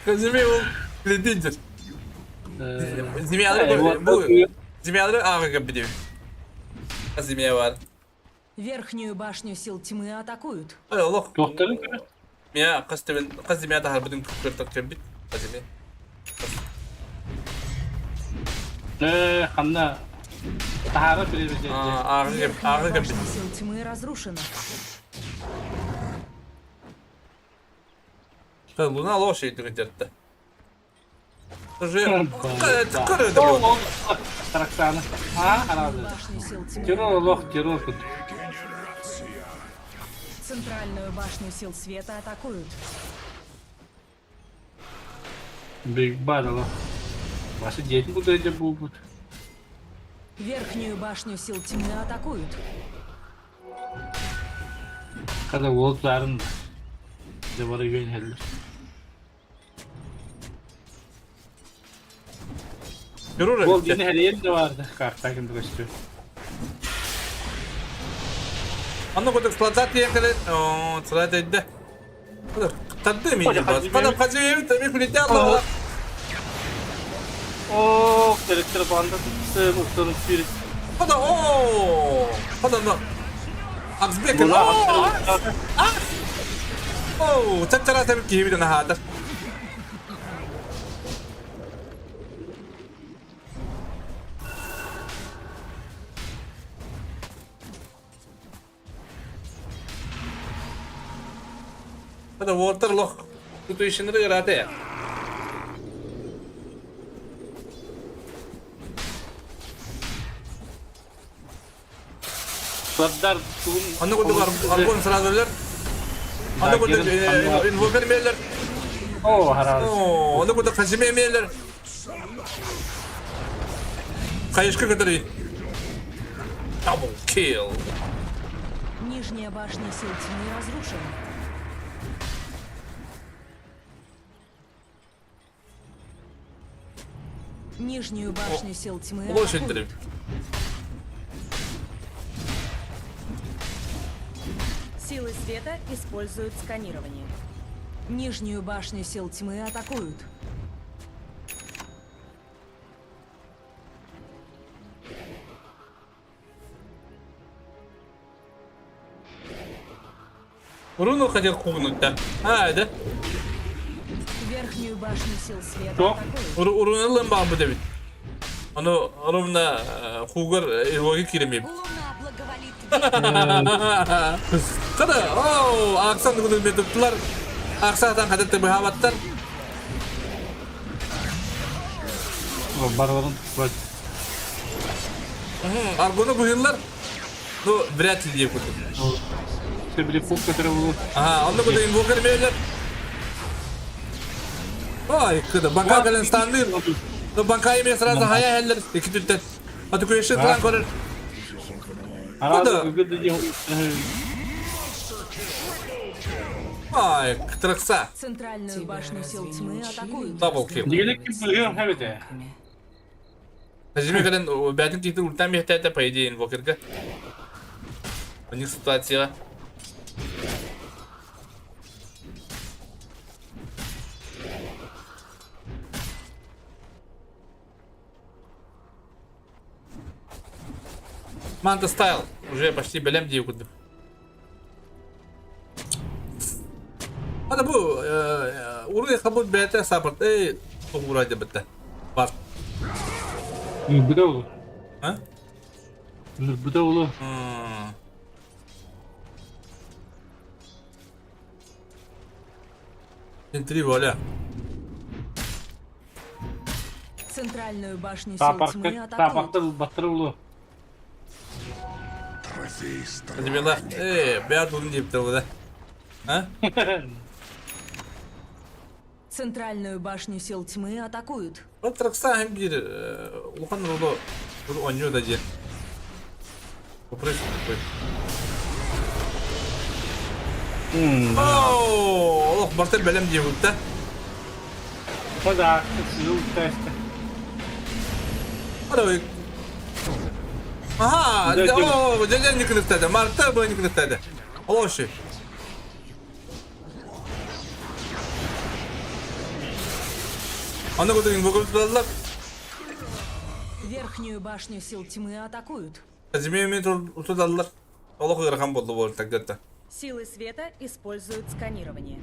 Казими ол лидер. Змеялары бу змеялары ага бидем. Змея бар. Верхнюю башню сил тьмы атакуют. Ай Аллах. Туохтарын көрө. Мия кастыбын казимия да харбыдын көртөк бит. Казими. Э, ханна. Тахара биребе. Ага Верхняя ага башня сил тьмы разрушена. Луна лошадь где-то. Тоже көрөдө. Тараксаны. А, харады. Башню сил тьмы. Террор олох, террор кут. Центральную башню сил света атакуют. Биг бад олох. Басы детин куда эде бу бут. Верхнюю башню сил тьмы атакуют. Kada woltların. De var yön heller. Görür. Gol yine her yerde vardı. Kartta kimdi gösteriyor. Анна кодек сладат диэн о сладат эдде. Тадды ми бас. Када казы теми күлите алла. О, директор банда tuttu, muhtarın bir. Када о. Када на. Аксбек. О. О, чачара теми киби на хада. Када Уолтер лох. Туту ишинери яраты. Сладдар тугун. Анна кодек аргон сразу Анна кодек инвокер мелер. О, харады. О, анна кодек хажиме мелер. Хайышка который. Double kill. Нижняя башня сил тьмы разрушена. Нижнюю башню сил тьмы Лошадь атакуют. Силы света используют сканирование. Нижнюю башню сил тьмы атакуют. Руну хотел кугнуть, да? А, да? Верхнюю башню сил света Что? атакуют. Уруну лымбам бу дебит. Ону ровно куугар Илвоги кииримип. Када, оо, Аксан күнүн метуттулар. Аксаатан хатан тыбыһаабаттар. Барыларын туппат. Аргону быһыыллар. Ну, вряд ли диye курдук. Себили пук көтөрө булу. Ага, онно куда инвокер мээлер. Ой, кыда, банка кэлэн стандыр. Ну, банка еме сразу хая хеллер, ики түттен. Аты көйші тұран көрір. Куда? Ай, кытрыкса. Центральную башню сил тьмы атакуют. Дабл килл. Дигелек ким быһыан хэбите. Нажми кэлэн бээтин тиитин ультан биэхтээтэ, по идее, инвокерга. У них ситуация. Манта стайл. Уже почти бэлэм дии курдук. Ана бу уруй хабут бэйэтэ саппорт эй тугурай дебетте. Бар. Нұрбыта улу. А? Нұрбыта улу. Три воля. Центральную башню сил тьмы атакуют. Тапакта баттыр улу. Дебела. Э, бәр дурын деп да. А? Центральную башню сил тьмы атакуют. Вот Тракса hem bir улахан ролу бір ойнıyor да диэн. Вопрос такой. Оо, олох барта бэлэм диэбит да. Да, сил тест. Ара Аха, оо, дьэ никыныктады. Марта бу никыныктады. Олоши. Аны кутугин бүгүн туталлар. Верхнюю башню сил тьмы атакуют. Азимемен туталлар. Олох ыарахан болду бол тогда. Силы света используют сканирование.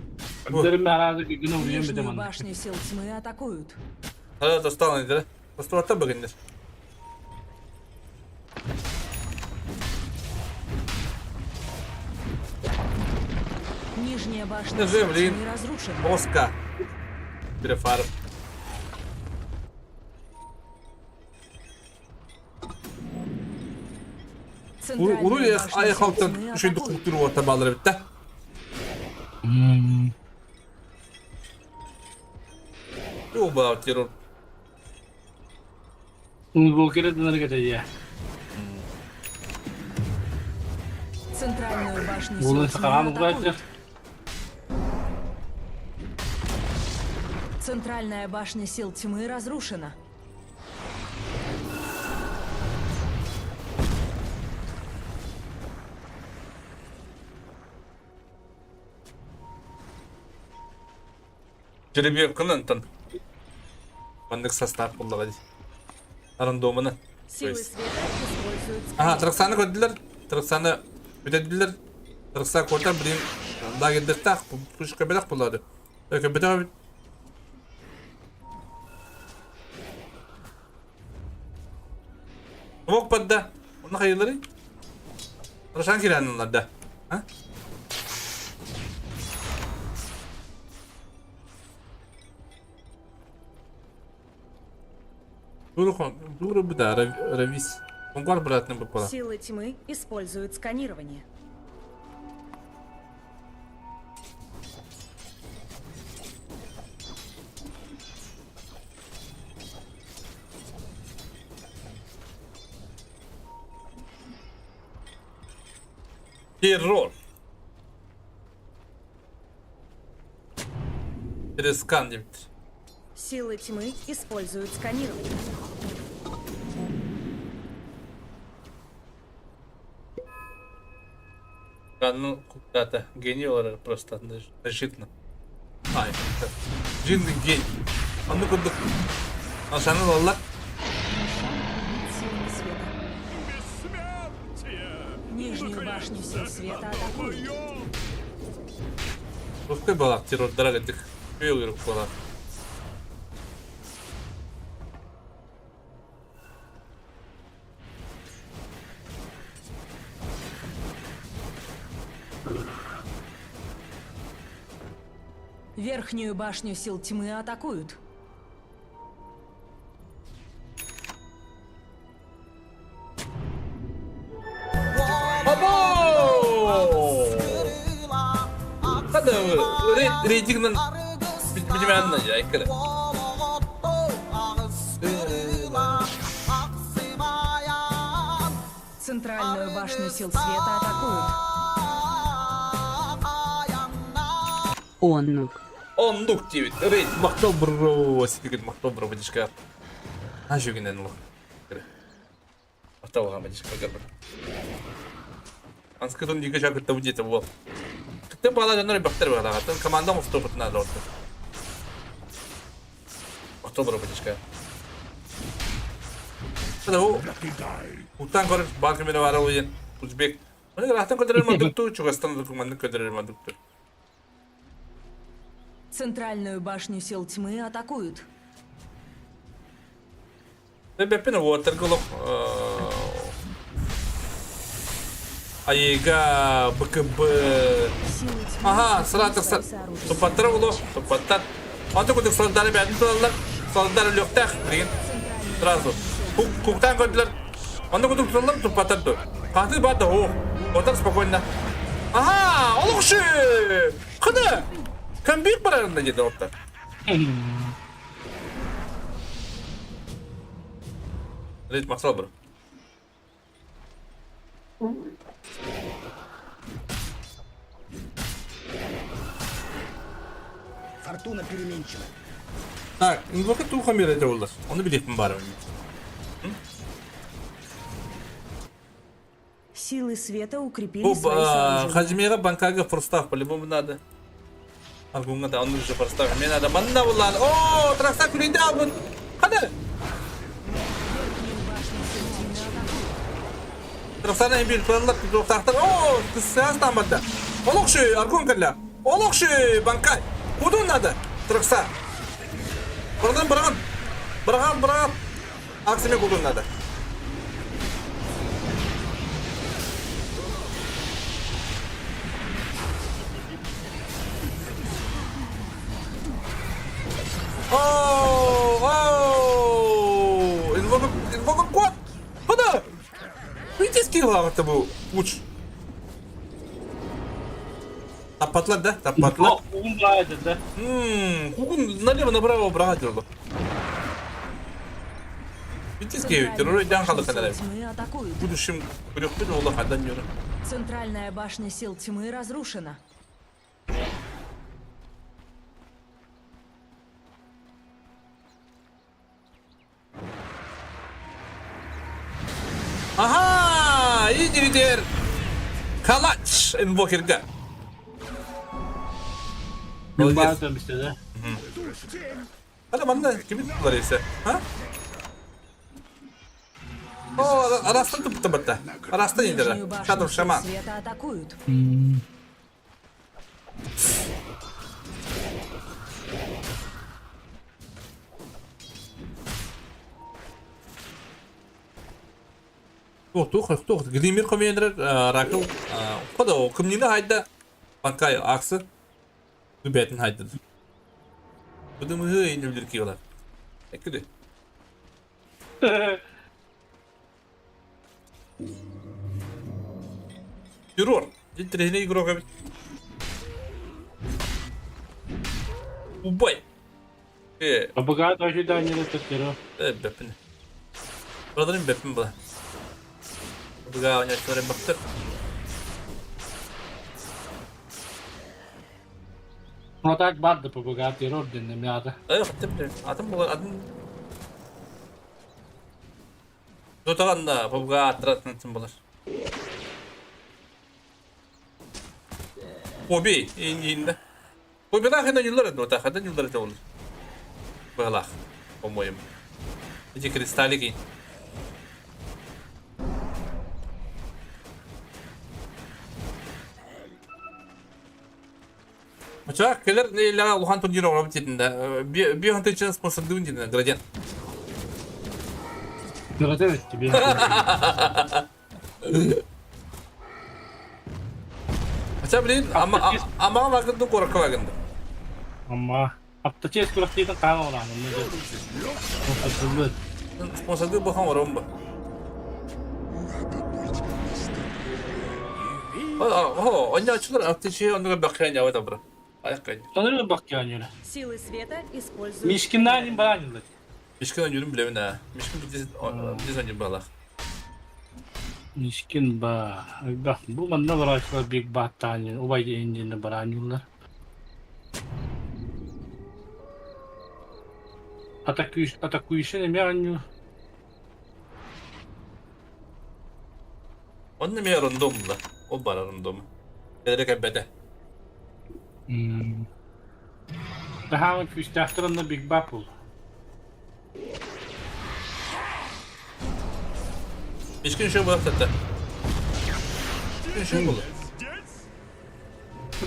Нижнюю башню сил тьмы атакуют. Хара достал иде. Достуатта бүгүннер. Нижняя башня Же, сил блин. тьмы разрушена. Оска. Перефарм. Центральную Уруй башню ай сил халктан тьмы үшөйдү атакуют. куктуруп орта балдырып битте. Жол баа террор. Инвокер дынарга я. Центральную башню сил Улун тьмы сакалан атакуют. угайты. Центральная башня сил тьмы разрушена. Жеребьевканы антон. Маннык состав буллага ди. Рандомына. Силы света используют Ага, сканирование. Траксаны көрдүлөр. Траксаны бүтөдүлөр. Тракса көрдө блин. Лагердыктак пушка белек булады. Өкө бүтө Мок падда. Оны хайылары? Рошан киранылар да. А? Дура бы да, Равис. Онгар братны попала. Силы тьмы используют сканирование. Террор. Перескан деп. Силы тьмы используют сканирование. Ну, куда-то гений олар просто защитно. Ай, джинный гений. Аны курдук. Ашаны аллах. Силами света. Нижнюю башню сил света атакуют. Русской балак террордара кеттик. Күйө керек балак. Верхнюю башню сил тьмы атакуют. Хада рейтингнан билимээн я иккere. Центральную башню сил света атакуют. Оннук. Оннук диэбит. Рейд махтал бро, ситигин махтал бро бадишка. А жүгінен ол. Махтал оған бадишка габыр. Анскытын диге жакытта будет бол. Тіпті бала жанар бақтар бағалағатын команда муфтопытына да отыр. Махтал бро бадишка. Утан көріп бар кемере бар ол Узбек. Оны рахтан көтерер мадукту, чугастан документны көтерер мадукту. Центральную башню сил тьмы атакуют. Бэппин уоттарга олох Айыга БКБ Аха, сразу тупаттар олох, тупаттар. Аты кудук солдары бәдін тураллар, солдары лөктәх, деген сразу. Куктан көрділер. Анда кудук тураллар тупаттар ду. Қаты барды, о, отар спокойно. Аха, олох шы! Кыды! Кім бик барарында деді оттар. Рейд мақсал бір. Фортуна переменчива. Так, инвока туха мир это олар. Оны билеппин бары. Силы света укрепили Бу свои сооружения. Хажмега банкага форстав по-любому надо. Аргунга да, он уже форстав. Мне надо. Манна булан. О, тракса күлейді абын. Қады. Траксаны эмбил туралар тоқтақтар. О, кысас тамбада. Олықшы, аргун кілі. Олықшы, банкай. Куду надо. Тракса. Бұрған, бұрған. Бұрған, бұрған. Аксиме куду надо. Оу, оу! Инвокер, инвокер кот! Куда? Видите, скилл это был луч. Таппатлар, да? Таппатлар. Кугун баайды, да? Кугун налево направо брать дело. Видите, скилл, террор дян халы канале. Тьмы атакуют. Будущем күрөкпүн ол хадан yürü. Центральная башня сил тьмы разрушена. Аха! Иди Калач инвокерга. Мен баайтым işte да. Hadi manna kimin tuttular ise? Ha? О, арастан тупты бітті. Арастан индірі. Нижнюю башню Шадов сил шаман. света атакуют. Тух, тух, тух. Глимир комендер ракыл. Кода о кымнины хайда. Банкай аксы. Дүбәтін хайда. Бұды мығы инүлдер кейолар. Әкіді. Террор. Тренер игрок. Убай. Бабага тоже да не это террор. Бәпін. Брадарым бәпін бұла. Бұға ойнатылар бақтыр. Ну так барды ПБГ террор ден мяда. Хаттым Атым болар, атын. Дотаған да ПБГ аттыратын болар. Оби, инде. Оби да хена юллар дота, хада юллар это olur. Бағалақ, по-моему. Эти кристаллики. Мача, келер не ля улахан турнир оңрап тетінде. Би ханты чен спонсордуын деді, градиент. Градиент тебе. Мача, блин, ама вагынды коракка вагынды. Ама Авточес күрэхтиитин хаан оҥороон онно дьэ спонсордыыбыт. Спонсордыы бухан орон бу. О, онньооччулар авточе оннуга бэккээн дьаба табра. Айаккай. Сонун баккаан Силы света используют Мишкина баранилар. Мишкин ойнуурун билэбин аа. Мишкин биир ойнуур баалаах. Мишкин ба элбэх. Бу манна барааччылар биг бааттаан убай диэн бараанньыллар. Атакуйшин эмиэ оонньуур. Онно эмиэ рондом булла. Ол баар рондом. Кэлэрэ кэлбэтэ. Таһаамын күүстээхтэр онно Big Bap буолла. Мишкин еще буолар сатта. Мишкин еще буолар.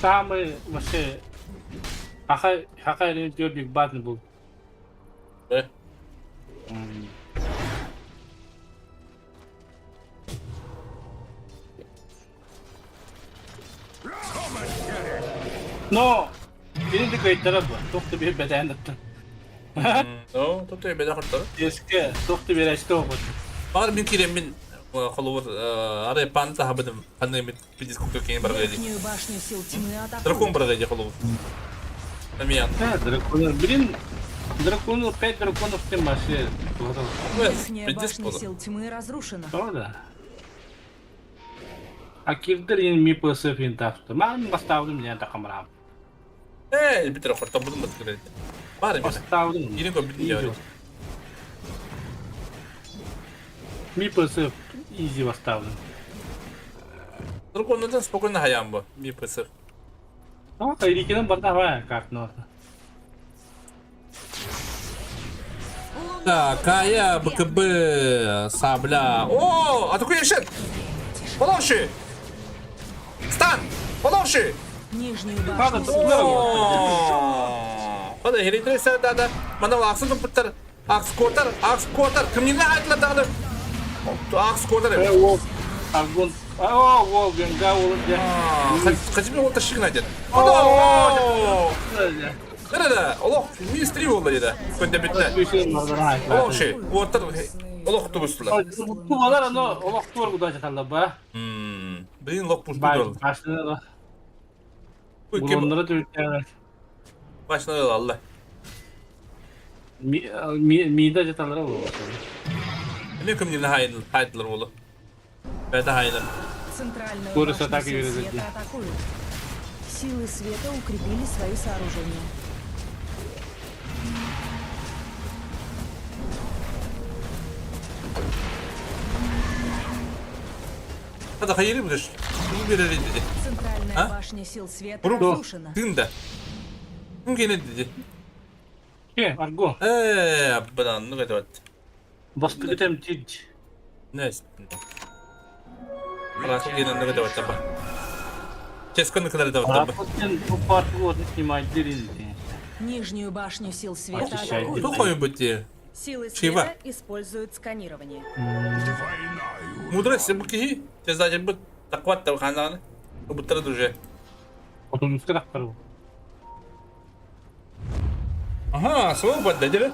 Таһаамы вообще хаха хаха эрин түөр Big Bap был. Э? Но кини да кыайтара бу. Туох да биэрбэтээн аттан. Но, тут я бэдэ хортор. Еске, туох да биэрээччи оҕот. Баар мин киирэммин холобур арай пан таһабыным ханна эмит пидискука киин барга ди. Верхнюю башню сил тьмы Дракон атакуют. барга ди холобур. Амиян. Да, драконов. Блин, драконов, пять драконов тем вообще. Верхняя Пиздец башня буолар. сил тьмы разрушена. Правда? А кирдер ин ми псф интафты. Ман бастаудым диэн такамраам. Ээ, битер хортобудум бат кэлэр. Баар эмиэ. Бастаудым. Ирин көрбүт дии. Ми псф изи бастаудым. Драконнардан спокойно хаям бу. Ми псф. А, Кайрикинен барда хава картны орта. Так, Кая, БКБ, Сабля. О, атакуешь! Подальше! Стан! Подальше! Нижнюю Правда, башню тут сил О, Хада херитреса да да. Мана аксын тупуттар. Акс котар, акс котар. Кимнин айтла дагы. Акс котар. Аргон. О, о, генга ол де. Хажми ол ташыгына дед. О! Да-да, олох мистри болду деди. Көндө бүтті. Олох ши, уоттар олох тубустулар. Тубалар аны олох туар куда жаталла ба. Блин, лох пуш буду. Башны Буроннары төрүттәр. Башны алла. Мида жаталлар бу. Эме кимнин хайдыл, хайдылар болу. Бәді хайдыл. Центральную Скорость башню атаки сил верит, света атакуют. Силы света укрепили свои сооружения. Хада хайыры бұдыш. Бұл берер dedi. Центральная А? башня сил света Бұрын разрушена. тында. Кім келеді dedi. Ке, Арго. Э, бұдан, ну это вот. Басты кетем тич. Не, Рахым келен ну это вот таба. Ческоны кыдары да вот таба. Рапортен бу партия орны снимать дерин. Нижнюю башню сил света Очищай. атакуют. Кто қойын бітті? Силы Чего? света используют сканирование. Мудрость бұл кихи. Тез ажын бұт. Тақват та қанағаны. Бұттырады уже. Отунуска тактар бу. Ага, сол бадда деді.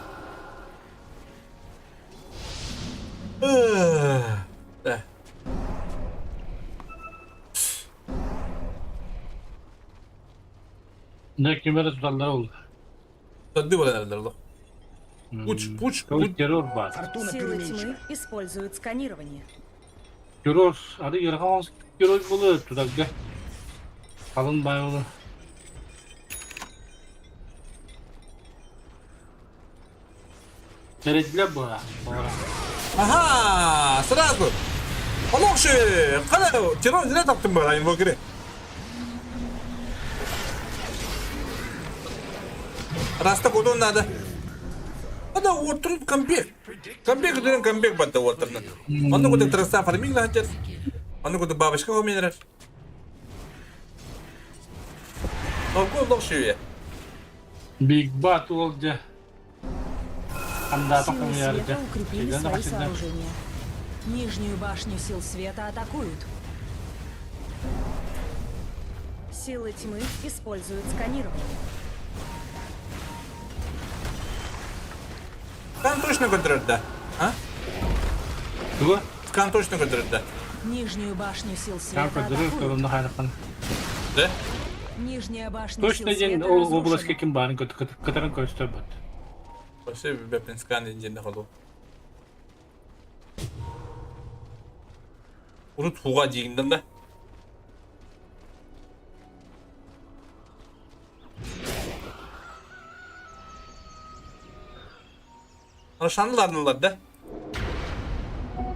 Да. Ne кемере туталлар oldu. Тады боланарлар олы. Пуч, пуч, пуч. Террор бар. Фортуна Силы переменчива. тьмы используют сканирование. Террор, ады ярган террор болу тудагга. Kalın bayılı. Dereceler bu ha. Ага, сразу. Олоқшы, қала, террор зря таптым ба, инвокеры. Раста куда надо. Ада отырып камбек. Камбек деген камбек батты отырны. Онда куда траса фарминг ланчер. Онда куда бабочка хоменер. Толку лоқшы. Big Bat oldu. Анда Силы такым света ярды. укрепили свои сооружения. Нижнюю башню сил света атакуют. Силы тьмы используют сканирование. Скан точно көрдөрөр да? А? Тугу? Скан точно көрдөрөр да? Нижнюю башню сил Скан света көрдөрөр, атакуют. көрүннэ хайрапан. Да? Нижняя башня Точно сил диэн света ол областка разрушена. ким баарын кытарын көстөр бут. Вообще бэппин скан диэн холу. Урут хуга диигинден да. Рошанларнылар да.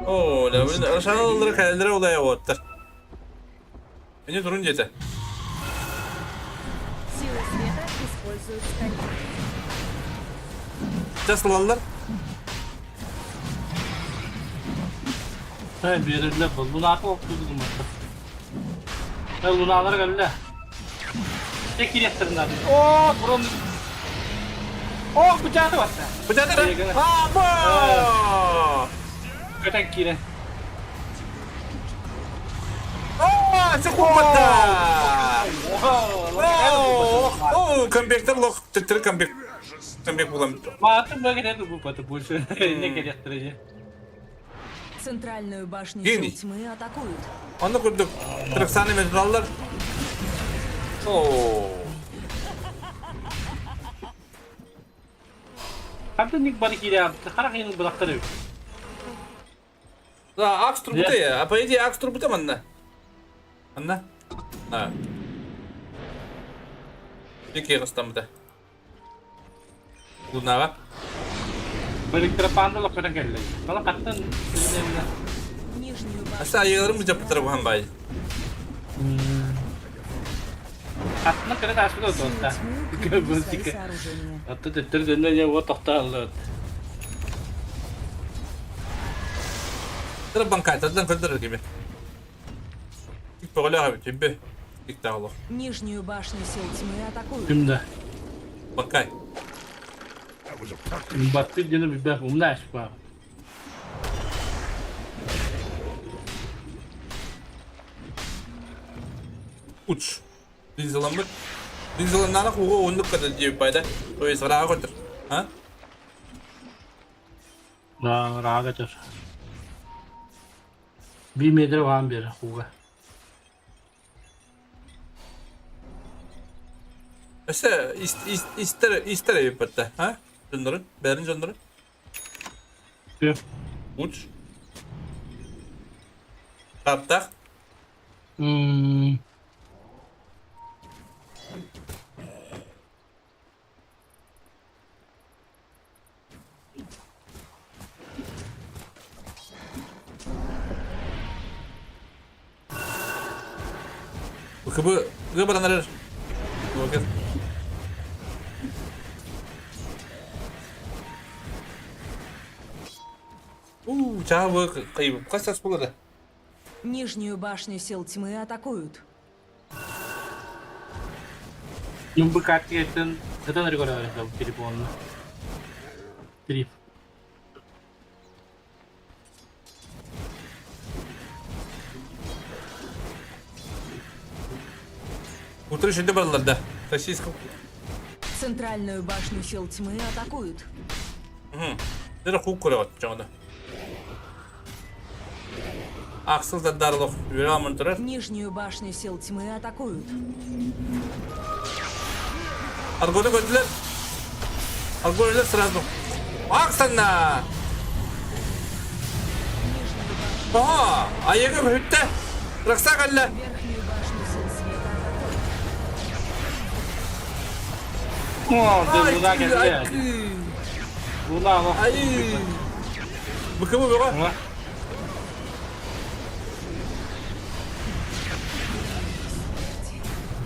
Оо, Рошаналары кэлэллэрэ улайа уоттар. Мени турун диэтэ. Силы света используют сканирование. Сейчас ылаллар. Э, биэрэллэр бол. Лунаата охтуу гымматтар. Э, лунаалар кэллэ. Дьэ кириэхтэрин наада. Оо, бурун. Оо, бучааты баста. Бучааты да? Аба! Көтөн киирэн. Оо, секундата! Оо, комбектер лох, төттөрү комбек. Комбек булам. Маатын бөгетен бу больше. Не кириэхтэрэ. Центральную башню Гений. сил тьмы атакуют. Онно курдук Траксаны металлар. Оо. Хантан ник бары киирэ харах иһин бырахтар эбит. Да, акс турбута я. А по идее акс турбута манна. Манна. А. Дикий растамда. Лунава. Электропанда лохтан кэллэ. Бала хаттан Нижнюю Аса айыларым жапытар бухан бай. Хаттан кырын аспыт отуотта. свои сооружения. Атты төттөр дөннө не вот тохтааллыт. Тыр банкай тадан көддөр gibi. Тик бөгөлө abi тибби. Тик тагылы. Нижнюю башню сил тьмы атакуют. Кимде? Банкай. Батты дені билбэх умна ашпа. Уч. Динзаламмыт. Динзаламнана хуга оннук када дип байда. То есть рага көтөр. А? Да, рага көтөр. Bir metre var bir хуга. Өсө истер истер эбиппетте, а? Жоннорун, бәрин жоннорун. Уч. Таптах. Кыбы гыбаранар. Логер. У, чабы кайып. Кайсас болду? Нижнюю башню сил тьмы атакуют. Юмбы картиеттен кытан регулярно телефонна. Три. Утро şimdi баралар Российском. Центральную башню сил тьмы атакуют. Угу. Дere хук көрөт жаңы. Аксыл дарлық үре турар. Нижнюю башню сил тьмы атакуют. Аргоны көрдүлөр. Аргоны сразу. Аксанна! Ага, айыгы бүттү. Ракса калла. Верхнюю башню сил света атакуют. О, да луна келди. Луна алла. Ай. Быкыбы бөҕө.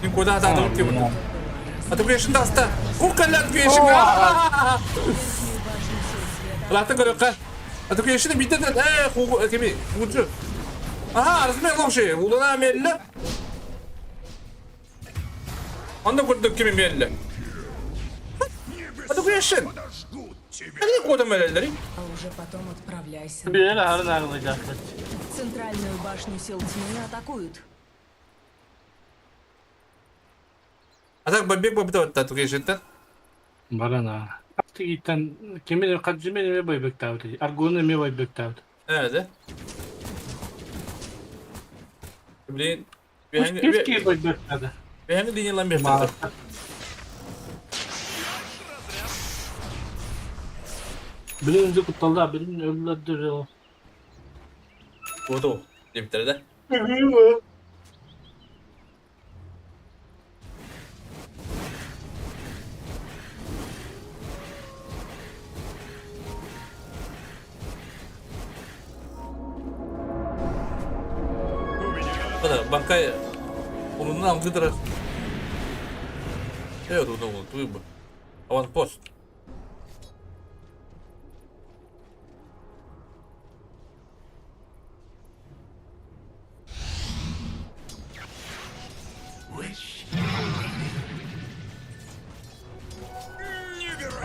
Мин куда атадым ки буну. Аты күйешин таста. Кукаллар күйешин. Латын көрөккө. Аты күйешин битет. Э, ху кеми. Гуджу. Аха, размер лохши. Улана мелле. Анда көрдүк кими мелле. Аты күйешин. Они куда меллери? А уже потом отправляйся. Bir harın arılacaklar. Центральную башню сил тьмы атакуют. А так бабек бабыта вот тату күйешин Барана. Тигиттэн кими Хаджими эмиэ байбыктаабыт, Аргуну эмиэ байбыктаабыт. Ээ, Блин, Киев байбыктаады. Бэһэҥи линиялан биэртэ. Билин үнді кутталла, билин өллөрдүр. Буоту, диэбиттэрэ да. Банкай Онунан алгы турар. Э, тугу тугу Аванпост.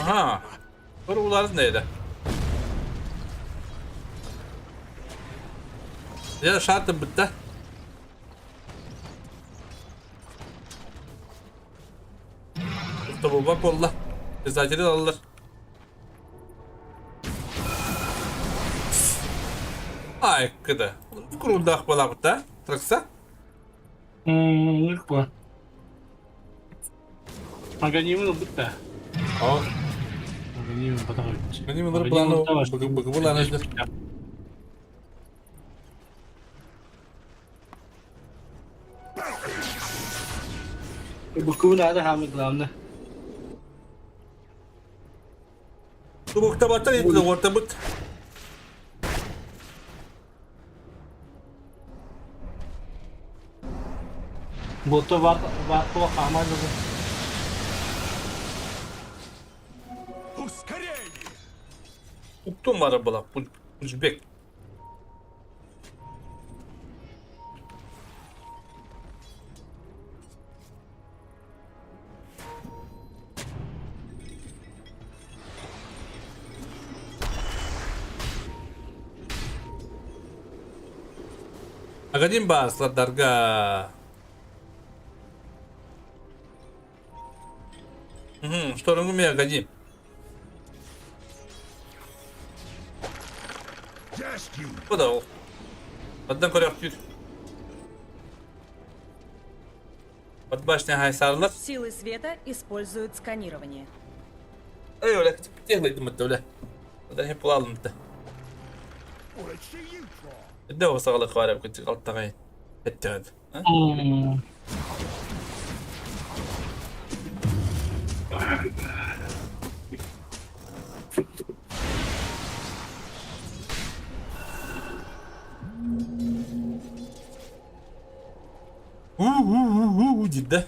Aha. Бір уларын neydi? Я шартым бітті. Тобулбак буолла. Писатели алалар. Айкыда. Курулдаах буолаабыт Тракса? Легко. Аганимын ылбыт да. О. Аганимын батах Аганимын планы быгы Буквы надо самое главное. Тубуктабаттан итиле ортабыт. Буолта бар бар хаамай Уктум бара была. Пульчбек. Агадим ба сладарга. Угу, что ругуми Агадим. Куда ол? Бадан көрөктүр. Бат башня хайсарлар. Силы света используют сканирование. Эй, оля, теглайдым бітті, оля. Одан хеп буlalım бітті. Эдде осағалы қарап күтік алттағай. Әттіғад. У-у-у-у дейді.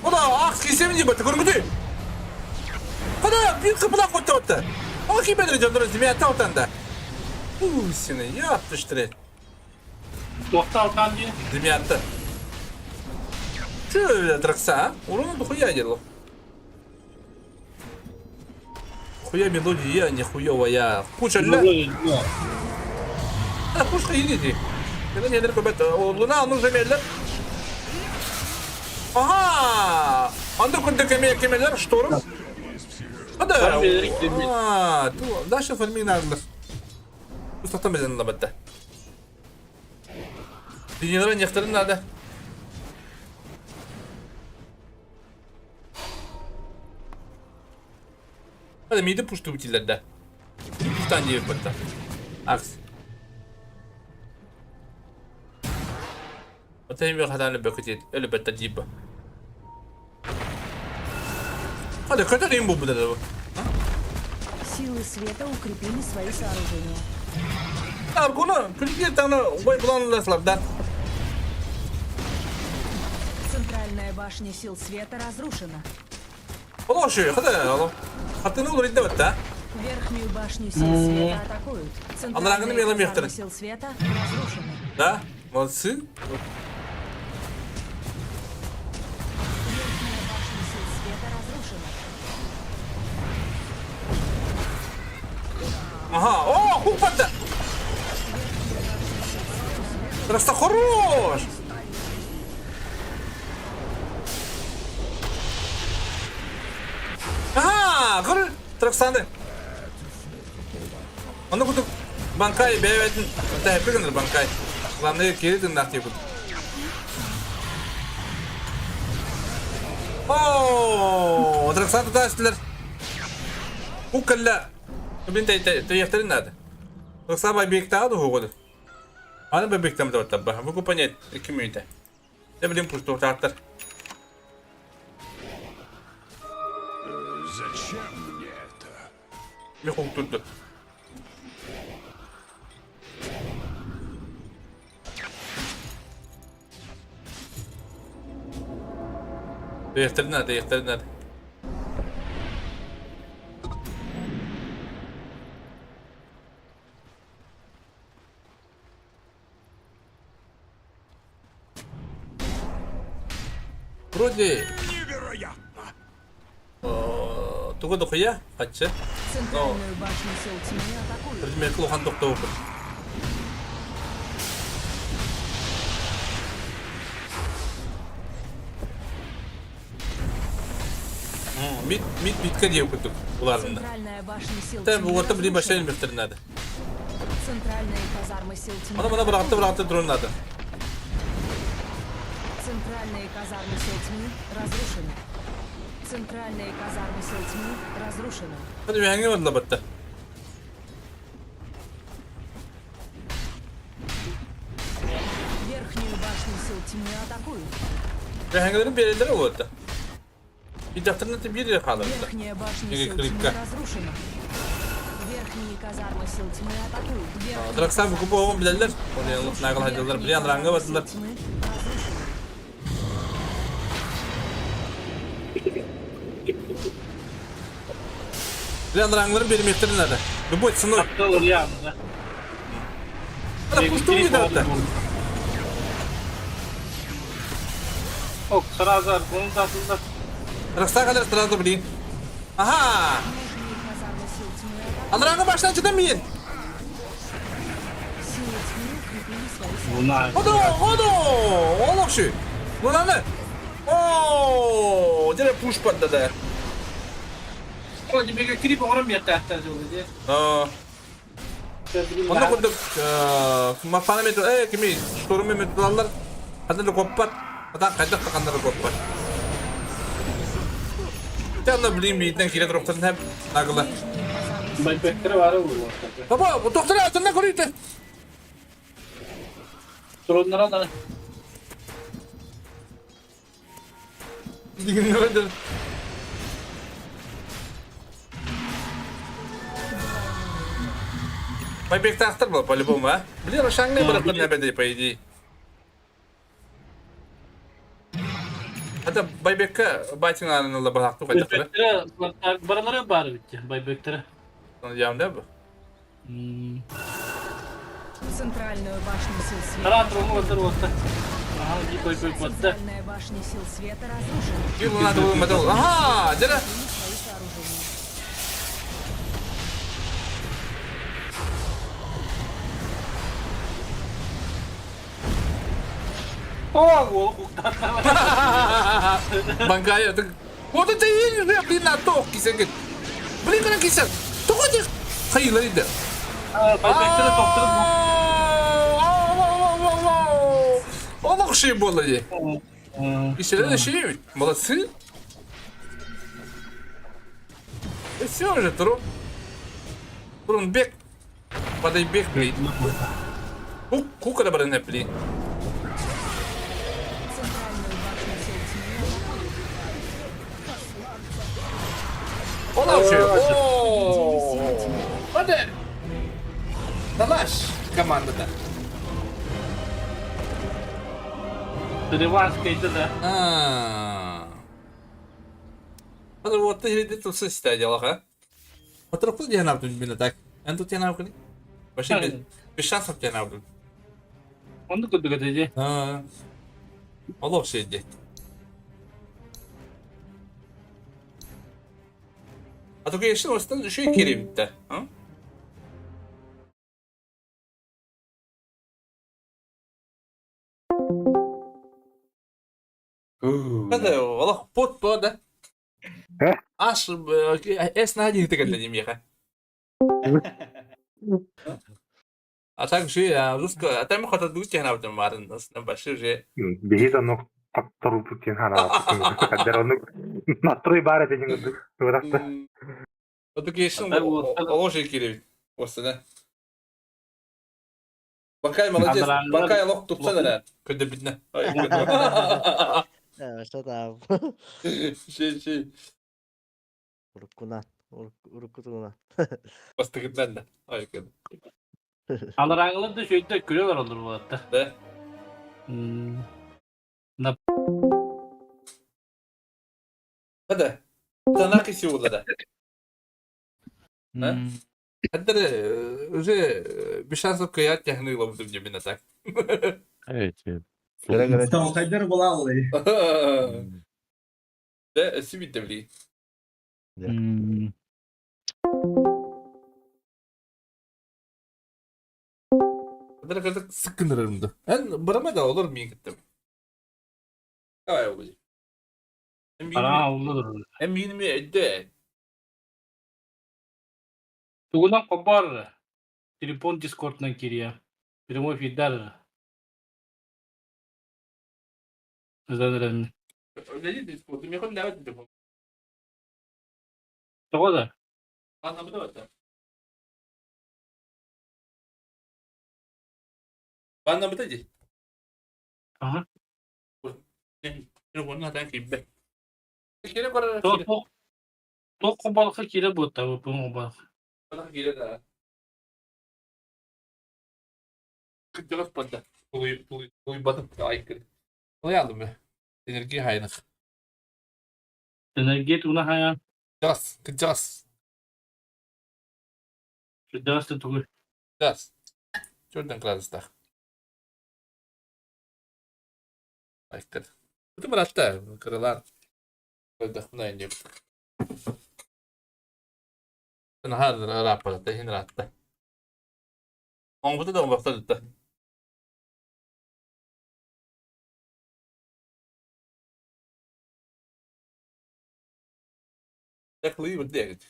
Ода ақ кесемін деп бітті, көргіде. Құда, bir қыпылақ өтті өтті. Ол кемедір жандыры змея отанда. У, сені, яптыштыры. Тоқта алқан де. Змеятты. Чё, дракса, а? Урона дохуя делал. Хуя мелодия, не хуёвая. Куча ля. А, пушка иди. Когда не көбет, луна, ну же меллер. Ага! Анда күндө кеме кемелер шторм. Ада. А, дальше фарминарлар. Устатан безен лабатта. Динелер нехтерин надо. Hadi midi puştu bitillerde. Puştan diye batta. Aks. Отайм хатаны бөкөтет, өлө бетта диба. Hadi kadar bu bu da bu. Силы света укрепили свои сооружения. Аргуна, күлге таны ой буланласлардан. Центральная башня сил света разрушена. Олошу, хады, алло. Хатыны olur идде бетта. Верхнюю башню сил света атакуют. Центральные казармы сил света разрушены. Да, молодцы. Верхняя башня сил света разрушена. Ага, о, хупата. Просто хорош! Ага, көр, Траксанды. Онно курдук Банкай бэйэбэтин тэһэппи гынар Банкай. Главное кири тыннаах диэбит. О, Траксан тутаачтылар. Бу кэллэ. Блин, тэйэхтэрин наада. Траксан байбиэктааҕы дуһугуду. Аны байбиэктам да Бу понять, 2 мүнүүтэ. Дьэ билим пустуохтаахтар. Зачем мне это? Мен холтурду. Değiştirdin hadi, değiştirdin hadi. Вроде Невероятно! тугу дохуя хаччы. Но Центральную башню сил тьмы атакуют. предмет улахан тохтооппут. Мит мит митка диэ курдук уларында. Центральная башня сил Тэ тьмы бугурта билим башай разрушена. мөхтөр надо. Центральные казармы сил тьмы Мана мана бырахты атакуют. бырахты дрон надо. Центральные казармы сил тьмы разрушены. Центральные казармы сил тьмы разрушены. Hadi bir hangi vardı batta. Верхнюю башню сил тьмы атакуют. Hangilerin bir yerleri oldu. Bir defterin bir yere kalırdı. Верхняя башня Или сил тьмы крипка. разрушена. Верхние казармы сил тьмы атакуют. Верхние Драксан bu kupa oğlum bilerler. Oraya nagıl hacılar bilen ranga казармы battılar. сил тьмы разрушены. Bilen rangların bir metrin nerede? Любой ценой. Таптал явно. Hadi kuştum gider hatta. Ок, сразу bunu da atıldı. Драксан kadar sırada bileyim. Aha! Нижние казармы сил тьмы атакуют. Alranga baştan çıkamayın. Силы тьмы укрепили свои сооружения. Buna. Ходу, ходу! Олох şu. Bunаны. Оо, dire push patladı. О, тебе крип оғырым ятты жолы де. Aa, Онно курдук мафана метро, э, кими, штурмы метролар, ханна коппат, атан кайдах та коппат. Тәнна блин бийтен киле троктан һәм нагыла. Байбектері бар ол. Баба, бу доктор атында көрүйті. Дроннара да. Деген öldü. Байбек тақтыр был по-любому, а? Блин, Рошанга барып нәбәдей, по идее. Хата Байбекке байтин арынылы бахту кайтaqtыр. Байбектері баралары бар бітті. Байбектері. Ямда бу. Центральную башню сил света. Қара дроны отыр отты. Ага, не байбек отты. Центральная башня сил света разрушена. Кил надо было медал. Ага, дера. Укрепили свои сооружения. О, ол құқтатты. Банкая. Вот это и блин на ток кисенген. Блин, кана кисен. Тоғы де хайылар иді. Байбектері тоқтырып. Олық шей болды де. Киселер шей, молодцы. И все же, тру. Трун бег. Подай бег, блин. Кука да блин. Центральную башню сил тьмы атакуют. Ола вообще. О! Hadi. Далаш командада. Реванш кейді да. А. Hadi вот ты где тут состя делах, а? Отрапыл я нам тут блин так. Эн тут я нам Вообще без шансов тебя нам. Онды күдігі деде. А. Олох сидит. А то конечно, остан еще и керемді, а? Это олох пот то да. Аш эс на один кэллэ миэхэ. А так же русского, а там хотя дуть я навдым марын, на большой же. Биһи оннук хотторбут диэн ханаабыт. Кадер оннук настрой баар этэ диэн курдук. Туорахта. Education олож киребит. Осына. Бакай молодец. Бакай лох тупсан эрэ. Көдөбүтнэ. Что там? Ши ши. Уруккунан. Уруккутунан. Бастыгытынан да. Ой, кыды. Алараңылар да шөйдө күлөлөр олор буолатта. Да. На Да. Танак силы да. Хаддар уже без шансов кыят тяхны лобдым именно так. Хайдар булаллы. Да, сибит бли. Хаддар кырдык сыккынырымды. Эн барама да олор мин кеттим. Давай олуй. Ара оллur. Эм миними эдде. Тугунан кобар телефон дискорднан кирия. Прямой эфирдар. Занрен. Дискорд, мен хол лават телефон. Того да. Ана буда. Бана буда ди. Ага. Телефонна таан киббе. Кире бар. То то кобалка кире бутта бу кобалка. Кире да. Кырдьаҕас барда. Тулуйбатым айкыр. Тулуйалым be. Энергия хайных. Энергия туна хая. Кырдьаҕас, кырдьаҕас. Кырдьаҕас да тугуй. Кырдьаҕас. Төрдөн градустаах. Айкыр. Бу баратта кыралар. Көрдөхпүн айын Наһаа ырааппата, иһин ыраатта. Оҥбута да оҥбохто да. Таклы вот дегет.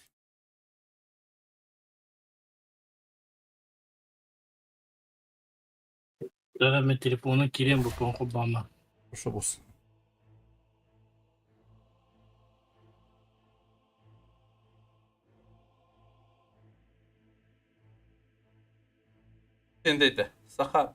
Дара мен телефону кирем бу пон кобама. Ошо бус. Сендейді. Саха.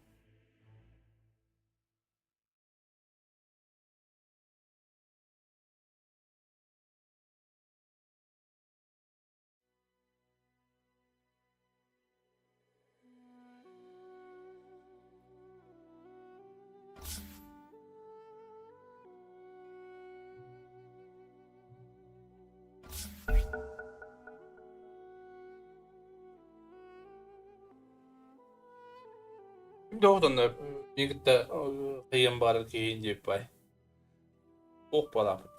Доғдан негітті қиын бар кейін деп бай. Оқ балапыт.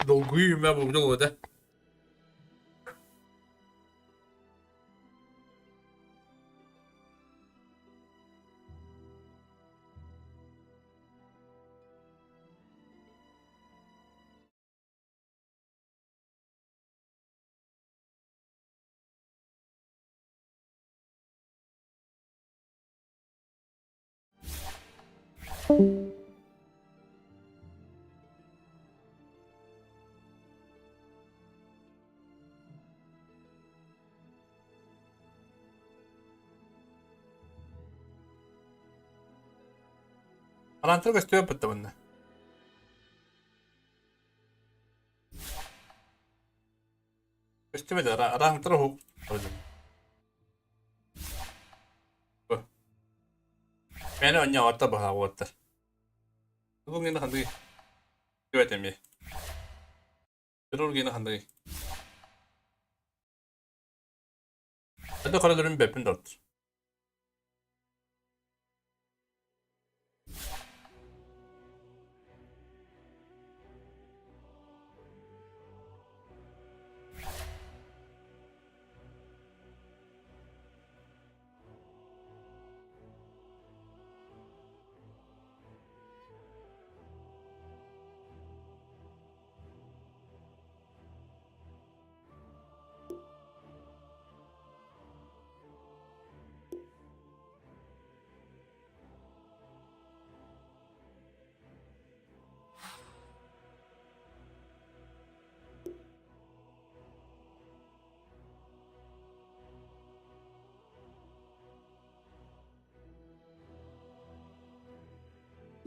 Долгую мен бұл да. Арантыр көстүө бытты бұнда. Көстүбөдө, арантыр хук. Мени оння орта баха уоттар. Бүгүн ханды. Күөтеме. Хирургина ханды. Hadi karalarım bepin dört.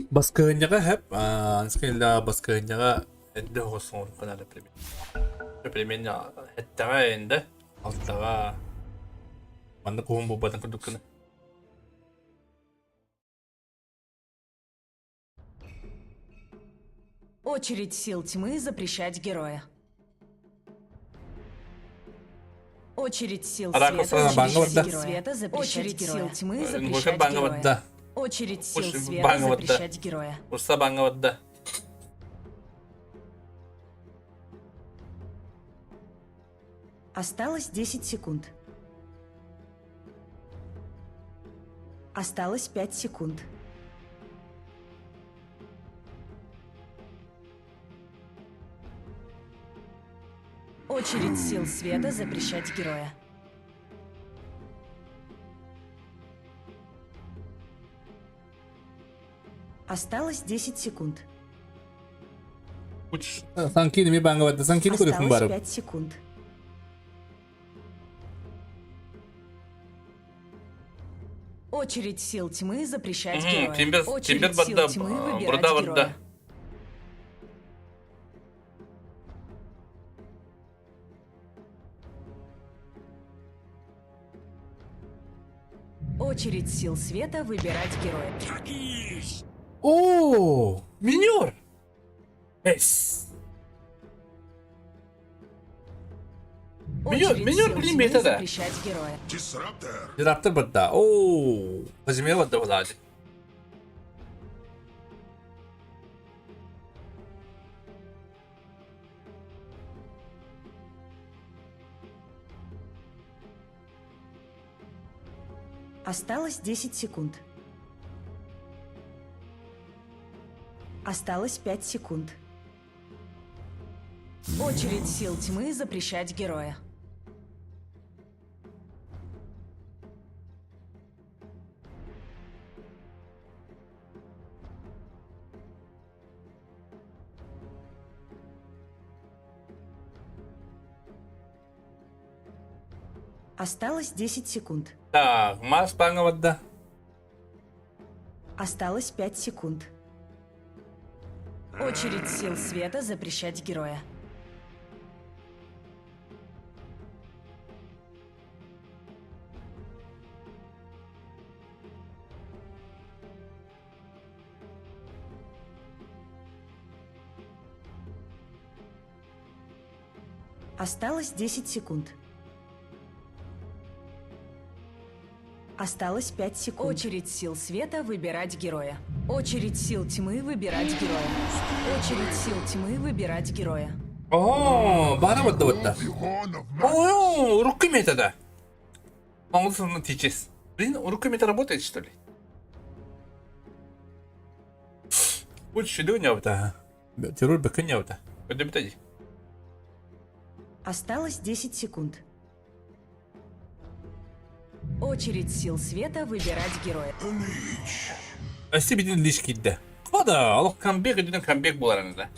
Баскыһынньаҕа хэп, аныскы баскыһынньаҕа эрдэ оҕус оҥорукка наада примерно эттэҕэ эйэндэ алтаҕа маннык уһун буолбатын курдук гына. Очередь сил тьмы запрещать героя. Очередь сил Арака света сана баҥҥа запрещать барда. героя. Света запрещать Очередь сил тьмы Нвк запрещать баҥҥа героя. барда. Очередь сил Уш света баҥҥа барда. запрещать героя. Урса баҥҥа барда. Осталось 10 секунд. Осталось 5 секунд. Очередь сил света запрещать героя. Осталось 10 секунд. Санкини ми баҥҥа барда. Санкини көрүөхпүн Осталось баарым. 5 секунд. Очередь сил тьмы запрещать героя. Тимбер Очередь Тимбер сил барда, тьмы выбирать Бурда барда. героя. Очередь сил света выбирать героя. Оо, минер! Эс. Минер, Очередь минер, сил блин, тьмы это да. запрещать героя. Дираптор барда. Оо, Казимир барда буолаачы. Осталось 10 секунд. Осталось 5 секунд. Очередь сил тьмы запрещать героя. Осталось 10 секунд. Так, Марс баҥҥа барда. Осталось 5 секунд. Очередь сил света запрещать героя. Осталось 10 секунд. Осталось 5 секунд. Очередь сил света выбирать героя. Очередь сил тьмы выбирать героя. Очередь сил тьмы выбирать героя. Оо, баара барда барда. Оо, урукку метода. Оҥосунна тичес. Блин, урукку мета работает, что ли? Лучше нявта. Террор бэкэ нявта. Көдөбүтэ Осталось 10 секунд. Очередь сил света выбирать героя. Өссө бүтүн лиш киирдэ. Хода, олох камбек үрдүнэн камбек буолар да.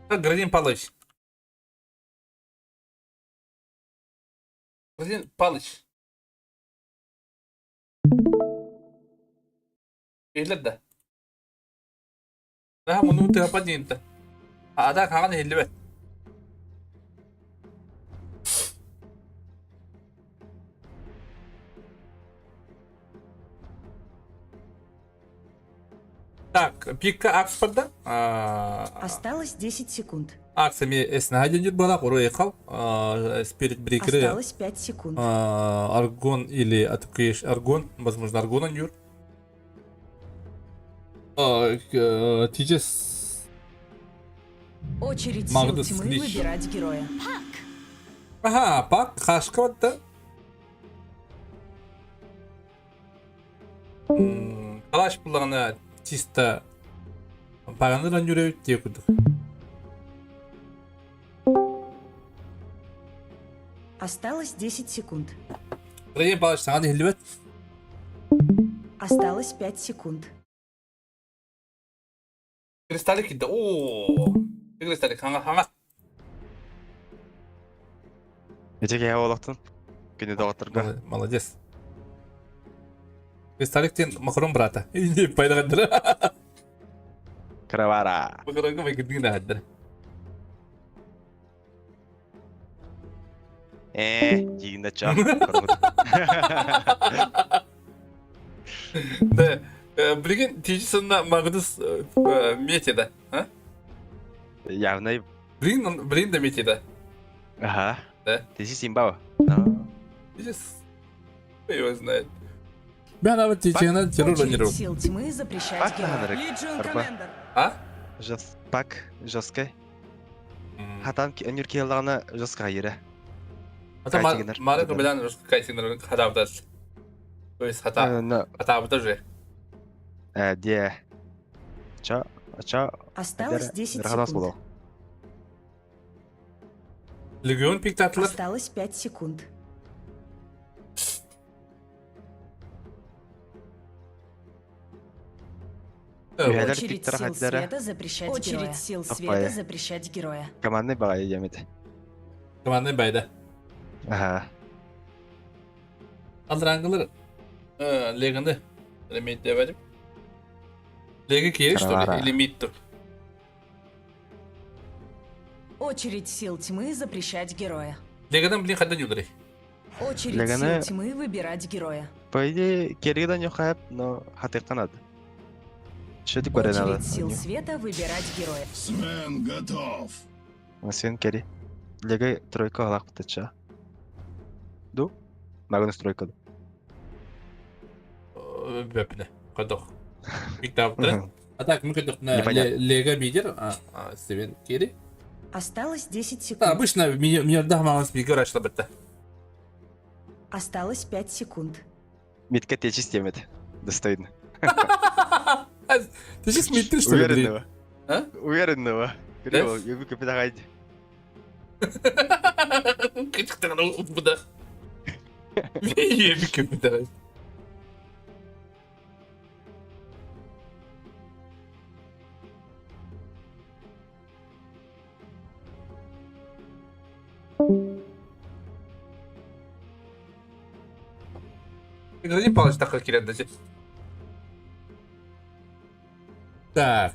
Градин Палыч. Градин Палыч. Иһиллэр да? Наһаа муннубут тыһаппат диэн да. Аата хаҥан иһиллибэт. Так, пикка акс барда. Осталось 10 секунд. Акс эми эснаһа диэн буолах уру эхал. Спирит брикеры Осталось 5 секунд. Аргон или атукеш Аргон, возможно, Аргон анюр. Тижес Очередь сил Магдус тьмы Лич. выбирать героя. Ага, пак, хашка да. Калаш буллаҕына чисто паганыр анньур эбит диэ курдук. Осталось 10 секунд. Райан Павлович саҥа иһиллибэт. Осталось 5 секунд. Кристаллик киирдэ. Оо. Кристаллик хаҥа хаҥа. Ити киһи олохтун. Күнү доҕотторго. Молодец. Старик тен макарон брата. Иди пайдагадыр. Кровара. Макаронга майгырдың да Э, дигинде ча. Да, билигин тиiji сынна Магнус метеда, а? Явно. Блин, блин да метеда. Ага. Да. Ты симба. Видишь? Его знает. Бен ава тичена террор Очередь сил тьмы запрещать героя. Лиджион Комендер. А? Жас пак жесткой. Хатан өнүр киеллаҕына жестко хайыра. Ата мары кыбылан жестко кайтинер хатабытар. То есть хата хатабытар же. Э, де. Ча, ча. Осталось 10 секунд. Легион пиктатлар. Осталось 5 секунд. Очередь сил света запрещать Очередь сил света запрещать героя. Командный бай ямит. Командный бай, да. Ага. Алдрангылар легенде лимит деп айтып. Леги кири, что ли? Или мид тур? Очередь сил тьмы запрещать героя. Легенде, блин, хаддан юдыры. Очередь сил тьмы выбирать героя. По идее, керигдан юхап, но хатыктан надо. Что ты говоришь надо? Очередь сил света выбирать героя. Свен готов. Свен кери. Лега тройка алак бутача. Ду? Магнус тройка. Бөпне. Кадох. Пиктап, А так, мы кадох на Лего мидер, а Стивен Керри. Осталось 10 секунд. Да, обычно мне да, мама спикер ашла бітті. Осталось 5 секунд. Митка течи стемет. Достойно. Ты сейчас миттер, что ли? Уверенного. А? Уверенного. Кирилл, я бы капитан. Кычықтығын ұтпыда. Ебі капитан. Гражданин Павлович так кирен Так.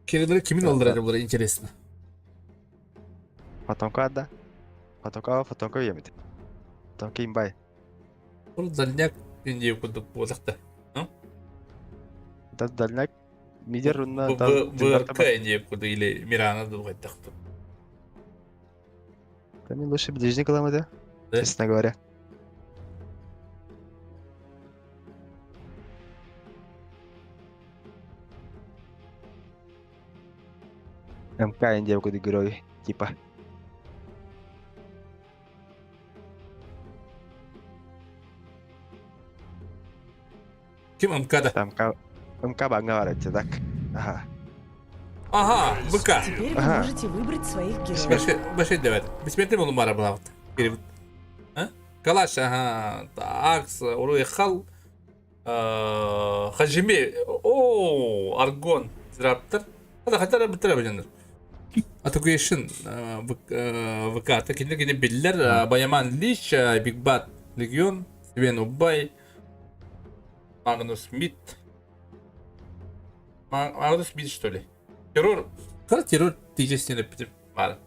Керелери kimin olur acaba интересно. Фотонка да. Фотонка, фотонка емет. Фотонка имбай. Бұл дальняк дендей кудук болақты. Да дальняк мидер унна ВРК дендей куду или Мирана дулгайтақты. Да мне лучше ближний каламы, да? Честно говоря. МК индия куди герой, типа. Ким МК-да? МК, МК бангар так. Ага. Ага, БК. Теперь вы можете выбрать своих героев. Баши давай. Бессмертный был Мара была. А? Калаш, ага. Акс, Уруйхал. Хажими. О, Аргон. Раптор. Хата хата бітірі бітірі. Атакуешн ВК кинер кине биллер Баяман Лич, Биг Бат Легион, Свен Убай, Магнус Мид. Магнус Мид что ли? Террор. Қара террор тижесіне бітіп бар.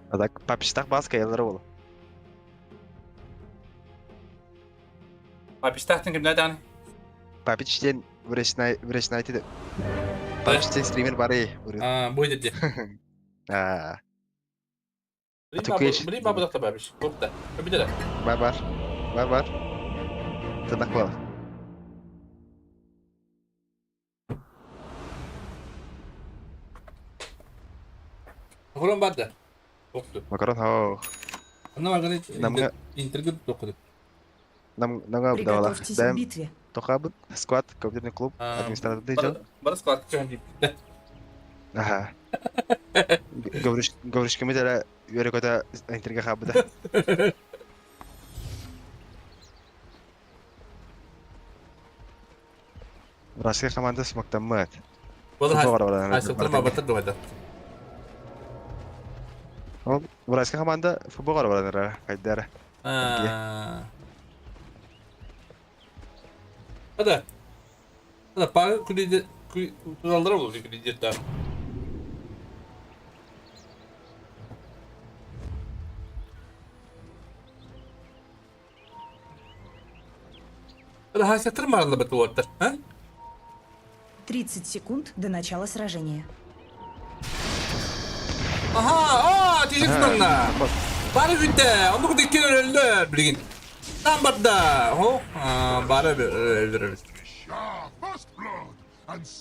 А так папиштах баска елдер ол. Папиштахтың кімді айтаны? Папичтен вречнай айтады. Папичтен стример бар ей. А, будет де. А. Блин, бабу доктор Бабич. Бопта. Победила. Бар бар. Бар бар. Тынак бол. Макарон бар да. Оқту. Макарон хау. Ана маганы интергү тоқыды. Нам нага давала. Приготовьтесь к битве. Тоқабыт, склад, компьютерный клуб, администратор дежел. Бар склад чөһөн дип. Ага. Говоришь, говоришь, кем это өрөкөтө интерге хабыда. Россия командасы мактаммат. Бол хас. Асылтырма батыр дуайда. Ол Уральская команда футбол баран эрэ хайдара. Hadi. Hadi para kredi kurallara olur kredi daha. Hadi hasatır mı arada betuvattır? Ha? 30 секунд до начала сражения. Аха, аа, тиһик тутанна. Бары бүттэ, оннук дикки өлөллөр билигин. Там барда. Хо, бары өлдөрөбүт.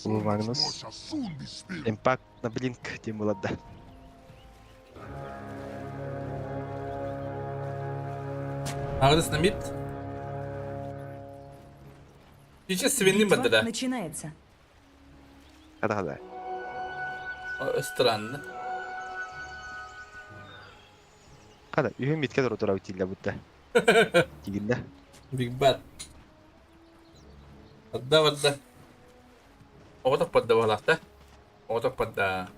Улуу Магнус. Импакт на блинк диэн буолар да. Агрыс на мид. Сейчас свинным Битва бардада. начинается. Хата хата. Странно. Хата, үһүн митке тура тура утилла бутта. Тигинде. Big Bad. Барда барда. Оҕотох барда буолаахта. Оҕотох барда.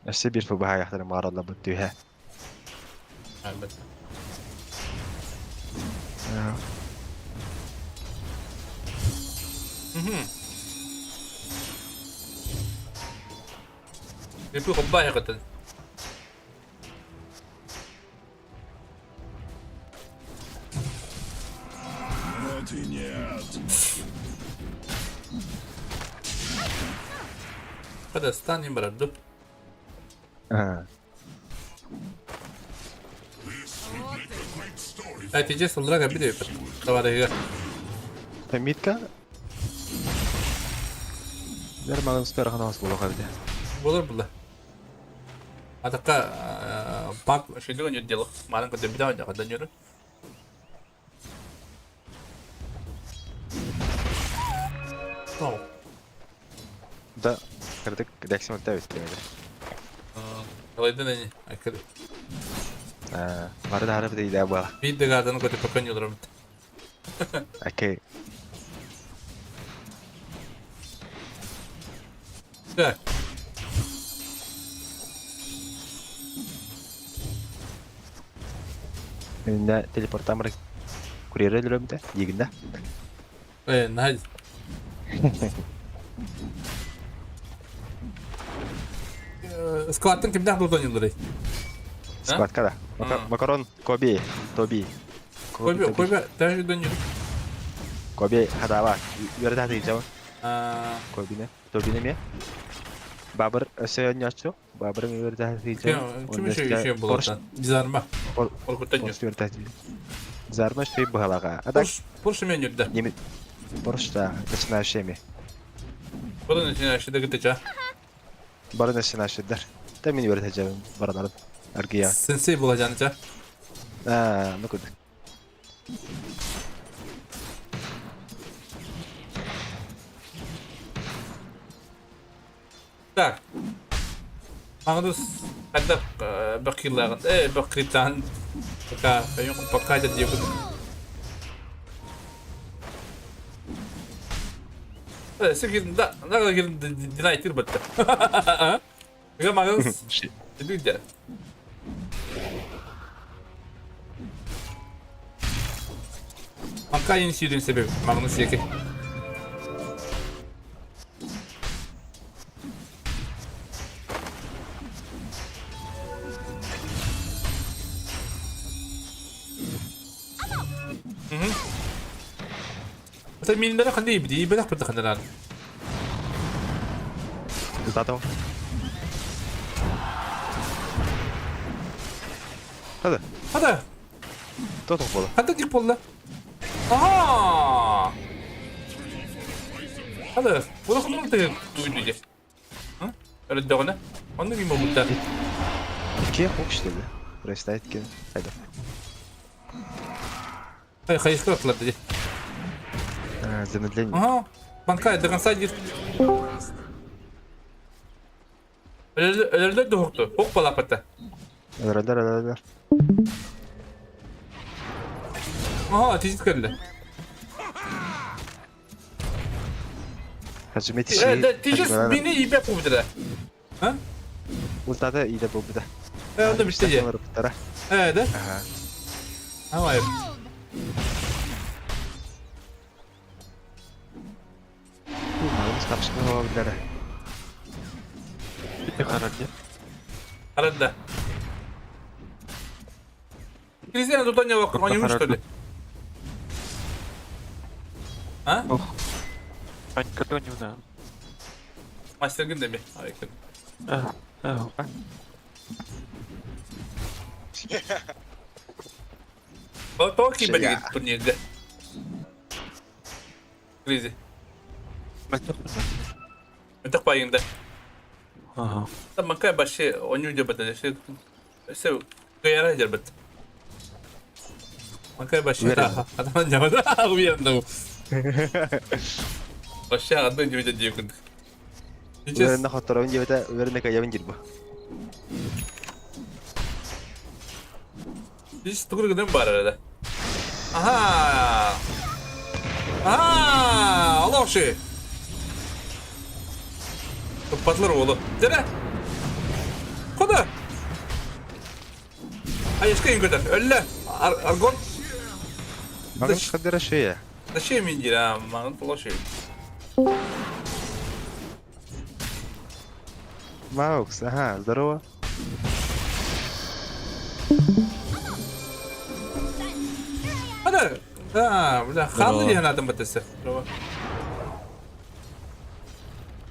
Өссө биир фубаһаайахтары мааралла бут түһэ. Репу хоббай хатан. Вот и нет. Хада станем барарду. Әтиже сылдыра кәбі деп Товарыга. Митка. Бер маған үстер ханас болуға бите. Болар бұла. Атаққа пак шүлігін өтделі. Марын көте біда ойна қадан өрі. Да, кырдык дексим өтті бит демеді. Алайдан әне, әкір. Бары да харып дейді була. Бид гаданы көте пакан юлырым. Окей. Так. Менде телепортамыр курьер өлөрөмдө, дигинде. Э, найс. Складтан кимдәк булдан юлыры? Складка да. Макарон Коби, Тоби. Коби, Коби, даже дон юлы. Коби хадава. Юрда дейжам. Кобине, Тобине ме? Бабыр өсө нячо, Бабыр юрда дейжам. Ким еще еще булат? Дизарма. Оркуттан юр. Зарма шей бухалага. А так Порш мен юрда. Неме Порш да, начинающий ми. Бары начинающий да гытыча. Бары начинающийдер. Та мен юрда баралар. Аргия. Сенсей буладжаныча. А, ну куда. Так. Магнус когда бакиллаган, бакритан пока пойдем пока это делают. Сергей, да, надо динайтир бетте. Га Магнус. Иди Пока я не сидим себе, Магнус яки. Это милдера ханды бди, бедах бедах хандаран. Зато. Hadi. Hadi. Тотох боло. Ханды дик болла. Ага. Hadi. Була ханды ты дуйду. Hı? Öyle dögüne. Onu gibi oldu. Икки хук dedi. Restart кен. Hadi. Хай хай атлады. Замедление. Ага. Банкай до конца дир. Ölürler de huktu. Huk balapata. Ölürler ölürler. Aha tijit körle. Hacı Tijit beni ipe kubdira. А? Ультата иде буолбута. Э, онно бүтте дии. Олорбуттара. Э, да? Аха. Давай. Магнус хапшыга билere. Bitti karardı. Арада. Кристина тут не вокруг, они что ли? А? Ох. Анька Донюна. Мастер гындами. Ай, кын. А, а. То кибер турнирде. Кризи. Ментах пайында. Ага. Там макай баше оню дебат, се каяра дебат. Макай баше. Уверен. Атаман дебат. Уверен да. Баше адын дебат дебат. Уверен хотторон диэбэтэ, уверен кайабын дирбу. Здесь тугры бар арада. Ага. Ага, алоши. Патлар олу. Дере. Куда? Айышка ингөтөр. Өллө. Аргон. Магнус хаддара шея. Зачем индира? Магнус лоши. Маукс, ага, здорово. Хада. Да, бля, ханды диэн атын баттасы.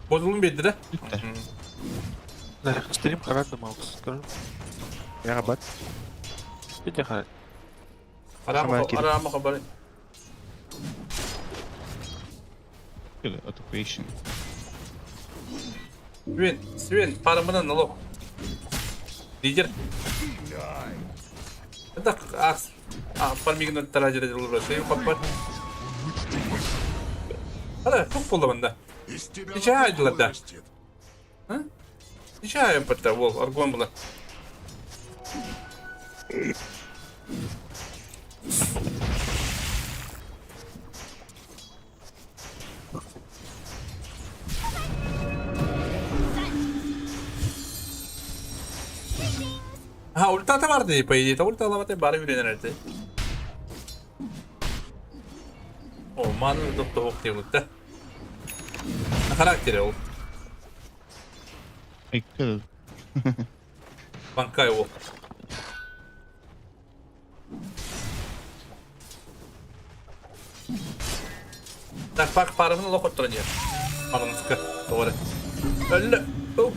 Бозулун берди да? Да, стрим харады Маукс. Скажу. Я бат. Bitti харады. Арама арама хабары. Occupation. Свен, Свен, парымынан налог. Лидер. Это ас. А, фармигн таражы жылы сен каппат. Ара, тук болду мында. Ниче айдылар да? А? Ниче айып бол, аргон була. Ha ultata vardı по идее. Ульталаваты бары үйренерdi. О, маны доктор ок деп да. Характері ол. I could. Банкай ол. Так, пак парымын лохот туран жер. Магнуска, doğru. Өллө. Оп.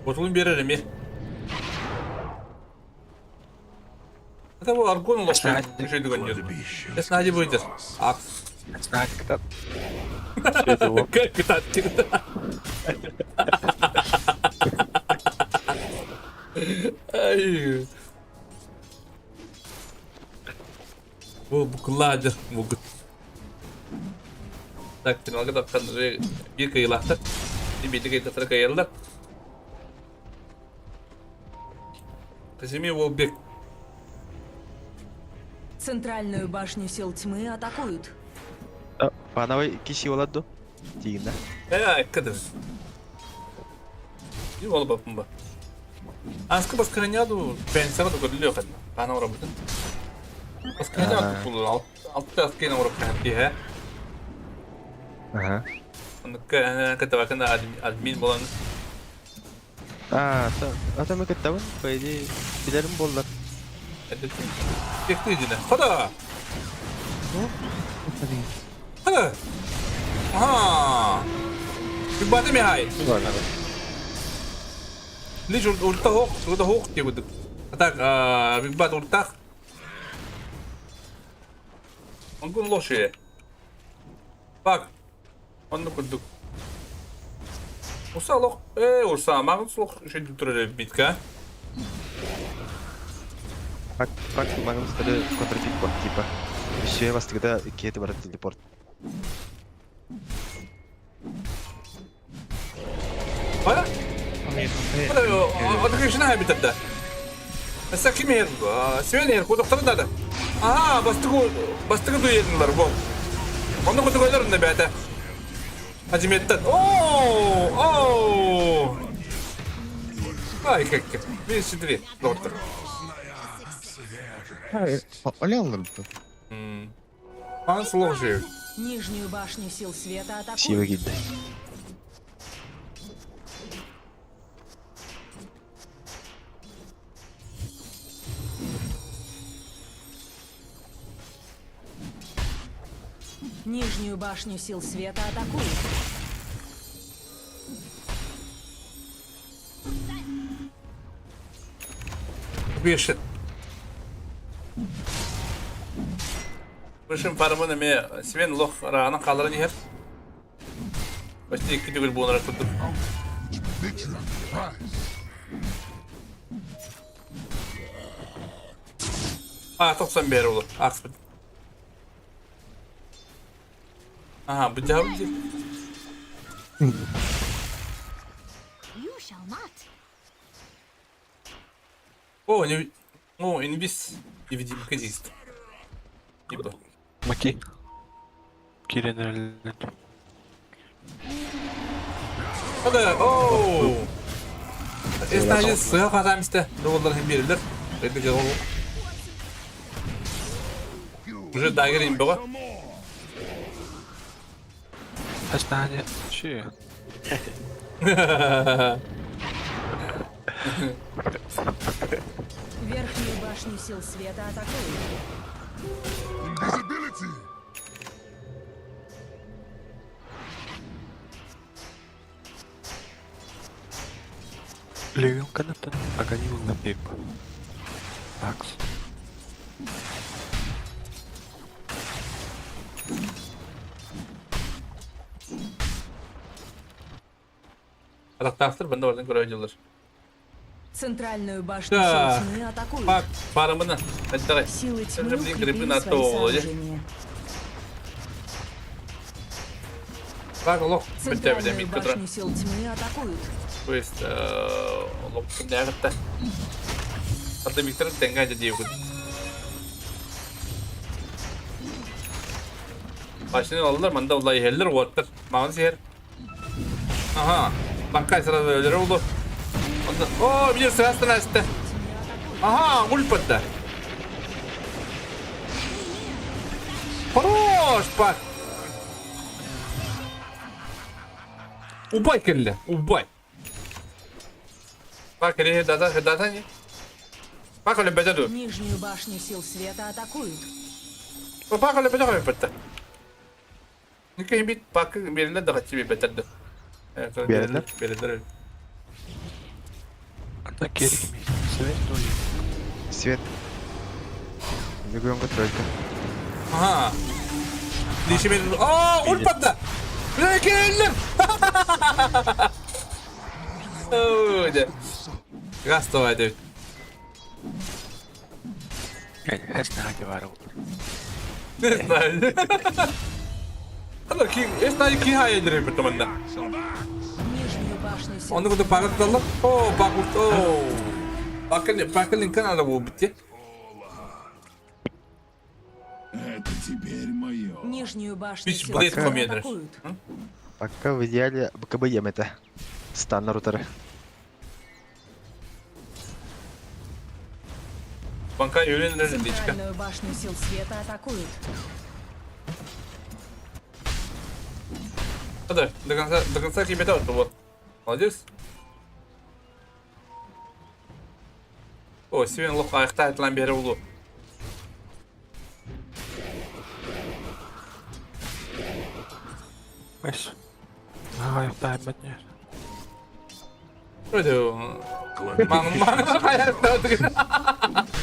Ботулун берер эми. Это был аргон лохот. Жүйдүгөн жер. Эс нади будет. Ак. Как это? Ай. Бу букладер бугут. Так, финалга тапкан бир кыйлахтар. Бир кыйлахтар кыйлар. Казими Волбек. Центральную башню сил тьмы атакуют. Панавай киши оладу. Тигинда. Э, кыдыр. И ол бапымба. Аскы басканяду пенсияга да көрүлү кадма. Пана орабытын. Басканяду пулу алты аскын орап кахти, хэ. Ага. Оннук кытабакын админ болан. А, ата мы кыттабын, по идее, билерим боллар. Бекти дина. Хода. Хода. Ага. Бата михай. Лишь ульта хок, ульта хок тебе Так, бат ультах. Он гун лоши. Бак. Он курдук. Урса лох. Э, урса, магын слох шөйдүп турар битка. Пак, пак, магнус тады контрпик бар, типа. Еще я вас тогда кети бар телепорт. Ара? Ара, шина битатта. Аса ким ер? Свен ер, кудуктар да. Ага, бастыгы, бастыгы дуйдыңлар бу. Онда кудук ойлорун да бәтә. Хажиметтен. Оо, оо. Ай, как 203, доктор. Оляллар Пан сложил. Нижнюю башню сил света Сива атакуют. киирдэ. Нижнюю башню сил света атакуют. Бешит. Бышым фармын эме Свен лох раанан хаалларан иһэр. Почти икки төгүл буолара курдук. А, 91 olur. Акспыт. Ага, бу дьаһабыт You shall not. О, не... О, инвиз. Невидимка действует. Типа. Маки. Киирэн эрэллэр. Hadi, оу! Эстажы сыға қатамысты. Доғылдар hem берілдер. Рейді жағы. Уже дагер им бұға. Астане. Че? Верхнюю башню сил света атакуют. Invisibility! Легион канаттан Аганим на пик. Такс. Атақтақтыр, бұнда бардан көрі жылдар. Центральную башню Да. сил тьмы атакуют. Бак, барымына. Hadi давай. Силы тьмы Блин, грибы укрепили на свои то, Володя. сооружения. Бак, лох. Бітті бітті Центральную мит көтірі. башню сил тьмы атакуют. То есть, лох кімде Аты Виктор тенга деді күн. Başını aldılar, manda olay yerler uvattır. Mağın seher. Aha. Банкай сразу өлөр oldu. Онда, о, bir сырастан асты. Ага, ульпатта. Хорош, пак. Убай келді, убай. Пак, дата, дата не. Пак, оле бәдәду. Нижнюю башню сил света атакуют. Пак, оле бәдәду бәтті. Нике бит пак берилер да хачы бәтәдді. Берилер? Берилер. Анда керек Свет доли. Свет. Легионга тройка. Ага. Диши бен. А, ульпатта. Келдер. Ой, Газ давай, деп. Эснаге бар. Не знаю. Ана ки, эснаги ки хайдыр бит мында. Нижнюю башню сил Оны куда пагатталар. О, багут. О. Бакыл, бакыл канала бу битти. Это теперь мое. Нижнюю башню Бич сил Блейд тьмы комедер. атакуют. Пока в идеале БКБ ем это. Стан на рутеры. Банка үйренер дичка. Центральную башню сил света атакуют. Да, до конца ребята вот. Молодец. О, Свен лох аяқта айтылан бері олу. Эс. Ага, таймет не. Өйде. Маң маң аяқта отырған.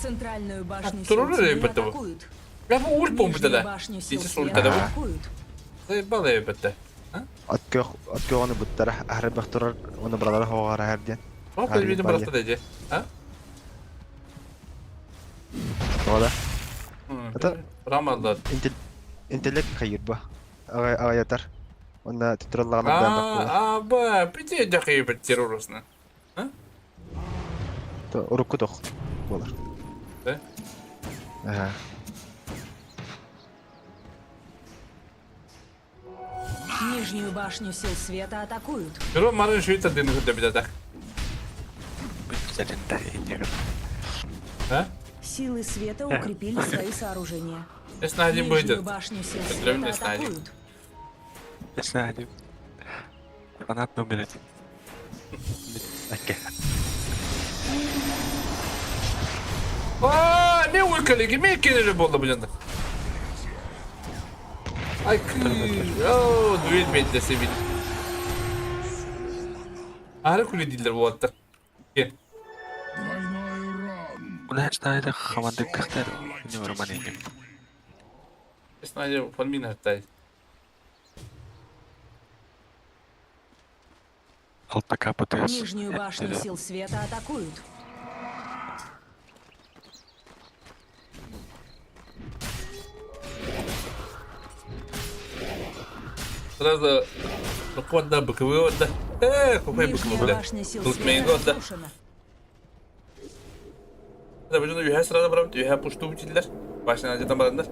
Центральную башню сил Туруру тьмы ребята. атакуют. Я бу ульт бомбы Нижнюю да. башню сил Дичи света ульта да. атакуют. Заебал ребята. Откё оны буттара ахры бахтурар оны бралар хоғара хәрден. Оп, видим просто деді. А? Тода. Это Рамалдар. интеллект хайырба. Агаятар. Онна түтүраллаган баан бак А, ба, пите жақы бір террорысына. То урукку тох болар. Да? Ага. Нижнюю башню сил света атакуют. Көрө марын шуйта дыны көрдө бит А? Силы света укрепили свои сооружения. Эснади Нижнюю будет. башню сил Поздравляю, света Эснади. атакуют. Эснади. Фанат номер один. Аа, не өлкелеги мен келері болды бұл жанда. Ай, о, дуэль беддесе бит. Ары күле дейлер болады. Ке. Уна хамандык кахтар. Не роман Эснади фармин хаттай. Алтака ПТС. Нижнюю башню сил света атакуют. Сразу Руководда, БКВ да. Какой БКВ, Нижняя бля. башня сил Тут света года. разрушена. Да, бұл жона сразу барам, үйе пушту битилер. Башына жетен барандар.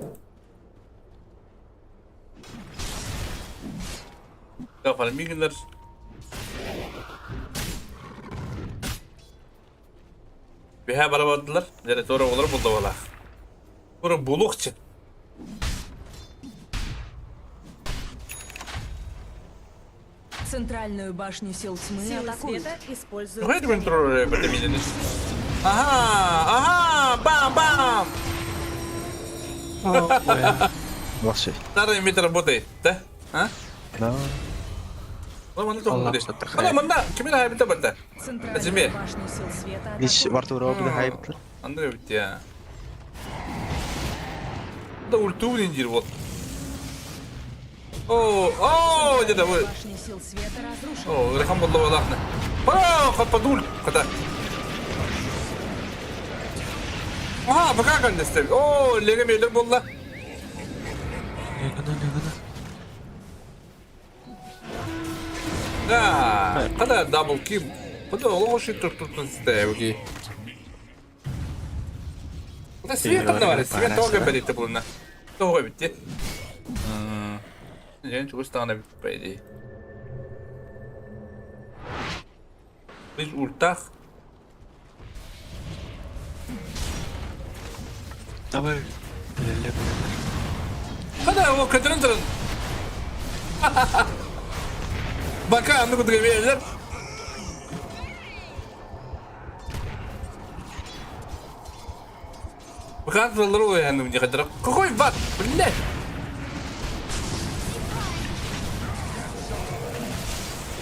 Да, фармигнер. Үйе барабадылар. Дере тора олар булды бала. Тура булукчы. Центральную башню сил тьмы Силы атакуют. света используют Какой контроль Ага, ага, бам-бам! Вообще. Старый мид работает, да? А? Да. Ла манна тоқ білеш. Ала манна, кимин хайбыта барда? Центральную Зиме. башню сил света Иш атакуют. Вартура обда хайбытлар. Андрей бит я. Да ульту блин дир вот. О, о, где-то вы. Башня сил света разрушена. О, рахам болды балақны. О, қапа дул, қата. Ага, пока калдесте. О, леге мейлер болды. Да, қада дабл кил. Қада ол оши тур тур тур сте, Да свет там давали, свет тоже бери ты булна. Тоже битти. Жен чугус тагына бит по идее. Biz ультах. Давай. Hadi o kadının durun. Baka andı kutu gibi yerler. Бакан туралары ой анды не кадыр. Какой бат? Блядь.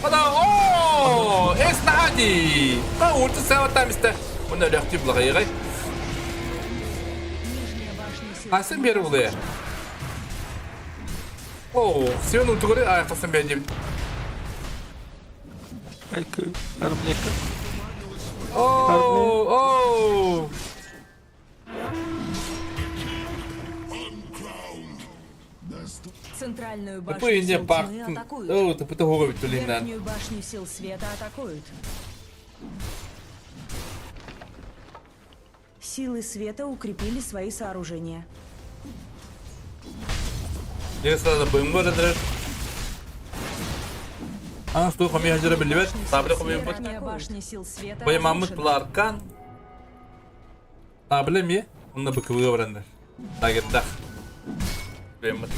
Хада о, эснади. Та урты саватамиста. Оны ләхти благайгай. Асан бері булы. О, сен утугары аяқтасан бер деп. О, о. Центральную башню Тупой сил не тьмы атакуют. О, тупой того бит Верхнюю башню сил света атакуют. Силы света укрепили свои сооружения. Я сразу БМВ разряд. А, стой, хоми хажара билибет. Табля хоми бут. Верхняя башня сил света Бай мамыт разрушена. буларкан. Табля ми? Онна БКВ барандар. Тагеттах. Бемат.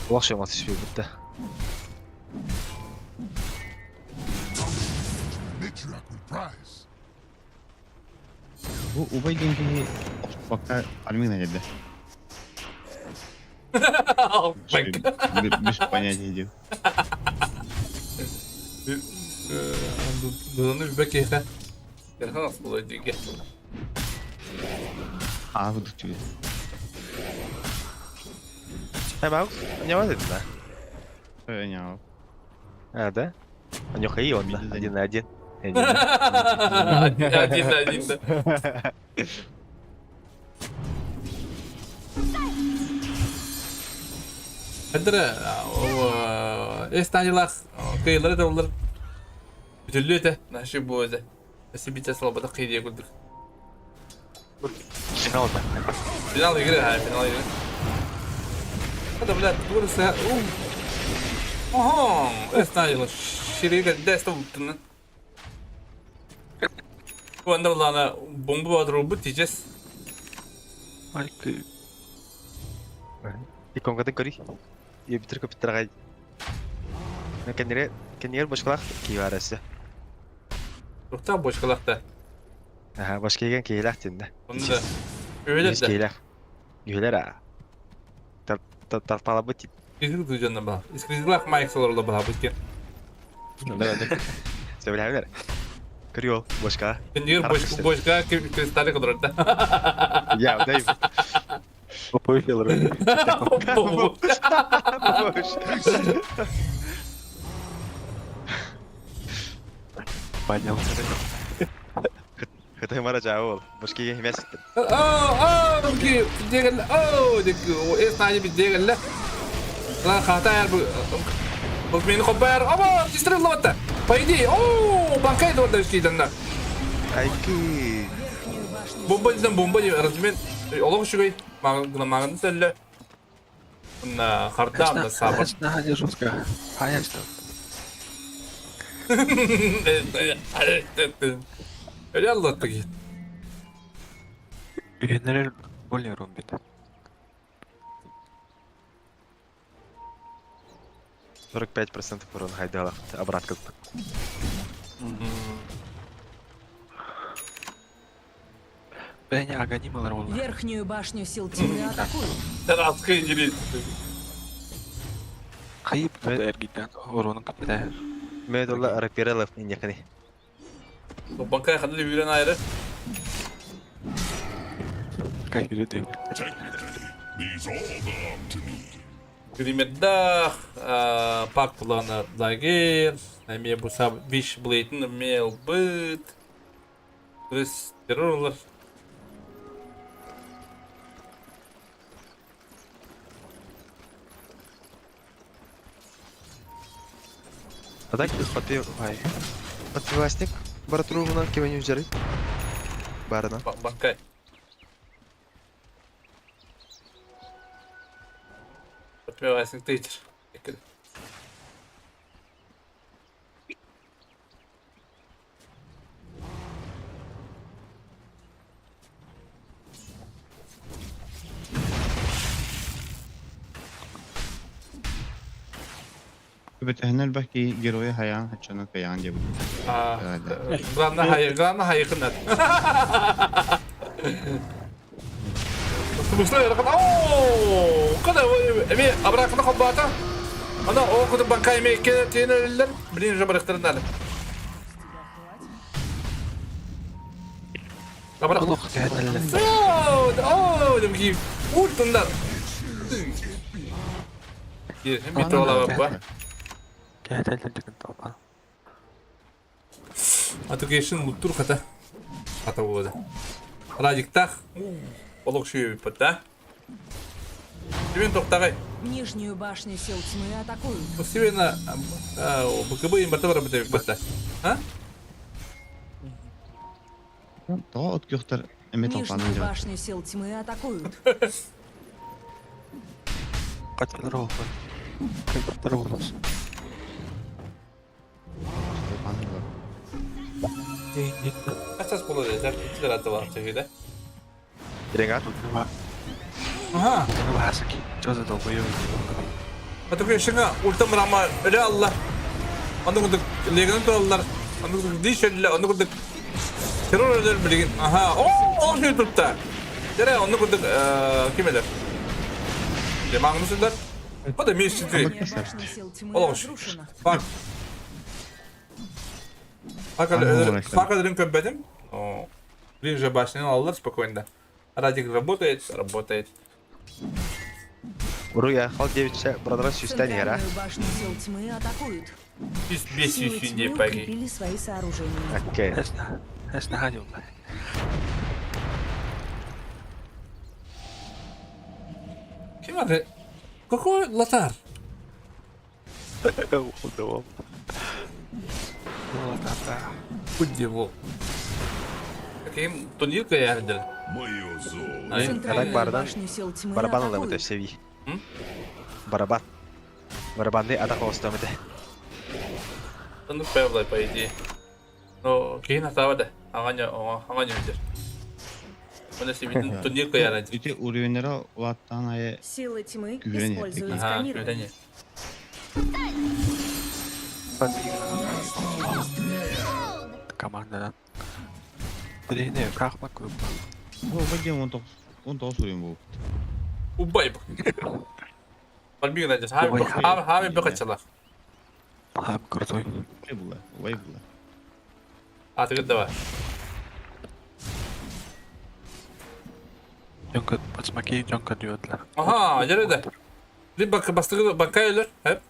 Вообще мас ишпей битти. With prize. Бу убай деньги пока армина неде. Без понятия дел. Бұны бек еха. Ерхан асылы деге. А, вот тебе. Э, Макс, не вот это, да? Не, А, да? У него хаи он, да? Один на один. Один на один, да. Хадра, эстанилах, кыйлары да олар. Бүтүллү это, наши буоза. Себите слабо кыйдия күлдүк. Финал да. Финал игры, а, финал игры. Это, блядь, вырос. Ого, это Ширига десто уттунан. Онда булана бомба бадрубут тиҗес. Майкы. Иконкатын көрүй. Ебитер көпүттер ағай. Кеннере кеннер башкалах кийбарасы. Тухта бочкалахта. Аха, башка кийген кийлах тинде. Онда да. Өйлер да. Кийлах. Юлер а. Тарпалабы тип. Изгик дуҗанна ба. Искризлах майк солорлы ба бит. Сөйләмләр. Көрү башка. Кеннер бочка бочка кристаллы кыдырда. Я, дай. Попофил. Понял. Хытай мара жабы ол. Башка кийген химес. О, о, ки дегел, о, дек, эс нани бит дегел. Ла хата яр бу. Бу мени хобар. Оба, истрел лавата. По идее, о, банкай дорда штиден. Айки. Бомба ден бомба размен. Олог шугай. Магын магын сәлле. На хардам да сабыр. На жестко. А я что? Öyle таки. Генераль более рубит. 45% урон хайдалах обратка. Бәне аганималар ол. Верхнюю башню сил тьмы атакуют. Тараска инженер. Кайып эргитен уронун капита. Медулла рапирелов инекни. Банкая ханды үйрен айры. Кай үйрөтө. These all belong to me. Гримердах, парк плана лагер, эме буса виш блейтин мел быт. Крыс террорлар. А так подпи... Подпивасник баратурумунан кемени үжәрі. Барына. Банкай. Подпивасник тейтер. Бөтәһенер бәки геройы хаян хачаны каян дип. Главное хай, главное хайкын. О, когда эми обратно хоббата. Ана о куды банка эми тенелер, блин же барыктырналы. Обратно. О, о, демки. Ультундар. Эми тола ба. Атукешин луттур хата. Хата болады. Радиктах. Олық шүйе біппіт, да? Себен тоқтағай. Нижнюю башню сил тьмы атакуют. Себен БКБ им бата бар біппіт, да? А? Тоо от көхтөр эме талпанын Нижнюю жабы. башню сил тьмы атакуют. Каталар ол. Каталар ол. Қашас болады, жар аты бар чегеде. Регат. Ага. Атукешинга ультам рама өле алла. Аны күндік легін тураллар. Аны күндік диш өлі, аны күндік террор өлер білген. Аха, о, о, шүй тұртта. Дере, аны күндік кем елер? Демағын сіздер. О да мешіті. Башня сил тьмы Олық разрушена. Bak. Фак өлерін көмбедім. О, Ближе башню алалар спокойно. Радик работает, работает. Уруя, хал девичья, брадра сюстань гора. Центральную башню сил тьмы атакуют. Бес Силы сюсюнде тьмы паги. укрепили свои сооружения. Окей. Ким аты? Какой лотар? Кудевол. Каким турнир я Мое золото. Центральную бардан башню сил тьмы барабан атакуют. это все ви. Барабан. Барабанный атах оҕустуом этэ. Оннук Павлай, по идее. Но киһин хатаба да. Аҥаня аҥаня бүтэр. Оны сибитин турнир кыйара. Ити уровеннара улааттаан айы Силы тьмы күүрэн используют Аха, сканирование. күрэн. Командадан. Тренер, как могу? Бу бадьым 19 уровень буолбут. Убай. Барбиг надя. Хами хами бакачалар. Хам крутой. Убай була, убай була. А ты давай. Дьонка, подсмаки, дьонка дьуотлар. Ага, жареда. Либо бастыгы бакайлар, хеп.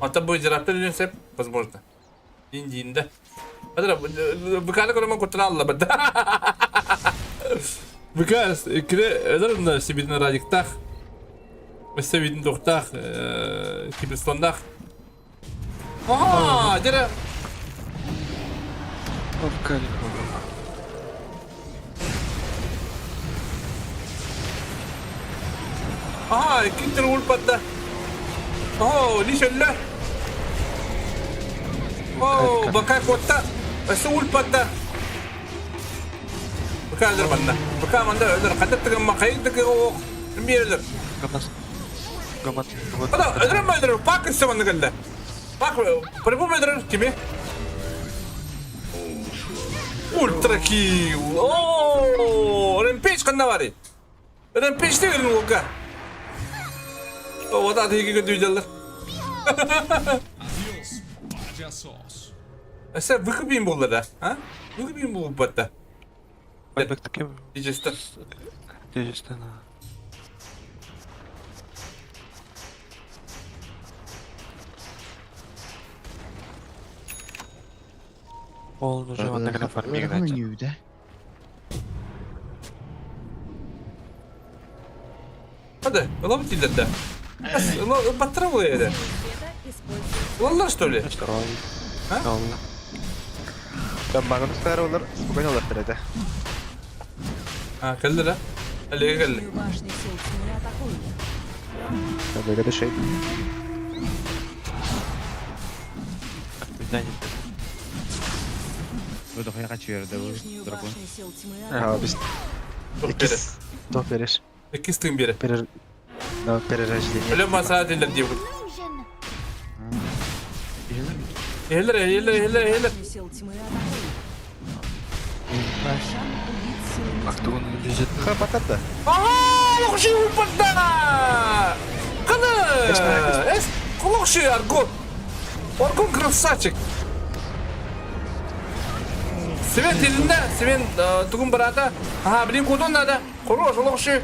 Ата бу жараптар үлен сеп, возможно. Индиинде. Адра быканы көрөмөн куттан алла бада. Быка кире эдер сибитин радиктах. Өссө видин тухтах, киберстоннах. Ага, жара. Ага, кинтер ульпатта. О, лишелле. О, бака котта. Өссө ульпатта. Быка өлөр манна. Быка манна өлөр. Хатып тыгын макайын тыгы оқ. Ким өлөр? Гамас. Гамат. Ана, өлөр ма өлөр. Пак өссө манна келді. Пак, по-любому өлөр кими? Ультра килл. О, рэмпейдж қанда бар? Рэмпейдж деген олка. О, вот это көтү Өссө выкупим болды да, а? Выкупим болды батта. Байбектики. Дижестен. Дижестен. Ол уже вот так фармигнать. Ньюда. Hadi, ылам тилдерде. Баттыра бұл еді. Света используют Ылалар, что ли? А? Там багыныстар олар, спокойно олар этэ. А, келді да? Әлеге келді. Верхнюю башню сил тьмы атакуют. Олега да шей. Бу да качы берді бу Нижнюю дракон. башню сил тьмы Ага, атакуют. биз Тоқ бері. Тоқ берер. Иккис тыын бері. Перер... Да, перерождение. Өлі маса дилер дейбін. Елер, елер, елер, елер. Башню сил тьмы атакуют. Шан убит силами тьмы. Актуын лежит. Ха, бататта. Ага, лоқшы ульпатта! Қаны! Эс, лоқшы Аргон. Аргон красавчик. Свен телінде, Свен тугун барата. Ага, блин, кудон надо. Хорош, лоқшы.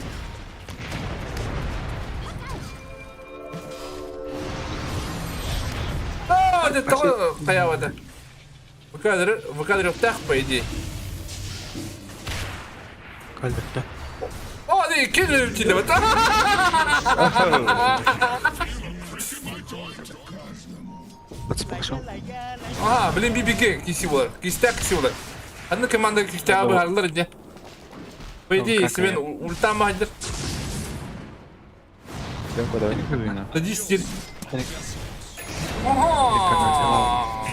А, это того қаябады. Выкадр так, по идее. Кальдерде. О, не, кинули тебе. Подспашил. А, блин, BBK киси болар. Кистек киси болар. Одна команда кистя бы харлар не. По идее, Свен ульта махдер. Садись теперь. Ага.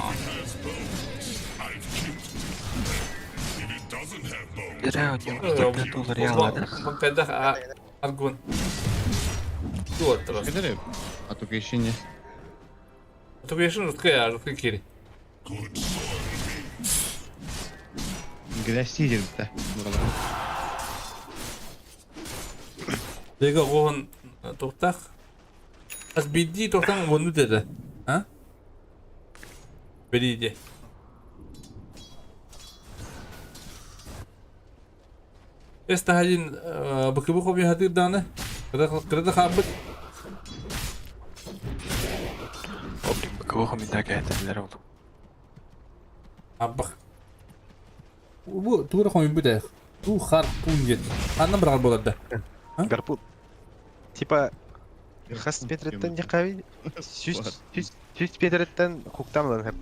Когда Аргон. Кедере, а то еще не. А то еще жуткая, жуткая кири. Грязи да. Дега оған тоқтақ. Аз бидди тоқтан оны деді. А? Бериде. Эста один быкыбы хоби хатыр даны. Кырда хабыт. Быкыбы хоби так әтелер oldu. Аббах. Бу тура хоби бу Ту харпун дед. Анна брал болады. Гарпун. Типа хас метреттен яқави. Сүз сүз метреттен хуктамлан хеп.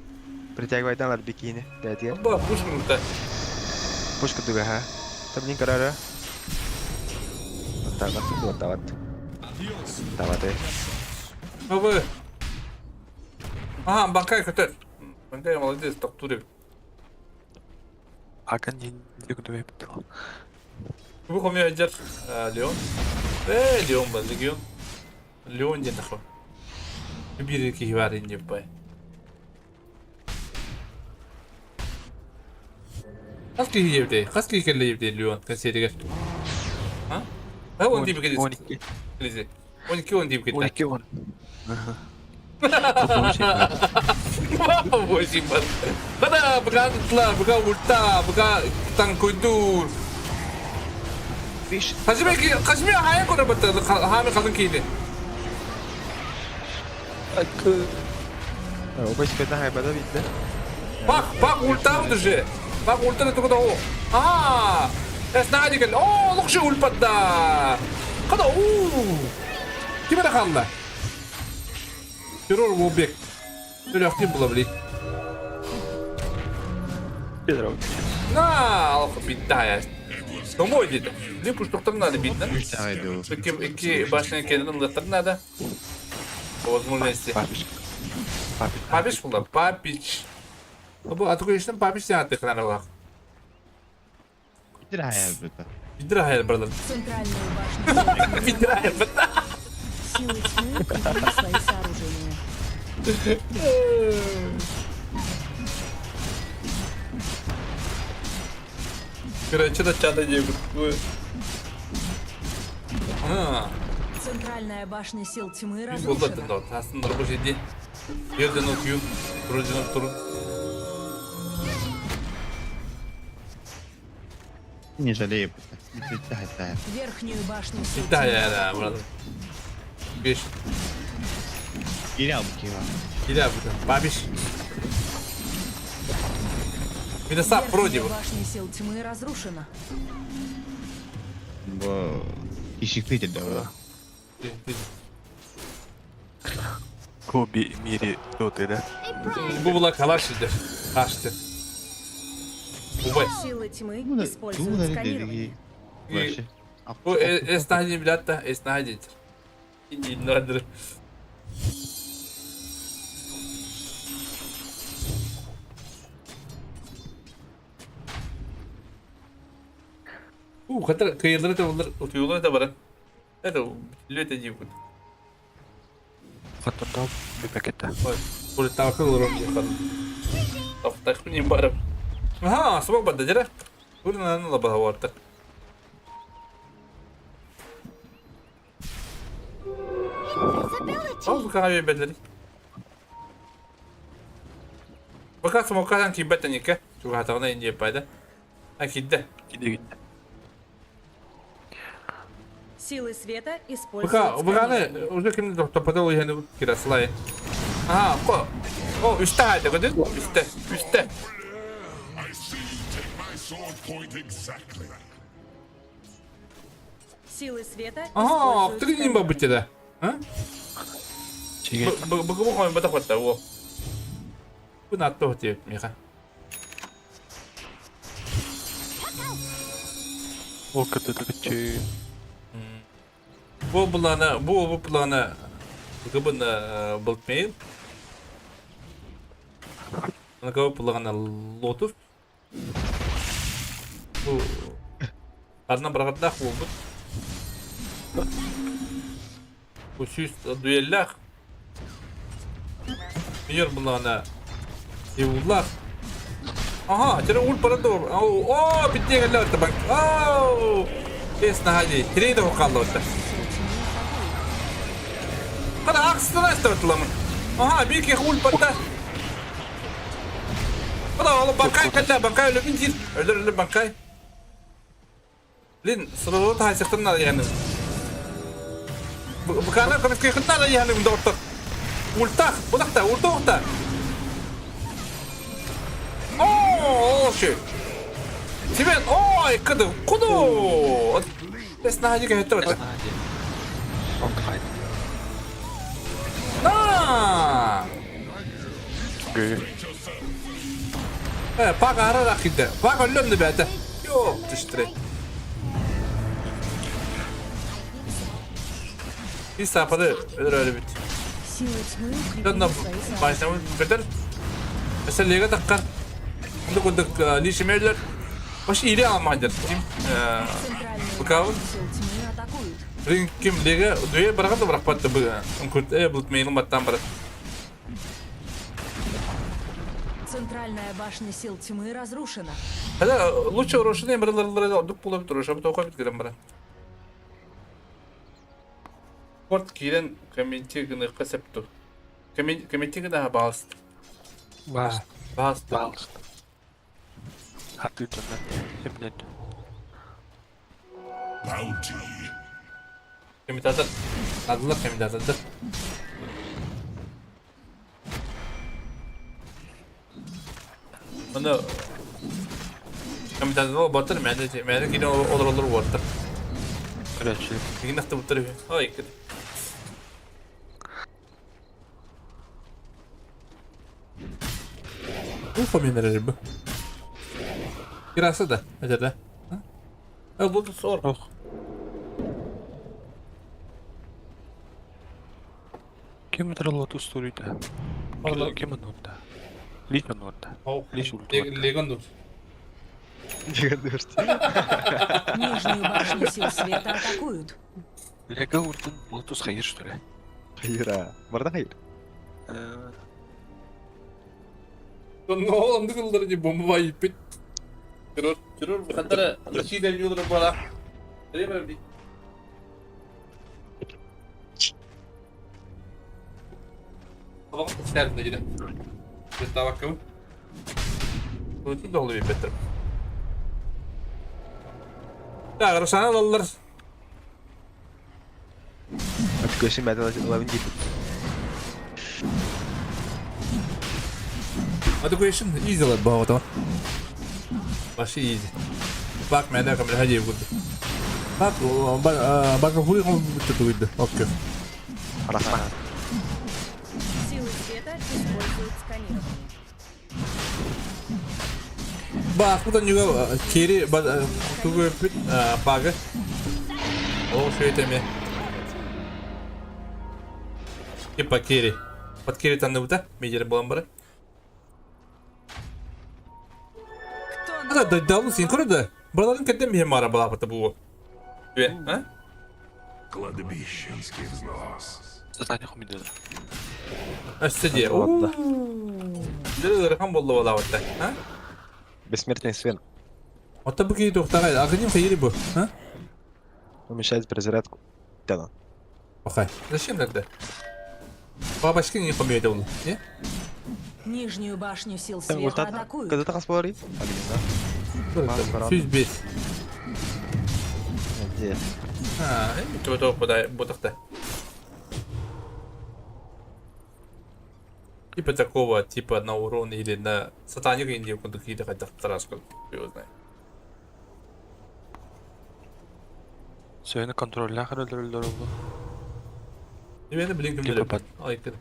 Притягивайданлар бикини. Дәдия. Ба, пушка крута. Пушка дуга ха. Там не карара. Тават, тават. Тават. Бабы. Ага, банкай көтөр. Банкай молодец, тохтуур эбит. Акан диэн күтүбэппит. Бу хомуйа сылдьар Леон. Э, Леон ба, Легион. Леон диэн такой. Биир киһи баар ин диэп бай. Хас киһи диэбитэй? Хас киһи кэллэ диэбитэй Леон консеригэр? А? А, он диэбит 12. Лизи. 12 он диэбит 12 он. Восемь бар. Бада, пока тла, пока ульта, пока танкуйдур. Хажме хажме хайа кора бата хами халын киди. Обай спета хайбада бидде. Бак, бак ульта уже. Бак ульта тугда о. А! Эснади кел. О, лукши ульпатда. Када у. Ким эрэ хаалла? Террор Волбек. Өлөхтүн була блин. На, алха биттая. Домой деді. Не пуштуктар надо битна. Икки икки башня кенен ылыттар надо. По возможности. Папич. Папич. Папич була, папич. Бу атыкы папич сен аттык лах. Бидир хайар быта. Бидир хайар бардыр. Центральную башню. Бидир хайар быта. Силы тьмы укрепили свои сооружения. Короче, да чата не А. Центральная башня сил тьмы Болды разрушена. да, тасын нұрбы жерде. Ерден окuyun, туруден турun. Не жалею быта. Бидир хайар. Верхнюю башню сил Bitti тьмы hayal ha атакуют. burada. Beş. Geri al bu kiva. Gel abi buradan. Babiş. Bir de sap pro Верхняя diyor. башня сил тьмы разрушена. Bu işikli de o. Коби мире доты, да? Bu bula kalaş idi. Kaçtı. Ubay. Силы тьмы Bu da используют bu da сканирование. dedi. Bu esnafı bilat da esnafı İnandır. У, хатар кыйылдыры да олар, утуйлар да баран. Это билет дип. Хаттан бипекетте. Бу тавакыл уром яхал. Тоқтақ не барып. Ага, сабак барды жара. Урнан ла бахаварта. Ол кахабе бедлери. Бака смокадан кибеттен ике. Чугатагына инде пайда. А кидде. Киде китте. Силы света используют Бака, баканы сканирование. уже кимди топадал яны кираслай. Ага, ко. О, үстә хайда көдү. Үстә, үстә. I see you take my sword point exactly. Силы света Ага, используют тигин ба битте да. А? Чиге. Бу бу бу хойм бата хатта во. Бу натто хти миха. Ол кытты кытчы. Бу булана, бу бу булана. Гыбын болтмейл. Ана булана лотов. Бу Арна баргадах бу. Бу сүз дуэллах. Мир булана. Евуллах. Ага, теперь ул парадор. О, о, битте геллер табак. Оу! Эс наһади. Трейдер қалды отта. Қара ақсына істеп Ага, бики ул патта. Қара, ол банкай кәллә, банкай өліп интир. Өлір өлір банкай. Лин, сырылы тайсықтын надо яны. Букана көмеске қытна да яны мында ортақ. Ультах, бұдақта, ульта оқта. О, о, Тебе, ой, кыды, куду. Эс наһади кәһетте бата. Он хайд. На! Гы. Э, пак ара кидде. Пак өллөннү бәте. Йок, түштүрө. Bir sapады өлөр өлү бит. Силы тьмы укрепили Дьонно свои сооружения. баайсаммыт көтөр. Өссө лига таххар. Онно курдук лишимерлер Баш ири алмадыр. Ким Центральную Быкабын. башню сил тьмы атакуют. Блин, ким лига дуе барахан да барахпат да үҥкүрт э булт мейнин баттан барат. Центральная башня сил тьмы разрушена. Хада лучше орошуны эмберлерлere ордук була бит ороша бит окой бит гырым бара. Порт киирэн комменти гыныхха септу. Комменти гына баалст. Баас. Баалст. Баалст. Хатыытынан эмнет. Bounty. Комментатор. Адылар комментатордар. Оны комментатор батыр мәне мәне кире олар олар уаттыр. Короче. Деген нақты буттар. Ой, кет. Уфа мен рыбы. Кирасы да, это да. А буду сор. Ох. Кем это устурита? Кем онда? Лич онда. Лич Легон дур. Легон дур. Нижнюю башню сил света атакуют. Лего уртын лотус хайыр что ли? Хайыр, барда хайыр. Ну, онды кылдыр не бомба ипит. Террор, террор, хантара, Россия юлдыр бала. Ребер Табак сәрді дейді. Табак кім? Өтін долы беттір. Так, Рушана алалар. Көшін бәді лавин дейді. Education easy лад баҕа Баши easy. Бак мәдә кем хаҗи булды. Бак бак хуй ком битте Окей. Рахмат. Силы света используют сканирование. Бак бу нюга кери ба тугы бит багы. О, шөйтеме. Типа кери. Под кери там не Медер булам бары. Да, да, син көрді. Баларын кеттен бихем мара бала пата буы. А? Кладбищенский взнос. Задание хумидела. Өстеде. Дырхан болды бала бата. А? Бессмертный Свен. Ота бу кей тоқтағай. Ағыним хайри бу. А? Уменьшает перезарядку. Да. Бақай. Зачем тогда? Бабашки не помеет ол. Не? Нижнюю башню сил света атакуют. Когда ты хаспори? Сүз бес. Где? А, то то подай ботахта. Типа такого, типа на урон или на сатаник индию какие-то хотя тараску, его знает. Сөйні контролля хырылдырылдыр oldu. Мен блин ким Типа под... Ай, ким.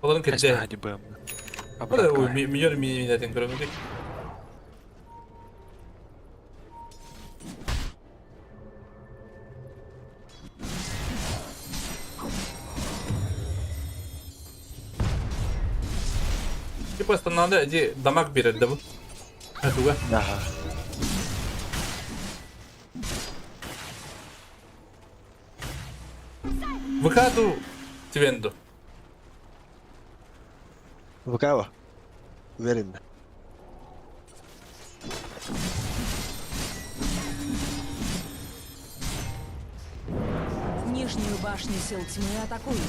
Оларын кетте. Хади бэм. Бада миллион минутен көрөмүк. Типа станада ди дамаг берет да бу. Туга. Ага. ВК-ду Твенду. ВК-ва. Уверен. Нижнюю башню сил тьмы атакуют.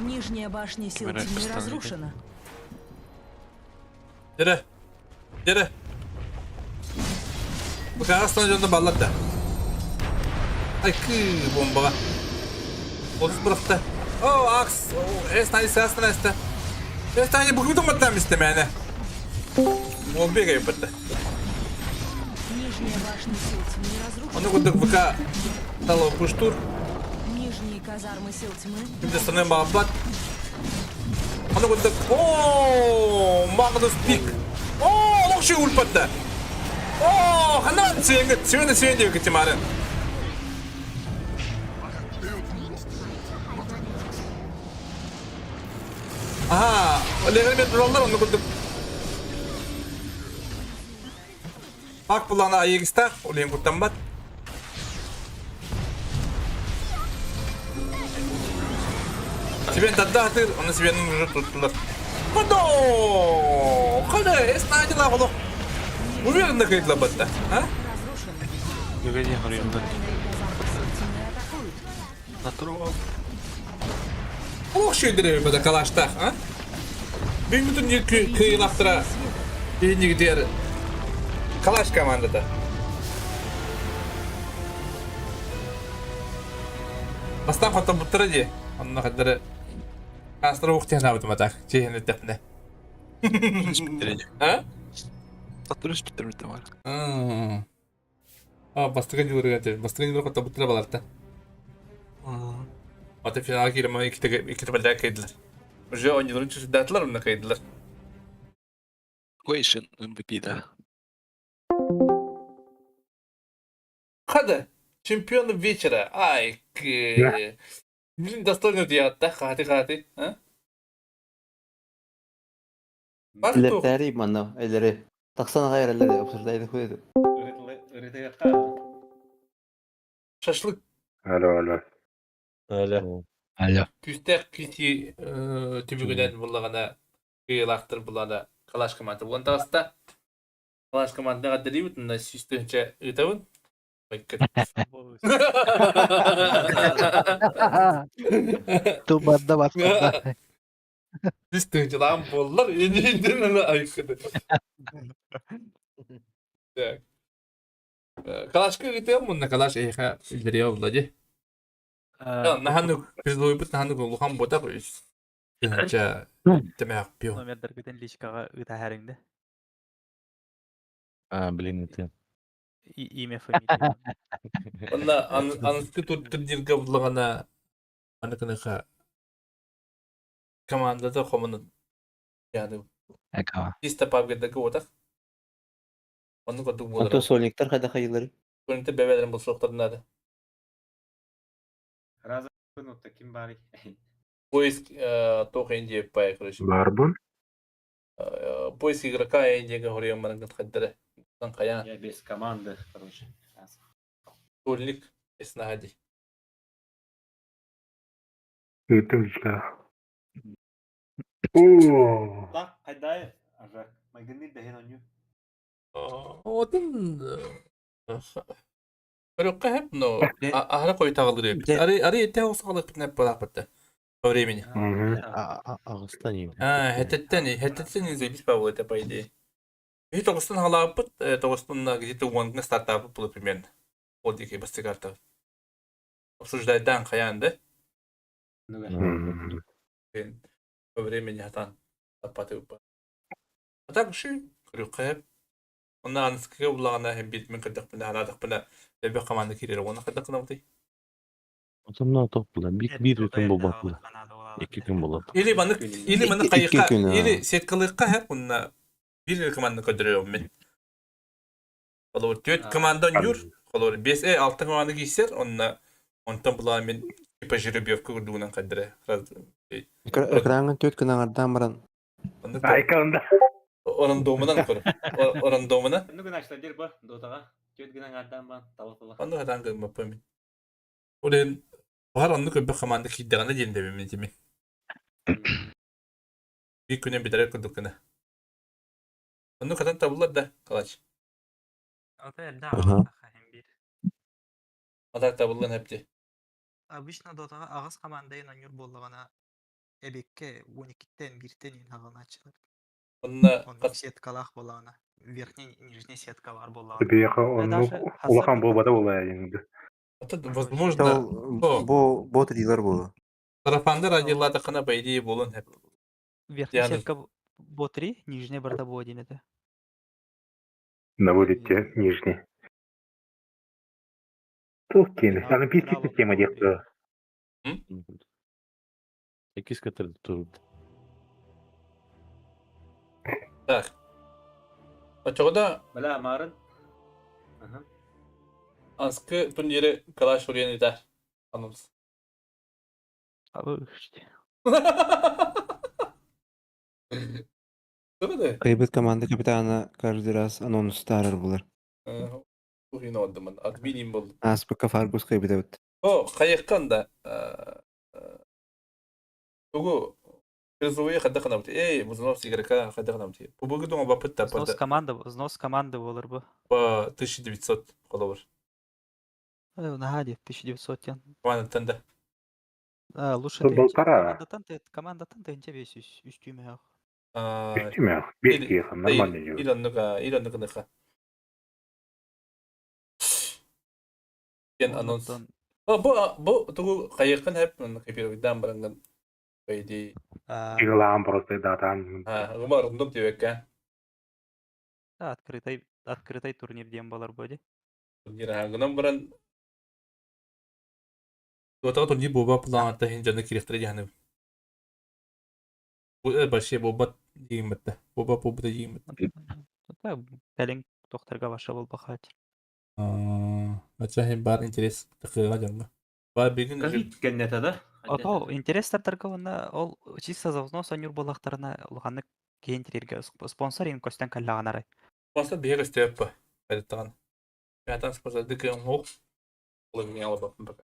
Нижняя башня сил тьмы разрушена. Дере. Дере. ВК станжонда баллатта. Ай, кы бомбаға. Отыз бұрықты. О, акс. Эс найс, эс найс. Эс найс, бүгін томаттам істемәні. Ол бегай бітті. Нижняя башня сил тьмы разрушена. Оны күндік ВК талы пуштур. Нижние казармы сил тьмы. Кімде станай мағаббат. Оны күндік... О, Магнус Пик. О, лоқшы ульпатты. О, ханан сүйеңі, сүйені сүйені деп кетем арын. Аха, Олегар мен тураллар онну курдук. Пак булана айыгыстаах, олен куттаммат. Сибен тарда хатыр, оны Сибенин уже туттулар. Кодо! Кодо, эс наадила олох. Уверенно кыйдыла батта, а? Гүгәни харыяндар. Натурал. Олох шүйдірі бада калаштах, а? Бүгүн кыйылақтыра дейінігідер Калаш командада. Бастан хотон буттара ди. Онно хаддары Астра ух тehen абытым атак. Чехен өттепне. А? Татырыш биттер бар. А, бастыган жылырга те. Бастыган жылырга хотон буттара баларта. Ата финалга киирем икките подряд кыйдылар. Уже ойнууларын чусудаатылар, онно кыйдылар. Question MVP да. Хада, чемпион вечера. Ай, Блин, достойно диятта, хати хати, а? Лептэри манна элери. Тахсан гайр элери обсуждайды хуйды. Шашлык. Алло, алло. Алло. Алло. Күүстээх күүсти түбүгүнэн буллагана кыйылаахтыр буллана Калаш команда булан таҕыста. Калаш командага делибит, мына сүүстүнчэ ыытабын. Тубарда баскында. Сүүстүнчэ буоллар, инидин айкыды. Так. Калашка ыытыам мунна Калаш эйха илдериэ булла ди. Наханы пизлуйбут наханы улухан ботак Тыһынча темээх пио. Номердаргытын личкаҕа ыыта һэриҥдэ. А, блин, это. Имя, фамилия. Онна аныскы турнирга буллагана аныкыныха командада хомунун яны Экава. чисто пабгедака отах. Онну курдук Онто буолар. сольниктар хайда хайылары. Сольниктар бэбэлэрин булсуохтарын наада. Раза таким бары. Поиск туох индия пай, короче. Барбун. Поиск игрока индияга хоруйан баран хаддара. Каян. Я без команды, короче. Сольник эснади. Ыытым личка. О! Так, кайдай, ажак. Майгынны бэһин оню. Отын Өрөккө но ахара кой тагылыр эбит. Ари ари этте осалык битнеп балак По времени. Агыстан им. А, хеттен хеттен заебись по это по идее. И тоғыстан халапыт, тоғыстан где-то уонна стартапы было примерно. Ол дике басты карта. Обсуждайдан хаян, да? По времени хатан тапаты упа. А так ши, крюкеп. Онна анскыга булагана хем бит мен кырдак бина харадак бина лебе команда кирер оны кырдак кына Отомно топ була. Бик бир күн болбаппы. Эки күн болот. Или маны или маны Икки кайыкка, күн, а. или сеткалыкка хеп онна бир команда көдөрөм мен. Олор төрт команда нюр, олор 5 э 6 команда кийсер, онна онтон була мен типа жеребьевка курдугунан кадыра. Экрангын төт күн аңардан баран. Айканда. Орандомунан көр. Орандомуна. Ну гына штадир ба, дотага. Төт гына гаддан ба, талапыла. Онну хатан кырмаппа мен. Олен бар онну көбө команда кийдегана диэн мен тими. Бир күнен битерер курдук гына. Онну хатан табылар да, калач. Ата элдэ Аха. бир. Атак табылган хепти. Обычно дотаҕа аҕыс командайын онньуур буоллаҕына эбикке 12-тен бииртэн иһин хаҕалааччылар. Онна Оннук сеткалаах буоллаҕына верхний, нижний сетка бар буоллаҕына. Бияха онну Даже улахан буолбата буолаа инде. Возможно, Бу бот дилер бу. Тарафандар адилата кана по идее болун хеп. Верхняя Яны. сетка бо 3, нижняя барда бо 1 это. На вылете нижний. Тух кини. Олимпийский система диэхтэ. Экис катыр туруп. Так. Очоғда Бля, марын. Ага. анскы турнири калаш урен итер. Анымыз. Абы үште. Тыбыды. Кыайбыт команда капитана каждый раз анонс таһаарар булар. Уһун ордуман. Админим был. Ааспыкка Фаргус кыайбыт эбит. О, хайыккан да. Тугу призовые хайдах гынабыт? Эй, взнос игрока хайдах гынабыт? Бу бүгүн бапыт да Взнос команда, взнос команды болар бу. По 1900 холобур. Наһаа дии, 1900 тен. Командаттан да. А, лучше Тут ты полтора. командаттан ты командаттан тыһынча бес үс үс түүмээх. Үстүмэх, бес киһи, нормально Или оннук, или оннук ыныха. Кен анонс. Бу тугу хайыккын хэп копировать баранган по идее. Игылаан просто датан. А, гума рундум тибекке. Открытый турнир диэн буолар бу дии. Турнир гынан баран Туотаҕа турнир буолба планата иһин дьону кириэхтэрэ диэххэ бу вообще буолбат диигин буолбат буолбута диигин. Кэлин тохторго ваша буолбахаат. Ача иһин баар интерес тахыаҕа дьоҥҥо. Баар билигин Ковид кэннэтэ да? Ото интерес тардарга уонна ол чисто за взнос онньуур буоллахтарына улаханнык киһи интириэргэ спонсор иһин көстөн кэллэҕин арай. Спонсор биһиги көстүөппэ. Айдаттаҕын. Пятан спонсор дыкын хоқ. Олын албаппын пока.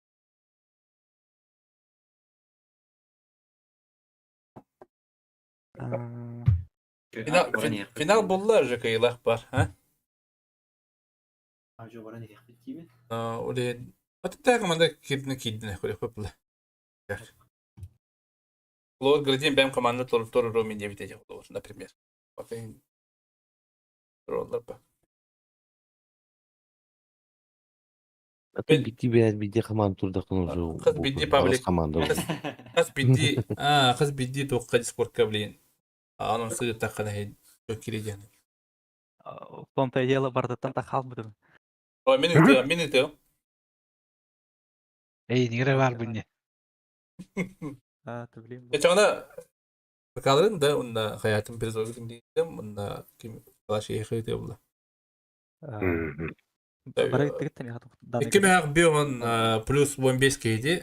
Финал, финал булла же кыйлах бар, а? Ажо баран иһиэхпит диибин. Оле Аттаа команда кирдин кирдин көрө көпла. Лор градин бэм команда тор тор роми не видите, например. Потом роллар ба. Атын бити бэйэт биди команда турдакын уже Хас биди паблик. команда. Хас биди, а, хас биди тоққа дискордка блин. Анон сыгы таққана хей кире. В том-то и дело бардаттан та хаалбытым. Ой, мен үтө, мен үтө. Эй, нигere бар бұнне. А, ты блин. Эчана Калырын да онда хаятым bir zor дейдим, онда ким калаш ехы булла. Бары тигиттен яхат. Икки мех бион плюс 15 кейди,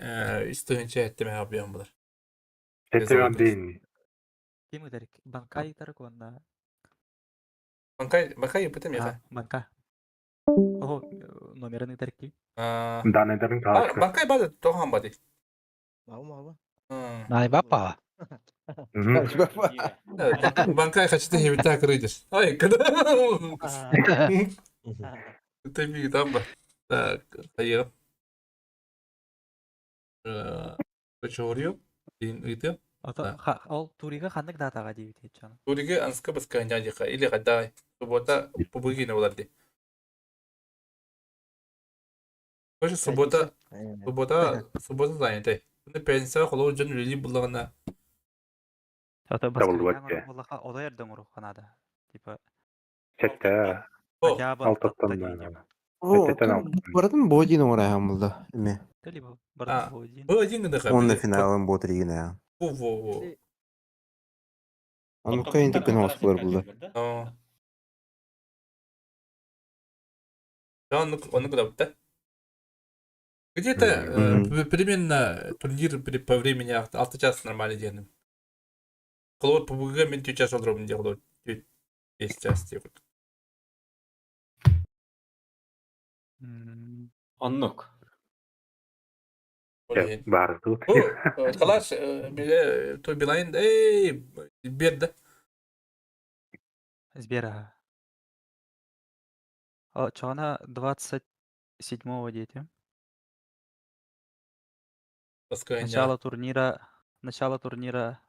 үстүнче этте мех бион булар. Сеттеген дейін. Ким ыдарик? Банкай тарык онна. Банкай, банкай бутем яха. Банка. О, номерин ыдарик ки. Данныйдарын калашка. Банкай бады, тохан бады. Мау мау. Най бапа. Банкай хачты хебита крыдиш. Ай, когда? Ты ми там ба. Так, хайыр. Чорю, ите. Ото ол турига ханнык датага диибит чаны. Туриге анска баска нядиха или гадай. Суббота побыги на уларди. Короче, суббота, суббота, суббота занята. Ну, пятница холо жон үлели буллагана. Ото Табылдыбат баска те. буллаха одо эрден уруханада. Типа Сетте. хотя бы Алтаттан да. Сеттен алттан. Баратын бодин оңрайхан булда. Эме. Либо бардын бодин. Бу один гына Онна финалын ботригина. Во во во. Аны кайын тиккен оспулар булда. Да, он куда да? Где-то примерно турнир по времени 6 час нормально делаем. Холод по БГ мен 4 час олдырым делал. 5 час деп. Оннук. Бар тут. Калаш, той Билайн, эй, бед, Сбера. Чона 27-го дети. Начало турнира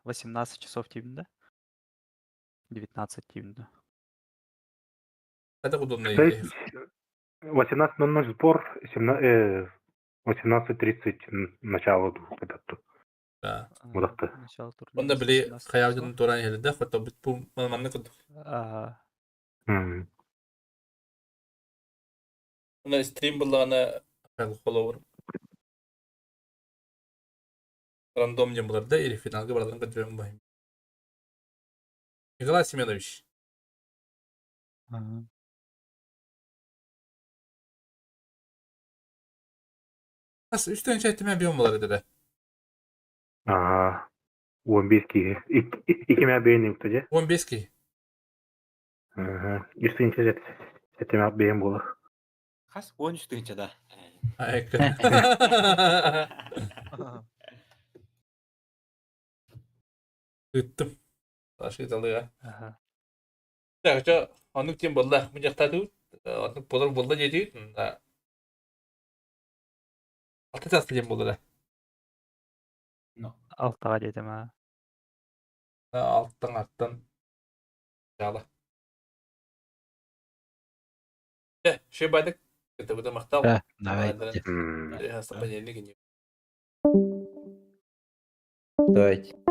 18 часов тимда. 19 тимда. Это удобно. То есть 18.00 сбор, 18.30 начало двух. Да. Мудакты. Начало турнира. Онда били хаялдын туран елді, хотя бы бу манны кыды. Онда стрим буллагана холовур. Рандом дем булар да или финалга бардан кыдырым бай. Николай Семенович. Ага. Nasıl üstten şey ettim bir булар dedi. Ага. 15 ки. Икиме бейін же. 15 ки. Үс тыһыынча сэтимэх биэһин буолар. Хас 13 тыһыынча да. Ыттым. Ашыыталыга. Так, чо, оннук диэн буолла. Мунньахтаатыбыт. Оннук буолар буолла диэтибит. Алта чааска диэн буолла да. Алтаҕа диэтим аа. Алтан аттан. Чаала. Э, шебадык. Это махтал. Да, давайте. Понедельник. Давайте.